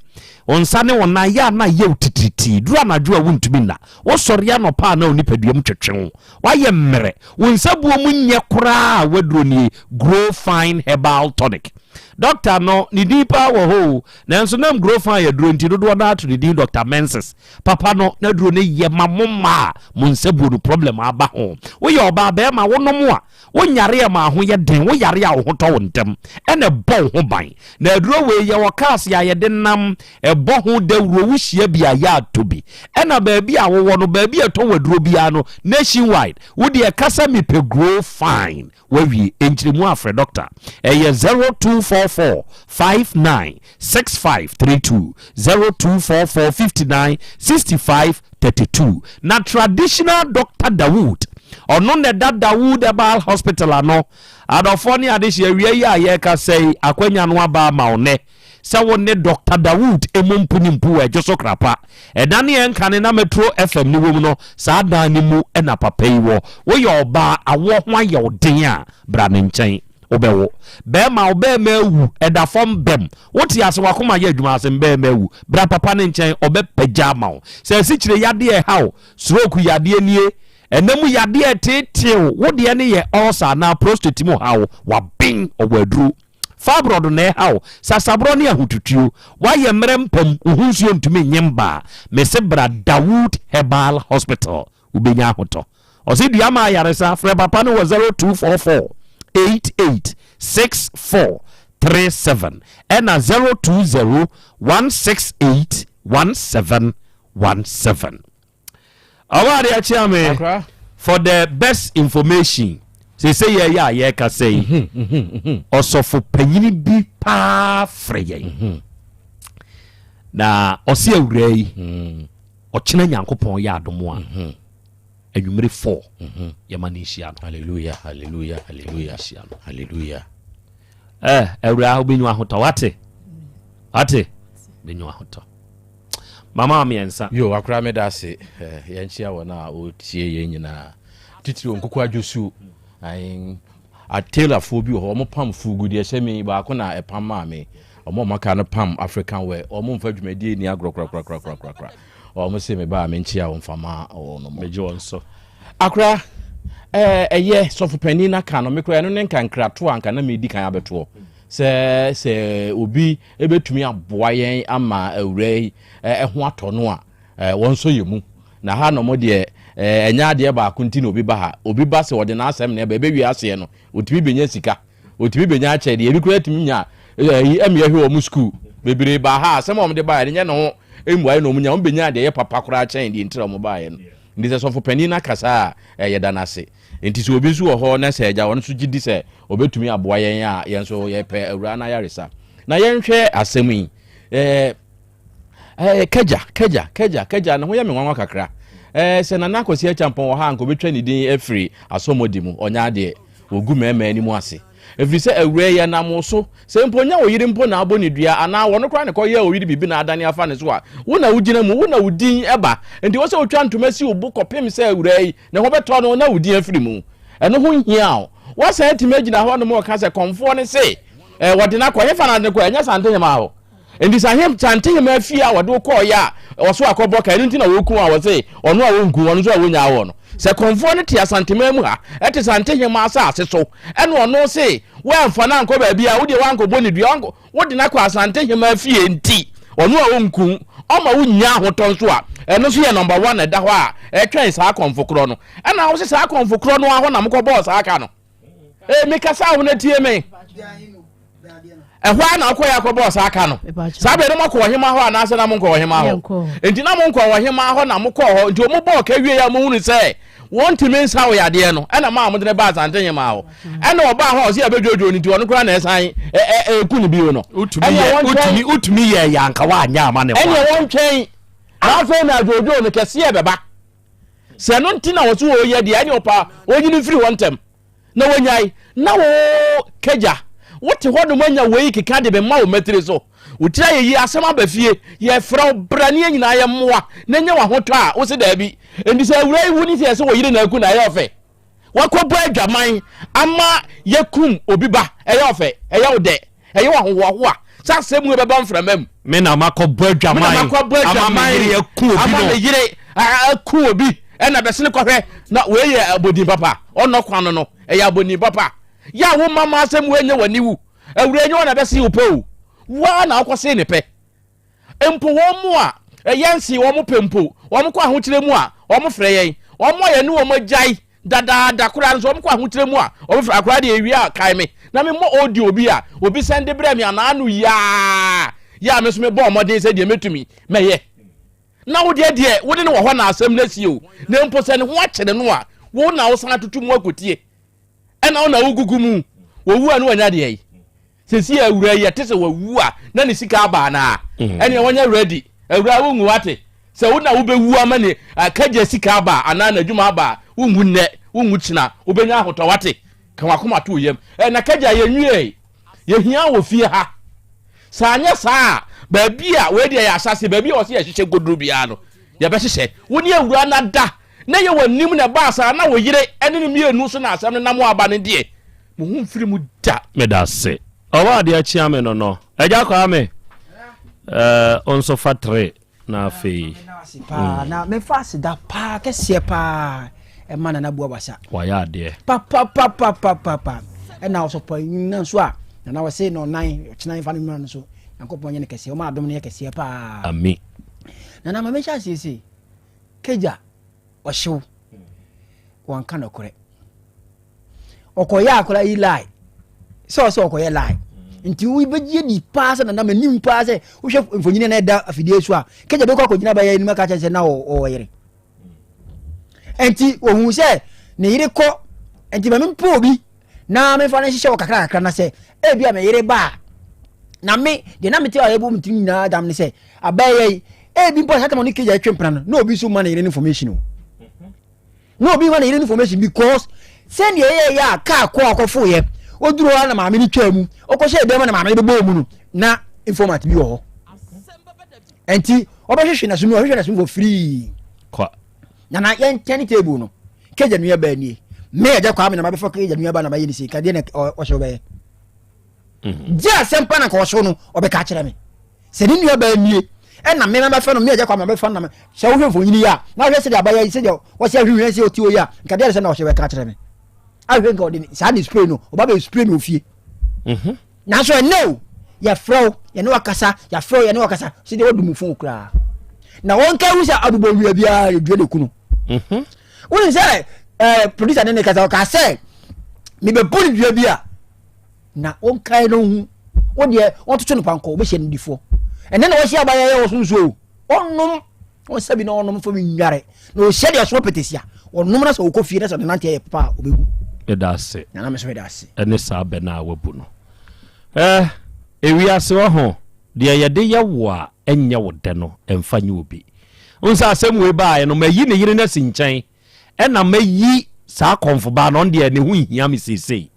Speaker 22: wo nsa ne wo nan yɛ a na yɛ wo titiritii, duru anadwo a wontumi nna, wosɔre anɔpa a na wo nipadua mu twetwe wo, wayɛ mmerɛ, wo nsabuo mu nyɛ koraa a, waduro nie, Grow Fine Herbal Tonic. Doctor no ne din paa wɔ hɔ o, nanso nam Grow Fine aduro nti dodoɔ no ato ne din Dr. Menses. Papa no n'aduro no yɛ ma mo mmaa a mo nsabuo no problem aba ho. Woyɛ ɔbaa bɛrima wonom a wonyare a ma ho yɛ den, woyare a wo ho tɔ wo ntɛm, ɛna ɛbɔ wo ho ban. Na aduro wei yɛwɔ cars a yɛde nam ɛbɔ ho dawuro, wohyia bi a yɛ atɔ bi. Ɛna baabi a wowɔ no, baabi a ɛtɔ wɔ aduro biara no nationwide, wodeɛ kasa mepɛ Grow Fine, wawie. Nkyerɛmu afrɛ doctor, ɛyɛ 0244 59 6532, 0244 59 65 32. Na traditional doctor Dawood, ɔno na ɛda Dawood Herbal Hospital ano. Adɔfoɔ ne adehye, awia yi a yɛreka sɛ akwanya no aba ama wo nɛ sɛ wo ne Dr. Dawood emu mpu ne mpu wɔ Ɛdwo so Krapa. Ɛda ne yɛn nkane na Metro FM ne wɔ mu no, saa dan no mu ɛna papa yi wɔ. Woyɛ ɔbaa, awoɔ ho ayɛ wo den a, bra ne nkyɛn, wobɛwo. Bɛrima, wo bɛrima awu, ɛda fam bɛm, wote ase, wakoma yɛ adwuma ase, bɛrima awu, bra papa ne nkyɛn, ɔbɛpagya ama wo. Sɛ asikyire yadeɛ ɛha wo, stroke yadeɛ nie, ɛnam yadeɛ teetew wo deɛ ne yɛ ulcer anaa prostate mu ha wo, waben, ɔwɔ aduro. Fibroid na ɛha wo, sasaborɔ ne ahotutuo, woayɛ mmerɛ mpam, wo ho nsuo ntumi nye mbaa, mese bra Dawood Herbal Hospital, wobɛnya ahotɔ. Ɔse dua ma ayaresa. Frɛ papa no wɔ 0244 88 64 37 ɛna 020 168 1717. Ɔwɔ adeɛ akyea me for the best information, sese yɛyɛ a yɛrekasa yi, ɔsɔfo panyini bi paa frɛ yɛn na ɔse awura yi ɔkyena Nyankopɔn yɛ adom a anwummere 4 yɛma no nhyia no.
Speaker 12: Hallelujah, hallelujah, hallelujah.
Speaker 22: Nhyia no.
Speaker 12: Hallelujah.
Speaker 22: Awura wobɛnyu ahotɔ, wate, wate, bɛnyu ahotɔ. Mama mmiɛnsa.
Speaker 12: Yo, akora, meda ase. Yɛnkyia wɔn a wɔtie yɛn nyinaa, titiri Nkoko Adwosuo atailafoɔ bi wɔ hɔ, wɔn pam fugu deɛ ɛhyɛ mi baako na ɛpam maa me. Wɔn a wɔaka no pam African wear, wɔn mfa dwumadie ni agorɔ korakorakorakorakora. Wɔn se me ba a menkyia wɔn fa ma wɔn mo.
Speaker 22: Megye wɔn so.
Speaker 12: Akora, ɛyɛ sɔfo panin na ka no mekora ɛno ne nkankrato a nka na medi kan abɛtoɔ sɛ obi ebɛtumi aboa yɛn ama awura yi ɛho atɔ no a, wɔn nso yɛ mu na ha nom deɛ. Ɛnyɛ adeɛ baako nti na obi ba ha. Obi ba sɛ ɔde n'asɛm na ɛba, ɛbɛwie aseɛ no, ɔtumi bɛnya sika, ɔtumi bɛnya akyɛdeɛ, ebi koraa tumi nya ɛyi ɛmi ɛhwɛ wɔn sukuu. Bebree ba ha asɛm a wɔde baeɛ no nyɛ ne ho mmuaeɛ na wɔn nya, wɔn bɛnya deɛ ɛyɛ papa koraa kyɛn deɛ ntira wɔn baeɛ no. Nti sɛ sɔfo panin no akasa a, yɛda no ase. Nti sɛ obi nso wɔ hɔ na sɛ agya ɔno nso gye di sɛ ɔbɛtumi aboa yɛn a, yɛn nso yɛpɛ awuraa no ayaresa. Na yɛnhwɛ asɛm yi. Ɛɛ, ɛɛ kagya, kagya, kagya, kagya, ne ho yɛ me nwanwa kakra. Ɛɛ, sɛ Nana Kwasi Acheampong wɔ ha a, anka ɔbɛtwa ne din afiri asɔmmɔdi mu. Ɔnyɛ adeɛ. Wɔgu mmarima anim ase. Ɛfiri sɛ awuraa yi ɛnam wo so. Sɛ mpo nyɛ wo yere mpo na abɔ ne dua anaa wɔno koraa na ɛkɔyɛɛ wo yere biribi na adane afa ne so a, wo na wogyina mu, wo na wo din ba. Enti ɛwɔ sɛ wotwa ntoma si wo bo kɔpem sɛ awuraa yi ne ho bɛtɔ no na wo din afiri mu. Ɛno ho nhia wo. Woasan atumi agyina hɔnom reka sɛ kɔmfoɔ no se eh, wɔde no akɔ. Hefa na ade no kɔ? Ɛnyɛ Santehemaa hɔ. Enti Santehemaa fie a wɔde wo kɔɔeɛ a ɔso akɔbɔ ka, ɛno nti na wɔku a wɔse ɔno a wɔnku ɔno nso a wɔnyaa wɔ no. Sɛ kɔmfoɔ no te Asanteman mu ha, ɛte Santehemaa asase so, ɛna ɔno se woamfa no ankɔ baabi a, wodeɛ woankɔbɔ ne dua, wode no akɔ Asantehemaa fie nti, ɔno a ɔnku, ɔma wonnya ahotɔ nso a, ɛno nso yɛ number one ɛda hɔ a ɛtwɛn saa kɔmfo korɔ no. Ɛna wo se saa kɔmfo korɔ no ara hɔ na mokɔbɔɔ saa ka no. Ee, mekasa wo na tie me. Ɛhɔ ara na wokɔyɛ akɔbɔɔ saa ka no. Saa bere no moakɔ ɔhemmaa hɔ anaasɛ na monkɔ ɔhemmaa hɔ? Enti na monkɔ ɔhemmaa hɔ na mokɔɔ hɔ. Nti wɔn bɔɔ ka wie a mohunu sɛ wɔntumi nsa wo yadeɛ no, ɛna maa mode no baa Asante hemmaa hɔ. Ɛna ɔbaa hɔ a ɔsɛ yɛbɛdwodwo no nti ɔno koraa na ɛsan ɛku no bio no.
Speaker 22: Wotumi yɛ yɛ anka woanyɛ ama ne
Speaker 12: Ɛneɛ wɔntwɛn na afei na adwodwo no kɛseɛ bɛba. Sɛ ɛno nti na wɔso wɔyɛ deɛ ɛne ɔpa ɔnyini mfiri hɔ ntɛm. Na wɔnyae, na wo kagya, wote hɔ nom anya wei keka de bɛma wo mmatiri so. Wo tiri ayɛ yie, asɛm aba fie, yɛfrɛ wo bra ne yɛn nyinaa yɛmmoa na nya w'ahotɔ a, wose daabi. Enti sɛ awuraa yi wu ne sɛ yɛse wo yere na aku no a, ɛyɛ ɔfɛ? Woakɔbɔ adwaman ama yɛakum obi ba, ɛyɛ ɔfɛ? Ɛyɛ wo dɛ? Ɛyɛ wo ahohoahoa sɛ asɛm wei bɛba mframa mu?
Speaker 22: Me na makɔbɔ adwaman ama me yere aku obi no.
Speaker 12: Ama me yere aku obi ɛna bɛsene kɔhwɛ na wei yɛ abɔdin papa ɔnɔ kwan no no ɛyɛ abɔdin papa yɛ a wo mama asɛm wei nyɛ w'ani wu awura nyɛ ɔna bɛse wo pɛ o woa na wokɔse ne pɛ Mpo wɔn mu a ɛyɛ nse wɔn pɛ mpo, wɔkɔ ahokyerɛ mu a, wɔfrɛ yɛn. Wɔn a yɛne wɔn agyae dadaada koraa nso, wɔkɔ ahokyerɛ mu a, wɔfrɛ. Akwadaa deɛ ewie a, kae me na memmɔ audio bi a obi sɛn de brɛ me anaa ano yiaa yɛ a me nso mebɔɔ mmɔden sɛ deɛ mɛtumi mɛyɛ. Na wo deɛ deɛ wo ne no wɔ hɔ na asɛm no asi o, na mpo sɛ ne ho akyere no a, wo na wosan atoto mu akɔtie. Ɛna wo na wogugu mu. Wɔwu a ne wanya deɛ yi. Sɛsi awura yi ɛte sɛ wawu a na ne sika aba anaa? Mm. Ɛnea wɔnyɛ ready. Awura wonwu ate. Sɛ wo na wobɛwu ama ne akagya sika aba anaa n'adwuma aba a, wonwu nnɛ, wonwu kyena, wobɛnya ahotɔ wate. Ka wakoma to yam. Ɛ na kagya yɛnwiei. Yɛhia wɔ fie ha. Sɛ anyɛ saa a, baabi a wei deɛ yɛ ahyɛase, baabi a wɔsɛ yɛhyehyɛ goduro biara no, yɛbɛhyehyɛ. Wo ne awura no ada na yɛ w'anim na ɛbaa saa na wo yere ne no mmienu so na asɛm no nam aba no deɛ, Mo ho mfiri mu da.
Speaker 2: Meda ase. Ɔwɔ adeɛ akyia me no no. Agya Kwame, eh, wo nso fa tere na afei.
Speaker 7: Paa, na mefa aseda paa kɛseɛ paa ɛma Nana Bua Wasa.
Speaker 2: Wayɛ adeɛ.
Speaker 7: Papapapapapa. Ɛna ɔsɔpɔ nyina nso a Nana wɔse na ɔnan ɔkyena mfa no mmra no so. Nyankopɔn nyɛ no kɛseɛ. Ɔma adom no yɛ kɛseɛ paa.
Speaker 2: Ami.
Speaker 7: Nana ma menhyɛ aseɛ sei. Kagya ɔhyew. Wɔnka nɔkorɛ. Ɔkɔyɛ akwadaa yi lie sɛ ɔsɛ ɔkɔyɛ lie nti wobɛgye di paa sɛ nana m'anim paa sɛ wohwɛ mfonyini na ɛda afidie so a kagya bɛkɔ akɔgyina bɛyɛ anim aka kyerɛ sɛ na ɔwɔ yere nti ohun sɛ ne yere kɔ nti ma mempɛ obi na memfa no nhyehyɛ wɔ kakra kakra na sɛ ebi a me yere ba a na me deɛ na mete a yɛbɔ me tirim nyinaa dam ne sɛ abɛyɛ yi ebi mpo a saa tam ɔne kagya atwe mpena no na obi nso ma ne yere no information o Na obi ma ne yere information because sɛdeɛ ɛyɛ yɛ a kaa kɔ akɔfo yɛ oduru hɔ na maame no twaa mu ɔkɔhyɛ dɛm na maame no bɛbɔɔ mu no na informant bi wɔ hɔ nti ɔbɛhwehwɛ n'aso mu ɔhwehwɛ n'aso mu for free
Speaker 2: kwa
Speaker 7: na na yɛn tɛne table no kegya nua baa nie me agya kwa me na mabɛfa kegya nua baa na mayɛ ne sei kadeɛ na ɔhyɛ ɔbɛyɛ mhm. gye asɛm pa na nka ɔhyew no ɔbɛka akyerɛ me sɛ ne nua baa nie ɛna me mabɛfɛ no me agya kwa mabɛfa no na sɛ wohwɛ mfonyini yi a na wohwɛ sɛdeɛ abayɛ yi sɛdeɛ wɔsɛ ahwehwɛ sɛ ɔte hɔ yi a nka deɛ sɛ na ɔhyɛ bɛka akyerɛ me ahwɛ nka ɔde saa ne spray no ɔba bɛ spray no ofie mhm. nanso ɛnɛ o yɛfrɛ wo yɛne wakasa yɛafrɛ wo yɛne wakasa sɛdeɛ wadu mu fon koraa na wɔnka hu sɛ abobɔ wia biara yɛdua ne ku no mhm. Wonim sɛ eh, producer ne ne kasa ɔka sɛ mebɛbu ne dua bi a na wɔnkae no hu wo deɛ wɔntoto no pankɔ wobɛhyia no difoɔ ɛnɛ na wɔhyia abayɛ yɛ wɔ so nsuo ɔnom ɔnsa bi na ɔnom fam nnware na ɔhyia deɛ ɔsoɔ pɛtɛsi a ɔnom na sɛ ɔkɔ fie na sɛ ɔde nante yɛ papa a ɔbɛhu.
Speaker 2: Meda ase.
Speaker 7: Nana me so meda ase.
Speaker 2: Ɛne saa bɛ no a wabu no. Eh, ewiase wɔ ho, deɛ yɛde yɛ wo a ɛnyɛ wo dɛ no, ɛmfa nyɛ obi. Wohu sɛ asɛm wei baeɛ no, mayi ne yere no asi nkyɛn, ɛna mayi saa kɔmfo baa no, ɔno deɛ ne ho nhia me seesei.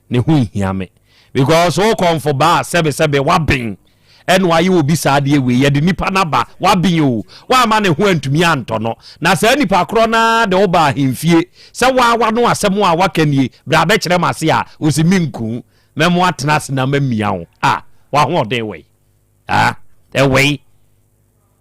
Speaker 2: Ne ho nhia me. Because wo kɔmfo baa sɛbesɛbe waben ɛna wayɛ obi saa adeɛ wei, yɛde nipa no aba, waben o, woamma ne ho antumi antɔ no, na saa nipa korɔ no ara de wo ba ahemfie sɛ woa w'ano asɛm a waka nie, bra bɛkyerɛ m'ase a, ɔsi menku, mɛmo atena ase na mamia wo, ah, w'ahoɔden wɔ yi, ah, ɛwɔ yi.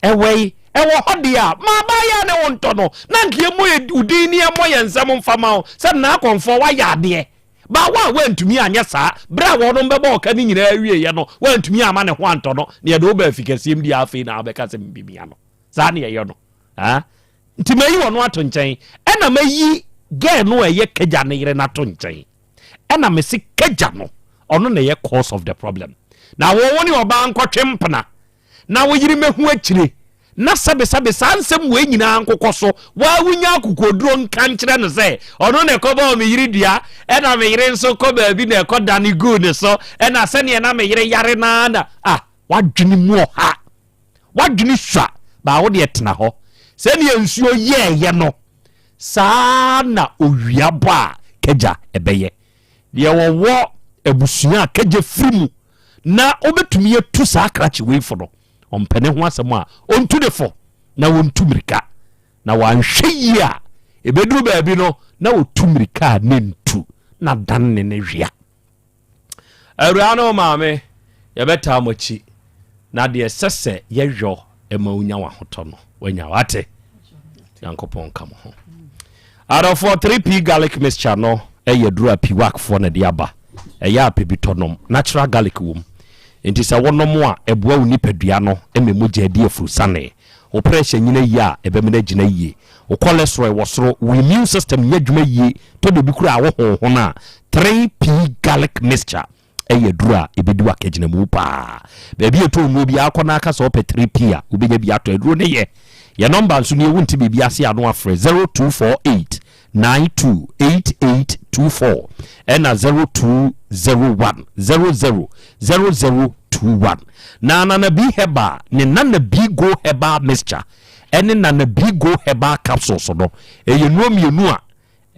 Speaker 2: Ɛwɔ yi, ɛwɔ hɔ deɛ a, ma abaayewa ne wo ntɔ no, na nka yɛmmɔ yɛ wo din ne yɛmmɔ yɛn nsɛm mfa ma wo sɛ Naa Kɔmfoɔ woayɛ adeɛ. Ba wo a woantumi anyɛ saa, berɛ a wɔnom bɛbɔ ɔka no nyinaa wieeɛ no, woantumi amma ne ho antɔ no, na yɛde wo baa afikɛseɛm deɛ afei na wobɛka sɛ mebɛmia no. Saa ne yɛyɛ no. Ah? Nti mayi ɔno ato nkyɛn, ɛna mayi girl no a ɛyɛ Kagya ne yere no ato nkyɛn. Ɛna mese Kagya no, ɔno na ɛyɛ cause of the problem. Na wo wo ne ɔbaa nkɔtwe mpena. na wo yere mɛhu akyire na sɛbesɛbe saa nsɛm wei nyinaa nkokɔ so waa wonya akokoɔduro nka nkyerɛ no sɛ ɔno na ɛkɔbɔɔ me yere dua ɛna me yere nso kɔ baabi na ɛkɔ dane guu ne so ɛna sɛdeɛ na me yere yare naa na ah wadwene mu ɔha wadwene sua baa wo deɛ tena hɔ sɛdeɛ nsuo yɛɛyɛ no saa na owia bɔ a kagya ɛbɛyɛ Deɛ wɔwɔ abusua a kagye firi mu na ɔbɛtumi atu saa krakye wei fo no, ɔmpɛ ne ho asɛm a, ɔntu ne fo na ɔntu mmirika. Na wanhwɛ yie a, ɛbɛduru baabi no na ɔtu mmirika a ne ntu na dan ne ne wea. Awuraa ne wo maame, yɛbɛtaa mo akyi na deɛ ɛsɛ sɛ yɛyɔ ma wonya w'ahotɔ no, woanya. Wate? Nyankopɔn nka mo ho. Adɔfoɔ, 3P garlic mixture no yɛ aduro a Piwak foɔ na ɛde aba. Ɛyɛ a pɛ bi tɔ nom. Natural garlic wom. Nti sɛ wonom a, ɛboa wo nipadua no ma mogya di afurusane. Wo pressure nyina yie a, ɛbɛma no agyina yie. Wo cholesterol wɔ soro, wo immune system nyɛ adwuma yie, tɔ da bi koraa a wo honhon a, 3P garlic mixture yɛ aduro a ɛbɛdi w'akagyinamu paa. Baabi a ɛtɔ nnuro biara kɔ na aka sɛ wopɛ 3P a, wobɛnya bi atɔ. Aduro no yɛ. Yɛn nɔmba nso nie, wonte biribi ase a na wafrɛ 0248 928824 ɛna 0201 00 0021. Na Nana B Herbal ne Nana B Go Herbal Mixture ɛne Nana B Go Herbal Capsules no, ɛyɛ nnuro mmienu a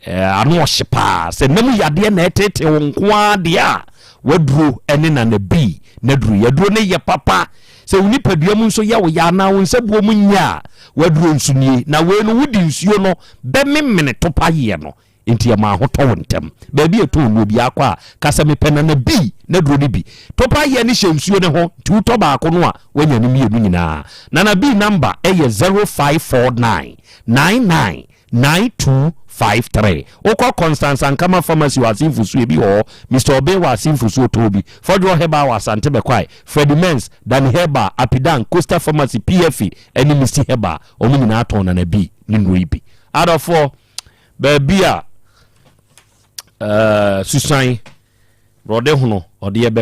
Speaker 2: Ano ɔhye paa. Sɛ nna mu yadeɛ na ɛtetee wo nko ara deɛ a, w'aduro ne Nana B n'aduro yi. Aduro no yɛ papa. Sɛ wo nipadua mu nso yɛ wo ya anaa wo nsabuo mu nyɛ a, w'aduro nso nie. Na wei no, wode nsuo no bɛmemene topayeɛ no, enti ɛma ahotɔ wo ntɛm. Baabi a ɛtɔn nnuro biara kɔ a, ka sɛ mepɛ Nana B n'aduro no bi. Topayeɛ no hyɛ nsuo no ho, nti wotɔ baako no a, woanya ne mmienu nyinaa. Nana B namba yɛ 0549 99 9253. Wokɔ Constance Ankama Pharmacy wɔ Asenfo so, ebi wɔ hɔ. Mister Obeng wɔ Asenfo so, ɔtɔn bi. Fɔdwoɔ Herbal wɔ Asante Bɛkwae. Freddie Mens, Danny Herbal, Apidan, Coastal Pharmacy, PFA, ne Misty Herbal, wɔn nyinaa tɔn Nana B ne nnuro yi bi. Adɔfoɔ, baabi a eh, Susan Borɔdehono ɔde yɛ bɛ.